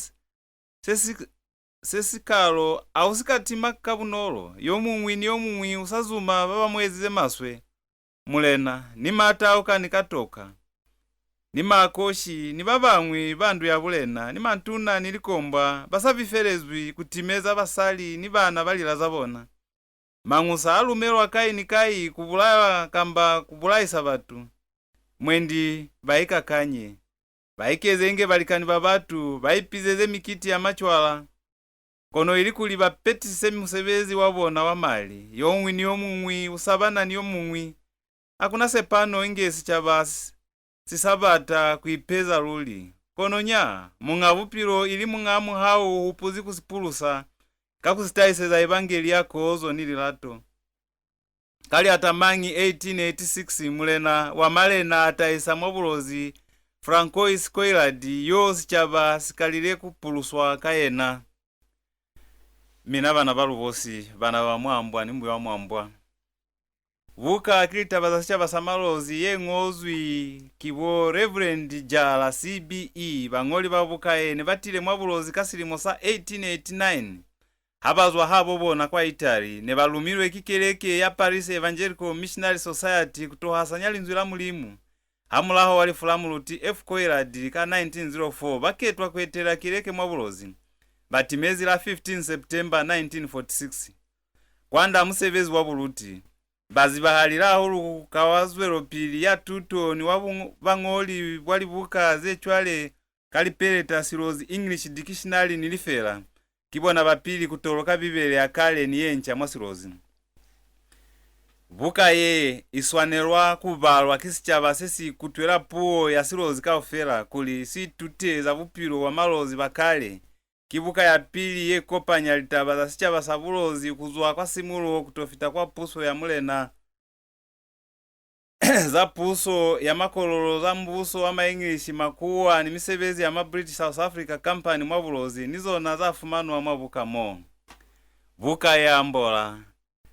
se si, se si kalo ha u si ka tima ka bunolo, yo muñwi ni yo muñwi u sa zuma ba ba mu ezize maswe. Mulena, ni Matauka ni Katoka, ni Makoshi, ni ba bañwi ba ndu ya bulena, ni mantuna ni likombwa, ba sa bifelezwi ku timeza basali ni bana ba lila za bona. Mañusa a lumelwa kai ni kai ku bulaya kamba ku bulaisa batu. Mwendi ba ikakanye. Ba ikeze inge balikani ba batu, ba ipizeze mikiti ya macwala. Kono ilikuli ba petisise musebezi wa bona wa mali, yo muñwi ni yo muñwi u sabana ni yo muñwi, ha ku na sepano inge sicaba s-, si sa bata ku ipeza luli. Kono nya, Muñ'a Bupilo ili Muñ'a Muhau u hupuzi ku si pulusa, ka ku si tahiseza Evangeli ya kozo ni lilato. Ka Liatamanyi eighteen eighty-six, mulena wa malena a tahisa mwa Bulozi, Francois Coillard, yo sicaba si kalile ku puluswa ka yena. Mina bana ba Lubosi, bana ba Mwambwa ni Mbuywamwambwa. Buka ki Litaba za Sicaba sa Malozi ye ñozwi ki bo Reverend Jala, C B E. Bañoli ba buka ye ne ba tile mwa Bulozi ka silimo sa eighteen eighty-nine. Ha ba zwa habo bona kwa Italy, ne ba lumilwe ki keleke ya Paris Evangelical Missionary Society ku to hasanya linzwi la Mulimu. Hamulaho wa lifu la Muluti F. Coillard ka nineteen zero four, ba ketwa ku etela keleke mwa Bulozi. Ba timezi la fifteen September nineteen forty-six. Kwand'a musebezi wa buluti, ba zibahalile hahulu ka wa zwelopili ya tuto ni wa bu-, bañoli bwa libuka ze cwale ka Lipeleta, Silozi English Dictionary ni Lifela. Ki bona ba pili ku toloka Bibele ya kale ni ye nca mwa Silozi. Buka ye i swanelwa ku balwa ki sicaba se si kutwela puo ya Silozi kaufela kuli si itute za bupilo bwa Malozi ba kale. Ki buka ya pili ye kopanya litaba za sicaba sa Bulozi ku zwa kwa simuluho ku to fita kwa puso ya Mulena za puso ya Makololo, za mubuso wa Maenglishi, Makuwa, ni misebezi ya ma British South Africa Company mwa Bulozi, ni zona za fumanwa mwa buka mo. Buka ye ambola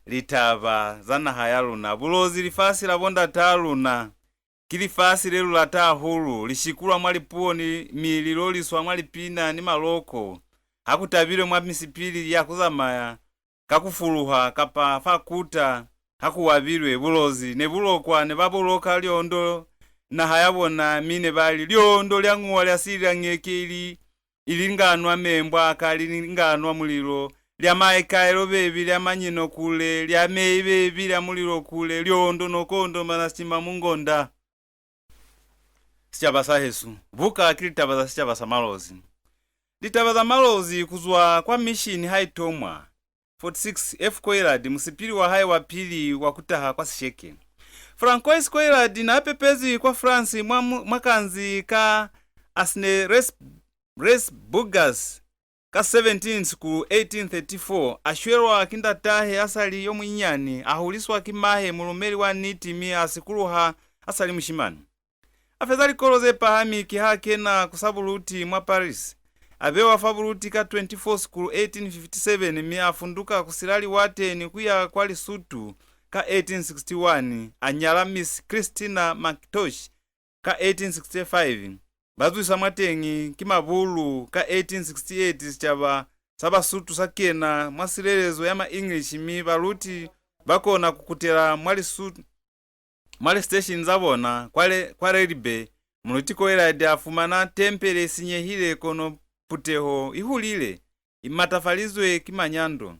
litaba za naha ya luna. Bulozi, lifasi la bondataa luna, ki lifasi le lu lata hahulu, li shikulwa mwa lipuo ni, mi li loliswa mwa lipina ni maloko. Ha ku tabilwe mwa misipili ya ku zamaya, ka ku fuluha, kapa fa kuta, ha ku wabilwe. Bulozi ne bu lokwa, ne ba bu loka liondo naha ya bona, mi ne ba li, "Liondo lya ñuwa lya sili lya ñeke ili, ili nga nwa membwa ka li nga nwa mulilo, lya maekaelo bebi, lya manyino kule, lya mei bebi, lya mulilo kule, liondo no kondomana sima mungonda." Sicaba sa hesu. Buka ki litaba za sicaba sa Malozi. Litaba za Malozi ku zwa kwa mishini ha i tomwa. Forty-six, F. Coillard, musipili wa hae wa pili wa ku taha kwa Sisheke. Francois Coillard n'a pepezwi kwa France mwa mu-, mwa kanzi ka Asne Res-, Resburgas ka seventeen Sikulu eighteen thirty-four, a shwelwa ki ndatahe a sa li yo munyinyani, a huliswa ki mahe, mulumeli wa niti, mi a sikuluha a sa li mushimani. A feza likolo ze pahami, kiha kena ku sa buluti mwa Paris. A bewa fa buluti ka twenty-four Sikulu eighteen fifty-seven, mi a funduka ku sila liwate ni ku ya kwa Lisutu ka eighteen sixty-one, a nyala Miss Christina McIntosh ka eighteen sixty-five. Ba zwisa mwateñi ki mabulu ka eighteen sixty-eight, sicaba sa Basutu sa kena mwa silelezo ya ma English, mi baluti ba kona ku kutela mwa Lisutu, mwa li station za bona kwa le, kwa Lelibe. Muluti Coillard a fumana tempele i sinyehile, kono puteho i hulile, i matafalizwe ki manyando.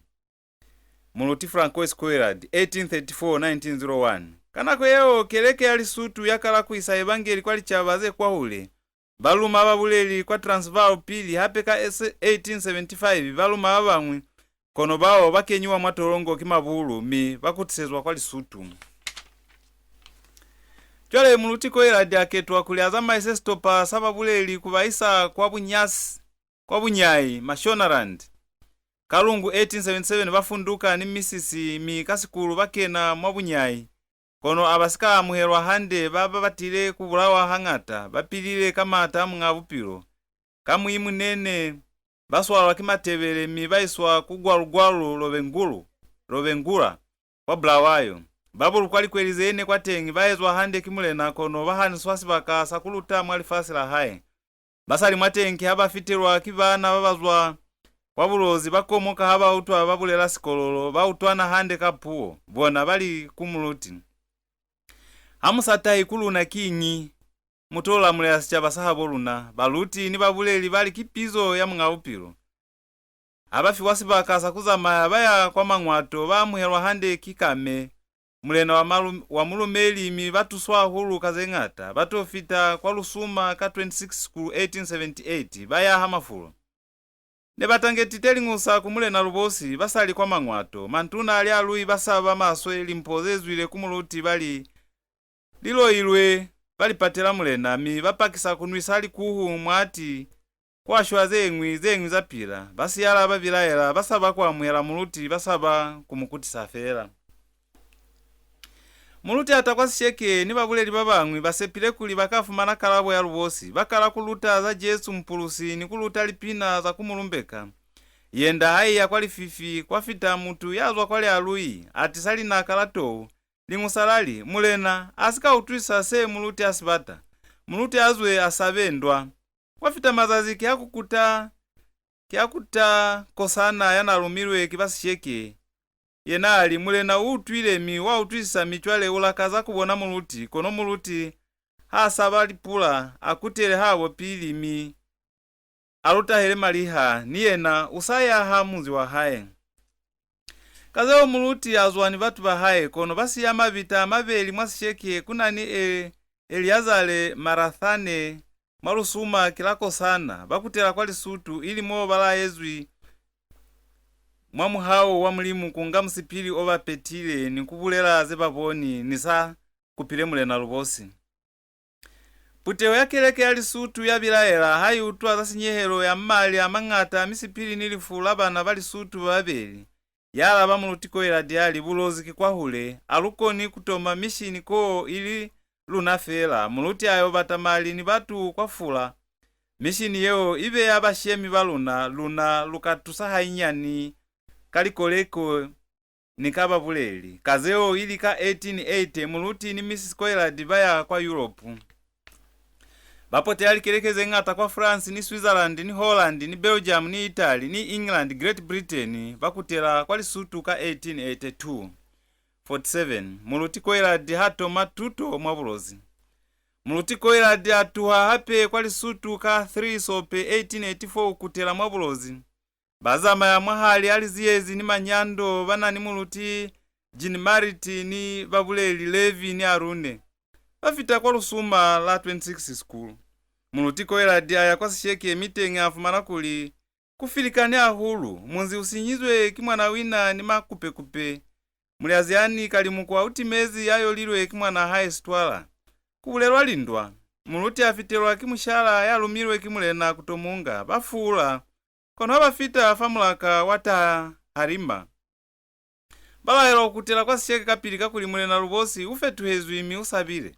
Muluti Francois Coillard, eighteen thirty-four, nineteen zero one. Ka nako yeo, keleke ya Lisutu ya kala ku isa Evangeli kwa licaba ze kwahule. Ba luma babuleli kwa Transvaal pili, hape ka eighteen seventy-five ba luma ba bañwi, kono bao ba kenyiwa mwa tolongo ki mabulu, mi ba kutisezwa kwa Lisutu. Cwale Muluti Coillard a ketwa kuli a zamaise sitopa sa babuleli ku ba isa kwa bunyasi, kwa Bunyai, Mashonaland. Ka Lungu eighteen seventy-seven ba funduka ni misisi, mi ka Sikulu ba kena mwa Bunyai. Kono a ba si ka amuhelwa hande, ba ba batile ku bulawa hañata, ba pilile ka maata a Muñ'a Bupilo. Ka Muimunene, ba swalwa ki Matebele, mi ba iswa ku Gwalugwalu Lobengulu, Lobengula, kwa Bulawayo. Ba bulukwa likweli ze ne kwateñi, ba ezwa hande ki mulena, kono ba haniswa sibaka sa ku luta mwa lifasi la hae. Ba sa li mwateñi, kiha ba fitelwa ki baana ba ba zwa kwa Bulozi, ba komoka ha ba utwa ba bulela Sikololo, ba utwana hande ka puo. Bona ba li ku muluti, "Ha mu sa tahi ku luna kiñi? Mu to lamulela sicaba sa habo luna." Baluti ni babuleli ba li, "Ki pizo ya Muñ'a Bupilo." Ha ba fiwa sibaka sa ku zamaya, ba ya kwa Mañwato, ba amuhelwa hande ki Kame, mulena wa malu-, wa mulumeli, mi ba tuswa hahulu ka ze ñata. Ba to fita kwa Lusuma ka twenty-six Sikulu eighteen seventy-eight, ba yaha mafulo. Ne ba tangetite liñusa ku Mulena Lubosi, ba sa li kwa Mañwato. Mantuna a Lialui ba saba maswe limpo ze zwile ku muluti, ba li, "Li loilwe." Ba li patela mulena, mi ba pakisa ku nwisa likuhu mwati kwa shwa ze ñwi, ze ñwi za pila. Ba siyala ba bilaela, ba saba ku amuhela muluti, ba saba ku mu kutisa fela. Muluti a ta kwa Sisheke ni babuleli ba bañwi ba sepile kuli ba ka fumana kalabo ya Lubosi. Ba kala ku luta za Jesu Mupulusi ni ku luta lipina za ku mu lumbeka. Yenda ha i ya kwa lififi, kwa fita mutu ya zwa kwa Lialui, a tisa linaka la tou. Liñusa la li, "Mulena a si ka utwisisa se muluti a si bata. Muluti a zwe a sabe ndwa." Kwa fita mazazi, ki ha ku kuta, ki ha kuta kosana ya n'a lumilwe ki ba Sisheke. Yena a li, "Mulena u utwile, mi wa utwisisa, mi cwale u lakaza ku bona muluti, kono muluti ha saba lipula, a kutele habo pili, mi a lu tahele maliha, ni yena u sa yaha munzi wa hae." Ka zeo muluti a zwa ni batu ba hae, kono ba siya mabita a mabeli mwa Sisheke, ku na ni E-, Eliazare Marathane, mwa Lusuma ki la kosana, ba kutela kwa Lisutu, ili mo ba laezwi mwa muhau wa Mulimu ku nga musipili o ba petile ni ku bulela ze ba boni ni sa kupile Mulena Lubosi. Puteho ya keleke ya Lisutu ya bilaela ha i utwa za sinyehelo ya mali a mañata a misipili ni lifu la bana ba Lisutu ba babeli. Ya alaba Muluti Coillard a li, "Bulozi ki kwahule, ha lu koni ku toma mishini koo ili luna feela. Muluti a yo bata mali ni batu kwa Fula. Mishini yeo i be ya bashemi ba luna, luna lu ka tusa hainyani ka likoleko ni ka babuleli." Ka zeo, ili ka eighteen eighty, Muluti ni Missus Coillard ba ya kwa Europe. Ba potela likeleke ze ñata kwa France, ni Switzerland, ni Holland, ni Belgium, ni Italy, ni England, Great Britain, ba kutela kwa Lesotho ka eighteen eighty-two. Forty-seven, Muluti Coillard ha toma tuto mwa Bulozi. Muluti Coillard a tuha hape kwa Lesotho ka three Sope eighteen eighty-four ku kutela mwa Bulozi. Ba zamaya mwahali a liziyezi ni manyando ba na ni Muluti Jean Marit ni babuleli Levi ni Arune. Ba fita kwa Lusuma la twenty-six Sikulu. Muluti Coillard a ya kwa Sesheke, mi teñi a fumana kuli ku filikani hahulu, munzi u sinyizwe ki mwana wina ni makupekupe. Mulyaziani Kalimukwa u timezi, ya yolilwe ki mwanaa hae Sitwala. Ku bulelwa lindwa. Muluti a fitelwa ki mushala ya lumilwe ki mulena ku to mu nga. Ba fuula, kono ha ba fita fa mulaka wa Taharima, ba laelwa ku kutela kwa Sesheke kapili, kakuli Mulena Lubosi u fetuhezwi mi u sabile.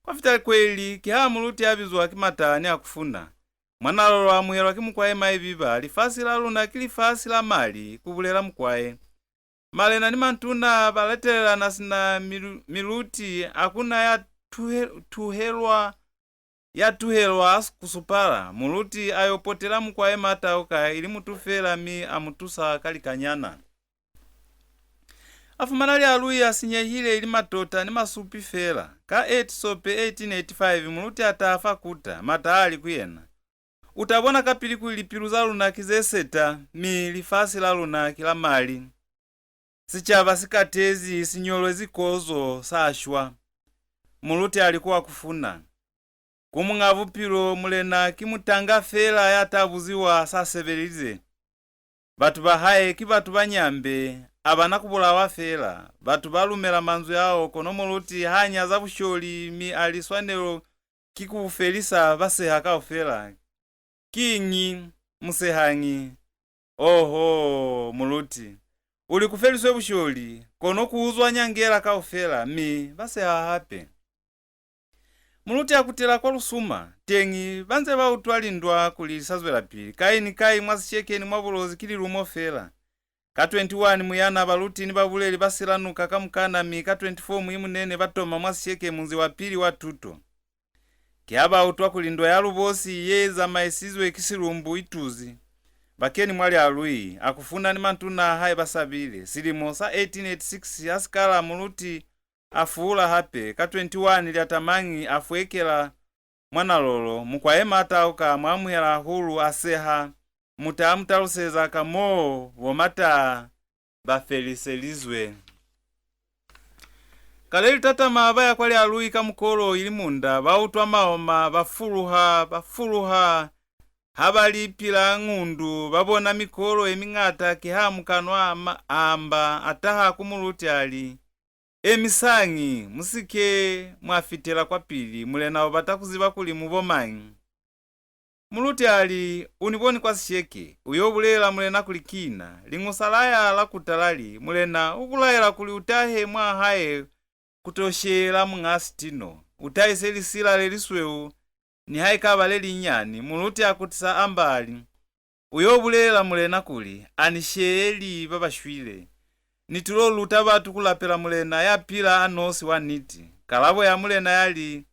Kwa fita likweli, kiha Muluti a bizwa ki Mataa ni Akufuna. Mwanalolo a amuhelwa ki Mukwae Maibiba. "Lifasi la luna ki lifasi la mali," ku bulela Mukwae. Malena ni mantuna ba latelelana sina milu-, miluti, ha ku na ya tuhe-, tuhelwa, ya tuhelwa ku supala. Muluti a yo potela Mukwae Matauka ili mutu feela, mi a mu tusa ka likanyana. A fumana Lialui a sinyehile ili matota ni masupi feela. Ka eight Sope eighteen eighty-five, Muluti a taha fa kuta, Mataa a li ku yena, "U ta bona kapili kuli lipilu za luna ki ze seta, mi lifasi la luna ki la mali. Sicaba si katezi, si nyolwezi kozo, sa shwa." Muluti a li ku Akufuna, "Ku Muñ'a Bupilo, mulena ki mutanga feela ya ta buziwa sa sebelize. Batu ba hae ki batu ba nyambe, ha ba na ku bulawa feela." Batu ba lumela manzwi ao, kono Muluti ha nyaza busholi, mi a li, "Swanelo ki ku bu felisa." Ba seha kaufela. "Kiñi, mu sehañi?" "Oho, Muluti, u li ku feliswe busholi, kono ku uzwa nyangela kaufela," mi ba seha hape. Muluti a kutela kwa Lusuma, teñi ba nze ba utwa lindwa kuli li sa zwelapili. Kai ni kai mwa Sesheke ni mwa Bulozi ki lilumo fela. Ka twenty-one Muyana, baluti ni babuleli ba Silanuka kamukana, mi ka twenty-four Muimunene ba toma mwa Sesheke munzi wa pili wa tuto. Kiha ba utwa kuli ndwa ya Lubosi ye zamaisizwe ki Silumbu i tuzi. Ba keni mwa Lialui, Akufuna ni mantuna a hae ba sabile. Silimo sa eighteen eighty-six ha si kala, Muluti a fuula hape. Ka twenty-one Liatamanyi a fwekela mwa Nalolo, Mukwae Matauka a mu amuhela hahulu, a seha. Muta a mu taluseza ka moo bo Mataa ba feliselizwe. Ka le li tatama ba ya kwa Lialui ka mukolo ili munda, ba utwa maoma, ba fuluha, ba fuluha. Ha ba li pila ngundu, ba bona mikolo ye miñata, kiha mukanwa ama-, amba, a taha ku Muluti a li, "Emisañi, mu si ke mwa fitela kwapili, mulena u bata ku ziba kuli mu bo mañi." Muluti a li, "U ni boni kwa Sesheke, u yo bulelela mulena kuli ki na." Liñusa la ya la kuta la li, "Mulena u ku laela kuli u tahe mwa hae ku to shela muñ'a sitino. U tahise lisila le lisweu, nihaikaba le linyani." Muluti a kutisa amba a li, "U yo bulelela mulena kuli, a ni sheyeli ba ba shwile. Ni tulo luta batu ku lapela mulena ya pila a nosi wa niti." Kalabo ya mulena ya li,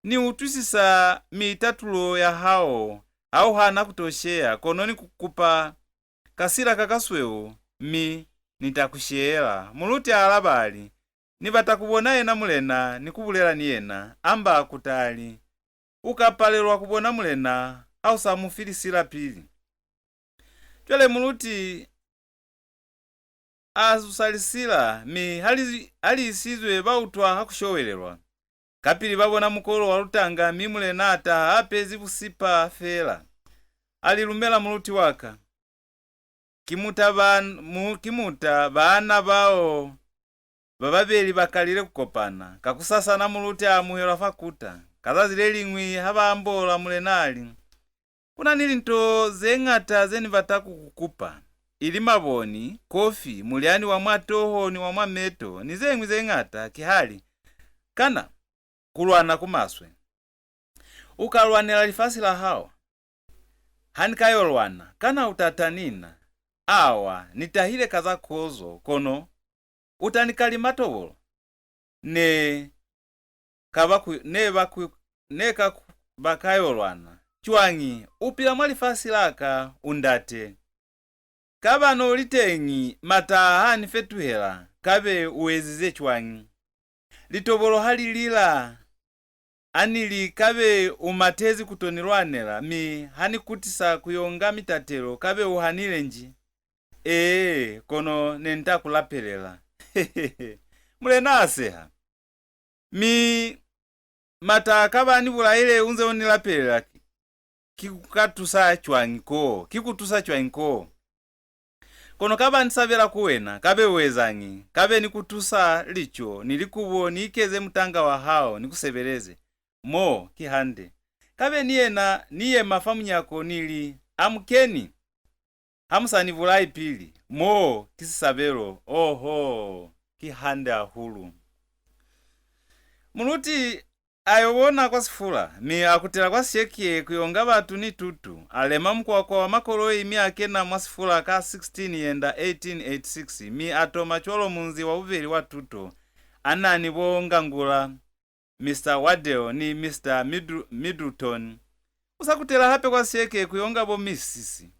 "Ni utwisisa mitatulo ya hao, ha u hana ku to sheya, kono ni ku kupa kasila ka kasweu, mi ni ta ku sheyela." Muluti a alaba a li, "Ni bata ku bona yena mulena, ni ku bulela ni yena." Amba a kuta a li, "U ka palelwa ku bona mulena ha u sa mu fi lisila pili." Cwale Muluti a zusa lisila, mi ha li, ha li isizwe, ba utwa ha ku showelelwa. Kapili ba bona mukolo wa lutanga, mi mulena a taha a apezi busipa fela. A li, "Lumela, muluti wa ka. Ki muta ba, mu, ki muta baana bao ba babeli ba kalile ku kopana." Kakusasana Muluti a amuhelwa fa kuta. Ka zazi le liñwi ha ba ambola, mulena a li, "Ku na ni linto ze ñata ze ni bata ku ku kupa. ili maboni, kofi, mulyani wa mwa toho ni wa mwa meto, ni ze ñwi ze ñata, ki ha li, Kana ku lwana ku maswe? U ka lwanela lifasi la hao? Ha ni ka yo lwana, kana u ta ta ni na? Awa, ni tahile ka za kozo, kono u ta ni kalima tobolo? Ne ka ba ku, ne ba ku, ne ka ku, ba ka yo lwana. Cwañi? U pila mwa lifasi la ka, u ndate. Kaba no li teñi, mataa ha ni fetuhela, kabe u ezize cwañi? Litobolo ha li lila, a ni li, kabe u matezi ku to ni lwanela, mi ha ni kutisa ku yo nga mitatelo, kabe u hanile nji? Ee, kono ne ni ta ku lapelela. Mulena a seha. Mi mataa kaba ni bulaile u nze u ni lapelela, ki ku ka tusa cwañi koo? Ki ku tusa cwañi koo? Kono kaba ni sabela ku wena, kabe u ezañi? Kabe ni ku tusa lico, ni likubo, ni ikeze mutanga wa hao, ni ku sebeleze. Mo, ki hande. Kabe ni yena, ni yema fa munyako, ni li, Amukeni! Ha mu sa ni bulai pili. Mo, ki sisabelo. Oho, ki hande hahulu. Muluti a yo bona kwa Sifula, mi a kutela kwa Siyeke ku yo nga batu ni tutu. A lema mukwakwa wa makoloi, mi a kena mwa Sifula ka sixteen Yenda eighteen eighty-six, mi a toma cwalo munzi wa bubeli wa tuto. A na ni bo Ngangula, Mister Waddell ni Mister Middle-, Middleton. U sa kutela hape kwa Siyeke ku yo nga bo Misisi.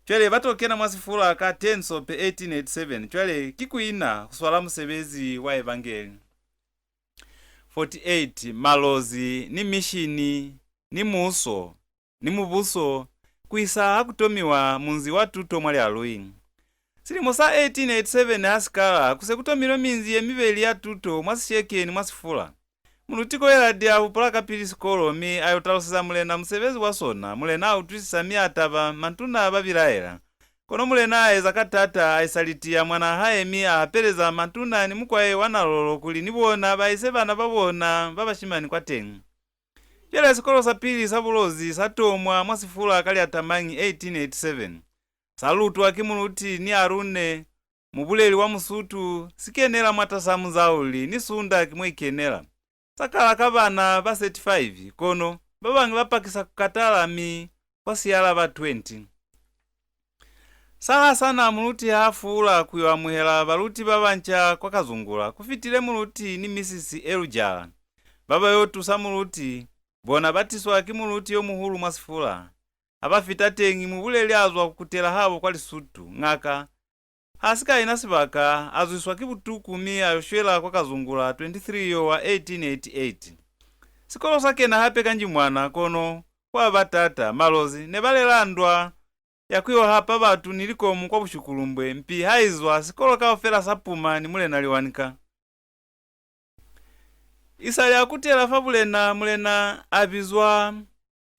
Cwale ba to kena mwa Sifula ka ten Sope eighteen eighty-seven. Cwale ki ku ina ku swala musebezi wa Evangeli. Forty-eight, Malozi, ni mishini, ni muso, ni mubuso, ku isa ha ku tomiwa munzi wa tuto mwa Lialui. Silimo sa eighteen eighty-seven ha si kala, ku se ku tomilwe minzi ye mibeli ya tuto mwa Sisheke ni mwa Sifula. Muluti Koiladi a hupula kapili sikolo, mi a yo taluseza mulena musebezi wa sona. Mulena a utwisisa, mi a taba, manduna ba bilaela. Kono mulena a eza ka taata, a isa Litia mwanaa hae, mi a hapeleza manduna ni mukwae wa Nalolo kuli ni bona ba ise bana ba bona ba bashimani kwateñi. Cwale sikolo sa pili sa Bulozi sa tomwa mwa Sifula ka Liatamanyi eighteen eighty-seven. Sa lutwa ki muluti ni Arune, mubuleli wa Musutu, si kenela mwatas'a Muzauli, ni Sunda ki mo i kenela. Sa kala ka bana ba thirty-five, kono ba bañwi ba pakisa ku katala, mi kwa siyala ba twenty. Sa hasana muluti ha fuula ku yo amuhela baluti ba banca kwa Kazungula, ku fitile muluti ni Misisi Elujala. Ba ba yo tusa muluti, bona ba tiswa ki muluti yo muhulu mwa Sifula. Ha ba fita teñi, mubuleli a zwa ku kutela habo kwa Lisutu, ñaka. Ha si ka ina sibaka, a zwiswa ki butuku, mi a yo shwela kwa Kazungula twenty-three Yowa eighteen eighty-eight. Sikolo sa kena hape ka Njimwana, kono kwa ba taata. Malozi ne ba lela ndwa ya ku yo hapa batu ni likomu kwa Bushukulumbwe. Mpi ha i zwa, sikolo kaufela sa puma ni Mulena Liwanika. Isali a kutela fa bulena, mulena a bizwa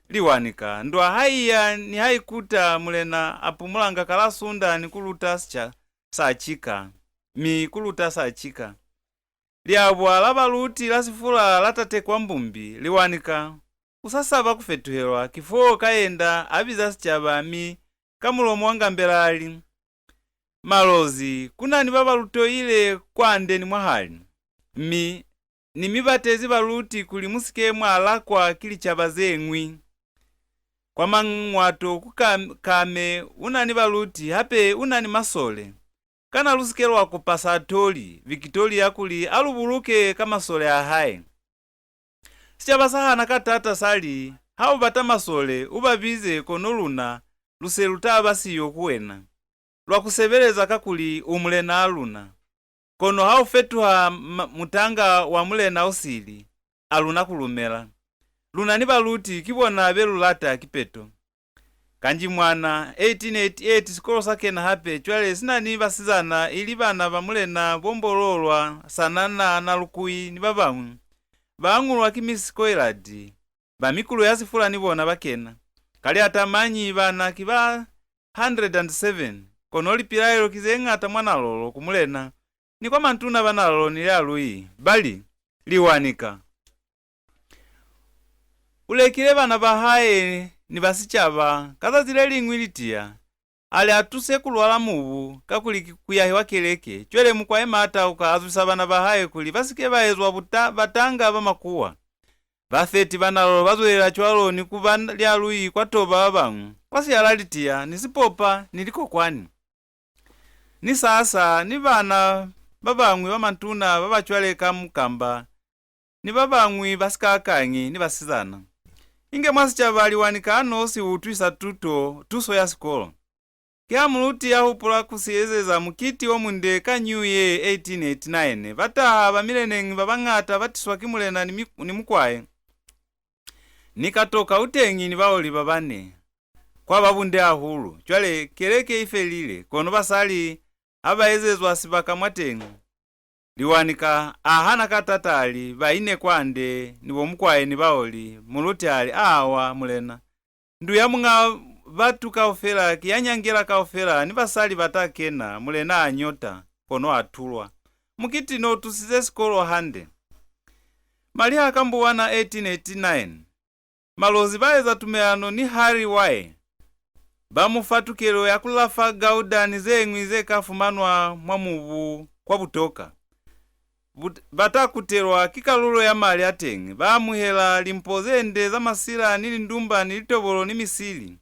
Liwanika. Ndwa ha i ya ni ha i kuta, mulena a pumulanga ka la Sunda ni ku luta sica sa cika, mi ku luta sa cika. Liabwa la baluti la Sifula la tatekwa mbumbi, Liwanika u sa saba ku fetuhelwa, kifoo Kayenda a biza sicaba, mi ka mulomo wa Ngambela a li, Malozi, ku na ni ba ba lu toile kwande ni mwahali, mi ni mi batezi baluti kuli mu si ke mwa lakwa ki licaba ze ñwi. Kwa Mañwato ku Ka-, Kame u na ni baluti, hape u na ni masole. Kana lu si ke lwa kupa Sartori, Victoria kuli a lu buluke ka masole a hae? Sicaba sa hana ka taata sa li, Ha u bata masole, u ba bize, kono luna lu se lu ta ba siyo ku wena. Lwa ku sebeleza kakuli u mulenaa luna. Kono ha u fetuha ma-, mutanga wa mulena u sili, a lu na ku lumela. Luna ni baluti ki bona be lu lata kipeto. Ka Njimwana eighteen eighty-eight sikolo sa kena hape, cwale si na ni basizana, ili bana ba mulena bo Mbololwa, Sanana, Nalukui, ni ba bañwi. Ba añulwa ki Miss Coillard. Ba mikulo ya Sifula ni bona ba kena. Ka Liatamanyi bana ki ba hundred and seven, kono lipilaelo ki ze ñata mwa Nalolo ku mulena, ni kwa mantuna ba Nalolo ni Lialui, ba li, Liwanika u lekile bana ba hae ni ba sicaba. Ka zazi le liñwi Litia a li a tuse ku lwala mubu, kakuli ki ku yahiwa keleke. Cwale Mukwae Maata u ka azwisa bana ba hae kuli ba si ke ba ezwa buta-, batanga ba makuwa. Ba thirty ba Nalolo ba zwelela cwalo ni ku ba Lialui kwa toba ba bañwi, kwa siyala litiya, ni sipopa, ni likokwani. Ni sasa, ni bana ba bañwi ba mantuna ba ba cwale ka Mukamba, ni ba bañwi ba sikakañi, ni basizana. Inge mwa sicaba Liwanika a nosi u utwisa tuto, tuso ya sikolo. Kiha Muluti ya hupula ku si ezeza mukiti o munde ka New Year eighteen eighty-nine. Ba taha ba mileneñi ba bañata ba tiswa ki mulena ni mi-, ni Mukwae. Ni Katoka u teñi ni baoli ba bane. Kwa ba bunde hahulu. Cwale, keleke i felile, kono basali ha ba ezezwa sibaka mwateñi. Liwanika a hana ka taata a li, ba ine kwande, ni bo Mukwae ni baoli. Muluti a li, Awa, mulena. Ndu ya Muñ'a batu kaufela ki ya nyangela kaufela, ni basali ba ta kena. Mulena a nyota, kono a tulwa. Mukiti no tusize sikolo hande. Maliha ka Mbuwana eighteen eighty-nine, Malozi ba eza tumelano ni Harry Ware. Ba mu fa tukelo ya ku lafa gauda ni ze ñwi ze ka fumanwa mwa mubu kwa butoka. But-, ba ta kutelwa ki kalulo ya mali a teñi. Ba amuhela limpo ze nde za masila ni lindumba ni litobolo ni misili.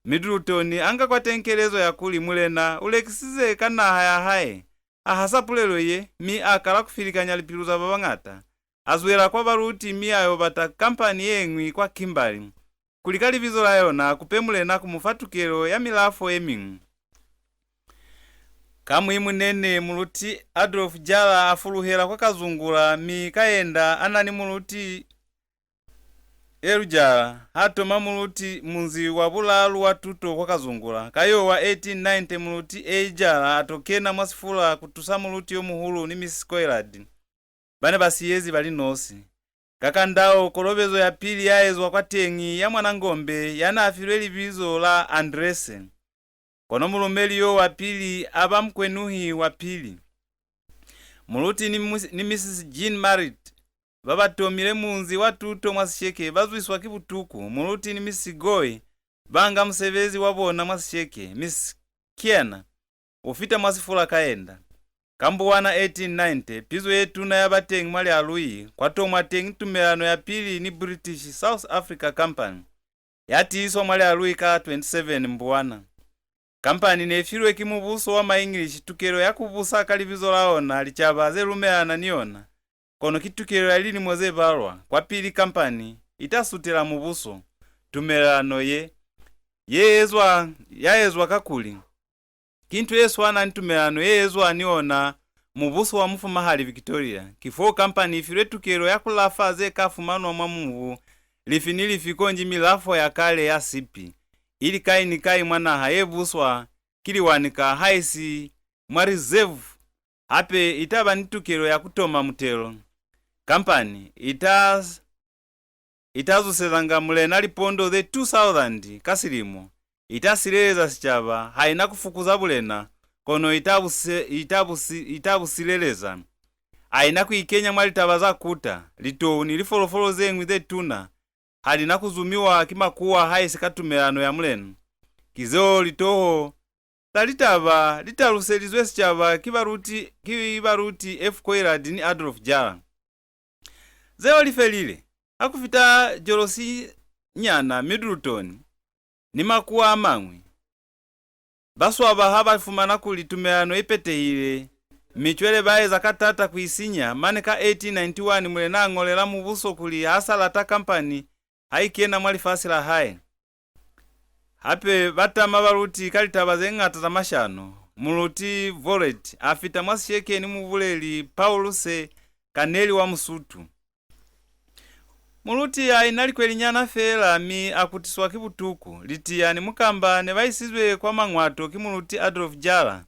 Middleton a nga kwateñi kelezo ya kuli mulena u lekisize ka naha ya hae. A hasa pulelo ye, mi a kala ku filikanya lipilu za ba bañata. A zwela kwa baluti, mi a yo bata kampani ye ñwi kwa Kimberley, kuli ka libizo la yona a kupe mulena ku mu fa tukelo ya milafo ye miñwi. Ka Muimunene, Muluti Adolf Jalla a fuluhela kwa Kazungula, mi ka yenda a na ni Muluti Elujala, ha toma muluti munzi wa bulalu wa tuto kwa Kazungula. Ka Yowa eighteen ninety, Muluti Elujala a to kena mwa Sifula ku tusa muluti yo muhulu ni Misisi Coillard, ba ne ba siyezi ba li nosi. Ka Kandao, kolobezo ya pili ya ezwa kwateñi ya Mwanangombe ya n'a filwe libizo la Andrese. Kono mulumeli yo wa pili a ba mukwenuhi wa pili. Muluti ni, mus-, ni Misisi Jean Marriott ba ba tomile munzi wa tuto mwa Sisheke ba zwiswa ki butuku. Muluti ni Misisi Goy ba nga musebezi wa bona mwa Sisheke. Misisi Kiernan u fita mwa Sifula ka yenda. Ka Mbuwana eighteen ninety, pizo ye tuna ya ba teñi mwa Lialui, kwa tomwa teñi tumelano ya pili ni British South Africa Company, ya tiiswa mwa Lialui ka twenty-seven Mbuwana. Kampani ne filwe ki mubuso wa Maingilishi tukelo ya ku busa ka libizo la ona licaba ze lumelana ni yona, kono ki tukelo ya lilimo ze balwa. Kwapili kampani i ta sutela mubuso. Tumelelano ye, ye ezwa, ya ezwa kakuli ki nto ye swana ni tumelelano ye ezwa ni ona mubuso wa Mufumahali Victoria. Ki fo kampani i filwe tukelo ya ku lafa ze ka fumanwa mwa mubu, lifi ni lifi, konji milafo ya kale ya sipi, ili kai ni kai mwa naha ye buswa ki Liwanika, haisi mwa reserve. Hape i ta ba ni tukelo ya ku toma mutelo. Kampani i ta, i ta zusezanga mulena lipondo ze two thousand ka silimo. I ta sileleza sicaba, ha i na ku fukuza bulena, kono i ta buse-, i ta busi-, i ta bu sileleza. Ha i na ku ikenya mwa litaba za kuta, litou ni lifolofolo ze ñwi ze tuna. Ha li na ku zumiwa ki makuwa haisi ka tumelano ya mulena. Ki zeo litoho za litaba li taluselizwe sicaba ki baluti, ki baluti F. Coillard ni Adolf Jalla. Zeo li felile, ha ku fita Jolosinyana Middleton ni makuwa a mañwi. Ba swaba ha ba fumana kuli tumelano i petehile, mi cwale ba eza ka taata ku i sinya. Mane ka eighteen ninety-one, mulena a ñolela mubuso kuli ha sa lata kampani ha i kena mwa lifasi la hae. Hape ba tama baluti ka litaba ze ñata za mashano. Muluti Vollet a fita mwa Sisheke ni mubuleli Pauluse Kaneli wa Musutu. Muluti a ina likwelinyana feela, mi a kutiswa ki butuku. Litiya ni Mukamba ne ba isizwe kwa Mañwato ki Muluti Adolf Jalla.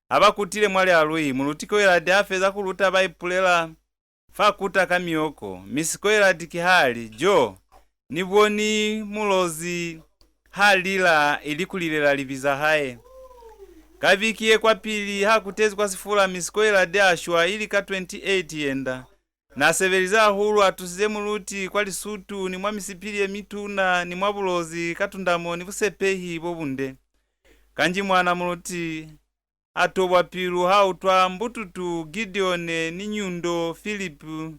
Ha ba kutile mwa Lialui, Muluti Coillard a feza ku luta, ba ipulela fa kuta ka mioko. Misisi Coillard ki ha li, "Jo, ni boni Mulozi ha lila ili ku lilela libi za hae." Ka biki ye kwapili ha kutezi kwa Sifula, Misisi Coillard a shwa, ili ka twenty-eight Yenda. Na sebelize hahulu, a tusize muluti kwa Lisutu ni mwa misipili ye mituna ni mwa Bulozi ka tundamo ni busepehi bo bunde. Kanji mwana muluti a tobwa pilu ha utwa mbututu Gideone ni Nyundo Filipu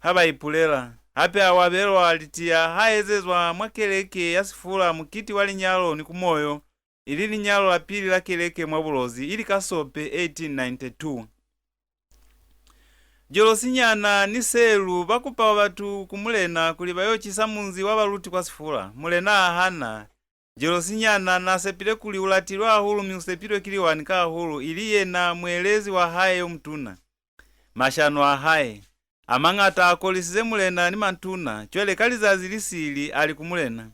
ha ba ipulela. Hape a wabelwa litiya ha ezezwa mwa keleke ya Sefula mukiti wa linyalo ni ku moyo, ili linyalo la pili la keleke mwa Bulozi, ili ka Sope eighteen ninety-two. Jolosinyana ni Selu ba kupa batu ku mulena kuli ba yo cisa munzi wa baluti kwa Sefula. Mulena a hana. Jolosinyana na sepile kuli u latilwe hahulu mi u sepilwe ki Liwanika hahulu, ili yena muelezi wa hae yo mutuna. Mashano a hae a mañata a kolisize mulena ni mantuna. Cwale ka lizazi li sili, a li ku mulena,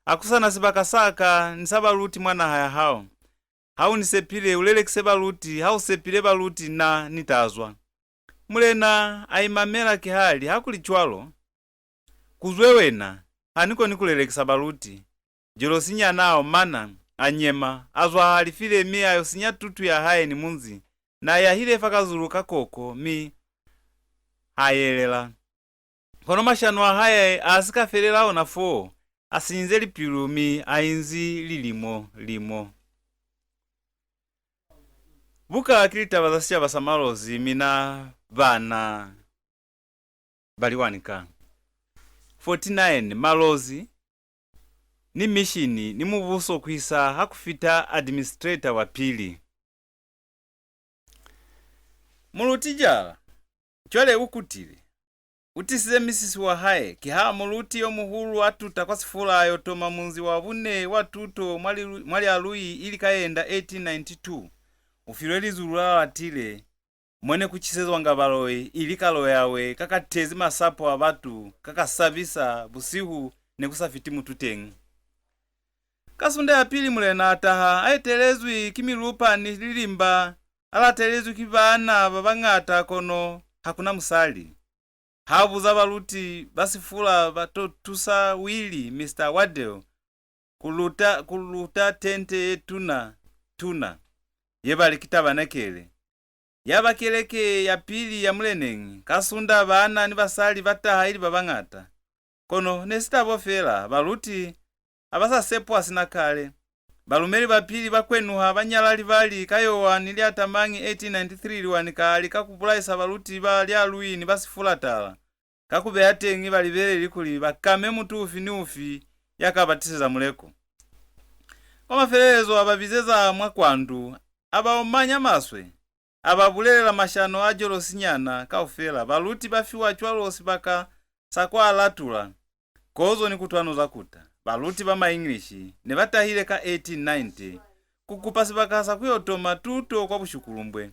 "A ku sa na sibaka sa ka ni sa baluti mwa naha ya hao. Ha u ni sepile, u lelekise baluti, ha u sepile baluti, na ni ta zwa." Mulena a imamela, kiha li, "Ha ku li cwalo, ku zwe wena, ha ni koni ku lelekisa baluti." Jolosinyana a omana, a nyema, a zwa halifile mi a yo sinya tutu ya hae ni munzi. Na yahile fa kazulu ka koko mi a yelela. Kono mashano a hae a si ka felela ona foo, a sinyize lipilu mi a inzi lilimo, limo. Buka ki Litaba za Sicaba sa Malozi, mina bana ba Liwanika. Forty-nine, Malozi ni mishini ni mubuso ku isa ha ku fita administrator wa pili. Muluti Jala cwale u kutile. U tisize misisi wa hae, kiha muluti yo muhulu a tuta kwa Sefula a yo toma munzi wa bune wa tuto mwa lilu-, mwa Lialui ili ka Yenda eighteen ninety-two. U filwe lizulu la Latile, mo ne ku cisezwanga baloi, ili ka Loyawe, ka ka tezi masapo a batu, ka ka sabisa, busihu ne ku sa fiti mutu teñi. Ka Sunda ya pili mulena a taha, a etelezwi ki milupa ni lilimba, a latelezwi ki baana ba bañata, kono ha ku na musali. Ha buza baluti ba Sefula ba to tusa Willie, Mister Waddell, ku luta, ku luta tente ye tuna, tuna, ye ba li ki tabernakele. Ya ba keleke ya pili ya muleneñi. Ka Sunda baana ni basali ba taha ili ba bañata. Kono ne si tabo fela, baluti ha ba sa sepwa sina kale. Balumeli ba pili ba kwenuha, ba nyala libali ka Yowa ni Liatamanyi eighteen ninety-three, Liwanika a lika ku bulaisa baluti ba Lialui ni ba Sefula tala, ka ku beya teñi balibeleli kuli ba kame mutu ufi ni ufi ya ka ba tiseza muleko. Kwa mafelelezo a ba bizeza mwa kwandu, a ba omanya maswe, a ba bulelela mashano a Jolosinyana kaufela. Baluti ba fiwa cwalo sibaka sa kwa latula kozo ni kutwano za kuta. Baluti ba Maenglishi ne ba tahile ka eighteen ninety ku kupa sibaka sa ku yo toma tuto kwa Bushukulumbwe.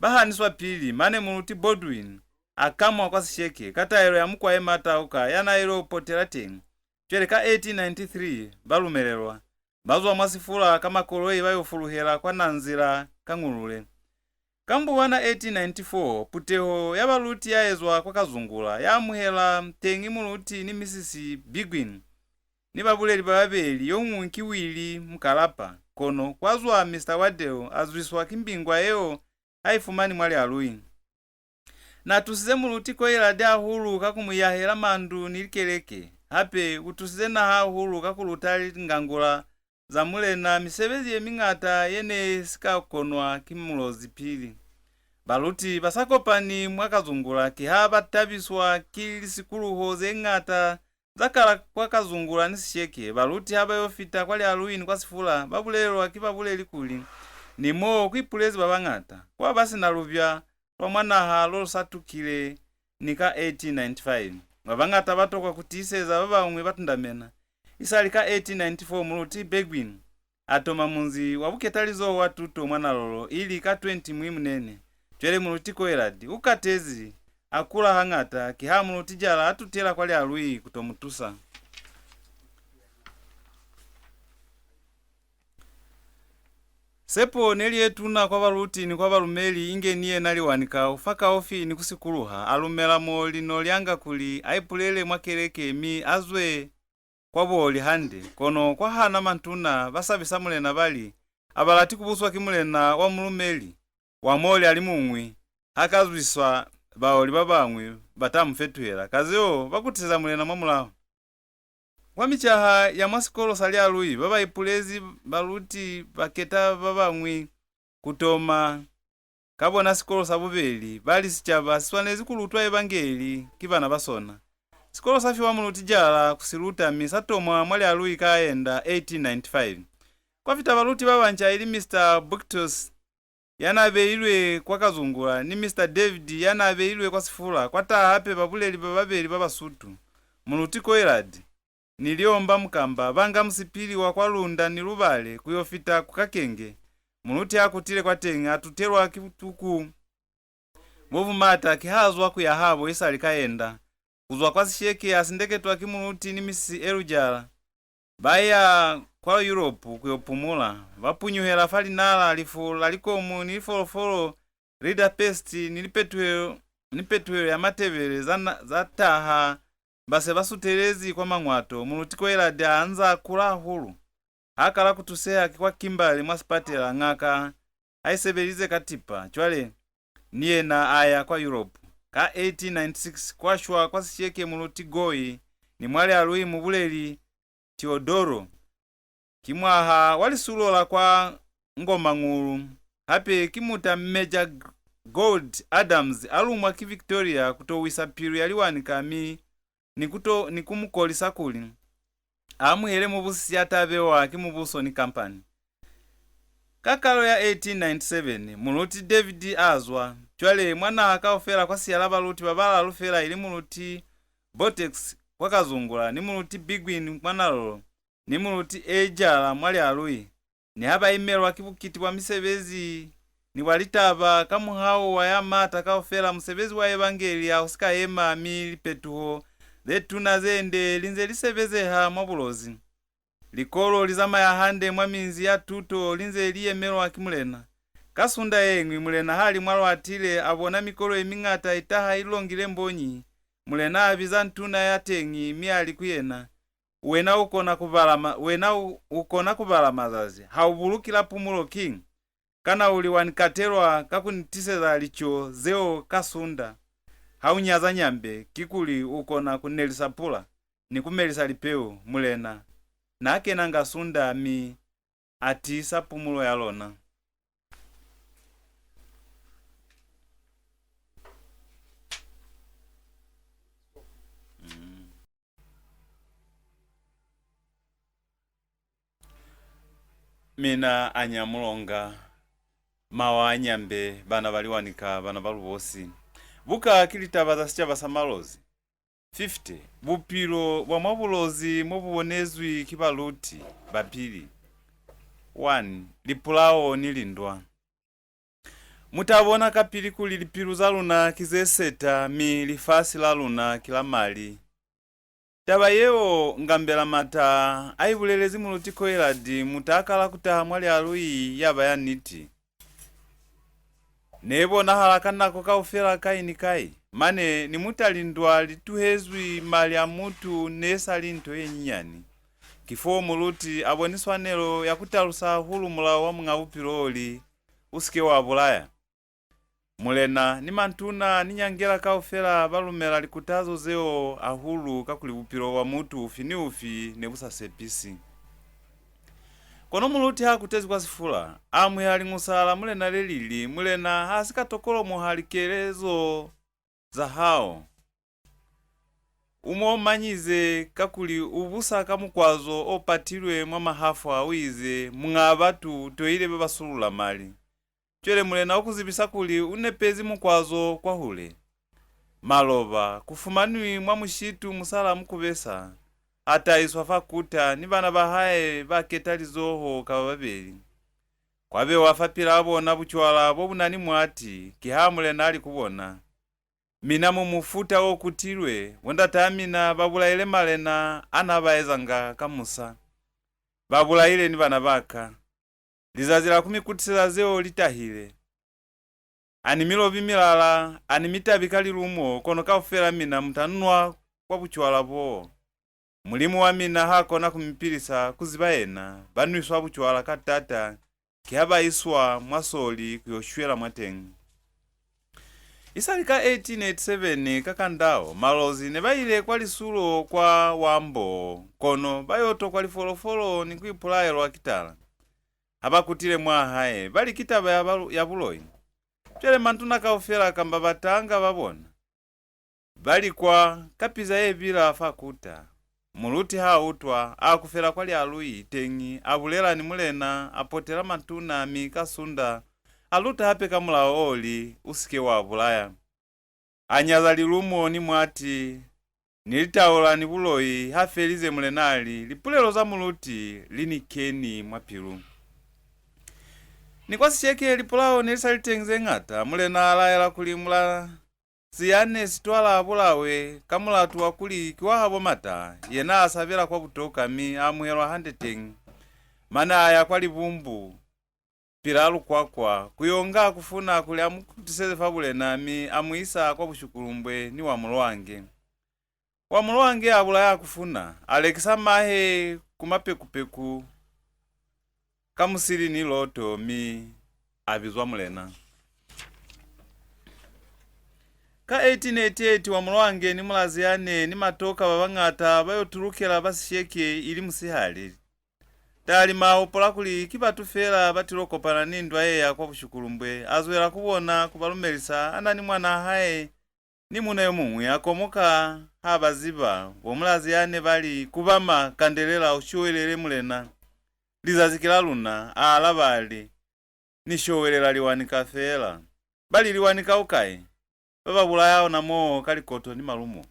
Ba haniswa pili, mane muluti Baldwin a kamwa kwa Sisheke ka taelo ya Mukwae Matauka ya n'a il'o potela teñi. Cwale ka eighteen ninety-three ba lumelelwa. Ba zwa mwa Sefula ka makoloi ba yo fuluhela kwa Nanzila ka Ñulule. Ka Mbuwana eighteen ninety-four, puteho ya baluti ya ezwa kwa Kazungula, ya amuhela teñi muluti ni misisi Bigwin ni babuleli ba babeli, yo muñwi ki Willie Mukalapa. Kono kwa zwa Mister Waddell, a zwiswa ki mbingwa yeo a i fumani mwa Lialui. Na tusize muluti Coillard hahulu ka ku mu yahela mandu ni likeleke. Hape u tusize naha hahulu ka ku luta lingangula za mulena misebezi ye miñata ye ne si ka konwa ki Mulozi pili. Baluti ba sa kopani mwa Kazungula kiha ba tabiswa ki lisikuluho ze ñata za kala kwa Kazungula ni Sisheke. Baluti ha ba yo fita kwa Lialui ni kwa Sefula, ba bulelelwa ki babuleli kuli, "Ni mo ku ipulezi ba bañata, kwa ba si na lubya lwa mwa naha lo lu sa tukile ni ka eighteen ninety-five." Ba bañata ba tokwa ku tiiseza, ba bañwi ba tundamena. Isali ka eighteen ninety-four, muluti Baldwin a toma munzi wa buketalizoho wa tuto mwa Nalolo, ili ka twenty Muimunene. Cwale muluti Coillard u katezi, a kula hañata, kiha muluti Jala a tutela kwa Lialui ku to mu tusa. Sepo ne li ye tuna kwa baluti ni kwa balumeli, inge ni yena Liwanika u fakaufi ni ku sikuluha, a lumela mo lino lyanga kuli a ipulele mwa keleke mi a zwe kwa buoli hande, kono kwa hana mantuna ba sabisa mulena ba li, "A ba lati ku buswa ki mulena wa mulumeli, wa moli a li muñwi, ha ka zwiswa baoli ba bañwi ba ta mu fetuhela." Ka zeo, ba kutiseza mulena mwa mulaho. Kwa micaha ya mwa sikolo sa Lialui, ba ba ipulezi baluti ba keta ba bañwi ku toma ka bona sikolo sa bubeli, ba li sicaba si swanezi ku lutwa Evangeli ki bana ba sona. Sikolo sa fiwa muluti Jala ku si luta, mi sa tomwa mwa Lialui ka Aenda eighteen ninety-five. Kwa fita baluti ba banca, ili Mister Buctus ya n'a beilwe kwa Kazungula ni Mister David ya n'a beilwe kwa Sefula, kwa taha hape babuleli ba babeli ba Basutu, Muluti Coillard ni Liomba Mukamba, ba nga musipili wa kwa Lunda ni Lubale ku yo fita ku Kakenge. Muluti ha kutile kwateñi, a tutelwa ki butuku bo bu m'ata, ki ha zwa ku ya habo isali ka Aenda. Ku zwa kwa Sisheke, a sindeketwa ki Muluti ni Misisi L. Jala. Ba ya kwa Europe ku yo pumula. Ba punyuhela fa linala, lifu la likomu ni lifolofolo, Rinderpest ni lipetuhelo, ni petuhelo ya Matebele za na-, za taha, ba se ba sutelezi kwa Mangwato. Muluti Coillard a nza kula hahulu. Ha kala ku tuseha ki kwa Kimberley mwa sipatela, ñaka ha i sebelize ka tipa. Cwale, ni yena a ya kwa Europe. Ka eighteen ninety-six, kwa shwa kwa Sisheke Muluti Goy, ni mwa Lialui mubuleli Teodoro. Ki mwaha wa lisulo la kwa Ngomangulu. Hape ki muta Major Gould Adams a lumwa ki Victoria ku to wisa pilu ya Liwanika mi ni ku to, ni ku mu kolisa kuli a amuhele mubusisi ya ta bewa ki mubuso ni kampani. Ka kalo ya eighteen ninety-seven, Muluti David a zwa. Cwale, mwa naha kaufela kwa siyala baluti ba balalu fela, ili Muluti Botex kwa Kazungula, ni Muluti Bigwin mwa Nalolo, ni Muluti Ejala mwa Lialui. Niha ba imelwa ki bukiti bwa misebezi ni bwa litaba, ka muhau wa ya m'ata kaufela, musebezi wa Evangeli ha u si ka yema, mi lipetuho ze tuna ze nde li nze li sebezeha mwa Bulozi. Likolo li zamaya hande mwa minzi ya tuto, li nze li yemelwa ki Mulena. Ka sunda ye ñwi, Mulena ha li mwa Lwatile, a bona mikolo ye miñata i taha i longile mbonyi. Mulena a biza nduna ya teñi, mi a li ku yena, "Wena u kona ku bala ma-, wena u, u kona ku bala mazazi, ha u buluki la pumulo kiñi? Kana u li wa ni katelwa ka ku ni tiseza lico zeo ka sunda? Ha u nyaza Nyambe, kikuli u kona ku nelisa pula ni ku melisa lipeu?" Mulena na kenanga sunda, mi a tiisa pumulo ya lona. Mm. Mina a nya mulonga, mawa a Nyambe, bana ba Liwanika, bana ba Lubosi. Buka ki Litaba za Sicaba sa Malozi. Fifty. Bupilo bwa mwa Bulozi mo bu bonezwi ki baluti ba pili. One. Lipulao ni lindwa. Mu ta bona kapili kuli lipilu za luna ki ze seta, mi lifasi la luna ki la mali. Taba yeo Ngambela Mata a i bulelezi Muluti Coillard, muta a kala ku taha mwa Lialui, ya ba ya niti. Ne bonahala ka nako kaufela kai ni kai, mane ni muta lindwa li tuhezwi, mali a mutu ne sa li nto ye nyinyani. Ki foo muluti a boni swanelo ya ku talusa hahulu mulao wa Muñ'a Bupilo o li, "U si ke wa bulaya." Mulena ni mantuna ni nyangela kaufela ba lumela likutazo zeo hahulu, kakuli bupilo bwa mutu ufi ni ufi ne bu sa sepisi. Kono muluti ha kutezi kwa Sefula, a amuhela liñusa la mulena le li li, "Mulena ha si ka tokolomoha likelezo za hao. U mu omanyize, kakuli u busa ka mukwazo o patilwe mwa mahafu a," u ize, "Muñ'a batu u toile ba ba sulula mali. Cwale Mulena u ku zibisa kuli u nepezi mukwazo kwahule. Maloba, ku fumanwi mwa mushitu musala Mukubesa, a tahiswa fa kuta ni bana ba hae ba ketalizoho ka ba babeli. Kwa bewa fapilaa bona bucwala bo bu na ni mwati, kiha Mulena a li ku bona, 'Mina mu mufuta o kutilwe, bo ndataa mina ba bulaile malena a n'a ba ezanga ka musa. Ba bulaile ni bana ba ka. Lizazi la ku mi kutiseza zeo li tahile. A ni mi lobi milala, a ni mi tabi ka lilumo, kono kaufela mina mu ta nwa kwa bucwala boo. Mulimu wa mina ha kona ku mi pilisa, ku ziba yena, ba nwiswa bucwala ka taata, kiha ba iswa mwa soli ku yo shwela mwateñi.'" Isali ka eighteen eighty-seven ka Kandao, Malozi ne ba ile kwa lisulo kwa Wambo, kono ba yo tokwa lifolofolo ni ku ipulaelwa ki tala. Ha ba kutile mwa hae, ba li ki taba ya, ba, ya buloi. Cwale manduna kaufela kamba batanga ba bona ba li kwa ka piza ye bila fa kuta. Muluti ha utwa, a akufela kwa Lialui teñi, a bulela ni mulena, a potela manduna, mi ka Sunda a luta hape ka mulao o li, "U si ke wa bulaya." A nyaza lilumo ni mwati, ni litaula ni buloi. Ha felize, mulena a li, "Lipulelo za muluti li ni keni mwa pilu." Ni kwa Sisheke lipulao ne li sa li teñi ze ñata. Mulena a laela kuli Mulaziane Sitwala a bulawe ka mulatu wa kuli ki wa habo Mata, yena a sabela kwa Butoka mi a amuhelwa hande teñi. Mane a ya kwa Libumbu, pila Lukwakwa, ku yo nga Kufuna kuli a mu kutiseze fa bulena mi a mu isa kwa Bushukulumbwe ni Wamulwange. Wamulwange a bulaya Kufuna, a lekisa mahe ku mapekupeku ka musili ni loto mi a bizwa mulena. Ka eighteen eighty-eight, Wamulwange ni Mulaziane ni Matoka ba bañata ba yo tulukela ba Sisheke ili musihali. Talima a hupula kuli ki batu fela ba tilo kopana ni ndwa ye ya kwa Bushukulumbwe, a zwela ku bona ku ba lumelisa a na ni mwanaa hae ni muuna yo muñwi. A komoka ha ba ziba. Bo Mulaziane ba li, "Kubama, kandelela, u showelele mulena. Lizazi ki la luna." A alaba a li, "Ni showelela Liwanika fela." Ba li, "Liwanika u kai?" Ba ba bulaya ona moo ka likoto ni malumo.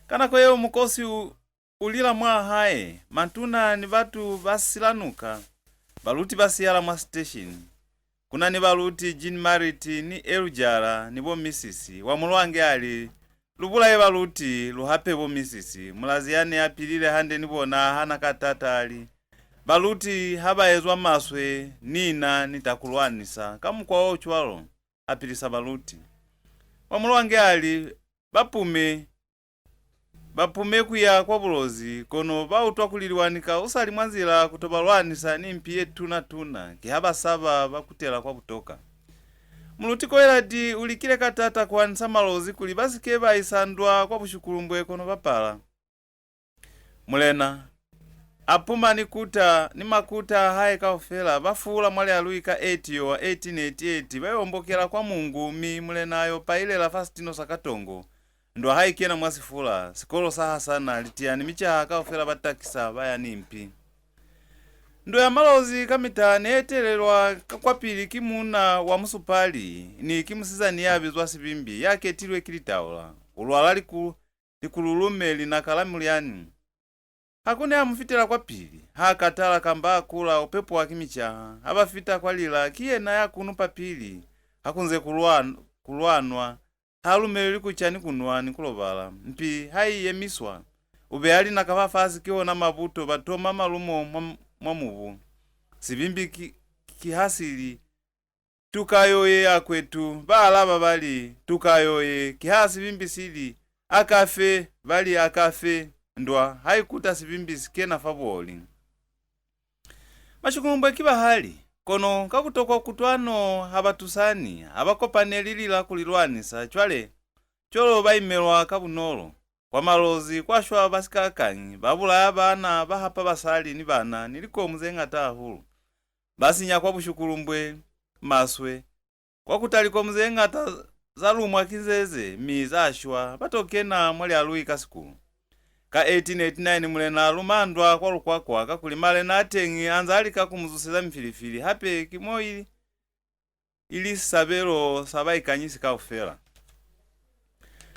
Ka nako yeo mukosi u, u lila mwa hae, manduna ni batu ba silanuka, baluti ba siyala mwa siteshini. Ku na ni baluti Jean Marit ni Eljara ni bo misisi. Wamulwange a li, "Lu bulaye baluti, lu hape bo misisi." Mulaziane a pilile hande ni bona a hana ka taata a li, "Baluti ha ba ezwa maswe, ni na ni ta ku lwanisa ka mukwa o cwalo." A pilisa baluti. Wamulwange a li, "Ba pume, ba pume ku ya kwa Bulozi, kono ba utwa kuli Liwanika u sa li mwa nzila ku to ba lwanisa ni mpi ye tuna-tuna, ki ha ba saba ba kutela kwa Butoka." Muluti Koeladi u likile ka taata ku hanisa Malozi kuli ba si ke ba isa ndwa kwa Bushukulumbwe, kono ba pala. Mulena a puma ni kuta ni makuta a hae kaufela, ba fuula mwa Lialui ka eight Yowa eighteen eighty-eight, ba yo ombokela kwa Mungu, mi mulena a yo pailela fa sitino sa Katongo. Ndwa ha i kena mwa Sifula, sikolo sa hasana, litiya ni micaha kaufela ba takisa, ba ya ni mpi. Ndwa ya Malozi kamita ne etelelwa ka kwapili ki muuna wa musupali ni ki musizani ya bizwa Sibimbi, ya ketilwe ki litaula. U lwala liku likululume linaka la mulyani. Ha ku ne a mu fitela kwapili, ha katala kamba a kula, u pepwa ki micaha. Ha ba fita kwa lila, ki yena ya kunupa pili. Ha ku nze ku lwan-, ku lwanwa, ha lumeleli ku ca ni ku nwa ni ku lobala. Mpi ha i yemiswa, u beya linaka fafasi, kihona mabuto ba toma malumo mwa, mwa mubu. Sibimbi ki, ki ha si li, "Tuka yo ye ya kwetu." Ba alaba ba li, "Tuka yo ye." Ki ha Sibimbi si li, "A ka fe." Ba li, "A ka fe." Ndwa ha i kuta, Sibimbi si kena fa buoli. Mashukulumbwe ki bahali, kono ka butokwa kutwano ha ba tusani, ha ba kopaneli lila ku li lwanisa. Cwale, cwalo ba imelwa ka bunolo. Kwa Malozi kwa shwa ba sikakañi, ba bulaya baana, ba hapa basali ni bana ni likomu ze ñata hahulu. Ba sinya kwa Bushukulumbwe maswe, kwa kuta likomu ze ñata za lumwa ki nzeze, mi za shwa, ba to kena mwa Lialui ka sikulu. Ka eighteen eighty-nine, mulena a luma ndwa kwa Lukwakwa, kakuli malena a teñi a nza a lika ku mu zuseza mifilifili, hape ki mo ili ili sisabelo sa baikanyisi kaufela.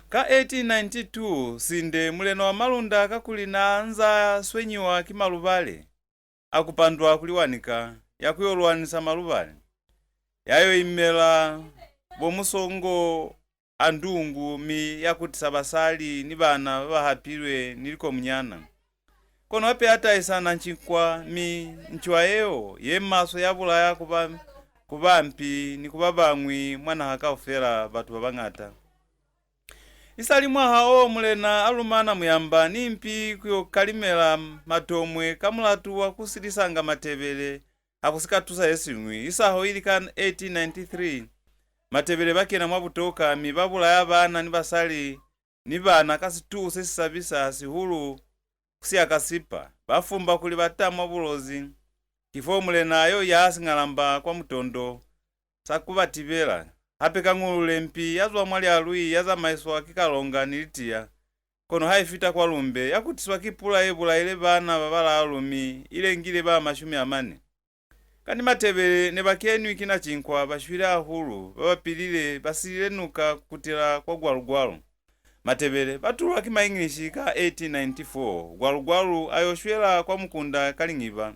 Ka eighteen ninety-two, Sinde, mulena wa Malunda, kakuli n'a nza swenyiwa ki Malubale, a kupa ndwa ku Liwanika ya ku yo lwanisa Malubale, ya yo imela bo Musongo a Ndungu, mi ya kutisa basali ni bana ba ba hapilwe ni likomunyana. Kono hape a tahisa na ncinkwa, mi ncwa yeo ye maswe ya bulaya ku ba, ku bampi ni ku ba bañwi mwa naha kaufela, batu ba bañata. Isali mwaha o, mulena a lumana Muyamba ni mpi ku yo kalimela matomwe ka mulatu wa ku silisanga Matebele ha ku si ka tusa ye siñwi. Isaho ili ka eighteen ninety-three, Matebele ba kena mwa butoka, mi ba bulaya baana ni basali ni bana ka situhu se si sabisa sihulu ku siya ka sipa. Ba fumba kuli ba tamwa Bulozi. Ki fo mulena a yo yaha singalamba kwa Mutondo sa ku ba tibela. Hape ka Ñulule, mpi ya zwa mwa Lialui ya zamaiswa ki Kalonga ni Litiya. Kono ha i fita kwa Lumbe, ya kutiswa ki pula ye bulaile baana ba balaalu mi i lengile ba mashumi a mane. Kanti Matebele ne ba kenwi ki Nacinkwa, ba shwile hahulu, ba ba pilile ba silile nuka ku kutela kwa Gwalugwalu. Matebele ba tulwa ki Maingilishi ka eighteen ninety-four. Gwalugwalu a yo shwela kwa Mukunda ka Lingiba.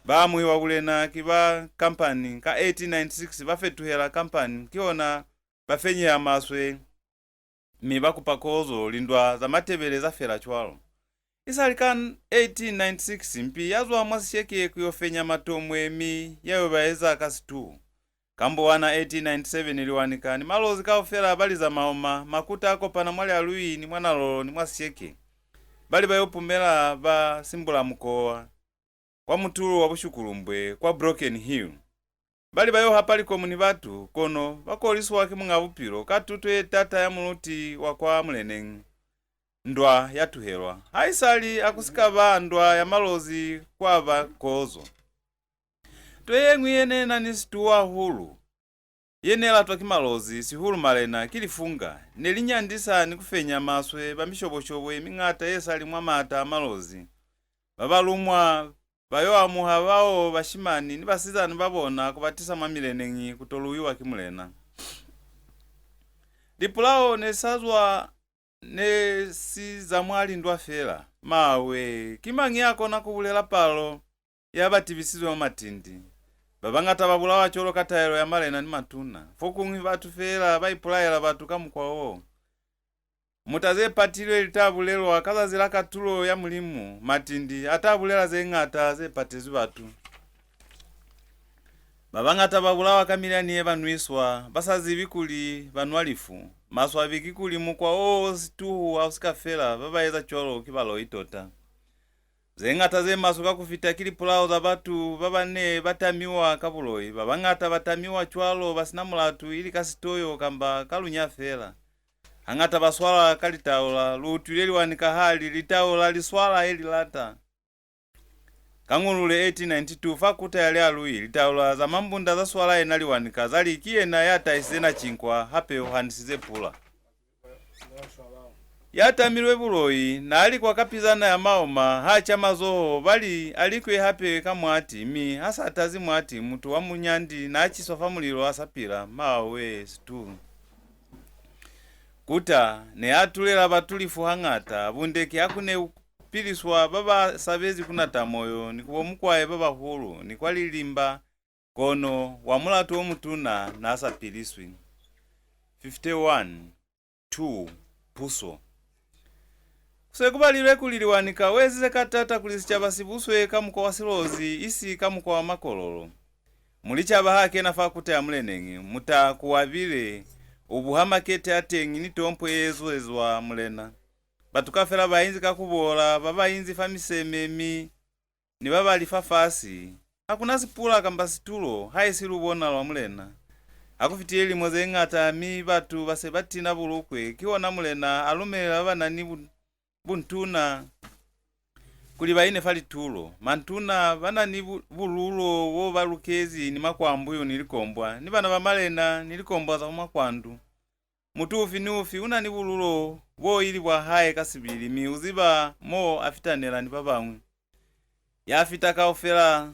Ba amuhiwa bulena ki ba Kampani. Ka eighteen ninety-six ba fetuhela Kampani, kihona ba fenyeha maswe mi ba kupa kozo, lindwa za Matebele za fela cwalo. Isali ka eighteen ninety-six, mpi ya zwa mwa Sisheke ku yo fenya Matomwe mi ya yo ba eza ka situhu. Ka Mbuwana eighteen ninety-seven, Liwanika ni Malozi kaufela ba liza maoma, makuta a kopana mwa Lialui ni mwa Nalolo ni mwa Sisheke. Ba li ba yo pumela ba Simbulamukowa kwa mutulo wa Bushukulumbwe kwa Broken Hill. Ba li ba yo hapa likomu ni batu, kono ba koliswa ki Muñ'a Bupilo ka tuto ye taata ya muluti wa kwa muleneñi. Ndwa ya tuhelwa. Haisali ha ku si ka ba ndwa ya Malozi, kwa ba kozo. Nto ye ñwi ye ne na ni situhu hahulu, ye ne latwa ki Malozi, sihulu malena, ki lifunga. Ne li nyandisa ni ku fenya maswe ba mishobo-shobo ye miñata ye sa li mwa maata a Malozi. Ba ba lumwa ba yo amuha bao bashimani ni basizana ba bona ku ba tisa mwa mileneñi ku to luiwa ki mulena. Lipulao ne sa zwa, ne si za mwa lindwa fela. Mawe, ki mañi ya kona ku bulela palo ya ba tibisizwe mwa Matindi? Ba bañata ba bulawa cwalo ka taelo ya malena ni matuna. Fokuñwi batu fela ba ipulaela batu ka mukwa wo. Muta ze patilwe li ta bulelwa ka zazi la katulo ya Mulimu. Matindi a ta bulela ze ñata ze patezwi batu. Ba bañata ba bulawa ka milyani ye ba nwiswa, ba sa zibi kuli ba nwa lifu. Maswabi kikuli mukwa wo situhu ha u si ka fela, ba ba eza cwalo ki baloi tota. Ze ñata ze maswe ka ku fita ki lipulao za batu ba ba ne ba tamiwa ka buloi. Ba bañata ba tamiwa cwalo ba si na mulatu, ili ka sitoyo kamba ka lunya fela. Hañata ba swala ka litaula. Lu utwile Liwanika ha li, "Litaula li swala ye li lata." Ka Ñulule eighteen ninety-two, fa kuta ya Lialui, litaula za Mambunda za swala yena Liwanika, za li, "Ki yena ya tahisize Nacinkwa, hape u hanisize pula." Ya tamilwe buloi, na likwa ka pizana ya maoma, ha ca mazoho, ba li, "A likwe hape ka mwati," mi ha sa tazi mwati, mutu wa munyandi na ciswa fa mulilo a sa pila. Mawe, situhu. Kuta ne ya tulela batu lifu hañata, bunde ki ha ku ne ku piliswa ba ba sabezi ku nata moyo ni ku bo mukwae ba bahulu ni kwa lilimba, kono wa mulatu o mutuna na sa piliswi. Fifty-one. Two. Puso. Ku se ku balilwe kuli Liwanika u ezize ka taata kuli sicaba si buswe ka mukwa wa Silozi, isi ka mukwa wa Makololo. Mulicaba ha kena fa kuta ya muleneñi, muta ku wabile, u buha makete a teñi ni tompo ye ezwezwa mulena. Batu kaufela ba inzi ka ku bola, ba ba inzi fa miseme, mi ni ba ba li fafasi. Ha ku na sipula kamba situlo, haisi lubona lwa mulena. Ha ku fitile lilimo ze ñata, mi batu ba se ba tina bulukwe, kihona mulena a lumelela ba ba na ni bu-, buntuna kuli ba ine fa litulo. Mantuna ba na ni bu-, bululo bo ba lukezi ni makwambuyu ni likombwa, ni bana ba malena ni likombwa za makwandu. Mutu ufi ni ufi u na ni bululo bo ili bwa hae ka sibili, mi u ziba mo a fitanela ni ba bañwi. Ya fita kaufela,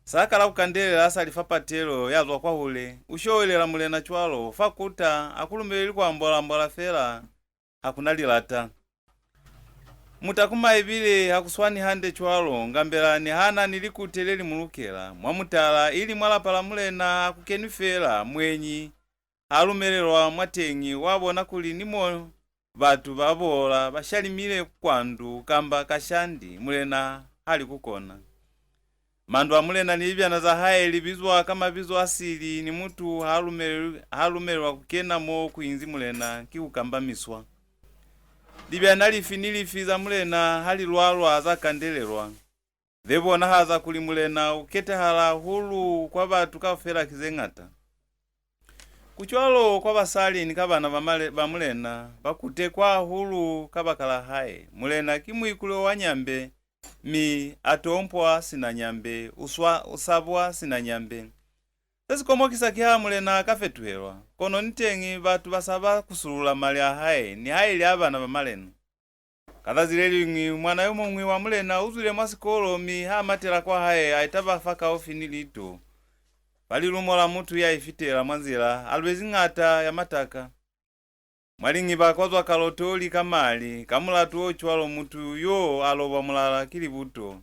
sa kala ku kandelela a sa li fa patelo ya zwa kwahule, u showelela mulena cwalo, fa kuta, ha ku lumeleli ku ambola-ambola fela, ha ku na lilata. Muta ku maibile ha ku swani hande cwalo, Ngambela ni ha na ni likute le li mu lukela. Mwa mutala, ili mwa lapa la mulena ha ku kenwi fela, muenyi ha lumelelwa mwateñi, wa bona kuli ni mo batu ba bola ba shalimile kwandu kamba kashandi, mulena ha li ku kona. Mandu a mulena ni libyana za hae li bizwa ka mabizo a sili, ni mutu ha lumelelwi, ha lumelelwa ku kena mo ku inzi mulena ki ku kambamiswa. Libyana lifi ni lifi za mulena ha li lwalwa, za kandelelwa. Ze bonahaza kuli mulena u ketehala hahulu kwa batu kaufela ki ze ñata. Ku cwalo kwa basali ni ka bana ba male-, ba mulena, ba kutekwa hahulu kabakala hae. Mulena ki muikulu wa Nyambe, mi a tompwa sina Nyambe, u swa-, u sabwa sina Nyambe. Se si komokisa ki ha mulena a ka fetuhelwa, kono niteñi batu ba saba ku sulula mali a hae, nihaili a bana ba malena. Ka zazi le liñwi, mwana yo muñwi wa mulena u zwile mwa sikolo, mi ha matela kwa hae, a itaba fakaufi ni litu. Fa lilumo la mutu ya ifitela mwa nzila, a lwezi ñata ya mataka. Mwa liñiba kwa zwa kalotoli ka mali, ka mulatu o cwalo mutu yo a lobwa mulala ki libuto.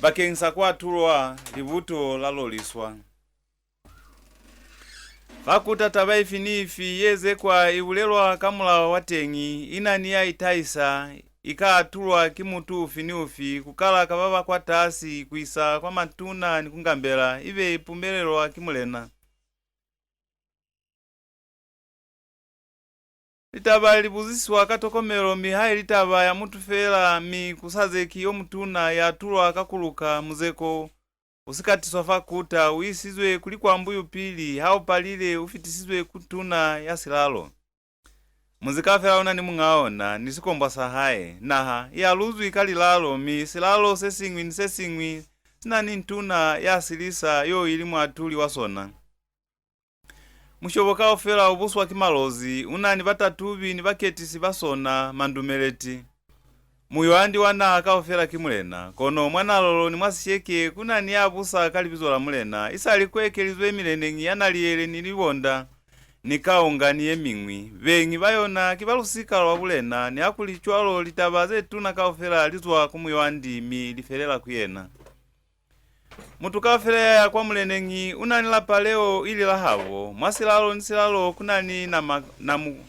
Bakeñisa ku atulwa, libuto la loliswa. Fa kuta taba ifi ni ifi ye zekwa i bulelwa ka mulao wa teñi, i na ni ya i tahisa, i ka atulwa ki mutu ufi ni ufi, ku kala ka ba ba kwatasi ku isa kwa matuna ni ku ngambela, ibe i pumelelwa ki mulena. Litaba li buziswa ka tokomelo, mi haili taba ya mutu feela, mi ku sa zeki yo mutuna, ya tulwa ka ku luka. Muzeko u si ka tiswa fa kuta, u isizwe kuli kwa mbuyu pili, ha u palile, u fitisizwe ku tuna ya silalo. Munzi kaufela u na ni muñ'a ona ni sikombwa sa hae. Naha i aluzwi ka lilalo, mi silalo se siñwi ni se siñwi si na ni ntuna ya silisa yo ili muatuli wa sona. Mushobo kaufela u buswa ki Malozi, u na ni batatubi ni baketisi ba sona, mandumeleti. Muywandi wa naha kaufela ki mulena, kono mwa Nalolo ni mwa Sisheke ku na ni ya busa ka libizo la mulena, isali ku ekelizwe mileneñi ya Naliele ni Libonda, ni Kaunga ni ye miñwi. Beñi ba yona ki ba lusika lwa bulena, nihakulicwalo litaba ze tuna kaufela li zwa ku Muywandi mi li felela ku yena. Mutu kaufela ya ya kwa muleneñi u na ni lapa leo ili la habo. Mwa silalo ni silalo ku na ni nama, namu,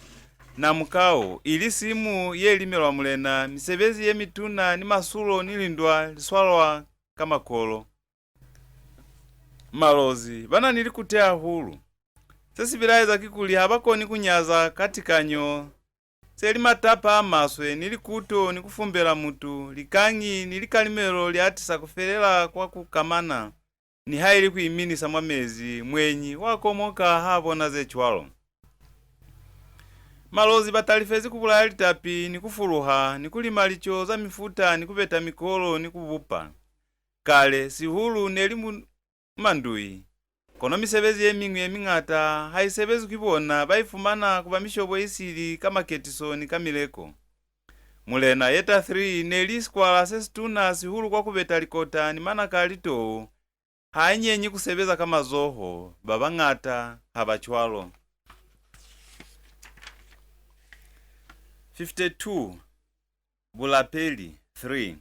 namukao, ili simu ye limelwa mulena. Misebezi ye mituna ni masulo ni lindwa li swalwa ka makolo. Malozi ba na ni likute hahulu. Se si bilaeza kikuli ha ba koni ku nyaza ka tikanyo se li matapa a maswe, ni likuto, ni ku fumbela mutu, likañi, ni likalimelo li atisa ku felela kwa ku kamana, nihaili ku iminisa mwa mezi. Mwenyi wa komoka ha bona ze cwalo. Malozi ba talifezi ku bulaya litapi, ni ku fuluha, ni ku lima lico za mifuta, ni ku beta mikolo, ni ku bupa. Kale, sihulu ne li mu-, mandui. Kono misebezi ye miñwi ye miñata ha i sebezwi ki bona, ba i fumana ku ba mishobo i sili ka maketiso ni ka mileko. Mulena Yeta three ne li sikwala se situna sihulu kwa ku beta likota ni manaka a litou. Ha a nyenyi ku sebeza ka mazoho, ba bañata ha ba cwalo. Fifty-two. Bulapeli, three.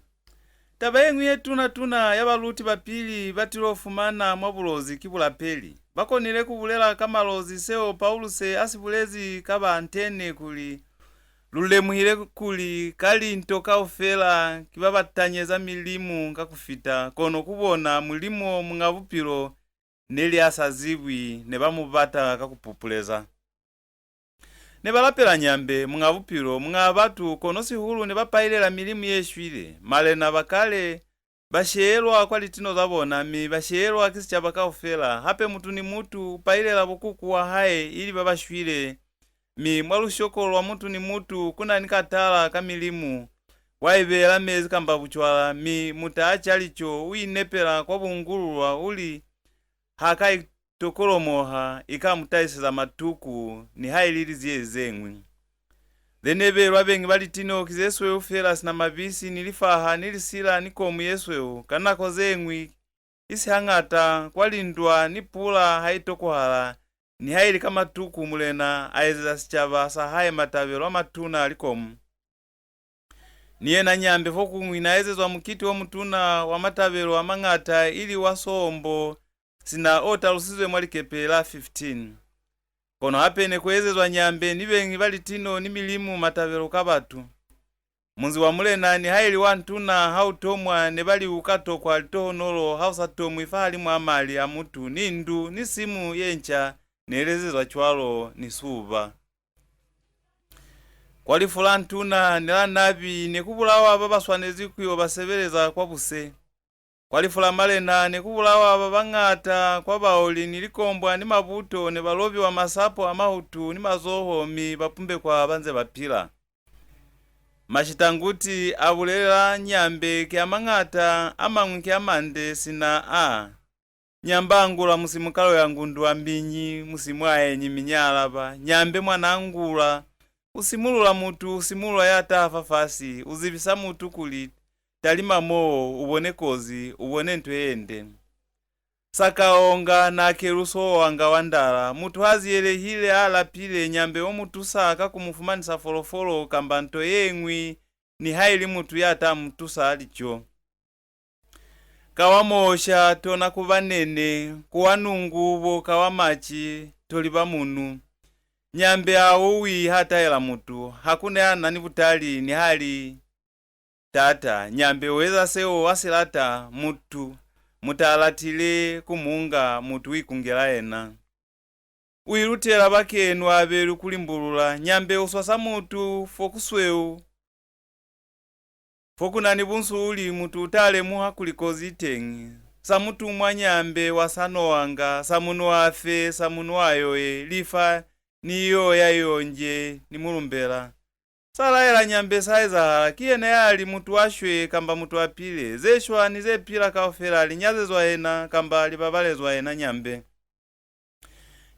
Taba ye ñwi ye tuna-tuna ya baluti ba pili ba tilo fumana mwa Bulozi ki bulapeli. Ba konile ku bulela ka Malozi seo Pauluse a si bulezi ka ba Antene kuli, "Lu lemuhile kuli ka linto kaufela ki ba ba tanyeza milimu ka ku fita, kono ku bona Mulimu Muñ'a Bupilo ne li a sa zibwi, ne ba mu bata ka ku pupuleza." Ne ba lapela Nyambe, Muñ'a Bupilo, Muñ'a batu, kono sihulu ne ba pailela milimu ye shwile. Malena ba kale ba sheelwa kwa litino za bona, mi ba sheelwa ki sicaba kaufela. Hape mutu ni mutu u pailela bokuku wa hae ili ba ba shwile. Mi mwa lushoko lwa mutu ni mutu ku na ni katala ka milimu. Wa i beela mezi kamba bucwala, mi muta a ca lico u inepela kwa bungululwa, u li, "Ha ka i tokolomoha, i ka mu tahiseza matuku, nihaili liziyezi ze ñwi." Ze ne beelwa beñi ba litino ki ze sweu fela, sina mabisi, ni lifaha, ni lisila, ni komu ye sweu. Ka nako ze ñwi, isi hañata, kwa lindwa ni pula ha i tokohala, nihaili ka matuku, mulena a ezeza sicaba sa hae matabelo a matuna a likomu. Ni yena Nyambe fokuñwi na ezezwa mukiti o mutuna wa matabelo a mañata, ili wa soombo, sina o talusizwe mwa likepe la fifteen. Kono hape ne ku ezezwa Nyambe ni beñi ba litino ni milimu matabelo ka batu. Munzi wa mulena, nihaili wa ntuna, ha u tomwa, ne ba li u ka tokwa litohonolo ha u sa tomwi fahalimu a mali a mutu, ni ndu, ni simu ye nca, ne li ezezwa cwalo, ni suba. Kwa lifu la ntuna ni la nabi ne ku bulawa ba ba swanezi ku yo ba sebeleza kwa buse. Kwa lifu la malena ne ku bulawa ba bañata, kwa baoli ni likombwa ni mabuto ne ba lobiwa masapo a mahutu ni mazoho, mi ba pumbekwa ba nze ba pila. Mashitanguti a bulelela Nyambe ki a mañata, a mañwi ki a mande, sina a Nyambangula, musi mukalo ya ngundu wa mbinyi, musi mwaenyi minyalaba, Nyambe mwanangula, u simulula mutu, u simulula ya taha fafasi, u zibisa mutu kuli, talima moo, u bone kozi, u bone nto ye nde. Sakaonga na keluso wanga wa ndala, mutu ha ziyelehile, a lapile, Nyambe o mu tusa ka ku mu fumanisa folofolo kamba nto ye ñwi, nihaili mutu ya ta mu tusa lico. Ka wa moosha tona ku banene, ku wa nungu bo ka wa maci, toli ba munu. Nyambe a uwi ha taela mutu, ha ku na ya na ni butali ni ha li tata. Nyambe u eza seo a si lata, mutu, mutu a latile ku mu nga, mutu u ikungela yena. U ilutela bakenu abelu ku limbulula, Nyambe u swasa mutu fo ku sweu. Fo ku na ni bunsuuli, mutu u ta lemuha kuli kozi i teñi. Sa mutumwa Nyambe wa sa nowanga, sa munwa fe, sa munwa yoye, lifa ni yo ya yo nje, ni mulumbela. Sa laela Nyambe sa ezahala, ki yena ya li mutu a shwe kamba mutu a pile, ze shwa ni ze pila kaufela li nyazezwa yena kamba li babalezwa yena Nyambe.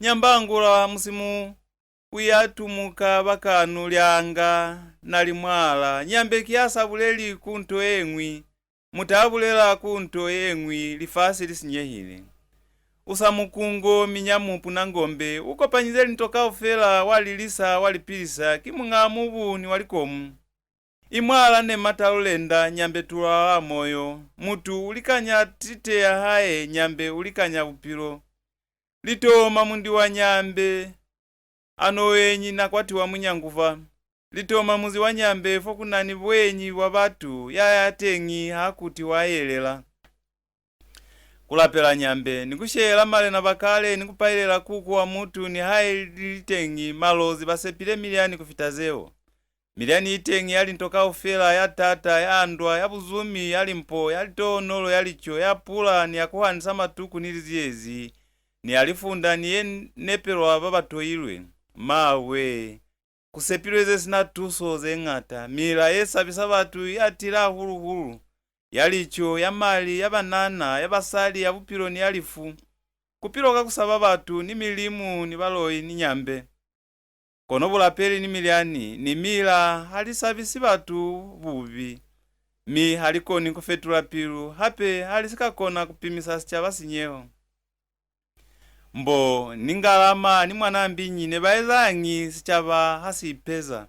Nyambangula musimu u ya tumuka bakanu lyanga na li mwala, Nyambe ki ya sa buleli ku nto ye ñwi, muta bulela ku nto ye ñwi, lifasi li sinyehile. U sa mukungo, minyamu, puna ngombe, u kopanyize linto kaufela, wa li lisa, wa li pilisa, ki muñaa mubu ni wa likomu. I mwala ne mata lulenda, Nyambe tulala moyo, mutu u likanya tite ya hae, Nyambe u likanya bupilo. Litoma mundi wa Nyambe, ano wenyi na kwatiwa munyangufa. Litoma muzi wa Nyambe fo ku na ni bwenyi bwa batu, ya ya teñi ha kuti wa yelela. Ku lapela Nyambe, ni ku sheyela malena ba kale, ni ku pailela kuku wa mutu, niha i li teñi, Malozi ba sepile milyani ku fita zeo. Milyani i teñi ya linto kaufela, ya tata, ya ndwa, ya buzumi, ya limpo, ya litohonolo, ya lico, ya pula, ni ya ku hanisa matuku ni liziyezi, ni ya lifunda, ni ye nepelwa ba ba toilwe. Mawe! Ku sepilwe ze si na tuso ze ñata, mila ye sabisa batu i atile hahulu-hulu, ya lico, ya mali, ya banana, ya basali, ya bupilo ni ya lifu. Ku pilwa ka ku saba batu, ni milimu, ni baloi, ni Nyambe. Kono bulapeli ni milyani, ni mila, ha li sabisi batu bubi, mi ha li koni ku fetula pilu, hape ha li si ka kona ku pimisa sicaba sinyeho. Mbo, ni Ngalama, ni Mwanambinyi ne ba ezañi sicaba ha si ipeza?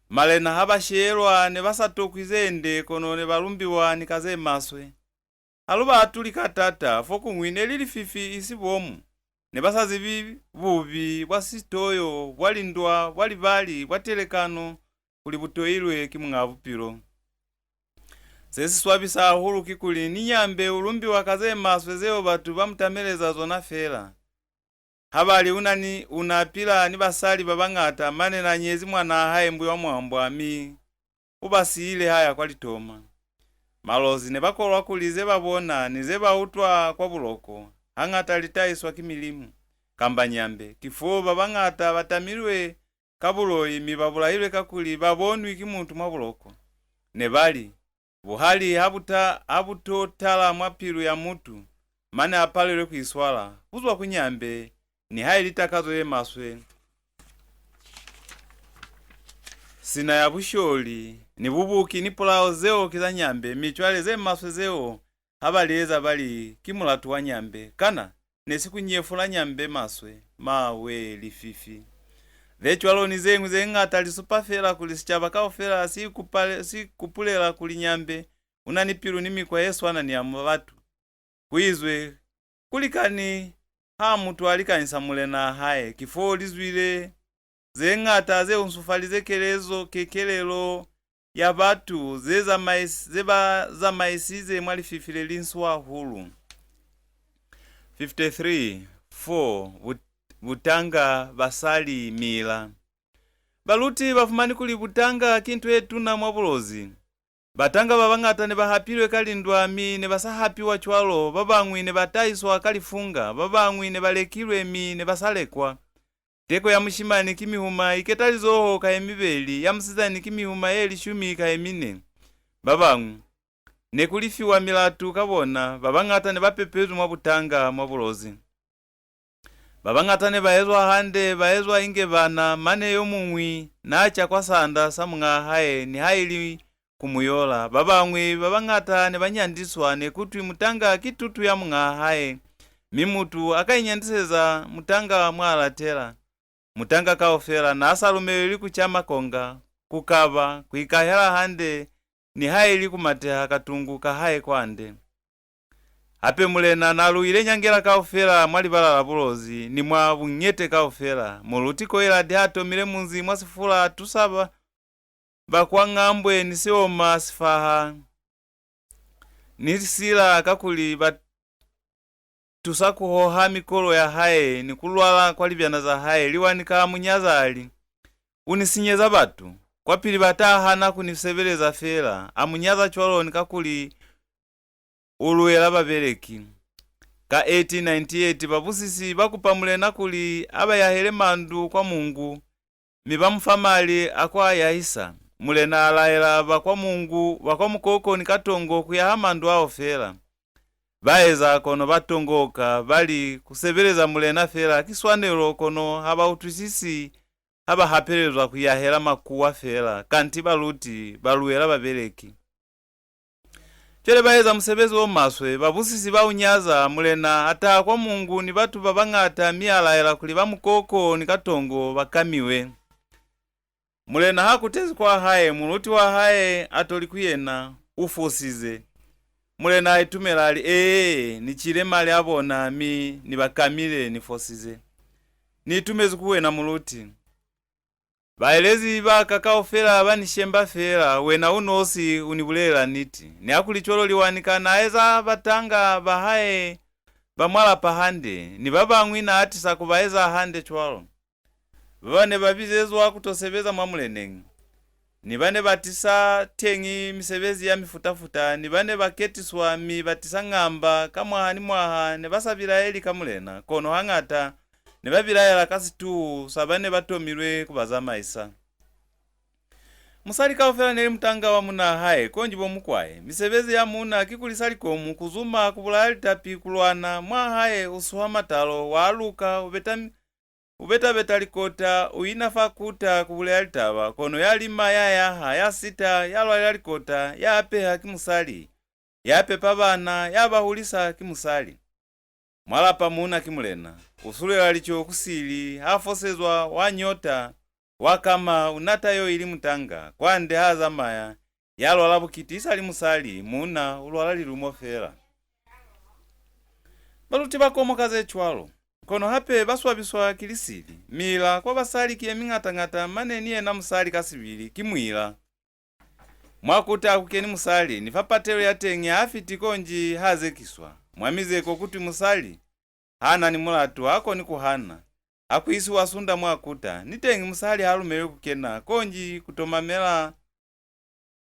Malena ha ba sheyelwa ne ba sa tokwi ze nde, kono ne ba lumbiwa ni ka ze maswe. Ha lu ba atuli ka taata, fokuñwi ne li lififi, isi bomu. Ne ba sa zibi bubi bwa sitoyo, bwa lindwa, bwa libali, bwa telekano, kuli bu toilwe ki Muñ'a Bupilo. Se si swabisa hahulu kikuli, ni Nyambe u lumbiwa ka ze maswe zeo batu ba mu tameleza zona fela. Ha ba li, u na ni, u na pila ni basali ba bañata, mane na nyezi mwanaa hae Mbuywamwa Mbwa, mi u ba siile ha ya kwa Litoma. Malozi ne ba kolwa kuli ze ba bona ni ze ba utwa kwa buloko hañata li tahiswa ki milimu, kamba Nyambe. Ki foo ba bañata ba tamilwe ka buloi, mi ba bulailwe kakuli ba bonwi ki mutu mwa buloko. Ne ba li, buhali ha bu ta, ha bu to tala mwa pilu ya mutu, mane a palelwe ku iswala, bu zwa ku Nyambe, nihaili takazo ye maswe. Sina ya busholi, ni bubuki, ni pulao, zeo ki za Nyambe, mi cwale ze maswe zeo ha ba li eza ba li, ki mulatu wa Nyambe. Kana ne si ku nyefula Nyambe maswe? Mawe, lififi! Ze cwalo ni ze ñwi ze ñata li supa fela kuli sicaba kaufela si ikupale-, si ikupulela kuli Nyambe u na ni pilu ni mikwa ye swana ni ya batu. Ku izwe, ku likani ha mutu a likanyisa mulenaa hae. Ki foo li zwile ze ñata ze unsufalize kelezo, kekelelo ya batu ze zamais-, ze ba zamaisize mwa lififi le linsu hahulu. Fifty-three, four, but-, butanga, basali, mila. Baluti ba fumani kuli butanga ki nto ye tuna mwa Bulozi. Batanga ba bañata ne ba hapilwe ka lindwa, mi ne ba sa hapiwa cwalo, ba bañwi ne ba tahiswa ka lifunga, ba bañwi ne ba lekilwe, mi ne ba sa lekwa. Teko ya mushimani ki mihuma i ketalizoho ka ye mibeli, ya musizani ki mihuma ye lishumi ka ye mine. Ba bañwi ne ku lifiwa milatu ka bona, ba bañata ne ba pepezwi mwa butanga, mwa Bulozi. Ba bañata ne ba ezwa hande, ba ezwa inge bana, mane yo muñwi n'a ca kwa sanda sa muñaa hae, nihaili ku mu yola. Ba bañwi ba bañata ne ba nyandiswa, ne ku twi mutanga ki tutu ya muñaa hae, mi mutu a ka inyandiseza mutanga mwa latela. Mutanga kaufela n'a sa lumelelwi ku ca makonga, ku kaba, ku ikahela hande, nihaili ku mateha katungu ka hae kwande. Hape mulena n'a luile nyangela kaufela mwa libala la Bulozi ni mwa buñete kaufela. Muluti Koiladi ha tomile munzi mwa Sifula, a tusa ba, ba kwa Ngambwe ni Sioma, Sifaha ni Sila, kakuli ba tusa ku hoha mikolo ya hae ni ku lwala kwa libyana za hae. Liwanika a mu nyaza, a li, "U ni sinyeza batu. Kwapili ba ta hana ku ni sebeleza fela." A mu nyaza cwalo ni kakuli u luela babeleki. Ka eighteen ninety-eight, babusisi ba kupa mulena kuli a ba yahele mandu kwa Mungu, mi ba mu fa mali a kwa yahisa. Mulena a laela ba kwa Mungu, ba kwa Mukoko ni Katongo ku yaha mandu ao fela. Ba eza, kono ba tongoka, ba li, "Ku sebeleza mulena fela ki swanelo, kono ha ba utwisisi ha ba hapelezwa ku yahela makuwa fela, kanti baluti ba luela babeleki." Cwale ba eza musebezi o maswe, babusisi ba u nyaza, mulena a taha kwa Mungu ni batu ba bañata, mi a laela kuli ba Mukoko ni Katongo ba kamiwe. Mulena ha kutezi kwa hae, muluti wa hae a toli ku yena, "U fosize." Mulena a itumela, a li, "Ee, ni cile mali a bona, mi ni ba kamile, ni fosize. Ni itumezi ku wena, muluti. Baelezi ba ka kaufela ba ni shemba fela, wena u nosi u ni bulelela niti." Nihakulicwalo Liwanika n'a eza batanga ba hae ba mwa lapa hande, ni ba bañwi n'a atisa ku ba eza hande cwalo. Ba ba ne ba bizezwa ku to sebeza mwa muleneñi, ni ba ne ba tisa teñi misebezi ya mifuta-futa, ni ba ne ba ketiswa mi ba tisa ngamba ka mwaha ni mwaha, ne ba sa bilaeli ka mulena, kono hañata ne ba bilaela ka situhu sa ba ne ba tomilwe ku ba zamaisa. Musali kaufela ne li mutanga wa munaa hae, konji bo mukwae. Misebezi ya muuna ki ku lisa likomu, ku zuma, ku bulaya litapi, ku lwana. Mwa hae u suha matalo, wa luka, u beta, u beta-beta likota, u ina fa kuta ku bulela litaba, kono ya lima, ya yaha, ya sita, ya lwalela likota, ya apeha ki musali, ya pepa bana, ya ba hulisa ki musali. Mwa lapa muuna ki mulena, u sulela lico ku sili, ha fosezwa, wa nyota, wa kama, u nata yo ili mutanga, kwande ha zamaya, ya lwala bukiti isali musali, muuna u lwala lilumo fela. Baluti ba komoka ze cwalo, kono hape ba swabiswa ki lisili. Miila kwa basali ki ye miñata-ñata, mane ni yena musali ka sibili ki muila. Mwa kuta ha ku keni musali, ni fa patelo ya teñi ha fiti konji ha zekiswa. Mwa mizeko ku twi musali ha na ni mulatu ha koni ku hana. Ha ku isiwa sunda mwa kuta, ni teñi musali ha lumelwi ku kena, konji ku to mamela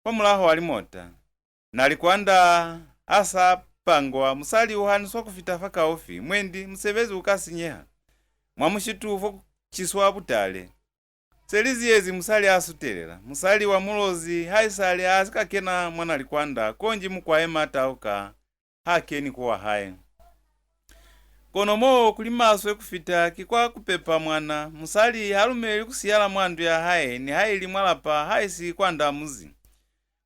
kwa mulaho wa limota. Nalikwanda ha sa pangwa, musali u haniswa ku fita fakaufi, mwendi musebezi u ka sinyeha. Mwa mushitu fo ku ciswa butale. Se li ziyezi musali a sutelela. Musali wa Mulozi haisali a si ka kena mwa Nalikwanda, konji mukwae Matauka ha keni ku wa hae. Kono mo ku li maswe ku fita ki kwa ku pepa mwana. Musali ha lumelwi ku siyala mwa ndu ya hae, nihaili mwa lapa haisi kwanda muzi.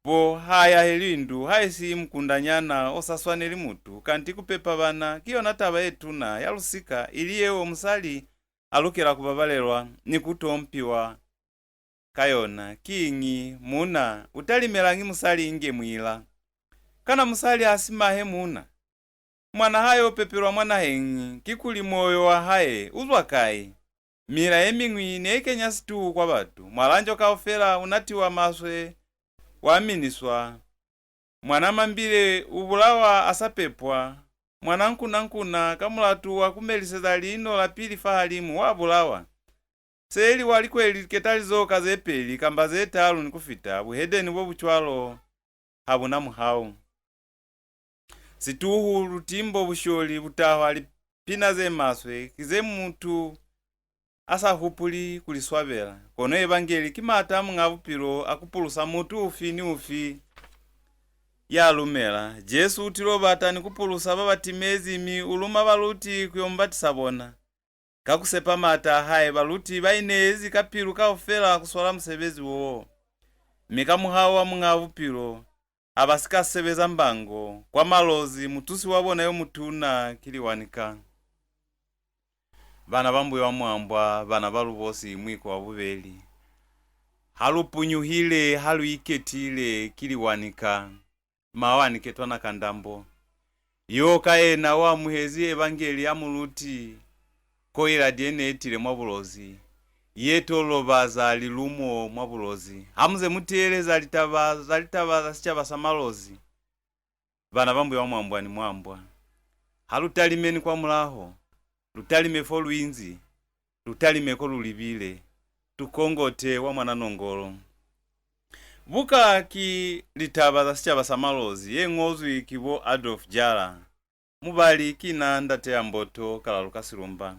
Bo ha yahelwi ndu haisi mukundanyana o sa swaneli mutu, kanti ku pepa bana ki yona taba ye tuna ya lusika, ili yeo musali a lukela ku babalelwa ni ku tompiwa ka yona. Kiñi, muuna u talimelañi musali inge muila? Kana musali ha si mahe muuna? Mwana ha yo pepelwa mwa naheñi, kikuli moyo wa hae u zwa kai? Miila ye miñwi ne i kenya situhu kwa batu. Mwalanjo kaufela u natiwa maswe, wa miniswa. Mwana mambile u bulawa a sa pepwa. Mwana nkunankuna ka mulatu wa ku meliseza liino la pili fahalimu wa bulawa. Se li wa likweli ketalizoho ka ze peli kamba ze talu ni ku fita, buhedeni bo bu cwalo ha bu na muhau. Situhu, lutimbo, busholi, butahwa, lipina ze maswe, ki ze mutu a sa hupuli ku li swabela. Kono Evangeli ki maata a Muñ'a Bupilo a ku pulusa mutu ufi ni ufi ya lumela. Jesu u tilo bata ni ku pulusa ba ba timezi, mi u luma baluti ku yo mu batisa bona. Ka ku sepa maata a hae, baluti ba ineezi ka pilu kaufela ku swala musebezi wo. Mi ka muhau wa Muñ'a Bupilo, ha ba si ka sebeza mbango kwa Malozi, mutusi wa bona yo mutuna ki Liwanika. Bana ba Mbuyu wa Mwambwa, bana ba Lubosi, mwiko wa bubeli. Ha lu punyuhile, ha lu iketile, ki Liwanika. Mawa ni ketwa na ka ndambo. Yo ka yena u amuhezi Evangeli ya muluti, koila diene ye tile mwa Bulozi, ye to lobaza lilumo mwa Bulozi. Ha mu ze mu teeleza litaba za, litaba za sicaba sa Malozi, bana ba Mbuyu wa Mwambwa ni Mwambwa, ha lu talimeni kwa mulaho, lu talime fo lu inzi, lu talime ko lu libile, tukongote wa mwana Nongolo. Buka ki Litaba za Sicaba sa Malozi ye ñozwi ki bo Adolf Jalla. Mubali ki na Ndate ya Mboto Kalaluka Silumba.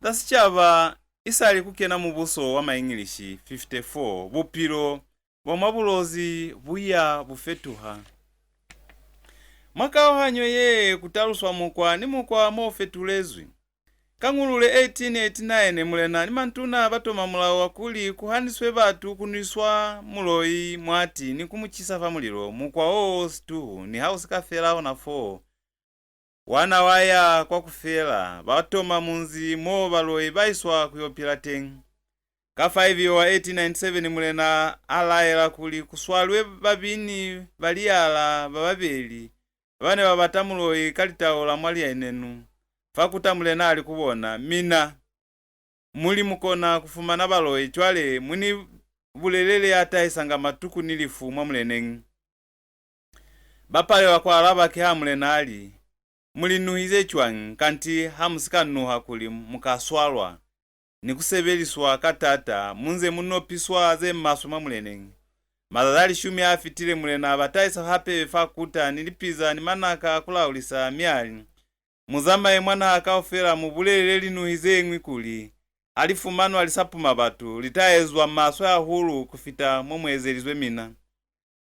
Za sicaba isali ku kena mubuso wa Maingilishi, fifty-four, bupilo bwa mwa Bulozi bu ya bu fetuha. Mwa kauhanyo ye ku taluswa mukwa ni mukwa mo fetulezwi. Ka Ñulule eighteen eighty-nine, mulena ni mantuna ba toma mulao wa kuli ku haniswe batu ku nwiswa muloi mwati ni ku mu cisa fa mulilo. Mukwa wo o situhu, niha u si ka fela ona foo. Wana wa ya kwa ku fela, ba toma munzi mo baloi ba iswa ku yo pila teñi. Ka five Yowa eighteen ninety-seven, mulena a laela kuli ku swalwe babini ba liyala ba babeli ba ne ba bata muloi ka litao la mwa lienenu. Fa kuta mulena a li ku bona, "Mina, mu li mu kona ku fumana baloi, cwale mu ni bulelele ya tahisanga matuku ni lifu mwa muleneñi." Ba palelwa ku alaba, kiha mulena a li, "Mu li nuhize cwañi, kanti ha mu si ka nuha kuli mu ka swalwa ni ku sebeliswa ka taata, mu nze mu nopiswa ze maswe mwa muleneñi?" Mazazi a lishumi a fitile, mulena a ba tahisa hape fa kuta ni lipiza ni manaka a ku laulisa, mi a li, "Mu zamaye mwa naha kaufela, mu bulelele linuhi ze ñwi kuli, ha li fumanwa li sa puma batu, li ta ezwa maswe hahulu ku fita mo mu ezelizwe mina."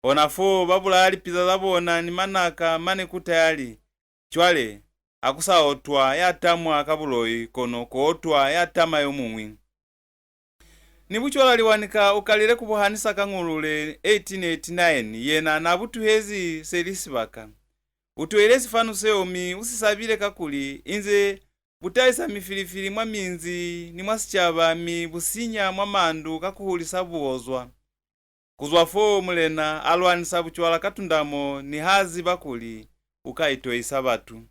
Ona foo, ba bulaya lipiza za bona ni manaka, mane kuta ya li, "Cwale, ha ku sa otwa ya tamwa ka buloi, kono ku otwa ya tama yo muñwi." Ni bucwala Liwanika u kalile ku bu hanisa ka Ñulule eighteen eighty-nine, yena n'a bu tuhezi se li sibaka. U toile sifanu seo, mi u si sabile, kakuli inze bu tahisa mifilifili mwa minzi ni mwa sicaba, mi bu sinya mwa mandu ka ku hulisa buozwa. Ku zwa foo, mulena a lwanisa bucwala ka tundamo, niha ziba kuli u ka itoisa batu.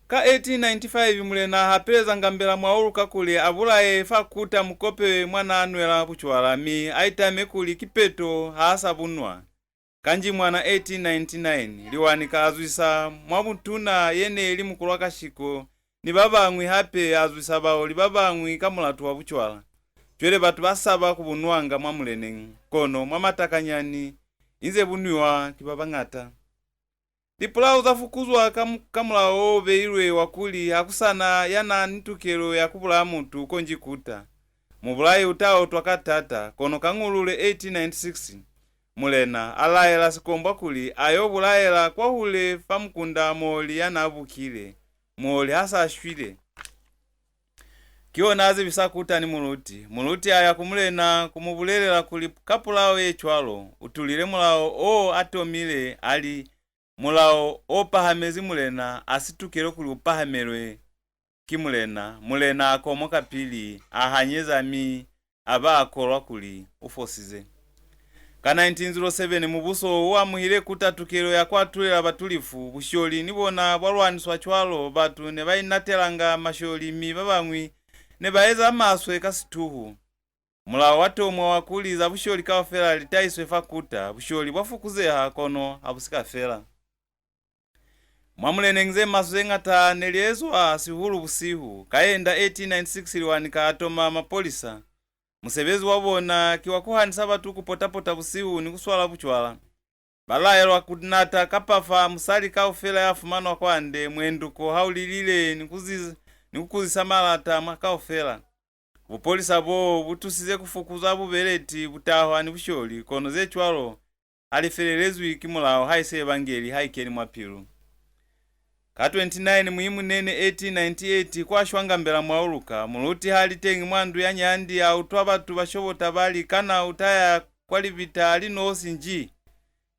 Ka eighteen ninety-five, mulena a hapeleza Ngambela Mwaulu kakuli a bulaye fa kuta mukope mwa n'a nwela bucwala, mi a itame kuli kipeto ha a sa bu nwa. Ka Njimwana eighteen ninety-nine, Liwanika a zwisa mwa butuna ye ne li Mukulwakashiko ni ba bañwi, hape a zwisa baoli ba bañwi ka mulatu wa bucwala. Cwale batu ba saba ku bu nwanga mwa muleneñi, kono mwa matakanyani inze bu nwiwa ki ba bañata. Lipulao za fukuzwa ka mu-, ka mulao o beilwe wa kuli ha ku sa na ya na ni tukelo ya ku bulaya mutu konji kuta. Mubulai u ta otwa ka taata, kono ka Ñulule eighteen ninety-six, mulena a laela Sikombwa kuli a yo bulaela kwahule fa mukunda muoli ya n'a bukile. Muoli ha s'a shwile, ki ona a zibisa kuta ni muluti. Muluti a ya ku mulena ku mu bulelela kuli ka pulao ye cwalo, u tulile mulao o a tomile, a li, "Mulao o pahamezi mulena, ha si tukelo kuli u pahamelwe ki mulena." Mulena a komoka pili, a hanyeza, mi a ba a kolwa kuli u fosize. Ka nineteen zero seven, mubuso u amuhile kuta tukelo ya ku atulela batu lifu. Busholi ni bona bwa lwaniswa cwalo. Batu ne ba inatelanga masholi, mi ba bañwi ne ba eza maswe ka situhu. Mulao wa tomwa wa kuli za busholi kaufela li tahiswe fa kuta, busholi bwa fukuzeha, kono ha bu si ka fela. Mwa muleneñi ze maswe ze ñata ne li ezwa sihulu busihu. Ka Yenda eighteen ninety-six, Liwanika a toma mapolisa Musebezi wa bona ki wa ku hanisa batu ku pota-pota busihu ni ku swala bucwala. Ba laelwa ku nata kapa fa musali kaufela ya fumanwa kwande, mwenduko ha u lilile ni ku ziz-, ni ku kuzisa malata mwa kaufela. Bupolisa boo bu tusize ku fukuza bubeleti, butahwa ni busholi, kono ze cwalo ha li felelezwi ki mulao haisi Evangeli ha i keni mwa pilu. Ka twenty-nine Muimunene eighteen ninety-eight, kwa shwa Ngambela Mwauluka, muluti ha li teñi mwa ndu ya nyandi, a utwa batu ba shobota ba li, "Kana u ta ya kwa libita a li nosi nji?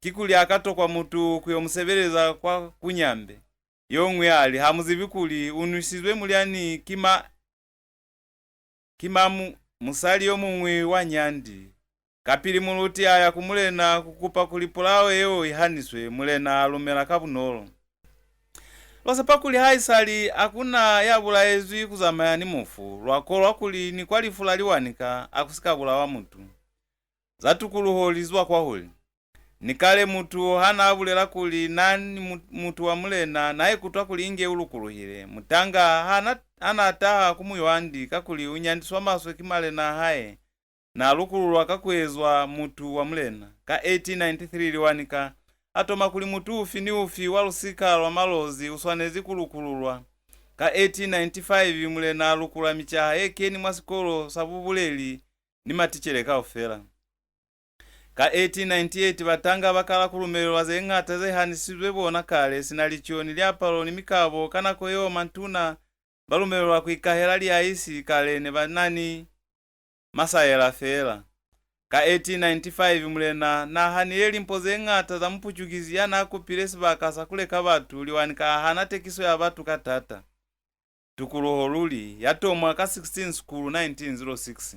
Kikuli a ka tokwa mutu ku yo mu sebeleza kwa kunyambe." Yo ñwi a li, "Ha mu zibi kuli u nwisizwe mulyani ki ma-, ki mamu-, musali yo muñwi wa nyandi?" Kapili muluti a ya ku mulena ku kupa kuli pulao yeo i haniswe. Mulena a lumela ka bunolo. Lwa sepa kuli haisali ha ku na ya bulaezwi ku zamaya ni mufu, lwa kolwa kuli ni kwa lifu la Liwanika ha ku si ka bulawa mutu. Za tukuluho li zwa kwahule. Ni kale mutu ha n'a bulela kuli n'a ni mu-, mutu wa mulena, n'a ikutwa kuli inge u lukuluhile. Mutanga ha n'a, ha n'a taha ku Muyuandi kakuli u nyandiswa maswe ki malena a hae, n'a lukululwa ka ku ezwa mutu wa mulena. Ka eighteen ninety-three Liwanika a toma kuli mutu ufi ni ufi wa lusika lwa Malozi u swanezi ku lukululwa. Ka eighteen ninety-five mulena a lukula micaha ye keni mwa sikolo sa bubuleli ni maticele kaufela. Ka eighteen ninety-eight, batanga ba kala ku lumelelwa ze ñata ze hanisizwe bona kale, sina lico ni liapalo ni mikabo. Ka nako yeo, mantuna ba lumelelwa ku ikahela liaisi, kale ne ba na ni masaela feela. Ka eighteen ninety-five, mulena n'a hanile limpo ze ñata za Muputugizi ya n'a kupile sibaka sa ku leka batu. Liwanika a hana tekiso ya batu ka taata. Tukuluho luli ya tomwa ka sixteen Sikulu nineteen zero six.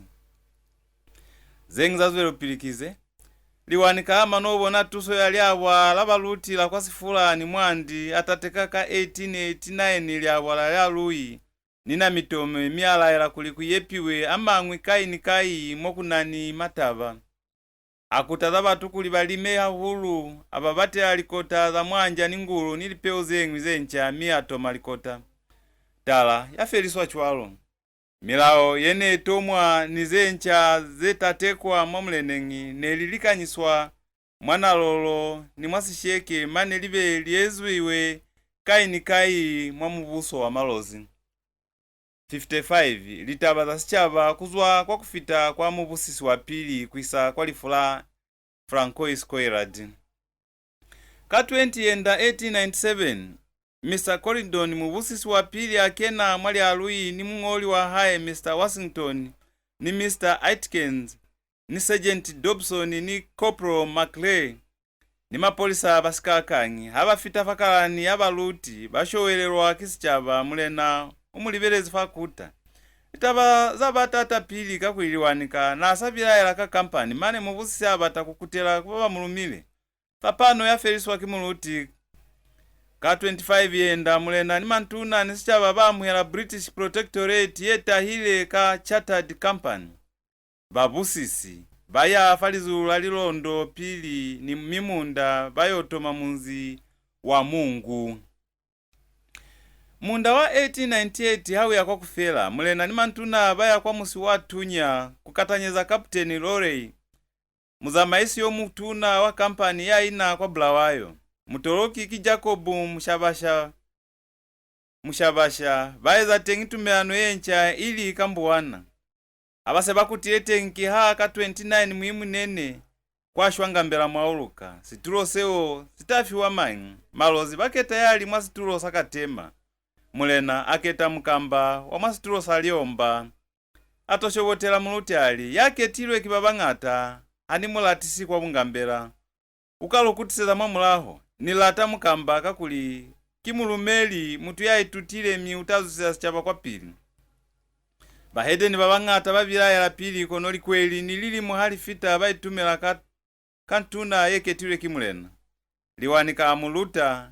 Ze ñwi za zwelopili ki ze. Liwanika a mano bona tuso ya liabwa la baluti la kwa Sifula ni Mwandi, a tateka ka eighteen eighty-nine liabwa la Lialui ni Namitome, mi a laela kuli ku yepiwe a mañwi kai ni kai mo ku na ni mataba. A kutaza batu kuli ba lime hahulu, a ba batela likota za mwanja ni ngulu ni lipeu ze ñwi ze nca, mi a toma likota. Tala ya feliswa cwalo. Milao ye ne tomwa ni ze nca ze tatekwa mwa muleneñi ne li likanyiswa mwa Nalolo ni mwa Sisheke, mane li be li ezwiwe kai ni kai mwa mubuso wa Malozi. Fifty-five, litaba za sicaba ku zwa kwa ku fita kwa mubusisi wa pili ku isa kwa lifu la Francois Coillard. Ka twenty Yenda eighteen ninety-seven, Mister Corydon, mubusisi wa pili, a kena mwa Lialui ni muñoli wa hae, Mister Washington, ni Mister Aitken, ni Sergeant Dobson, ni Corporal Maclay, ni mapolisa ba sikakañi. Ha ba fita fa kalani ya baluti, ba showelelwa ki sicaba. Mulena u mu libelezi fa kuta. Litaba za ba taata pili, kakuli Liwanika n'a sa bilaela ka kampani, mane mubusisi a bata ku kutela ku ba ba mu lumile. Fapano ya feliswa ki muluti. Ka twenty-five Yenda, mulena ni mantuna ni sicaba ba amuhela British Protectorate ye tahile ka Chartered Company. Babusisi ba ya fa lizulu la Lilondo pili ni Mimunda ba yo toma munzi wa Mungu. Munda wa eighteen ninety-eight ha u ya kwa ku fela, mulena ni mantuna ba ya kwa musi wa Tunya ku katanyeza Kaputeni Lorey, muzamaisi yo mutuna wa kampani ya ina kwa Bulawayo. Mutoloki ki Jacob Mushabasha, Mushabasha. Ba eza teñi tumelano ye nca ili ka Mbuwana. Ha ba se ba kutile teñi, ki ha ka twenty-nine Muimunene kwa shwa Ngambela Mwauluka. Situlo seo si ta fiwa mañi? Malozi ba keta ya li mwa situlo sa Katema. Mulena a keta Mukamba wa mwa situlo sa Liomba. A to shobotela muluti a li, "Ya ketilwe ki ba bañata, ha ni mu latisi kwa bungambela. U ka lu kutiseza mwa mulaho. Ni lata Mukamba, kakuli ki mulumeli, mutu ya itutile, mi u ta zuseza sicaba kwapili." Bahedeni ba bañata ba bilaela pili, kono likweli ni lilimo ha li fita, ba itumela ka, ka ntuna ye ketilwe ki mulena. Liwanika a mu luta,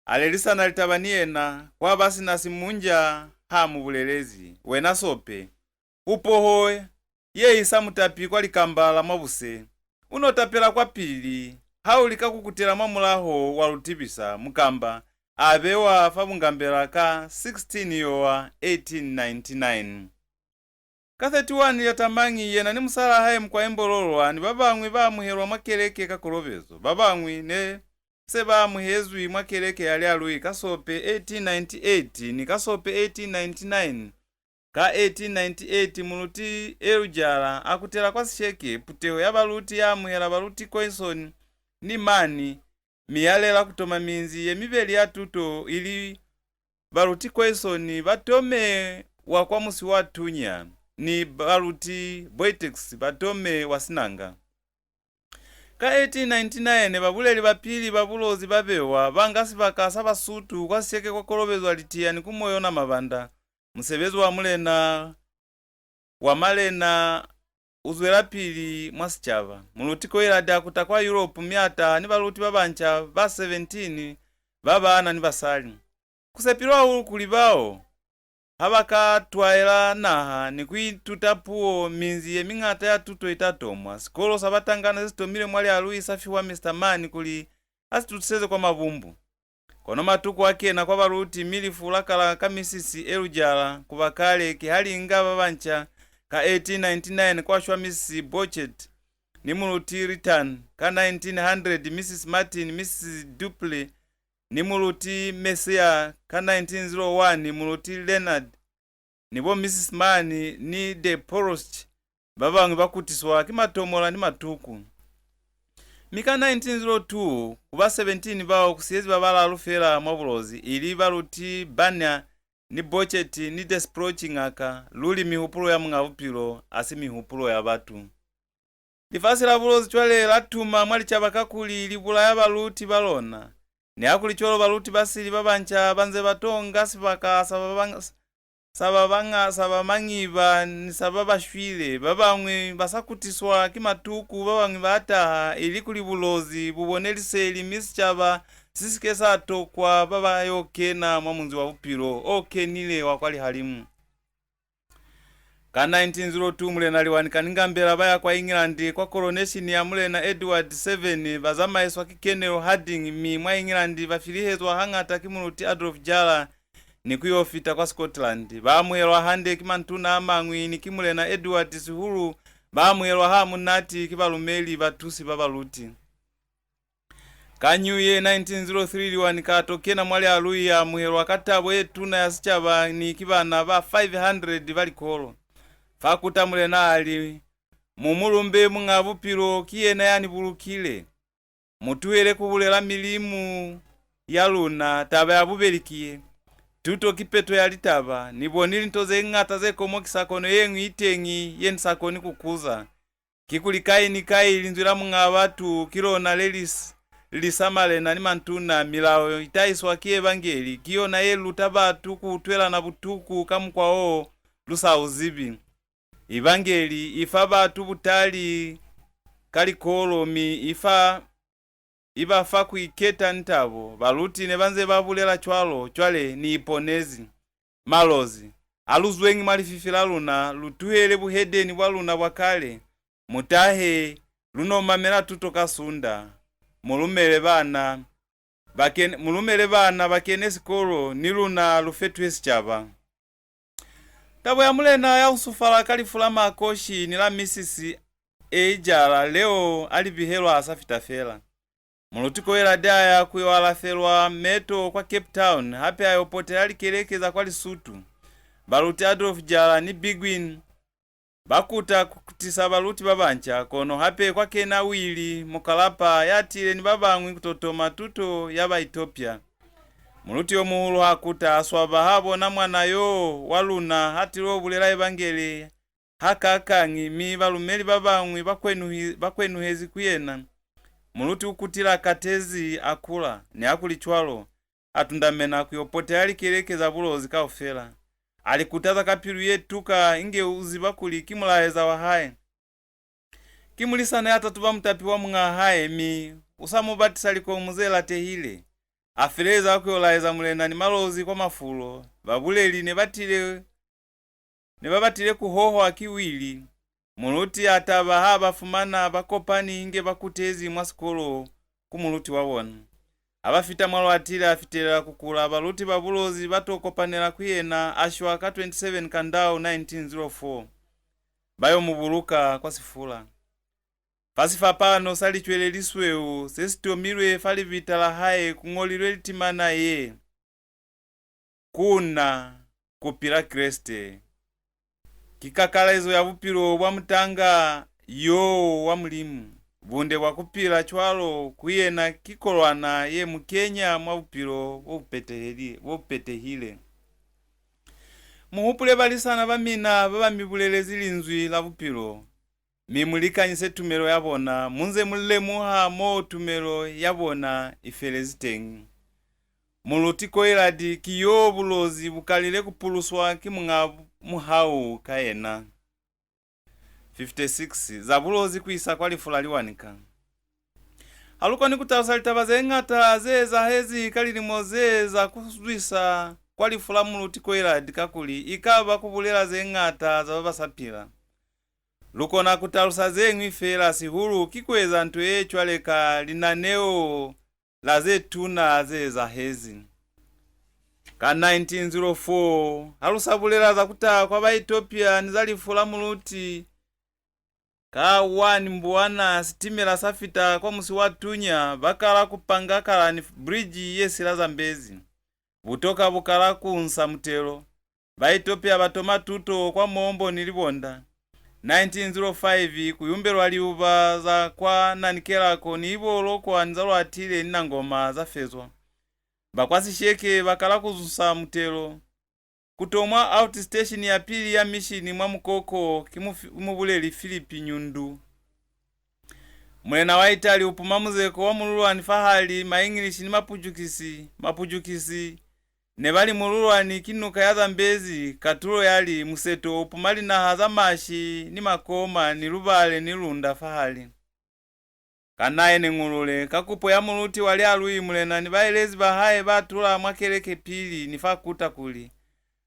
a lelisana litaba ni yena, kwa ba sina simunja ha mu bulelezi, "Wena Sope, u poho ye isa mutapi kwa likamba la mwa buse. U no tapela kwapili, ha u lika ku kutela mwa mulaho wa lu tibisa." Mukamba a bewa fa bungambela ka sixteen Yowa eighteen ninety-nine. Ka thirty-one Lyatamani, yena ni musalaa hae Mukwae Mbololwa ni ba bañwi ba amuhelwa mwa keleke ka kolobezo. Ba bañwi ne se ba amuhezwi mwa keleke ya Lialui ka Sope eighteen ninety-eight ni ka Sope eighteen ninety-nine. Ka eighteen ninety-eight, Muluti L. Jalla a kutela kwa Sesheke. Puteho ya baluti ya amuhela Baluti Coisson ni Mann, mi ya lela ku toma minzi ye mibeli ya tuto, ili Baluti Coisson ba tome wa kwa Musi wa Tunya ni Baluti Boiteux ba tome wa Senanga. Ka eighteen ninety-nine, babuleli ba pili ba Bulozi ba bewa, ba nga sibaka sa Basutu kwa Sesheke kwa kolobezwa Litiya ni ku Moyo na Mabanda. Musebezi wa mulena wa malena u zwelapili mwa sicaba. Muluti Coillard a kuta kwa Europe, mi a taha ni baluti ba banca ba seventeen, ba baana ni basali. Ku sepilwe hahulu kuli bao ha ba ka twaela naha ni ku ituta puo, minzi ye miñata ya tuto i ta tomwa. Sikolo sa batangana se si tomilwe mwa Lialui sa fiwa Mister Mann kuli a si tutiseze kwa Mabumbu. Kono matuku a kena kwa baluti, mi lifu la kala ka Misisi L. Jalla ku ba kale, ki ha li nga ba banca. Ka eighteen ninety-nine kwa shwa Misisi Bouchet ni Muluti Return, ka nineteen hundred Misisi Martin, Misisi Dupley ni Muluti Mercier, ka nineteen zero one Muluti Leonard, ni bo Misisi Mann ni de Prost. Ba bañwi ba kutiswa ki matomola ni matuku. Mi ka nineteen zero two, ku ba seventeen bao ku siyezi ba balalu fela mwa Bulozi, ili Baluti Banner ni Bouchet ni de Sproch. Ñaka, luli mihupulo ya Muñ'a Bupilo, a si mihupulo ya batu. Lifasi la Bulozi cwale la tuma mwa licaba kakuli li bulaya baluti ba lona. Nihakulicwalo, baluti ba sili ba banca ba nze ba tonga sibaka sa ba bañ-, sa ba bañ'a, sa ba mañiba ni sa ba ba shwile. Ba bañwi ba sa kutiswa ki matuku, ba bañwi ba taha, ili kuli Bulozi bu bone liseli, mi sicaba si si ke sa tokwa ba ba yo kena mwa Munzi wa Bupilo o kenile wa kwa lihalimu. Ka nineteen zero two, Mulena Liwanika ni Ngambela ba ya kwa England kwa coronation ya Mulena Edward seven, ba zamaiswa ki Colonel Harding, mi mwa England ba filihezwa hañata ki Muluti Adolf Jalla ni ku yo fita kwa Scotland. Ba amuhelwa hande ki mantuna a mañwi ni ki Mulena Edward, sihulu ba amuhelwa hamunati ki balumeli, batusi ba baluti. Ka New Year nineteen zero three, Liwanika a to kena mwa Lialui, a amuhelwa ka tabo ye tuna ya sicaba ni ki bana ba five hundred ba likolo. Fa kuta, Mulena a li, "Mu mu lumbe Muñ'a Bupilo, ki yena ya ni bulukile. Mu tuhele ku bulela milimu ya luna. Taba ya bubeli ki ye, tuto ki peto ya litaba. Ni boni linto ze ñata ze komokisa, kono ye ñwi i teñi ye ni sa koni ku kuza. Kikuli kai ni kai linzwi la Muñ'a batu ki lona le li s-, lisa malena ni mantuna, milao i tahiswa ki Evangeli, ki yona ye luta batu ku utwelana butuku ka mukwa o lu sa u zibi. Evangeli i fa batu butali ka likolo, mi i fa, i ba fa ku iketa ni tabo." Baluti ne ba nze ba bulela cwalo, cwale ni iponezi. Malozi, a lu zweñi mwa lififi la luna, lu tuhele buhedeni bwa luna bwa kale, mu tahe, lu no mamela tuto ka Sunda. Mu lumele bana ba kene, mu lumele bana ba kene sikolo, ni luna lu fetuhe sicaba. Tabo ya Mulena ya usufala ka lifu la Makoshi ni la Misisi Eijala, leo a li bihelwa a sa fita fela. Muluti Coillard a ya ku yo alafelwa meto kwa Cape Town, hape a yo potela likeleke za kwa Lisutu. Baluti Adolf Jalla ni Biguin ba kuta ku kutisa baluti ba banca, kono hape kwa kena Willy Mukalapa ya tile ni ba bañwi ku to toma tuto ya Baethiopia. Muluti yo muhulu ha kuta, a swaba ha bona mwana yo wa luna ha tilo bulela Evangeli hakakañi, mi balumeli ba bañwi ba kwenuhi-, ba kwenuhezi ku yena. Muluti u kutile a katezi, a kula. Nihakulicwalo, a tundamena ku yo potela likeleke za Bulozi kaufela. A li kutaza ka pilu ye tuka, inge u ziba kuli ki mulaeza wa hae. Ki mulisana ya tatuba mutapi wa muñaa hae, mi u sa mu batisa likomu ze latehile. A feleleza ku yo laeza Mulena ni Malozi kwa mafulo. Babuleli ne ba tile, ne ba batile ku hohwa ki Willy. Muluti a taba ha ba fumana ba kopani inge ba kutezi mwa sikolo ku muluti wa bona. Ha ba fita mwa Lwatile, a fitelela ku kula, baluti ba Bulozi ba to kopanela ku yena, a shwa ka twenty-seven Kandao nineteen zero four. ba yo mu buluka kwa Sefula. Fa sifapano sa licwele li sweu se si tomilwe fa libita la hae ku ñolilwe litimana ye, Ku na, ku pila Kreste. Ki kakalezo ya bupilo bwa mutanga yo wa Mulimu. Bunde bwa ku pila cwalo ku yena ki kolwana ye mu kenya mwa bupilo bo bu peteheli-, bo bu petehile. Mu hupule balisana ba mina ba ba mi bulelezi linzwi la bupilo. Mi mu likanyise tumelo ya bona, mu nze mu lemuha mo tumelo ya bona i felezi teñi. Muluti Koiladi ki yo Bulozi bu kalile ku puluswa ki Muñ'a Muhau ka yena. Fifty-six, za Bulozi ku isa kwa lifu la Liwanika. Ha lu koni ku talusa litaba ze ñata ze ezahezi ka lilimo ze za ku zwisa kwa lifu la Muluti Koiladi, kakuli i ka ba ku bulela ze ñata za ba ba sa pila. Lu kona ku talusa ze ñwi fela, sihulu ki ku eza nto ye cwale ka linaneo la ze tuna ze ezahezi. Ka nineteen zero four, ha lu sa bulela za ku taha kwa Baetopia ni za lifu la Muluti, ka one Mbuwana sitimela sa fita kwa musi wa Tunya, ba kala ku panga Kalani Bridge ye sila Zambezi. Butoka bu kala ku nsa mutelo. Baetopia ba toma tuto kwa Mombo ni Libonda. Nineteen zero five, ku yumbelwa liuba za kwa Nanikelako ni Ibolokwa ni za Lwatile ni Nangoma za fezwa. Ba kwa Sisheke ba kala ku zusa mutelo. Ku tomwa outstation ya pili ya mishini mwa Mukoko ki mufi-, mubuleli Philip Nyundu. Mulena wa Italy u puma muzeko wa mululwani fahali Maingilishi ni Mapujukisi. Mapujukisi ne ba li mululwani ki nuka ya Zambezi, katulo ya li museto u puma linaha za Mashi ni Makoma ni Lubale ni Lunda fahali. Ka nine Ñulule, ka kupo ya muluti wa Lialui, mulena ni baelezi ba hae ba tula mwa keleke pili ni fa kuta kuli,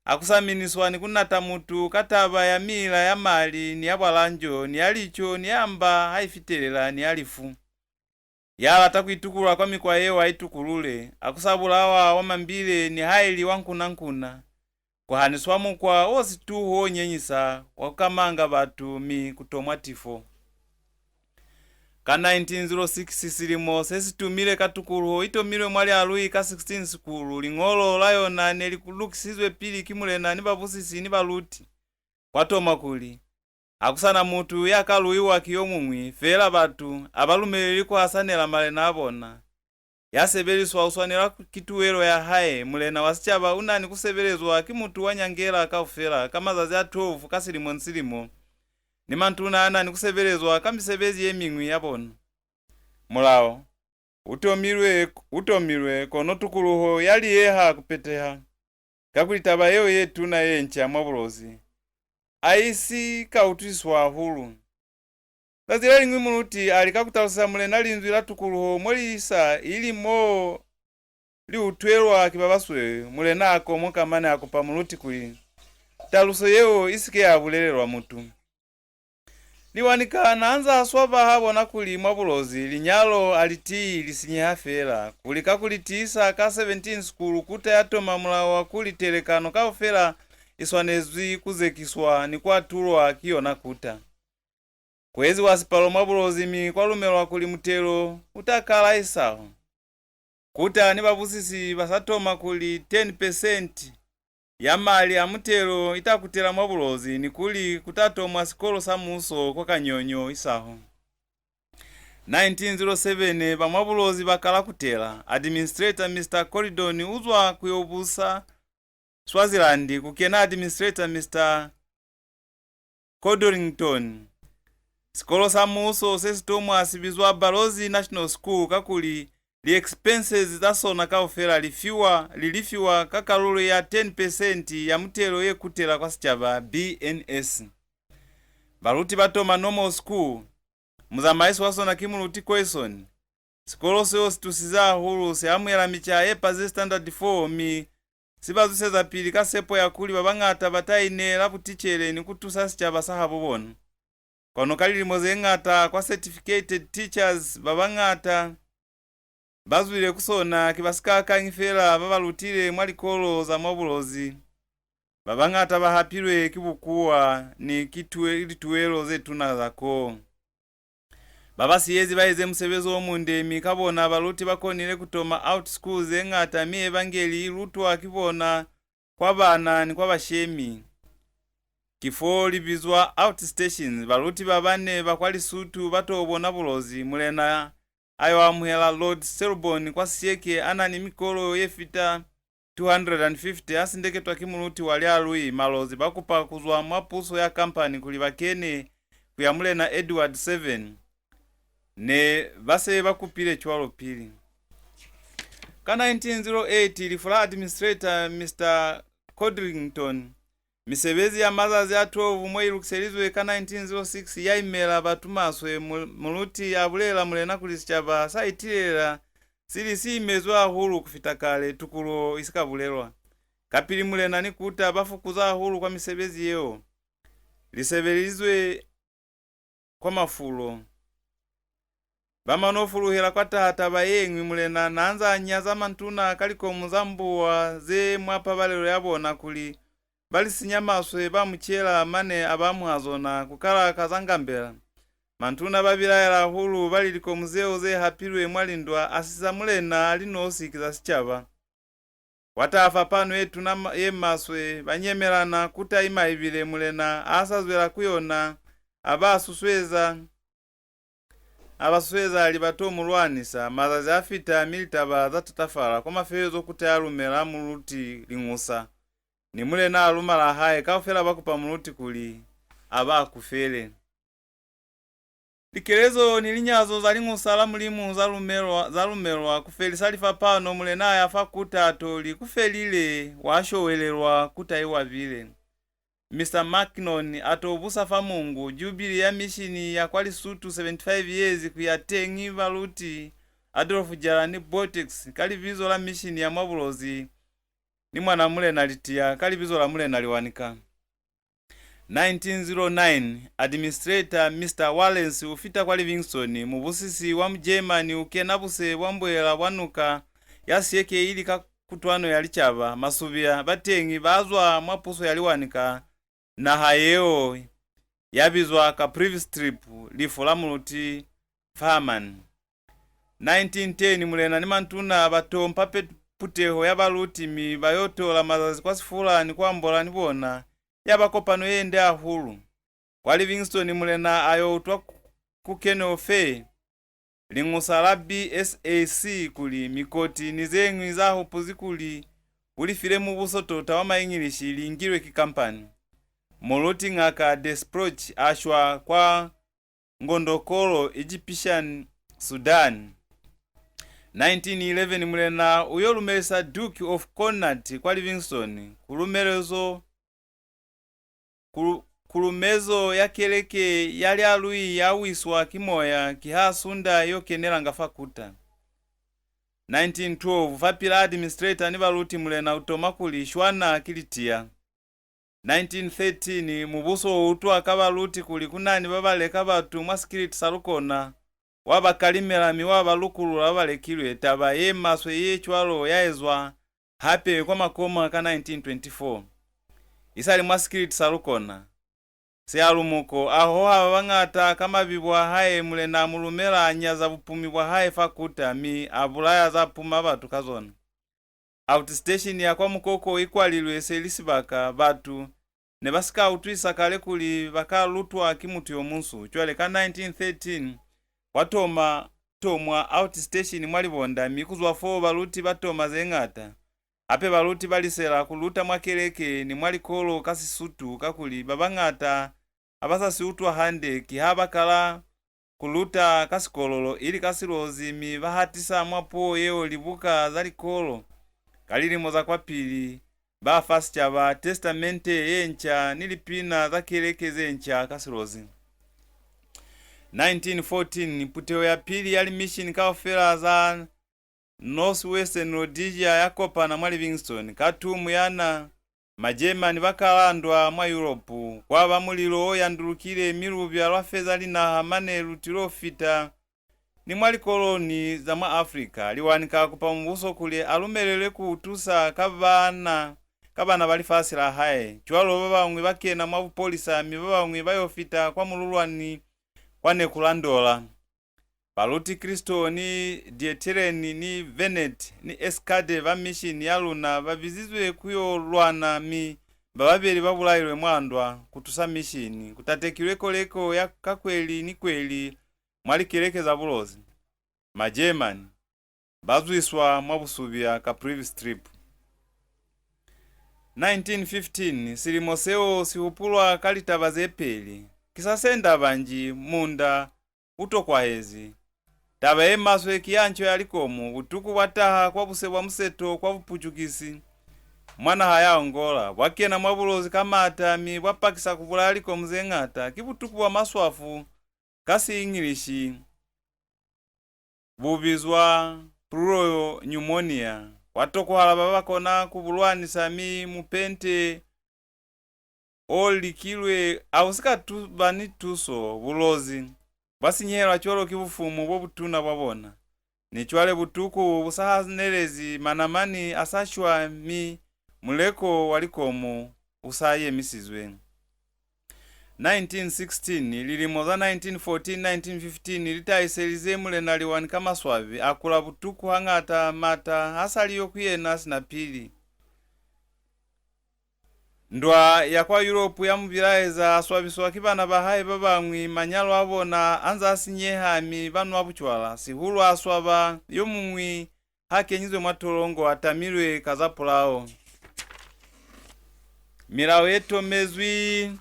ha ku sa miniswa ni ku nata mutu ka taba ya miila ya mali, ni ya bwalanjo, ni ya lico, ni ya mba ha i fitelela, ni ya lifu. Ya lata ku itukulula kwa mikwa yeo a itukulule, ha ku sa bulawa wa mambile nihaili wa nkunankuna. Ku haniswa mukwa o situhu o nyenyisa wa ku kamanga batu mi ku tomwa tifo. Ka nineteen zero six, silimo se si tumile ka tukuluho i tomilwe mwa Lialui ka sixteen Sikulu, liñolo la yona ne li lukisizwe pili ki mulena ni babusisi ni baluti. Kwa toma kuli, ha ku sa na mutu ya ka luiwa ki yo muñwi, feela batu ha ba lumeleli ku hasanela malena a bona. Ya sebeliswa u swanela ku-, ki tuelo ya hae. Mulena wa sicaba u na ni ku sebelezwa ki mutu wa nyangela kaufela ka mazazi a twelve ka silimo ni silimo, ni mantuna a na ni ku sebelezwa ka misebezi ye miñwi ya bona. Mulao u tomilwe, u tomilwe, kono tukuluho ya liyeha ku peteha, kakuli taba yeo ye tuna ye nca mwa Bulozi ha i si ka utwisiswa hahulu. Zazi le liñwi muluti a lika ku taluseza mulena linzwi la tukuluho mo li isa, ili mo li utwelwa ki ba basweu. Mulena a komoka mane a kupa muluti kuli taluso yeo i si ke ya bulelelwa mutu. Liwanika na nza swaba ha bona kuli mwa Bulozi linyalo ha li tiyi, li sinyeha fela. Ku lika ku li tiisa ka seventeen Sikulu, kuta ya toma mulao wa kuli telekano kaufela i swanezwi ku zekiswa ni ku atulwa ki yona kuta. Ku eziwa sipalo mwa Bulozi mi kwa lumelwa kuli mutelo u ta kala isaho. Kuta ni babusisi ba sa toma kuli ten percent ya mali a mutelo i ta kutela mwa Bulozi ni kuli ku ta tomwa sikolo sa muuso kwa Kanyonyo isaho. Nineteen zero seven, ba mwa Bulozi ba kala ku tela. Administrator Mister Coridon u zwa ku yo busa Swaziland, ku kena Administrator Mister Codrington. Sikolo sa muuso se si tomwa si bizwa Balozi National School, kakuli li expenses za sona kaufela li fiwa, li lifiwa ka kalulo ya ten percent ya mutelo ye kutela kwa sicaba, B N S. Baluti ba toma Normal School. Muzamaisi wa sona ki Muluti Coison. Sikolo seo si tusize hahulu, si amuhela mica ye pazi Standard four, mi si ba zwiseza pili ka sepo ya kuli ba bañata ba ta ineela buticele ni ku tusa sicaba sa habo bona. Kono ka lilimo ze ñata, kwa certificated teachers ba bañata ba zwile ku sona ki basikakañi fela ba ba lutile mwa likolo za mwa Bulozi. Ba bañata ba hapilwe ki bukuwa ni ki tue-, lituelo ze tuna za koo. Ba ba siyezi ba eze musebezi o munde, mi ka bona baluti ba konile ku toma out school ze ñata, mi Evangeli i lutwa ki bona kwa bana ni kwa bashemi. Ki fo li bizwa out stations. Baluti ba bane ba kwa Lisutu ba to bona Bulozi. Mulena a yo amuhela Lord Selborne kwa Siyeke, a na ni mikolo ye fita two hundred and fifty, a sindeketwa ki muluti wa Lialui. Malozi ba kupa ku zwa mwa puso ya kampani kuli ba kene ku ya Mulena Edward seven. Ne ba se ba kupile cwalo pili. Ka nineteen zero eight, lifu la Administrator Mister Codrington, misebezi ya mazazi a twelve mo i lukiselizwe ka nineteen zero six ya imela batu maswe. Mu-, muluti a bulela mulena kuli sicaba sa itilela sili si imezwe hahulu ku fita kale, tukuluho i si ka bulelwa. Kapili mulena ni kuta ba fukuza hahulu kwa misebezi yeo. Li sebelizwe kwa mafulo. Ba mano fuluhela kwa taha taba ye ñwi. Mulena na nza nyaza mantuna ka likomu za mbuwa ze mwa pabalelo ya bona kuli ba li sinya maswe, ba mu cela mane a ba amuha zona ku kala ka za Ngambela. Mantuna ba bilaela hahulu, ba li likomu zeo ze hapilwe mwa lindwa a si za mulena a li nosi, ki za sicaba. Kwa taha fapano ye tuna ma-, ye maswe, ba nyemelana ku taima, ibile mulena a sa zwela ku yona, a ba susueza, a ba susueza a li ba to mu lwanisa. Mazazi a fita, mi litaba za tatafala. Kwa mafelelezo kuta ya lumela muluti Liñusa ni mulena a luma la hae, kaufela ba kupa muluti kuli a ba akufele. Likelezo ni linyazo za Liñusa la Mulimu za lumelwa, za lumelwa ku felisa lifapano. Mulena a ya fa kuta, a to li, "Ku felile, wa showelelwa, kuta i wabile." Mister Mackinnon a to busa fa Mungu. Jubili ya mishini ya kwa Lisutu, seventy-five years ku ya teñi, baluti Adolf Jalla ni Botex ka libizo la mishini ya mwa Bulozi, ni mwana mulena Litia ka libizo la mulena Liwanika. Nineteen zero nine, Administrator Mister Wallace u fita kwa Livingstone. Mubusisi wa Mujeremani u kena buse bwa mboela bwa nuka ya Siyeke ili ka kutwano ya licaba. Masubiya ba teñi ba zwa mwa puso ya Liwanika. Naha yeo ya bizwa Caprivi Strip, lifu la muluti Farman. Nineteen ten, mulena ni mantuna ba tompa pe-, puteho ya baluti, mi ba yo tola mazazi kwa Sefula ni ku ambola ni bona. Ya ba kopano ye nde hahulu. Kwa Livingstone, mulena a yo utwa ku, ku Colonel Fair, liñusa la B S A C, kuli mikoti ni ze ñwi za hupuzi kuli u li file mubuso tota wa Maingilishi li ngilwe ki kampani. Muluti Ngaka Desproch a shwa kwa Ngondokolo, Egyptian Sudan. Nineteen eleven, mulena u yo lumelisa Duke of Connaught kwa Livingstone. Kulumelezo, kulu-, kulumezo ya keleke ya Lialui ya wiswa ki moya, kiha Sunda yo kenelanga fa kuta. Nineteen twelve, fapil'a administrator ni baluti, mulena u toma kuli, "Shwana ki Litia." Nineteen thirteen, mubuso u utwa ka baluti kuli ku na ni ba ba leka batu mwa sikiliti sa Lukona, wa ba kalimela mi wa ba lukulula ba ba lekilwe. Taba ye maswe ye cwalo ya ezwa hape kwa Makoma ka nineteen twenty-four. Isali mwa sikiliti sa Lukona, Sealumuko a hoha ba bañata ka mabibo a hae, mulena a mu lumela, a nyaza bupumi bwa hae fa kuta, mi a bulaya za puma batu ka zona. Outstation ya kwa Mukoko i kwalilwe se li sibaka, batu ne ba si ka utwisa kale kuli ba ka lutwa ki mutu yo munsu. Cwale ka nineteen thirteen, kwa toma, tomwa outstation mwa Libonda, mi ku zwa fo baluti ba toma ze ñata. Hape baluti ba lisela ku luta mwa keleke ni mwa likolo ka Sisutu, kakuli ba bañata ha ba sa si utwa hande, kiha ba kala ku luta ka Sikololo, ili ka Silozi, mi ba hatisa mwa puo yeo libuka za likolo. Ka lilimo za kwapili, ba fa sicaba Testamente ye Nca ni lipina za keleke ze nca ka Silozi. Nineteen fourteen, puteho ya pili ya limishini kaufela za Northwestern Rhodesia ya kopana mwa Livingstone. Ka Tumuyana, Majeremani ba kala ndwa mwa Yuropu. Kwa ba mulilo o yandulukile, mi lubya lwa feza linaha mane lu tilo fita ni mwa likoloni za mwa Africa. Liwanika a kupa mubuso kuli a lumelelwe ku tusa ka bana ka bana ba lifasi la hae. Cwalo ba bañwi ba kena mwa bupolisa, mi ba bañwi ba yo fita kwa mululwani kwa neku la Ndola. Baluti Kristo ni Dieterlen ni Vernet ni Escade ba mishini ya luna ba bizizwe ku yo lwana, mi ba babeli ba bulailwe mwa ndwa ku tusa mishini. Ku tatekilwe koleko ya ka kweli ni kweli mwa likeleke za Bulozi. Majeremani ba zwiswa mwa Busubia ka Prive Strip. Nineteen fifteen, silimo seo si hupulwa ka litaba ze peli. Ki sa senda banji, munda u tokwahezi. Taba ye maswe ki ya nco ya likomu, butuku bwa taha kwa buse bwa museto kwa Buputukisi, mwa naha ya Angola, bwa kena mwa Bulozi ka maata, mi bwa pakisa ku bulaya likomu ze ñata. Ki butuku bwa maswafu, ka Siingilishi bu bizwa pleuropneumonia. Kwa tokwahala ba ba kona ku bu lwanisa, mi mupente o likilwe ha u si ka tu-, ba ni tuso. Bulozi bwa sinyehelwa cwalo ki bufumu bo butuna bwa bona. Ni cwale butuku bu sa hanelezi, manamani a sa shwa, mi muleko wa likomu u sa yemisizwe. Nineteen sixteen, lilimo za nineteen fourteen, nineteen fifteen li tahiselize Mulena Liwanika maswabi, a kula butuku hañata, maata ha sa li yo ku yena sina pili. Ndwa ya kwa Yuropu ya mu bilaeza, a swabiswa ki bana ba hae ba bañwi, manyalo a bona a nza a sinyeha, mi ba nwa bucwala, sihulu a swaba yo muñwi ha kenyizwe mwa tolongo, a tamilwe ka za pulao. Milao ye tomezwi,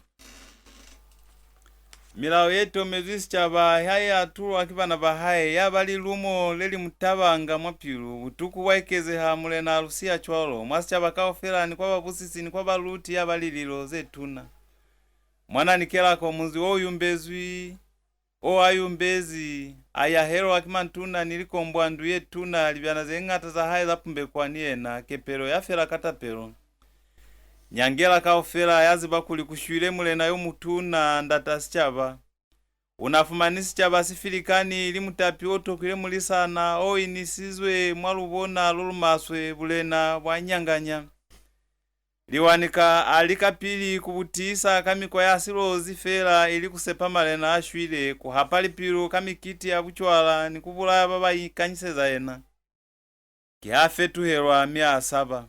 milao ye tomezwi sicaba ha i atulwa ki bana ba hae, ya ba lilumo le li mu tabanga mwa pilu. Butuku bwa ekezeha, Mulena a lu siya cwalo. Mwa sicaba kaufela, ni kwa babusisi ni kwa baluti, ya ba lililo ze tuna. Mwa Nanikelako, munzi o yumbezwi, o a yumbezi, a yahelwa ki mantuna ni likombwa ndu ye tuna, libyana ze ñata za hae za pumbekwa ni yena, kepelo ya fela ka tapelo. Nyangela kaufela ya ziba kuli ku shwile mulena yo mutuna, ndata sicaba. U na fumani sicaba si filikani, ili mutapi o tokwile mulisana, o inisizwe mwa lubona lo lu maswe, bulena bwa nyanganya. Liwanika a lika pili ku bu tiisa ka mikwa ya Silozi fela, ili ku sepa malena a shwile, ku hapa lipilu ka mikiti ya bucwala, ni ku bulaya ba ba ikanyiseza yena. Ki ha fetuhelwa, mi a saba.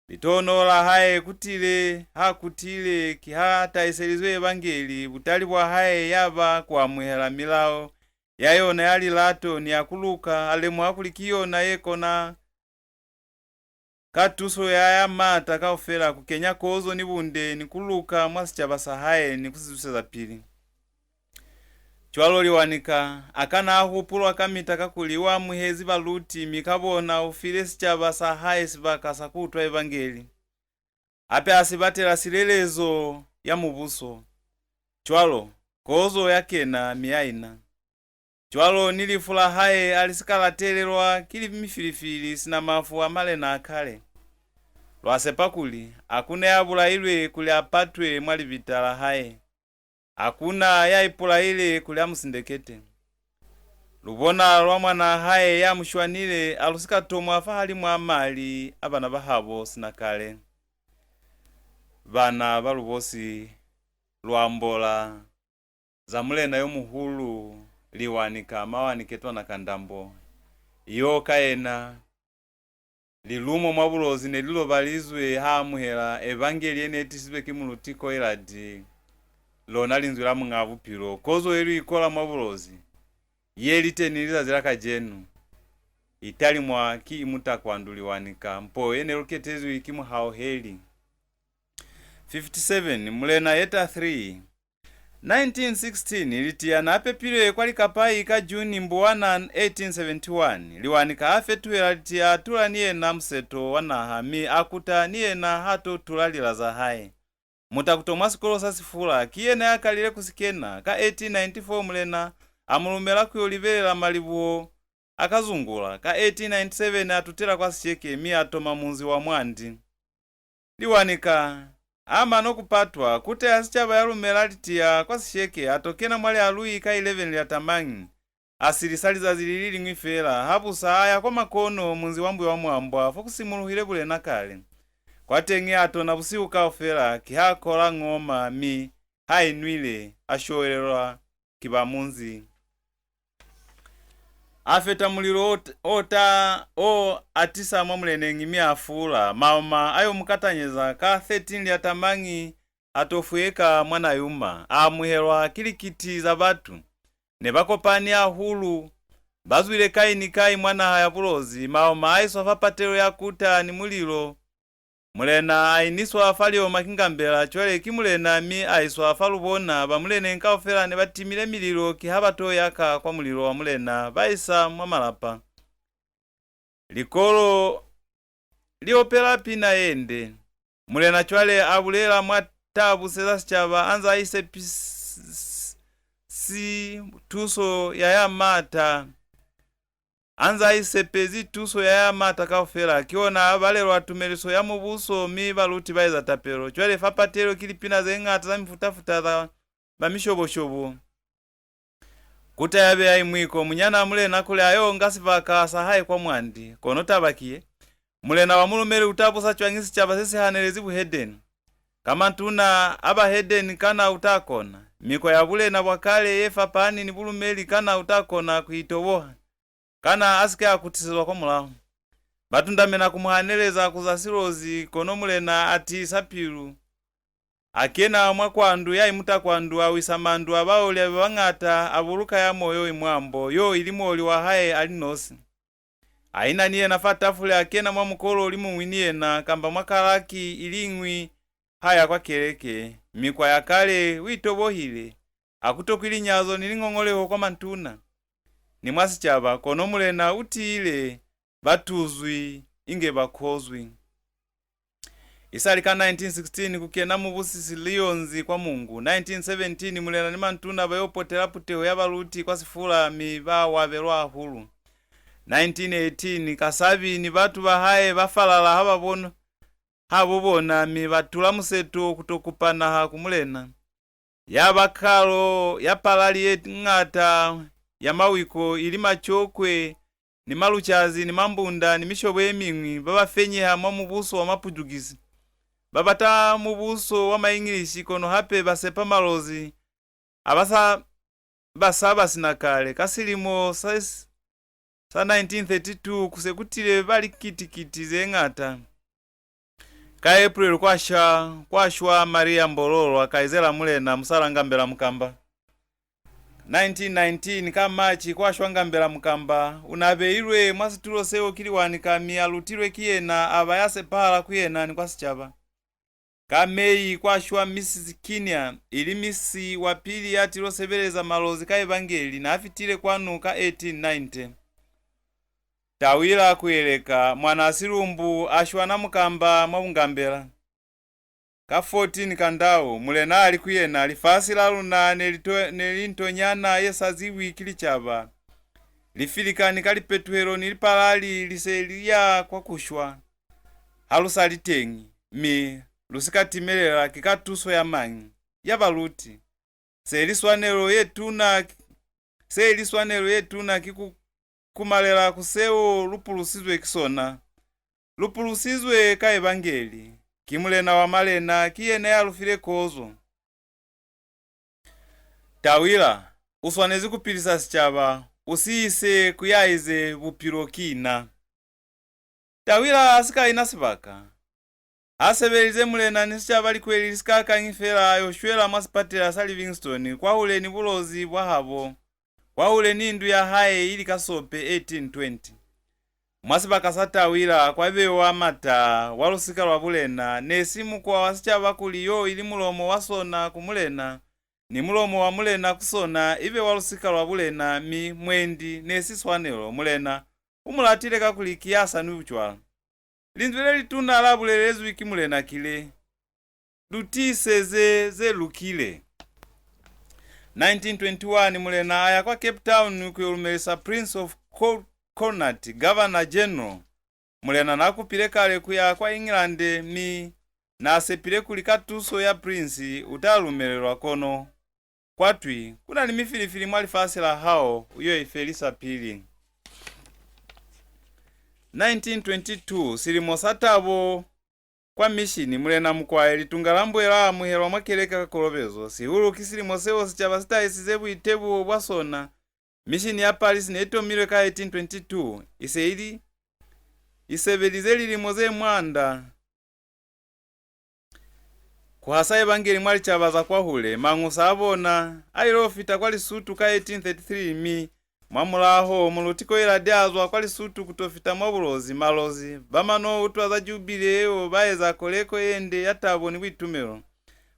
Litohonolo la hae kutile, ha kutile, ki ha tahiselizwe Evangeli, butali bwa hae ya ba ku amuhela milao ya yona ya lilato ni ya ku luka, a lemuha kuli ki yona ye kona ka tuso ya ya maata kaufela ku kenya kozo ni bunde ni ku luka mwa sicaba sa hae ni ku si zwisezapili. Cwalo Liwanika a kana a hupulwa kamita kakuli u amuhezi baluti, mi ka bona u file sicaba sa hae sibaka sa ku utwa Evangeli. Hape a si batela silelezo ya Mubuso. Cwalo, kozo ya kena mi ya ina. Cwalo ni lifu la hae ha li si ka latelelwa ki li mifilifili sina mafu a malena a kale. Lwa sepa kuli ha ku na ya bulailwe kuli a patwe mwa libita la hae. Ha ku na ya ipulaile kuli a mu sindekete. Lubona lwa mwanaa hae ya mu shwanile ha lu si ka tomwa fahalimwaa mali a bana ba habo sina kale. Bana ba Lubosi lwa ambola za mulena yo muhulu, Liwanika Mawaniketwana Kandambo, yo ka yena lilumo mwa Bulozi ne li lobalizwe ha amuhela Evangeli ye ne tisizwe ki Muluti Coillard, lona Linzwi la Muñaa Bupilo. Kozo ye lu ikola mwa Bulozi, ye li teni lizazi la kacenu, i talimwa ki Imutakwandu Liwanika, mpo ye ne lu ketezwi ki muhauheli. Fifty-seven, Mulena Yeta three. Nineteen sixteen, Litiya n'a pepilwe kwa Likapai ka June mbuwana eighteen seventy-one. Liwanika a fetuhela Litiya, a tula ni yena museto wa naha, mi a kuta ni yena ha to tula lila za hae. Mutakuto mwa sikolo sa Sifula, ki yena ya kalile ku si kena. Ka eighteen ninety-four, Mulena a mu lumela ku yo libelela malibuho a Kazungula. Ka eighteen ninety-seven, a tutela kwa Sisheke, mi a toma munzi wa Mwandi. Liwanika a mano ku patwa, kuta ya sicaba ya lumela Litiya kwa Sisheke, a to kena mwa Lialui ka eleven Liatamanyi. A silisa lizazi li li liñwi fela, ha busa a ya kwa Makono, munzi wa Mbuywamwambwa, fo ku simuluhile bulena kale. Kwateñi a tona busihu kaufela, kiha kola ngoma, mi ha i nwile, a showelelwa ki ba munzi. A feta mulilo o t-, o ta, o a tisa mwa muleneñi, mi a fula. Maoma a yo mu katanyeza. Ka thirteen Liatamanyi a to fuyeka mwa Nayuma, a amuhelwa ki likiti za batu. Ne ba kopani hahulu. Ba zwile kai ni kai mwa naha ya Bulozi. Maoma a iswa fa patelo ya kuta ni mulilo. Mulena a iniswa fa lioma ki Ngambela, cwale ki mulena, mi a iswa fa lubona. Ba muleneñi kaufela ne ba timile mililo, kiha ba to yaka kwa mulilo wa mulena, ba isa mwa malapa. Likolo li opela pina ye nde. Mulena cwale a bulela mwa tabu se za sicaba, a nza a isepisi tuso ya ya maata. A nza a isepezi tuso ya ya maata kaufela, ki ona a balelwa tumeliso ya mubuso, mi baluti ba eza tapelo. Cwale fa patelo ki lipina ze ñata za mifuta-futa za ba mishobo-shobo. Kuta ya beya Imwiko, munyana mulena, kuli a yo nga sibaka sa hae kwa Mwandi. Kono taba ki ye, mulena wa mulumeli u ta busa cwañi sicaba se si hanelezi buhedeni? Ka mantuna a bahedeni, kana u ta kona? Mikwa ya bulena bwa kale ye fapani ni bulumeli, kana u ta kona ku i toboha? Kana a si ke a kutisezwa kwa mulaho? Ba tundamena ku mu haneleza ku za Silozi, kono mulena a tiisa pilu. A kena mwa kwandu ya imuta kwandu, a wisa mandu a baoli ba bañata, a buluka ya moyo i mwambo, yo ili muoli wa hae a li nosi. A ina ni yena fa tafule, a kena mwa mukolo o li muñwi ni yena, kamba mwa kalaki i liñwi, ha ya kwa keleke. Mikwa ya kale u i tobohile. Ha ku tokwi linyazo ni liñoñoleho kwa mantuna ni mwa sicaba, kono mulena u tiile, ba tuzwi inge ba kozwi. Isali ka nineteen sixteen ku kena mubusisi Lyons kwa Mungu. Nineteen seventeen, mulena ni mantuna ba yo potela puteho ya baluti kwa Sifula, mi ba wabelwa hahulu. Nineteen eighteen, Kasabi ni batu ba hae ba falala ha ba bona, ha bo bona, mi ba tula museto ku to kupa naha ku mulena. Ya ba kalo ya palali ye ñata ya mawiko, ili macokwe, ni malucazi, ni mambunda, ni mishobo ye miñwi, ba ba fenyeha mwa mubuso wa Maputugisi. Ba bata mubuso wa Maingilishi, kono hape ba sepa Malozi a ba sa, ba sa ba sina kale. Ka silimo sa, sa nineteen thirty-two, ku se ku tile ba likiti-kiti ze ñata. Ka April kwa sha, kwa shwa Maria Mbololwa, kaizela mulena, musala Ngambela Mukamba. Nineteen nineteen, ka March, kwa shwa Ngambela Mukamba. U na beilwe mwa situlo seo ki Liwanika, mi a lutilwe ki yena, a ba ya sepahala ku yena ni kwa sicaba. Ka May, kwa shwa Missus Kinnear, ili misi wa pili ya tilo sebeleza Malozi ka Evangeli, na fitile kwanu ka eighteen ninety. Tawila Kuyeleka, mwana Silumbu, a shwa na Mukamba mwa bungambela. Ka fourteen Kandau, mulena a li ku yena, lifasi la luna ne li to, ne li ntonyana ye sa ziwi ki licaba. Lifilikani ka lipetuhelo ni lipalali li se li ya kwa ku shwa. Ha lu sa li teñi, mi lu si ka timelela, ki ka tuso ya mañi? Ya baluti. Se li swanelo ye tuna, se li swanelo ye tuna ki ku kumalela ku seo lu pulusizwe ki sona. Lu pulusizwe ka Evangeli. Ki Mulena wa malena, ki yena ya lu file kozo. Tawila, u swanezi ku pilisa sicaba, u si ise ku ya ize, Bupilo ki na. Tawila a si ka ina sibaka. Ha sebelize mulena ni sicaba likweli li si ka kañi fela, a yo shwela mwa sipatela sa Livingstone, kwahule ni Bulozi bwa habo, kwahule ni ndu ya hae ili Kasope, eighteen twenty. Mwa sibaka sa Tawila kwa bewa Mata wa lusika lwa bulena. Ne si mukwa wa sicaba kuli yo ili mulomo wa sona ku mulena, ni mulomo wa mulena ku sona ibe wa lusika lwa bulena, mi mwendi ne si swanelo. Mulena u mu latile kakuli ki ya sa nwi bucwala. Linzwi le lituna la bulelezwi ki mulena ki le, "Lu tiiseze ze lukile." Nineteen twenty-one, mulena a ya kwa Cape Town ku yo lumelisa Prince of Cor-, Connaught, Governor General. Mulena n'a kupile kale ku ya kwa England, mi n'a sepile kuli ka tuso ya Prince u ta lumelelwa, kono kwa twi, "Ku na ni mifilifili mwa lifasi la hao, u yo i felisa pili." Nineteen twenty-two, silimo sa tabo, kwa mishini, Mulena Mukwae, Litunga la Mbuela a amuhelwa mwa keleke ka kolobezo. Sihulu ki silimo seo sicaba si tahisize buitebuho bwa sona. Mishini ya Paris ne i tomilwe ka eighteen twenty-two, i se ili, i sebelize lilimo ze mwanda ku hasa Evangeli mwa licaba za kwahule. Mañusa a bona a il'o fita kwa Lisutu ka eighteen thirty-three, mi mwamulaho, Muluti Koiladi a zwa kwa Lisutu ku to fita mwa Bulozi. Malozi ba mano utwa za Jubile yeo ba eza koleko ye nde ya tabo ni buitumelo.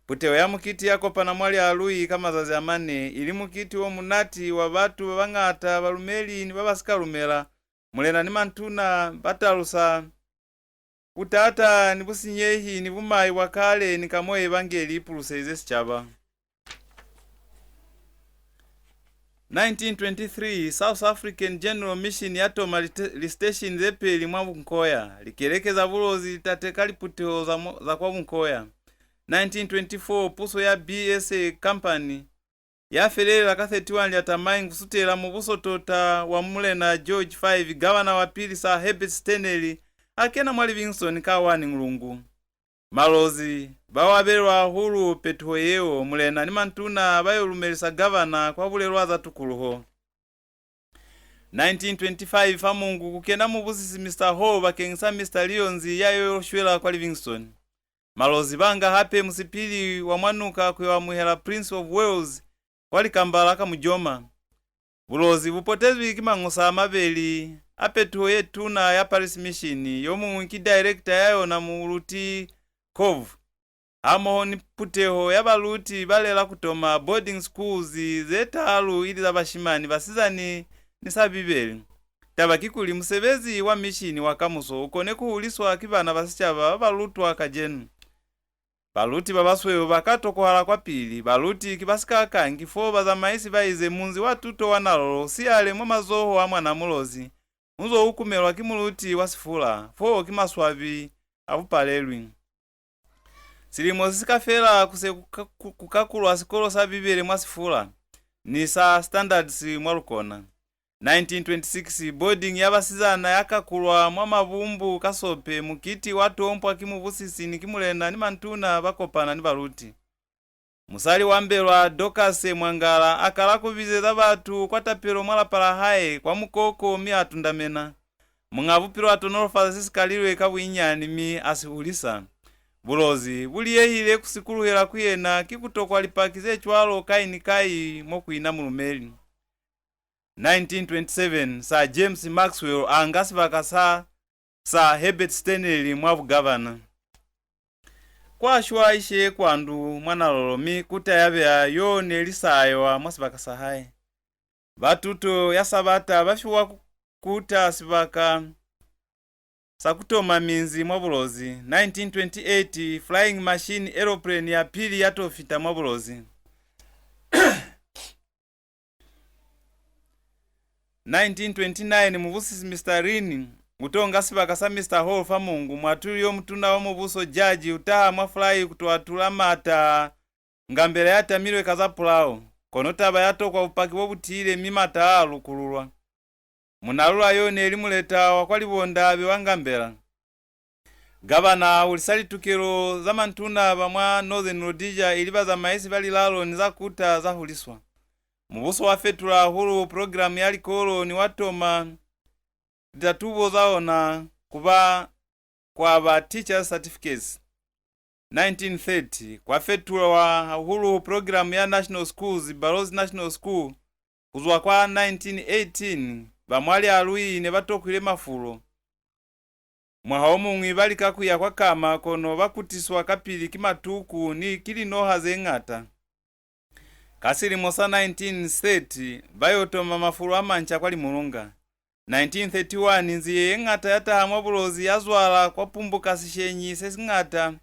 Puteho ya mukiti ya kopana mwa Lialui ka mazazi a mane, ili mukiti o munati wa batu ba bañata, balumeli ni ba ba si ka lumela. Mulena ni mantuna ba talusa butata ni businyehi ni bumai bwa kale ni ka mo Evangeli i puluselize sicaba. Nineteen twenty-three, South African General Mission ya toma lite-, lisiteshini ze peli mwa Bunkoya. Likeleke za Bulozi li tateka liputeho za mo-, za kwa Bunkoya. Nineteen twenty-four, puso ya B S A Company ya felelela ka thirty-one Liatamai ku sutela mubuso tota wa Mulena George five, gavana wa pili Sir Herbert Stanley a kena mwa Livingstone ka one Ñulungu. Malozi ba wabelwa hahulu petuho yeo, Mulena ni mantuna ba yo lumelisa gavana kwa bulelwa za tukuluho. Nineteen twenty-five, fa Mungu ku kena mubusisi Mister Hall bakeñisa Mister Lyons ya yo shwela kwa Livingstone. Malozi ba nga hape musipili wa mwa nuka ku yo amuhela Prince of Wales kwa likamba la Kamujoma. Bulozi bu potezwi ki mañusa a mabeli a petuho ye tuna ya Paris Mission, yo muñwi ki director ya yona Muluti Cove, hamoho ni puteho ya baluti ba lela ku toma boarding schools ze talu, ili za bashimani, basizani, ni sa Bibele. Taba kikuli, musebezi wa mishini wa kamuso u kone ku huliswa ki bana ba sicaba ba ba lutwa kacenu. Baluti ba basweu ba ka tokwahala kwapili. Baluti ki ba sikaka, ki fo bazamaisi ba ize munzi wa tuto wa Nalolo u siyale mwa mazoho a mwana Mulozi, u zo ukumelwa ki muluti wa Sifula, fo ki maswabi a bupalelwi. Silimo si si ka fela ku se ku ka, ku, ku kakulwa sikolo sa Bibele mwa Sifula ni sa Standards mwa Lukona. Nineteen twenty-six, boarding ya basizana ya kakulwa mwa Mabumbu ka Sope, mukiti wa tompwa ki mubusisi ni ki mulena ni mantuna ba kopana ni baluti. Musali wa mbelwa, Dorcas Mwangala, a kala ku bizeza batu kwa tapelo mwa lapa la hae, kwa mukoko, mi a tundamena. Muñ'a Bupilo a tonolofaza se si kalilwe ka buinyani, mi a si hulisa. Bulozi bu liyehile ku sikuluhela ku yena ki ku tokwa lipaki ze cwalo kai ni kai mo ku ina mulumeli. Nineteen twenty-seven, Sir James Maxwell a nga sibaka sa Sir Herbert Stanley mwa bugavana. Kwa shwa Ishe Kwandu mwa Nalolo, mi kuta ya beya yo ne li Sayoa mwa sibaka sa hae. Ba tuto ya Sabata ba fiwa ku-, kuta sibaka sa ku toma minzi mwa Bulozi. Nineteen twenty-eight, flying machine aeroplane ya pili ya to fita mwa Bulozi. Nineteen twenty-nine, mubusisi Mister Lin u to nga sibaka sa Mister Hall fa Mongu. Muatuli yo mutuna wa mubuso, Judge, u taha mwa fulai ku to atula maata a ngambela ya tamilwe ka za pulao. Kono taba ya tokwa bupaki bo bu tiile, mi maata a lukululwa. Munalula yo ne li muleta wa kwa Libonda a bewa ngambela. Gavana a hulisa litukelo za mantuna ba mwa Northern Rhodesia, ili bazamaisi ba lilalo ni za kuta za huliswa. Mubuso wa fetula hahulu progilamu ya likolo ni wa toma litatubo za ona ku ba, kwa ba teachers certificates. Nineteen thirty, kwa fetulwa hahulu progilamu ya National Schools, Balozi National School, ku zwa kwa nineteen eighteen, ba mwa Lialui ne ba tokwile mafulo. Mwaha o muñwi ba lika ku ya kwa Kama, kono ba kutiswa kapili ki matuku ni ki linoha ze ñata. Ka silimo sa nineteen thirty, ba yo toma mafulo a manca kwa Limulunga. Nineteen thirty-one, nzie ye ñata ya taha mwa Bulozi ya zwala kwa pumbuka sishenyi se siñata.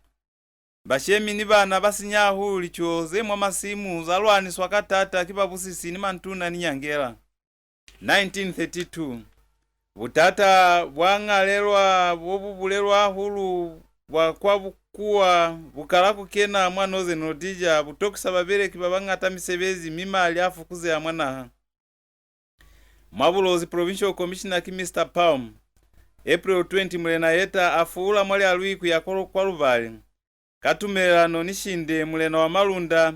Bashemi ni bana ba sinya hahulu lico ze mwa masimu, za lwaniswa ka taata ki babusisi ni mantuna ni nyangela. Nineteen thirty-two. Butata bwa ñalelwa bo bu bulelwa hahulu bwa kwa bukuwa bu kala ku kena mwa Northern Rhodesia, bu tokisa babeleki ba bañata misebezi, mi mali a fukuzeha mwa naha. Mwa Bulozi, Provincial Commissioner ki Mister Palm. April twenty, Mulena Yeta a fuula mwa Lialui ku ya kwa, kwa Lubale. Ka tumelelano ni Shinde, mulena wa Malunda,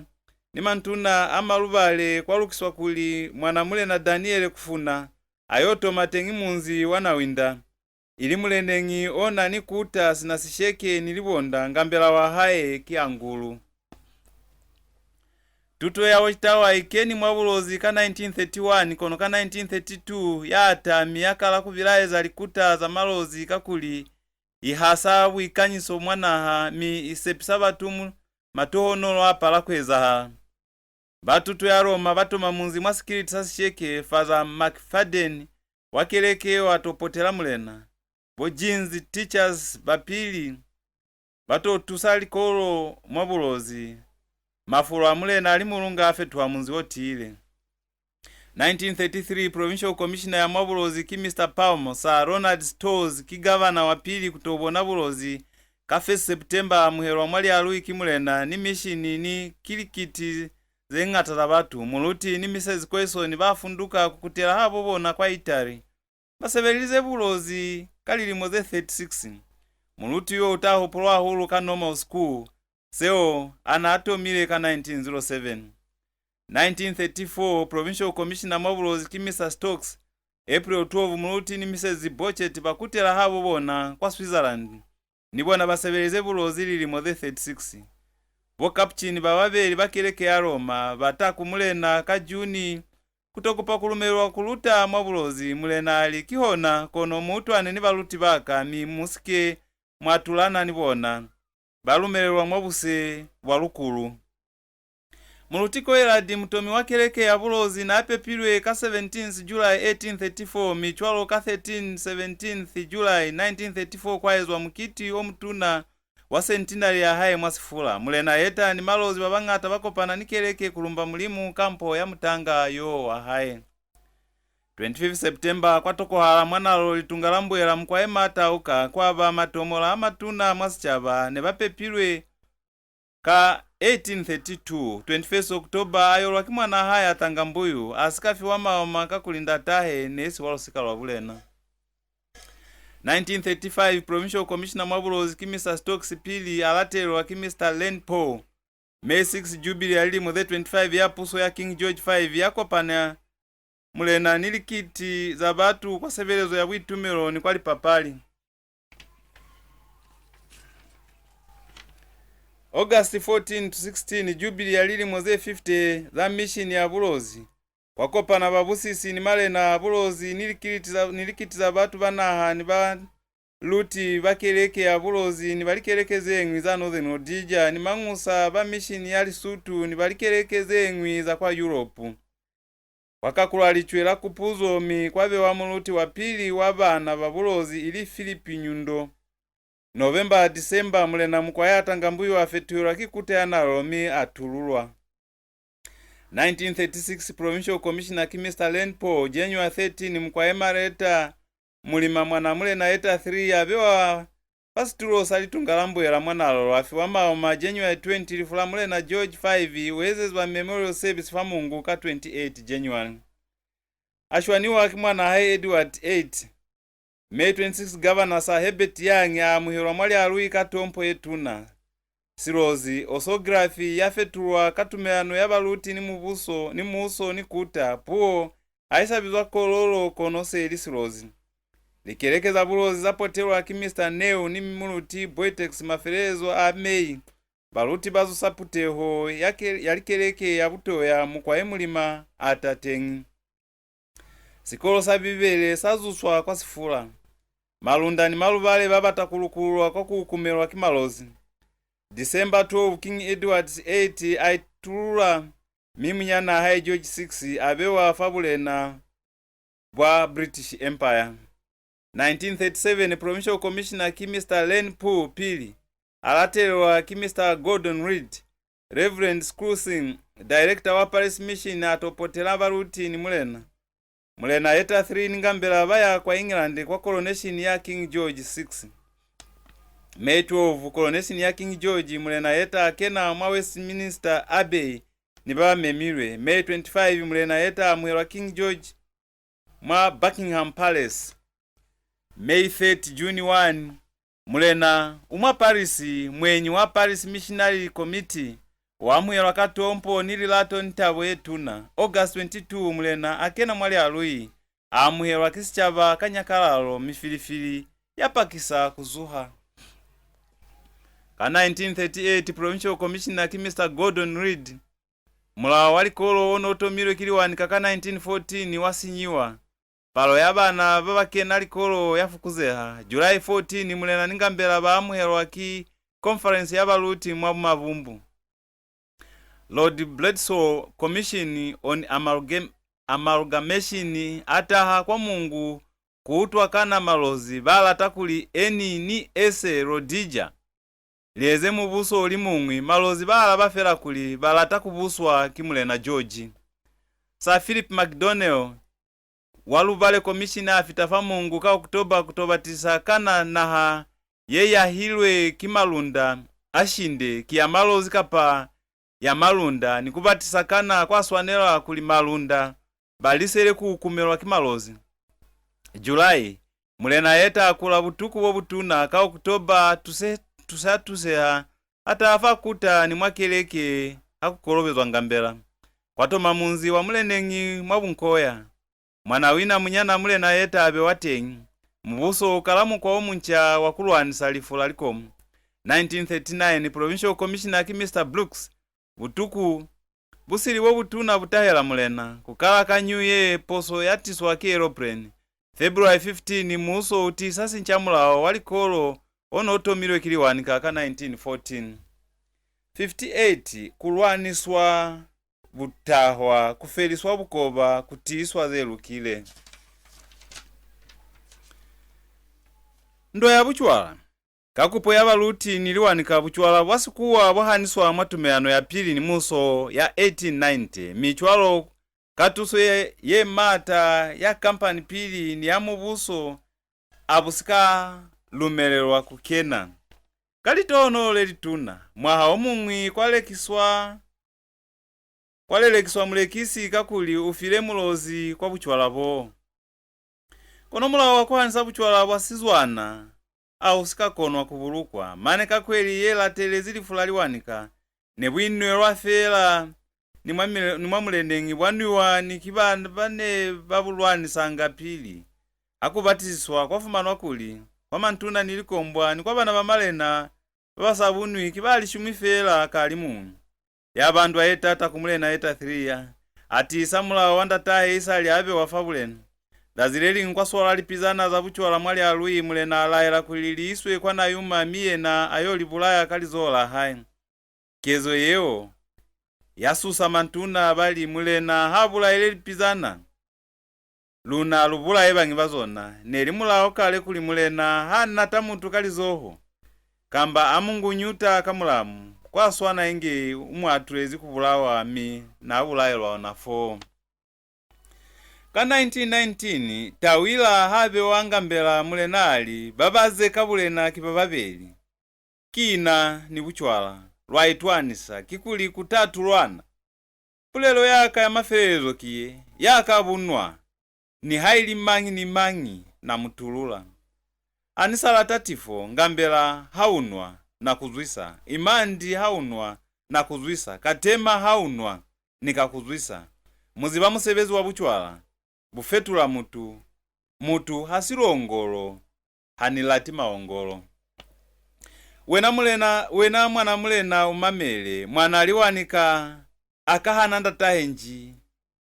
ni mantuna a Malubale, kwa lukiswa kuli mwana mulena Daniele Kufuna a yo toma teñi munzi wa Nawinda, ili muleneñi o na ni kuta sina Sisheke ni Libonda, ngambela wa hae ki Angulu. Tuto ya Watchtower i keni mwa Bulozi ka nineteen thirty-one, kono ka nineteen thirty-two ya ata mi ya kala ku bilaeza likuta za Malozi, kakuli i hasa buikanyiso mwa naha, mi i sepisa batu mu-, matohonolo a pala ku ezahala. Ba tuto ya Roma ba toma munzi mwa sikiliti sa Sisheke, Father McFadden wa keleke yeo a to potela mulena. Bo Jeans Teachers ba pili ba to tusa likolo mwa Bulozi. Mafulo a mulena a Limulunga a fetuha munzi o tiile. Nineteen thirty-three, Provincial Commissioner ya mwa Bulozi ki Mister Palmer. Sir Ronald Storrs ki gavana wa pili ku to bona Bulozi. Ka first September, a amuhelwa mwa Lialui ki mulena, ni mishini, ni kilikiti ze ñata za batu. Muluti ni Missus Coisson ba funduka ku kutela habo bona kwa Italy. Ba sebelize Bulozi ka lilimo ze thirty-six. Muluti yo u ta hupulwa hahulu ka Normal School, seo a na tomile ka nineteen zero seven. Nineteen thirty-four, Provincial Commissioner mwa Bulozi ki Mister Stokes. April twelve, Muluti ni Missus Bochet ba kutela habo bona kwa Switzerland. Ni bona ba sebelize Bulozi lilimo ze thirty-six. Bo Capuchin ba babeli ba keleke ya Roma ba ta ku mulena ka June ku to kupa ku lumelelwa ku luta mwa Bulozi. Mulena a li, "Kihona, kono mu utwane ni baluti ba ka, mi mu si ke mwa tulana ni bona." Ba lumelelwa mwa buse bwa Lukulu. Muluti Coillard, mutomi wa keleke ya Bulozi, n'a pepilwe ka seventeenth July eighteen thirty-four, mi cwalo ka thirteen, seventeenth July nineteen thirty-four, kwa ezwa mukiti o mutuna wa centenary ya hae mwa Sefula. Mulena Yeta ni Malozi ba bañata ba kopana ni keleke ku lumba Mulimu ka mpo ya mutanga yo wa hae. Twenty-fifth September, kwa tokohala mwa Nalolo Litunga la Mbuela, Mukwae Matauka, kwa ba matomola a matuna mwa sicaba. Ne ba pepilwe ka eighteen thirty-two. Twenty-first October, a yolwa ki mwanaa hae Atangambuyu, a si ka fiwa maoma kakuli ndatahe ne si wa lusika lwa bulena. Nineteen thirty-five, Provincial Commissioner mwa Bulozi ki Mister Stokes pili, a latelelwa ki Mister Lane Poole. May six, Jubilee ya lilimo ze twenty-five ya puso ya King George five ya kopana mulena ni likiti za batu kwa sebelezo ya buitumelo ni kwa lipapali. August fourteen to sixteen, Jubilee ya lilimo ze fifty za mishini ya Bulozi. Kwa kopana babusisi ni malena a Bulozi ni likiliti za, ni likiti za batu ba naha ni baluti ba keleke ya Bulozi ni ba likeleke ze ñwi za Northern Rhodesia ni mañusa ba mishini ya Lisutu ni ba likeleke ze ñwi za kwa Europe. Kwa kakulwa licwe la kupuzo, mi kwa bewa muluti wa pili wa bana ba Bulozi, ili Philip Nyundo. November, December, Mulena Mukwae Atangambuyu a fetuhelwa ki kuta ya Nalolo mi a tululwa. Nineteen thirty-six, Provincial Commissioner ki Mister Lane Poole. January thirteen, Mukwae Mareta Mulima, mwanaa Mulena Yeta three, a bewa fa situlo sa Litunga la Mbuela mwa Nalolo, a fiwa maoma. January twenty, lifu la Mulena George five, u ezezwa memorial service fa Mungu ka twenty-eight January. A shwaniwa ki mwanaa hae Edward eight. May twenty-six, Governor Sir Herbert Young a amuhelwa mwa Lialui ka tompo ye tuna. Silozi, orthography, ya fetulwa ka tumelano ya baluti ni mubuso, ni muuso, ni kuta. Puo ha i sa bizwa Kololo, kono se li Silozi. Likeleke za Bulozi za potelwa ki Mister Neu ni Muluti Boitex mafelelezo a May. Baluti ba zusa puteho ya ke-, ya likeleke ya Butoya, Mukwae Mulima a ta teñi. Sikolo sa Bibele sa zuswa kwa Sefula. Malunda ni Malubale ba bata ku lukululwa kwa ku kumelwa ki Malozi. December twelve, King Edward eight a itulula, mi munyanaa hae George six a bewa fa bulena bwa British Empire. Nineteen thirty-seven, Provincial Commissioner ki Mister Lane Poole pili, a latelelwa ki Mister Gordon Reed. Reverend Skruthing, director wa Parish Mission, a to potela baluti ni mulena. Mulena Yeta three ni Ngambela ba ya kwa England kwa coronation ya King George six. May twelve, coronation ya King George, Mulena Yeta a kena mwa Westminster Abbey ni ba ba memilwe. May twenty-five, Mulena Yeta a amuhelwa King George mwa Buckingham Palace. May thirty, June one, Mulena u mwa Paris, muenyi wa Paris Missionary Committee, u amuhelwa ka tompo ni lilato ni tabo ye tuna. August twenty-two, Mulena a kena mwa Lialui, a amuhelwa ki sicaba ka nyakalalo, mifilifili ya pakisa ku zuha. Ka nineteen thirty-eight, Provincial Commissioner ki Mister Gordon Reid. Mulao wa likolo o no tomilwe ki Liwanika ka nineteen fourteen wa sinyiwa. Palo ya bana ba ba kena likolo ya fukuzeha. July fourteen, Mulena ni Ngambela ba amuhelwa ki Conference ya Baluti mwa Bumabumbu. Lord Bledisloe Commission on Amalgam-, Amalgamation a taha kwa Mongu ku utwa kana Malozi ba lata kuli Annie ni Ese Rhodesia li eze mubuso o li muñwi. Malozi ba alaba fela kuli ba lata ku buswa ki Mulena George. Sir Philip MacDonnell wa Lubale Commission a fita fa Mongu ka October ku to batisa kana naha ye yahilwe ki Malunda a Shinde ki ya Malozi kapa ya Malunda, ni ku batisa kana kwa swanela kuli Malunda ba lisele ku ukumelwa ki Malozi. July, Mulena Yeta a kula butuku bo butuna. Ka October, tuse, tuse a tuseha, a taha fa kuta ni mwa keleke ha ku kolobezwa Ngambela. Kwa toma munzi wa muleneñi mwa Bunkoya. Mwanawina munyana Mulena Yeta a bewa teñi. Mubuso u kala mukwa o munca wa ku lwanisa lifu la likomu. Nineteen thirty-nine, Provincial Commissioner ki Mister Brooks. Butuku bu sili bo butuna bu tahela Mulena. Ku kala ka New Year, poso ya tiswa ki aeroplane. February fifteen, muuso u tiisa sinca mulao wa likolo o no tomilwe ki Liwanika ka nineteen fourteen. Fifty-eight, ku lwaniswa butahwa, ku feliswa bukoba, ku tiiswa ze lukile. Ndwa ya bucwala. Ka kupo ya baluti ni Liwanika, bucwala bwa sikuwa bwa haniswa mwa tumelano ya pili ni muuso ya eighteen ninety, mi cwalo ka tuso ye, ye maata ya kampani pili ni ya mubuso a bu si ka lumelelwa ku kena. Ka litohonolo le lituna, mwaha o muñwi kwa lekiswa, kwa lelekiswa mulekisi kakuli u file Mulozi kwa bucwala boo. Kono mulao wa ku hanisa bucwala bwa sizwana ha u si ka konwa ku bulukwa. Mane ka kweli ye latelezi lifu la Liwanika, ne bu inwelwa feela ni mwa mile-, ni mwa muleneñi, bwa nwiwa ni ki ba, ba ne ba bu lwanisanga pili. Ha ku batisiswa, kwa fumanwa kuli, kwa mantuna ni likombwa ni kwa bana ba malena ba ba sa bu nwi ki ba lishumi feela ka limuñwi. Ya ba ndwa ye taata ku Mulena Yeta three ya, a tiisa mulao wa ndatahe isali a bewa fa bulena. Zazi le liñwi kwa swala lipizana za bucwala mwa Lialui, Mulena a laela kuli li iswe kwa Nayuma, mi yena a yo li bulaya ka lizoho la hae. Kezo yeo ya susa mantuna, ba li, Mulena ha bulaile lipizana, luna lu bulaye bañi ba zona. Ne li mulao kale kuli Mulena ha nata mutu ka lizoho, kamba a mu ngunyuta ka mulamu, kwa swana inge u mu atulezi ku bulawa, mi na bulaelwa ona foo. Ka nineteen nineteen, Tawila ha bewa Ngambela, Mulena a li, Ba ba ze ka bulena ki ba babeli. Ki na ni bucwala, lwa itwanisa, kikuli ku ta tulwana. Pulelo ya ka ya mafelelezo ki ye, ya ka bu nwa, nihaili mañi ni mañi na mu tulula. Ha ni sa lata tifo, Ngambela ha u nwa, na ku zwisa, Imandi ha u nwa, na ku zwisa, Katema ha u nwa, ni ka ku zwisa. Mu ziba musebezi wa bucwala, bu fetula mutu. Mutu ha si longolo, ha ni lati maongolo. Wena mulena, wena mwana mulena, u mamele, mwana Liwanika a ka hana ndatahe nji,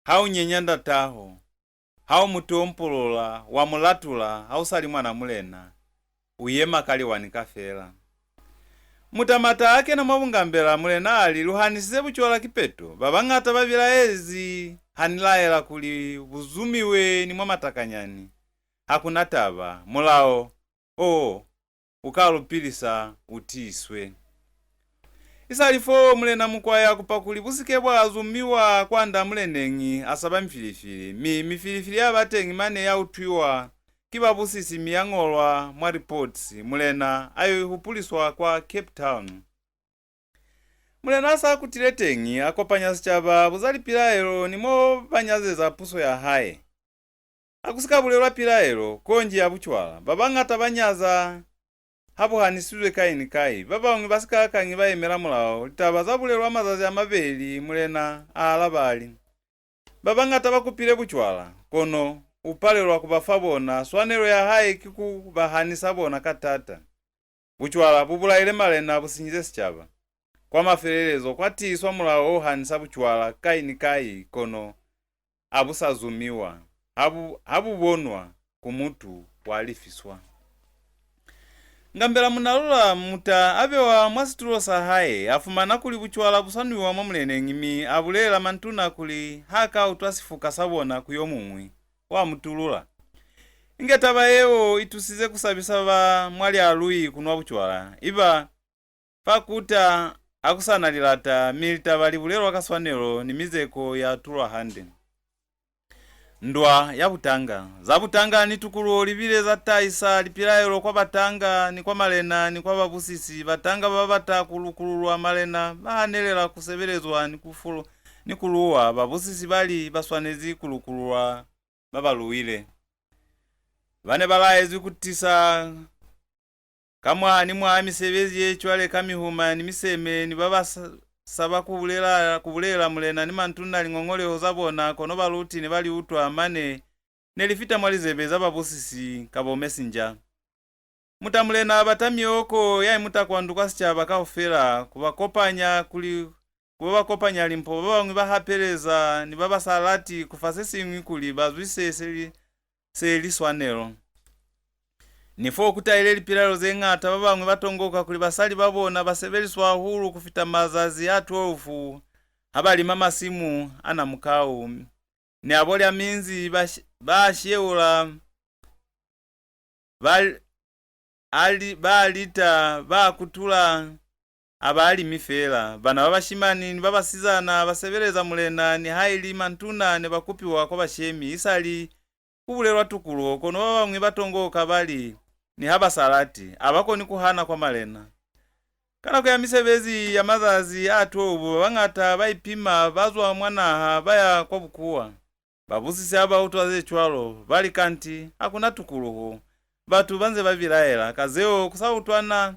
ha u nyenya ndataho, ha u mu tompolola, wa mu latula, ha u sa li mwana mulena, u yema ka Liwanika fela. Mutamata a kena mwa bungambela, mulena a li, Lu hanisize bucwala kipeto. Ba bañata ba bilaezi ha ni laela kuli bu zumiwe ni mwa matakanyani. Ha ku na taba. Mulao o u ka lu pilisa u tiiswe. Isali foo, Mulena Mukwaya a kupa kuli bu si ke bwa zumiwa kwand'a muleneñi, a saba mifilifili, mi mifilifili ya ba teñi mane ya utwiwa ki babusisi mi ya ñolwa mwa reports, mulena a yo i hupuliswa kwa Cape Town. Mulena ha sa kutile teñi, a kopanya sicaba, a buza lipilaelo ni mo ba nyazeza puso ya hae. Ha ku si ka bulelwa pilaelo, konji ya bucwala. Ba bañata ba nyaza ha bu hanisizwe kai ni kai. Ba bañwi ba sikakañi ba yemela mulao. Litaba za bulelwa mazazi a mabeli, mulena a alaba a li, "Ba bañata ba kupile bucwala, kono u palelwa ku ba fa bona. Swanelo ya hae ki ku ba hanisa bona ka taata. Bucwala bu bulaile malena, bu sinyize sicaba." Kwa mafelelezo, kwa tiiswa mulao o hanisa bucwala kai ni kai, kono ha bu sa zumiwa. Ha bu, ha bu bonwa ku mutu, wa lifiswa. Ngambela Munalula muta a bewa mwa situlo sa hae, a fumana kuli bucwala bu sa nwiwa mwa muleneñi, mi a bulelela mantuna kuli ha ka utwa sifuka sa bona ku yo muñwi, wa mu tulula. Inge taba yeo i tusize ku sabisa ba mwa Lialui ku nwa bucwala. Iba fa kuta ha ku sa na lilata, mi litaba li bulelwa ka swanelo ni mizeko ya tulwa hande. Ndwa ya butanga. Za butanga ni tukuluho li bile za tahisa lipilaelo kwa batanga ni kwa malena ni kwa babusisi. Batanga ba bata ku lukululwa, malena ba hanelela ku sebelezwa ni ku fulu-, ni ku luwa. Babusisi ba li ba swanezi ku lukululwa ba ba luwile. Ba ne ba laezwi ku tisa ka mwaha ni mwaha misebezi ye cwale ka mihuma ni miseme, ni ba ba sa-, saba ku bulela, ku bulela mulena ni mantuna liñoñoleho za bona, kono baluti ne ba li utwa, mane ne li fita mwa lizebe za babusisi ka bo mesinja. Muta mulena a bata mioko ya imuta kwandu kwa sicaba kaufela, ku ba kopanya kuli, ku ba ba kopanya limpo, ba bañwi ba hapeleza, ni ba ba sa lati ku fa se siñwi kuli ba zwise se li, se li swanelo. Ni fo ku tahile lipilaelo ze ñata, ba bañwi ba tongoka kuli basali ba bona ba sebeliswa hahulu ku fita mazazi a twelve ha ba lima masimu a namukau. Ni abo lya minzi ba sh-, ba sheula, ba, a li, ba lita, ba kutula, a ba limi fela. Bana ba bashimani ni ba basizana ba sebeleza mulena, nihaili mantuna ne ba kupiwa kwa bashemi. Isali ku bulelwa tukuluho, kono ba bañwi ba tongoka ba li, niha ba sa lati, a ba koni ku hana kwa malena. Ka nako ya misebezi ya mazazi a twelve, ba bañata ba ipima, ba zwa mwa naha, ba ya kwa bukuwa. Babusisi ha ba utwa ze cwalo, ba li, "Kanti ha ku na tukuluho." Batu ba nze ba bilaela. Ka zeo, ku sa utwana,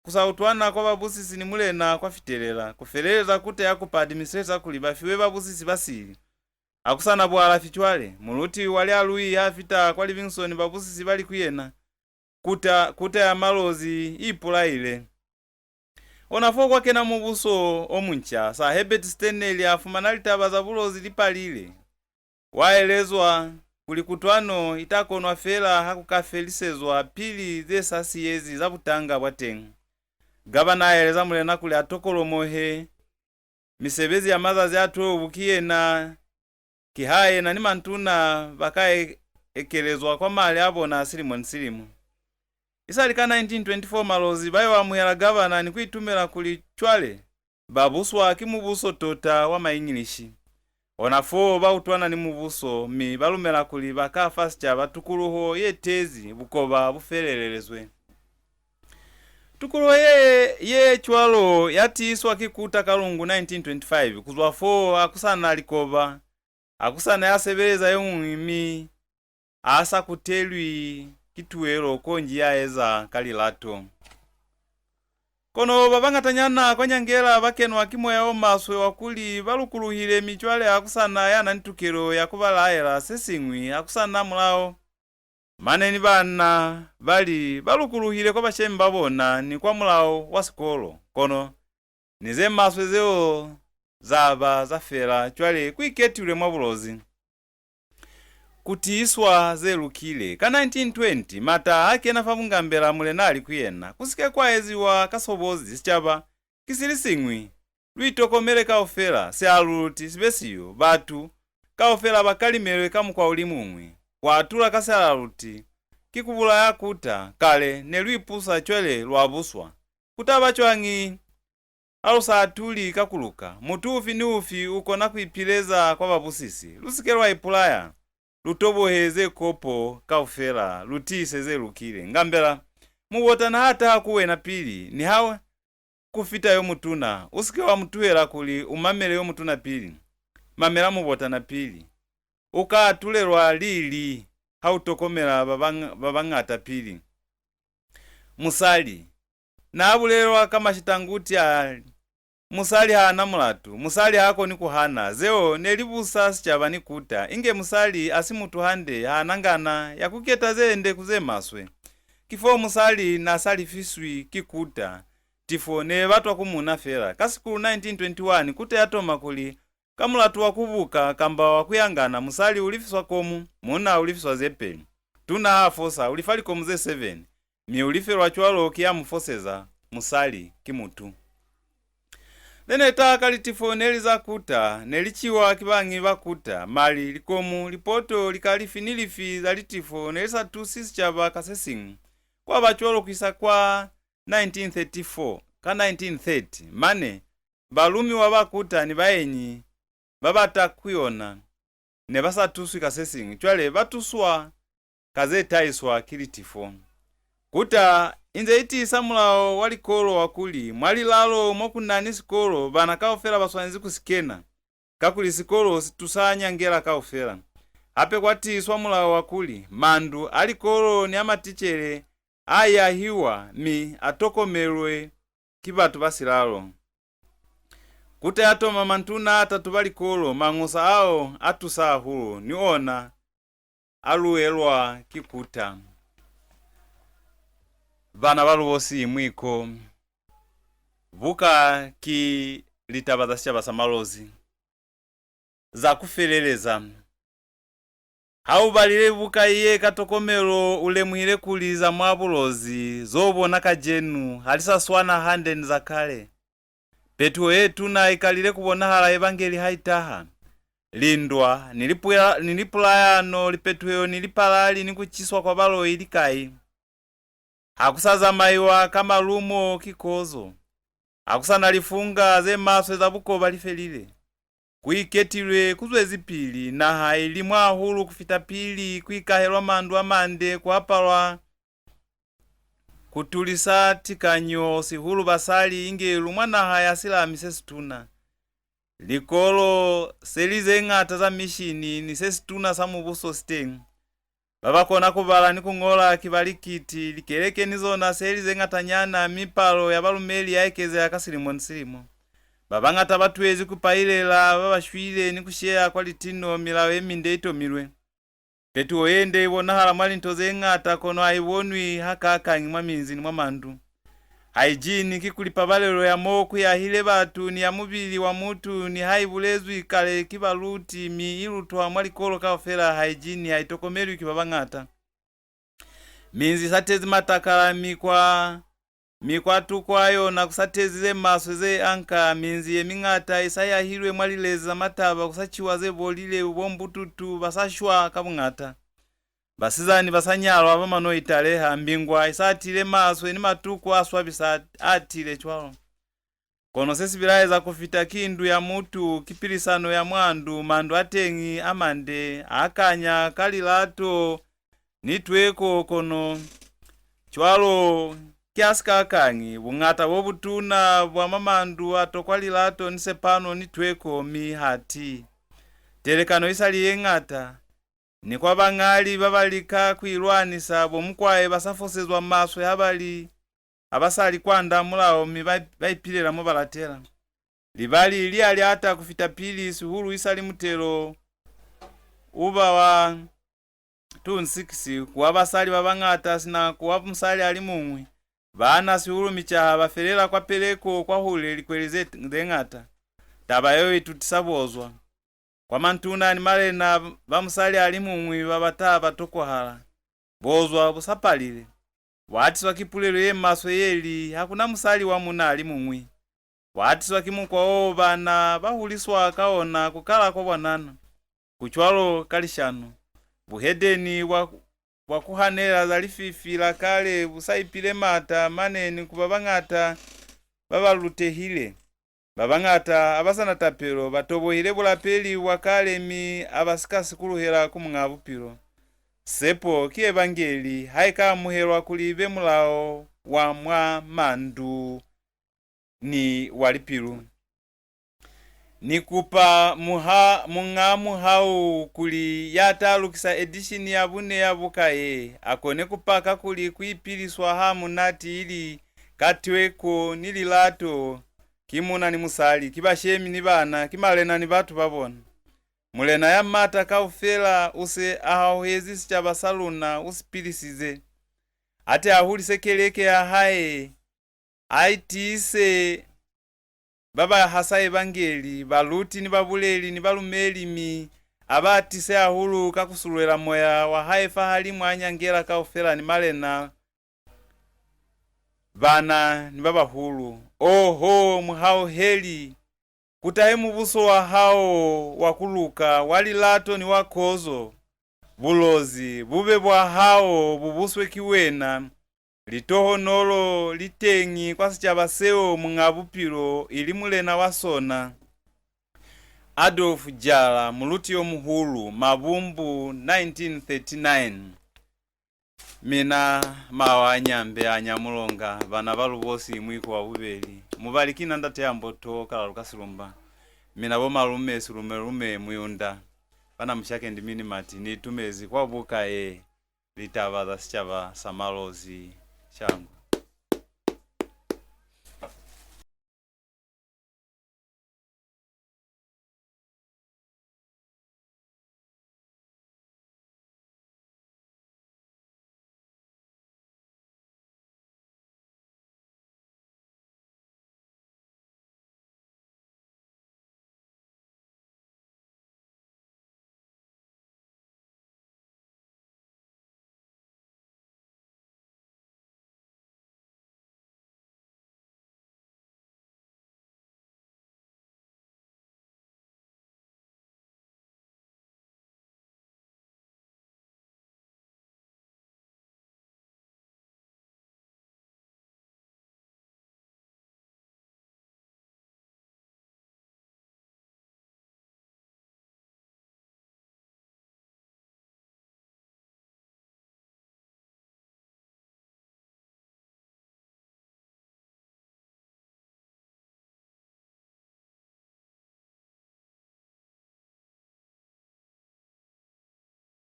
ku sa utwana kwa babusisi ni mulena kwa fitelela. Ku feleleza kuta ya kupa administrator kuli ba fiwe babusisi ba sili. Ha ku sa na bualafi cwale. Muluti wa Lialui ha fita kwa Livingstone, babusisi ba li ku yena, "Kuta, kuta ya Malozi i ipulaile." Ona fo kwa kena mubuso o munca, Sir Herbert Stanley a fumana litaba za Bulozi li palile. Wa elezwa kuli kutwano i ta konwa fela ha ku ka felisezwa pili ze sa siyezi za butanga bwa teñi. Gavana a eleza mulena kuli a tokolomohe misebezi ya mazazi a twelve, ki yena, kiha yena ni mantuna ba ka e-, ekelezwa kwa mali a bona silimo ni silimo. Isali ka nineteen twenty-four, Malozi ba yo amuhela gavana ni ku itumela kuli cwale ba buswa ki mubuso tota wa Maingilishi. Ona foo ba utwana ni mubuso, mi ba lumela kuli ba ka fa sicaba tukuluho ye tezi, bukoba bu felelelezwe. Tukuluho ye, ye cwalo ya tiiswa ki kuta ka Lungu nineteen twenty-five. Ku zwa foo, ha ku sa na likoba, ha ku sa na ya sebeleza yo muñwi, mi a sa kutelwi ki tuelo konji ya eza ka lilato. Kono ba bañatanyana kwa Nyangela ba kenwa ki moya o maswe wa kuli ba lukuluhile, mi cwale ha ku sa na ya na ni tukelo ya ku ba laela se siñwi, ha ku sa na mulao. Mane ni banna ba li ba lukuluhile kwa bashemi ba bona ni kwa mulao wa sikolo, kono ni ze maswe zeo za ba za fela. Cwale ku iketilwe mwa Bulozi. Ku tiiswa ze lukile. Ka nineteen twenty, Mata ha kena fa bungambela, mulena a li ku yena, "Ku si ke kwa eziwa ka sobozi, sicaba ki si li siñwi. Lu itokomele kaufela, sialuluti si be siyo, batu kaufela ba kalimelwe ka mukwa u li muñwi." Ku atula ka sialuluti ki ku bulaya kuta. Kale ne lu ipusa, cwale lwa buswa. Ku ta ba cwañi ha lu sa atuli ka ku luka? Mutu ufi ni ufi u kona ku ipileza kwa babusisi. Lu si ke lwa ipulaya. Lu tobohe ze kopo kaufela, lu tiise ze lukile. Ngambela, mubotana ha taha ku wena pili, niha ku fita yo mutuna, u si ke wa mu tuhela kuli u mamele yo mutuna pili. Mamela mubotana pili. U ka atulelwa lili. ha u tokomela ba bañ-, ba bañata pili. Musali. Na bulelwa ka mashitanguti a li, musali ha na mulatu, musali ha koni ku hana. Zeo ne li busa sicaba ni kuta, inge musali a si mutu hande, ha na ngana ya ku keta ze nde ku ze maswe. Ki fo musali na sa lifiswi ki kuta. Tifo ne batwa ku muuna fela. Ka Sikulu nineteen twenty-one, kuta ya toma kuli, ka mulatu wa ku buka kamba wa ku yangana, musali u lifiswa komu, muuna u lifiswa ze peli. Tuna ha fosa, u lifa likomu ze seven, mi u lifelwa cwalo ki ya mu foseza, musali ki mutu. Ze ne taha ka litifo ne li za kuta, ne li ciwa ki bañi ba kuta, mali, likomu, lipoto, lika lifi ni lifi za litifo ne li sa tusi sicaba ka se siñwi. Kwa ba cwalo ku isa kwa nineteen thirty-four. Ka nineteen thirty, mane, balumiwa ba kuta ni baenyi ba ba ta ku yona ne ba sa tuswi ka se siñwi. Cwale ba tuswa ka ze tahiswa ki litifo. Kuta inze i tiisa mulao wa likolo wa kuli, mwa lilalo mo ku na ni sikolo, bana kaufela ba swanezi ku si kena, kakuli sikolo si tusa nyangela kaufela. Hape kwa tiiswa mulao wa kuli, mandu a likolo ni a maticele a yahiwa mi a tokomelwe ki batu ba silalo. Kuta ya toma mantuna a tatuba likolo, mañusa ao a tusa hahulu, ni ona a luelwa ki kuta. Bana ba Lubosi Mwiko. Buka ki Litaba za Sicaba sa Malozi. Za ku feleleza. Ha u balile buka ye ka tokomelo, u lemuhile kuli za mwa Bulozi zo bona kacenu ha li sa swana hande ni za kale. Petuho ye tuna i kalile ku bonahala Evangeli ha i taha. Lindwa, ni lipula-, ni lipulayano, lipetuhelo ni lipalali ni ku ciswa kwa baloi li kai? Ha ku sa zamaiwa ka malumo ki kozo. Ha ku sa na lifunga ze maswe za bukoba li felile. Ku iketilwe, ku zwezipili, naha i limwa hahulu ku fita pili, ku ikahelwa mandu a mande, ku apalwa, ku tulisa tikanyo, sihulu basali, inge lu mwa naha ya silami se situna. Likolo se li ze ñata za mishini ni se situna sa mubuso si teñi. Ba ba kona ku bala ni ku ñola ki ba likiti, likeleke ni zona se li ze ñatanyana, mi palo ya balumeli ya ekezeha ka silimo ni silimo. Ba bañata ba tuhezi ku pailela ba ba shwile ni ku sheya kwa litino, milao ye minde i tomilwe. Petuho ye nde i bonahala mwa linto ze ñata, kono ha i bonwi hakakañi mwa minzi ni mwa mandu. Haijini kikuli pabalelo ya mo ku yahile batu ni ya mubili wa mutu ni ha i bulezwi kale ki baluti, mi i lutwa mwa likolo kaufela, haijini ha i tokomelwi ki ba bañata. Minzi i sa tezi matakala, mi kwa, mi kwa tuko a yona ku sa tezi ze maswe ze anka. Minzi ye miñata i sa yahilwe mwa lilezi za mataba, ku sa ciwa ze bolile, bo mbututu ba sa shwa ka buñata. Basizani ba sa nyalwa ba mano italeha, mbingwa i sa tile maswe ni matuku a swabisa a tile cwalo. Kono se si bilaeza ku fita ki ndu ya mutu, ki pilisano ya mwa ndu, mandu a teñi a mande, a kanya ka lilato ni tweko, kono cwalo ki a sikakañi. Buñata bo butuna bwa mwa mandu a tokwa lilato ni sepano ni tweko, mi hati telekano i sa li ye ñata. Ni kwa bañali ba ba lika ku ilwanisa, bo mukwae ba sa fosezwa maswe ha ba li, ha ba sa li kwanda mulao, mi ba, ba ipilela mo ba latela. Libali li a li ata ku fita pili, sihulu isali mutelo u ba wa two six, ku wa basali ba bañata sina ku wa musali a li muñwi. Baana sihulu micaha ba felela kwa peleko kwahule likweli ze, ze ñata. Taba yeo i tutisa bozwa. Kwa mantuna ni malena ba musali a li muñwi ba bata ba tokwahala. Bozwa bu sa palile. Bwa atiswa ki pulelo ye maswe ye li, ha ku na musali wa muuna a li muñwi. Bwa atiswa ki mukwa o bana ba huliswa ka ona ku kala kwa bwanana. Ku cwalo ka lishano. Buhedeni bwa, bwa ku hanela za lififi la kale bu sa ipile maata mane ni ku ba bañata ba ba lutehile. Ba bañata ha ba sa na tapelo, ba tobohile bulapeli bwa kale, mi ha ba si ka sikuluhela ku Muñ'a Bupilo. Sepo ki Evangeli, ha i ka amuhelwa kuli ibe mulao wa mwa mandu ni wa lipilu. Ni kupa muha, muñ'a muhau kuli ya ta lukisa edition ya bune ya buka ye, a kone ku paka kuli ku ipiliswa ha munati ili ka tweko ni lilato, ki muuna ni musali, ki bashemi ni bana, ki malena ni batu ba bona. Mulena ya Maata Kaufela u se a hauhezi sicaba sa luna, u si pilisize. A te a hulise keleke ya hae, a itiise ba ba hasa Evangeli, baluti ni babuleli ni balumeli, mi a ba tise hahulu ka ku sululela moya wa hae fahalimu a nyangela kaufela ni malena, bana ni ba bahulu. Oho, muhauheli, ku tahe mubuso wa hao wa ku luka, wa lilato ni wa kozo. Bulozi bu be bwa hao, bu buswe ki wena. Litohonolo li teñi kwa sicaba seo Muñ'a Bupilo ili Mulena wa sona. Adolf Jalla, muluti yo muhulu, Mabumbu, nineteen thirty-nine. Mina mawa a Nyambe a Nyamulonga, bana ba Lubosi Mwiko wa bubeli, Mubali ki na ndate ya Mboto, Kalalu ka Silumba. Mina bo malume Silumelume Muyunda, bana Mushakendi Minimati, ni itumezi kwa buka ye, Litaba za Sicaba sa Malozi. Shangwe.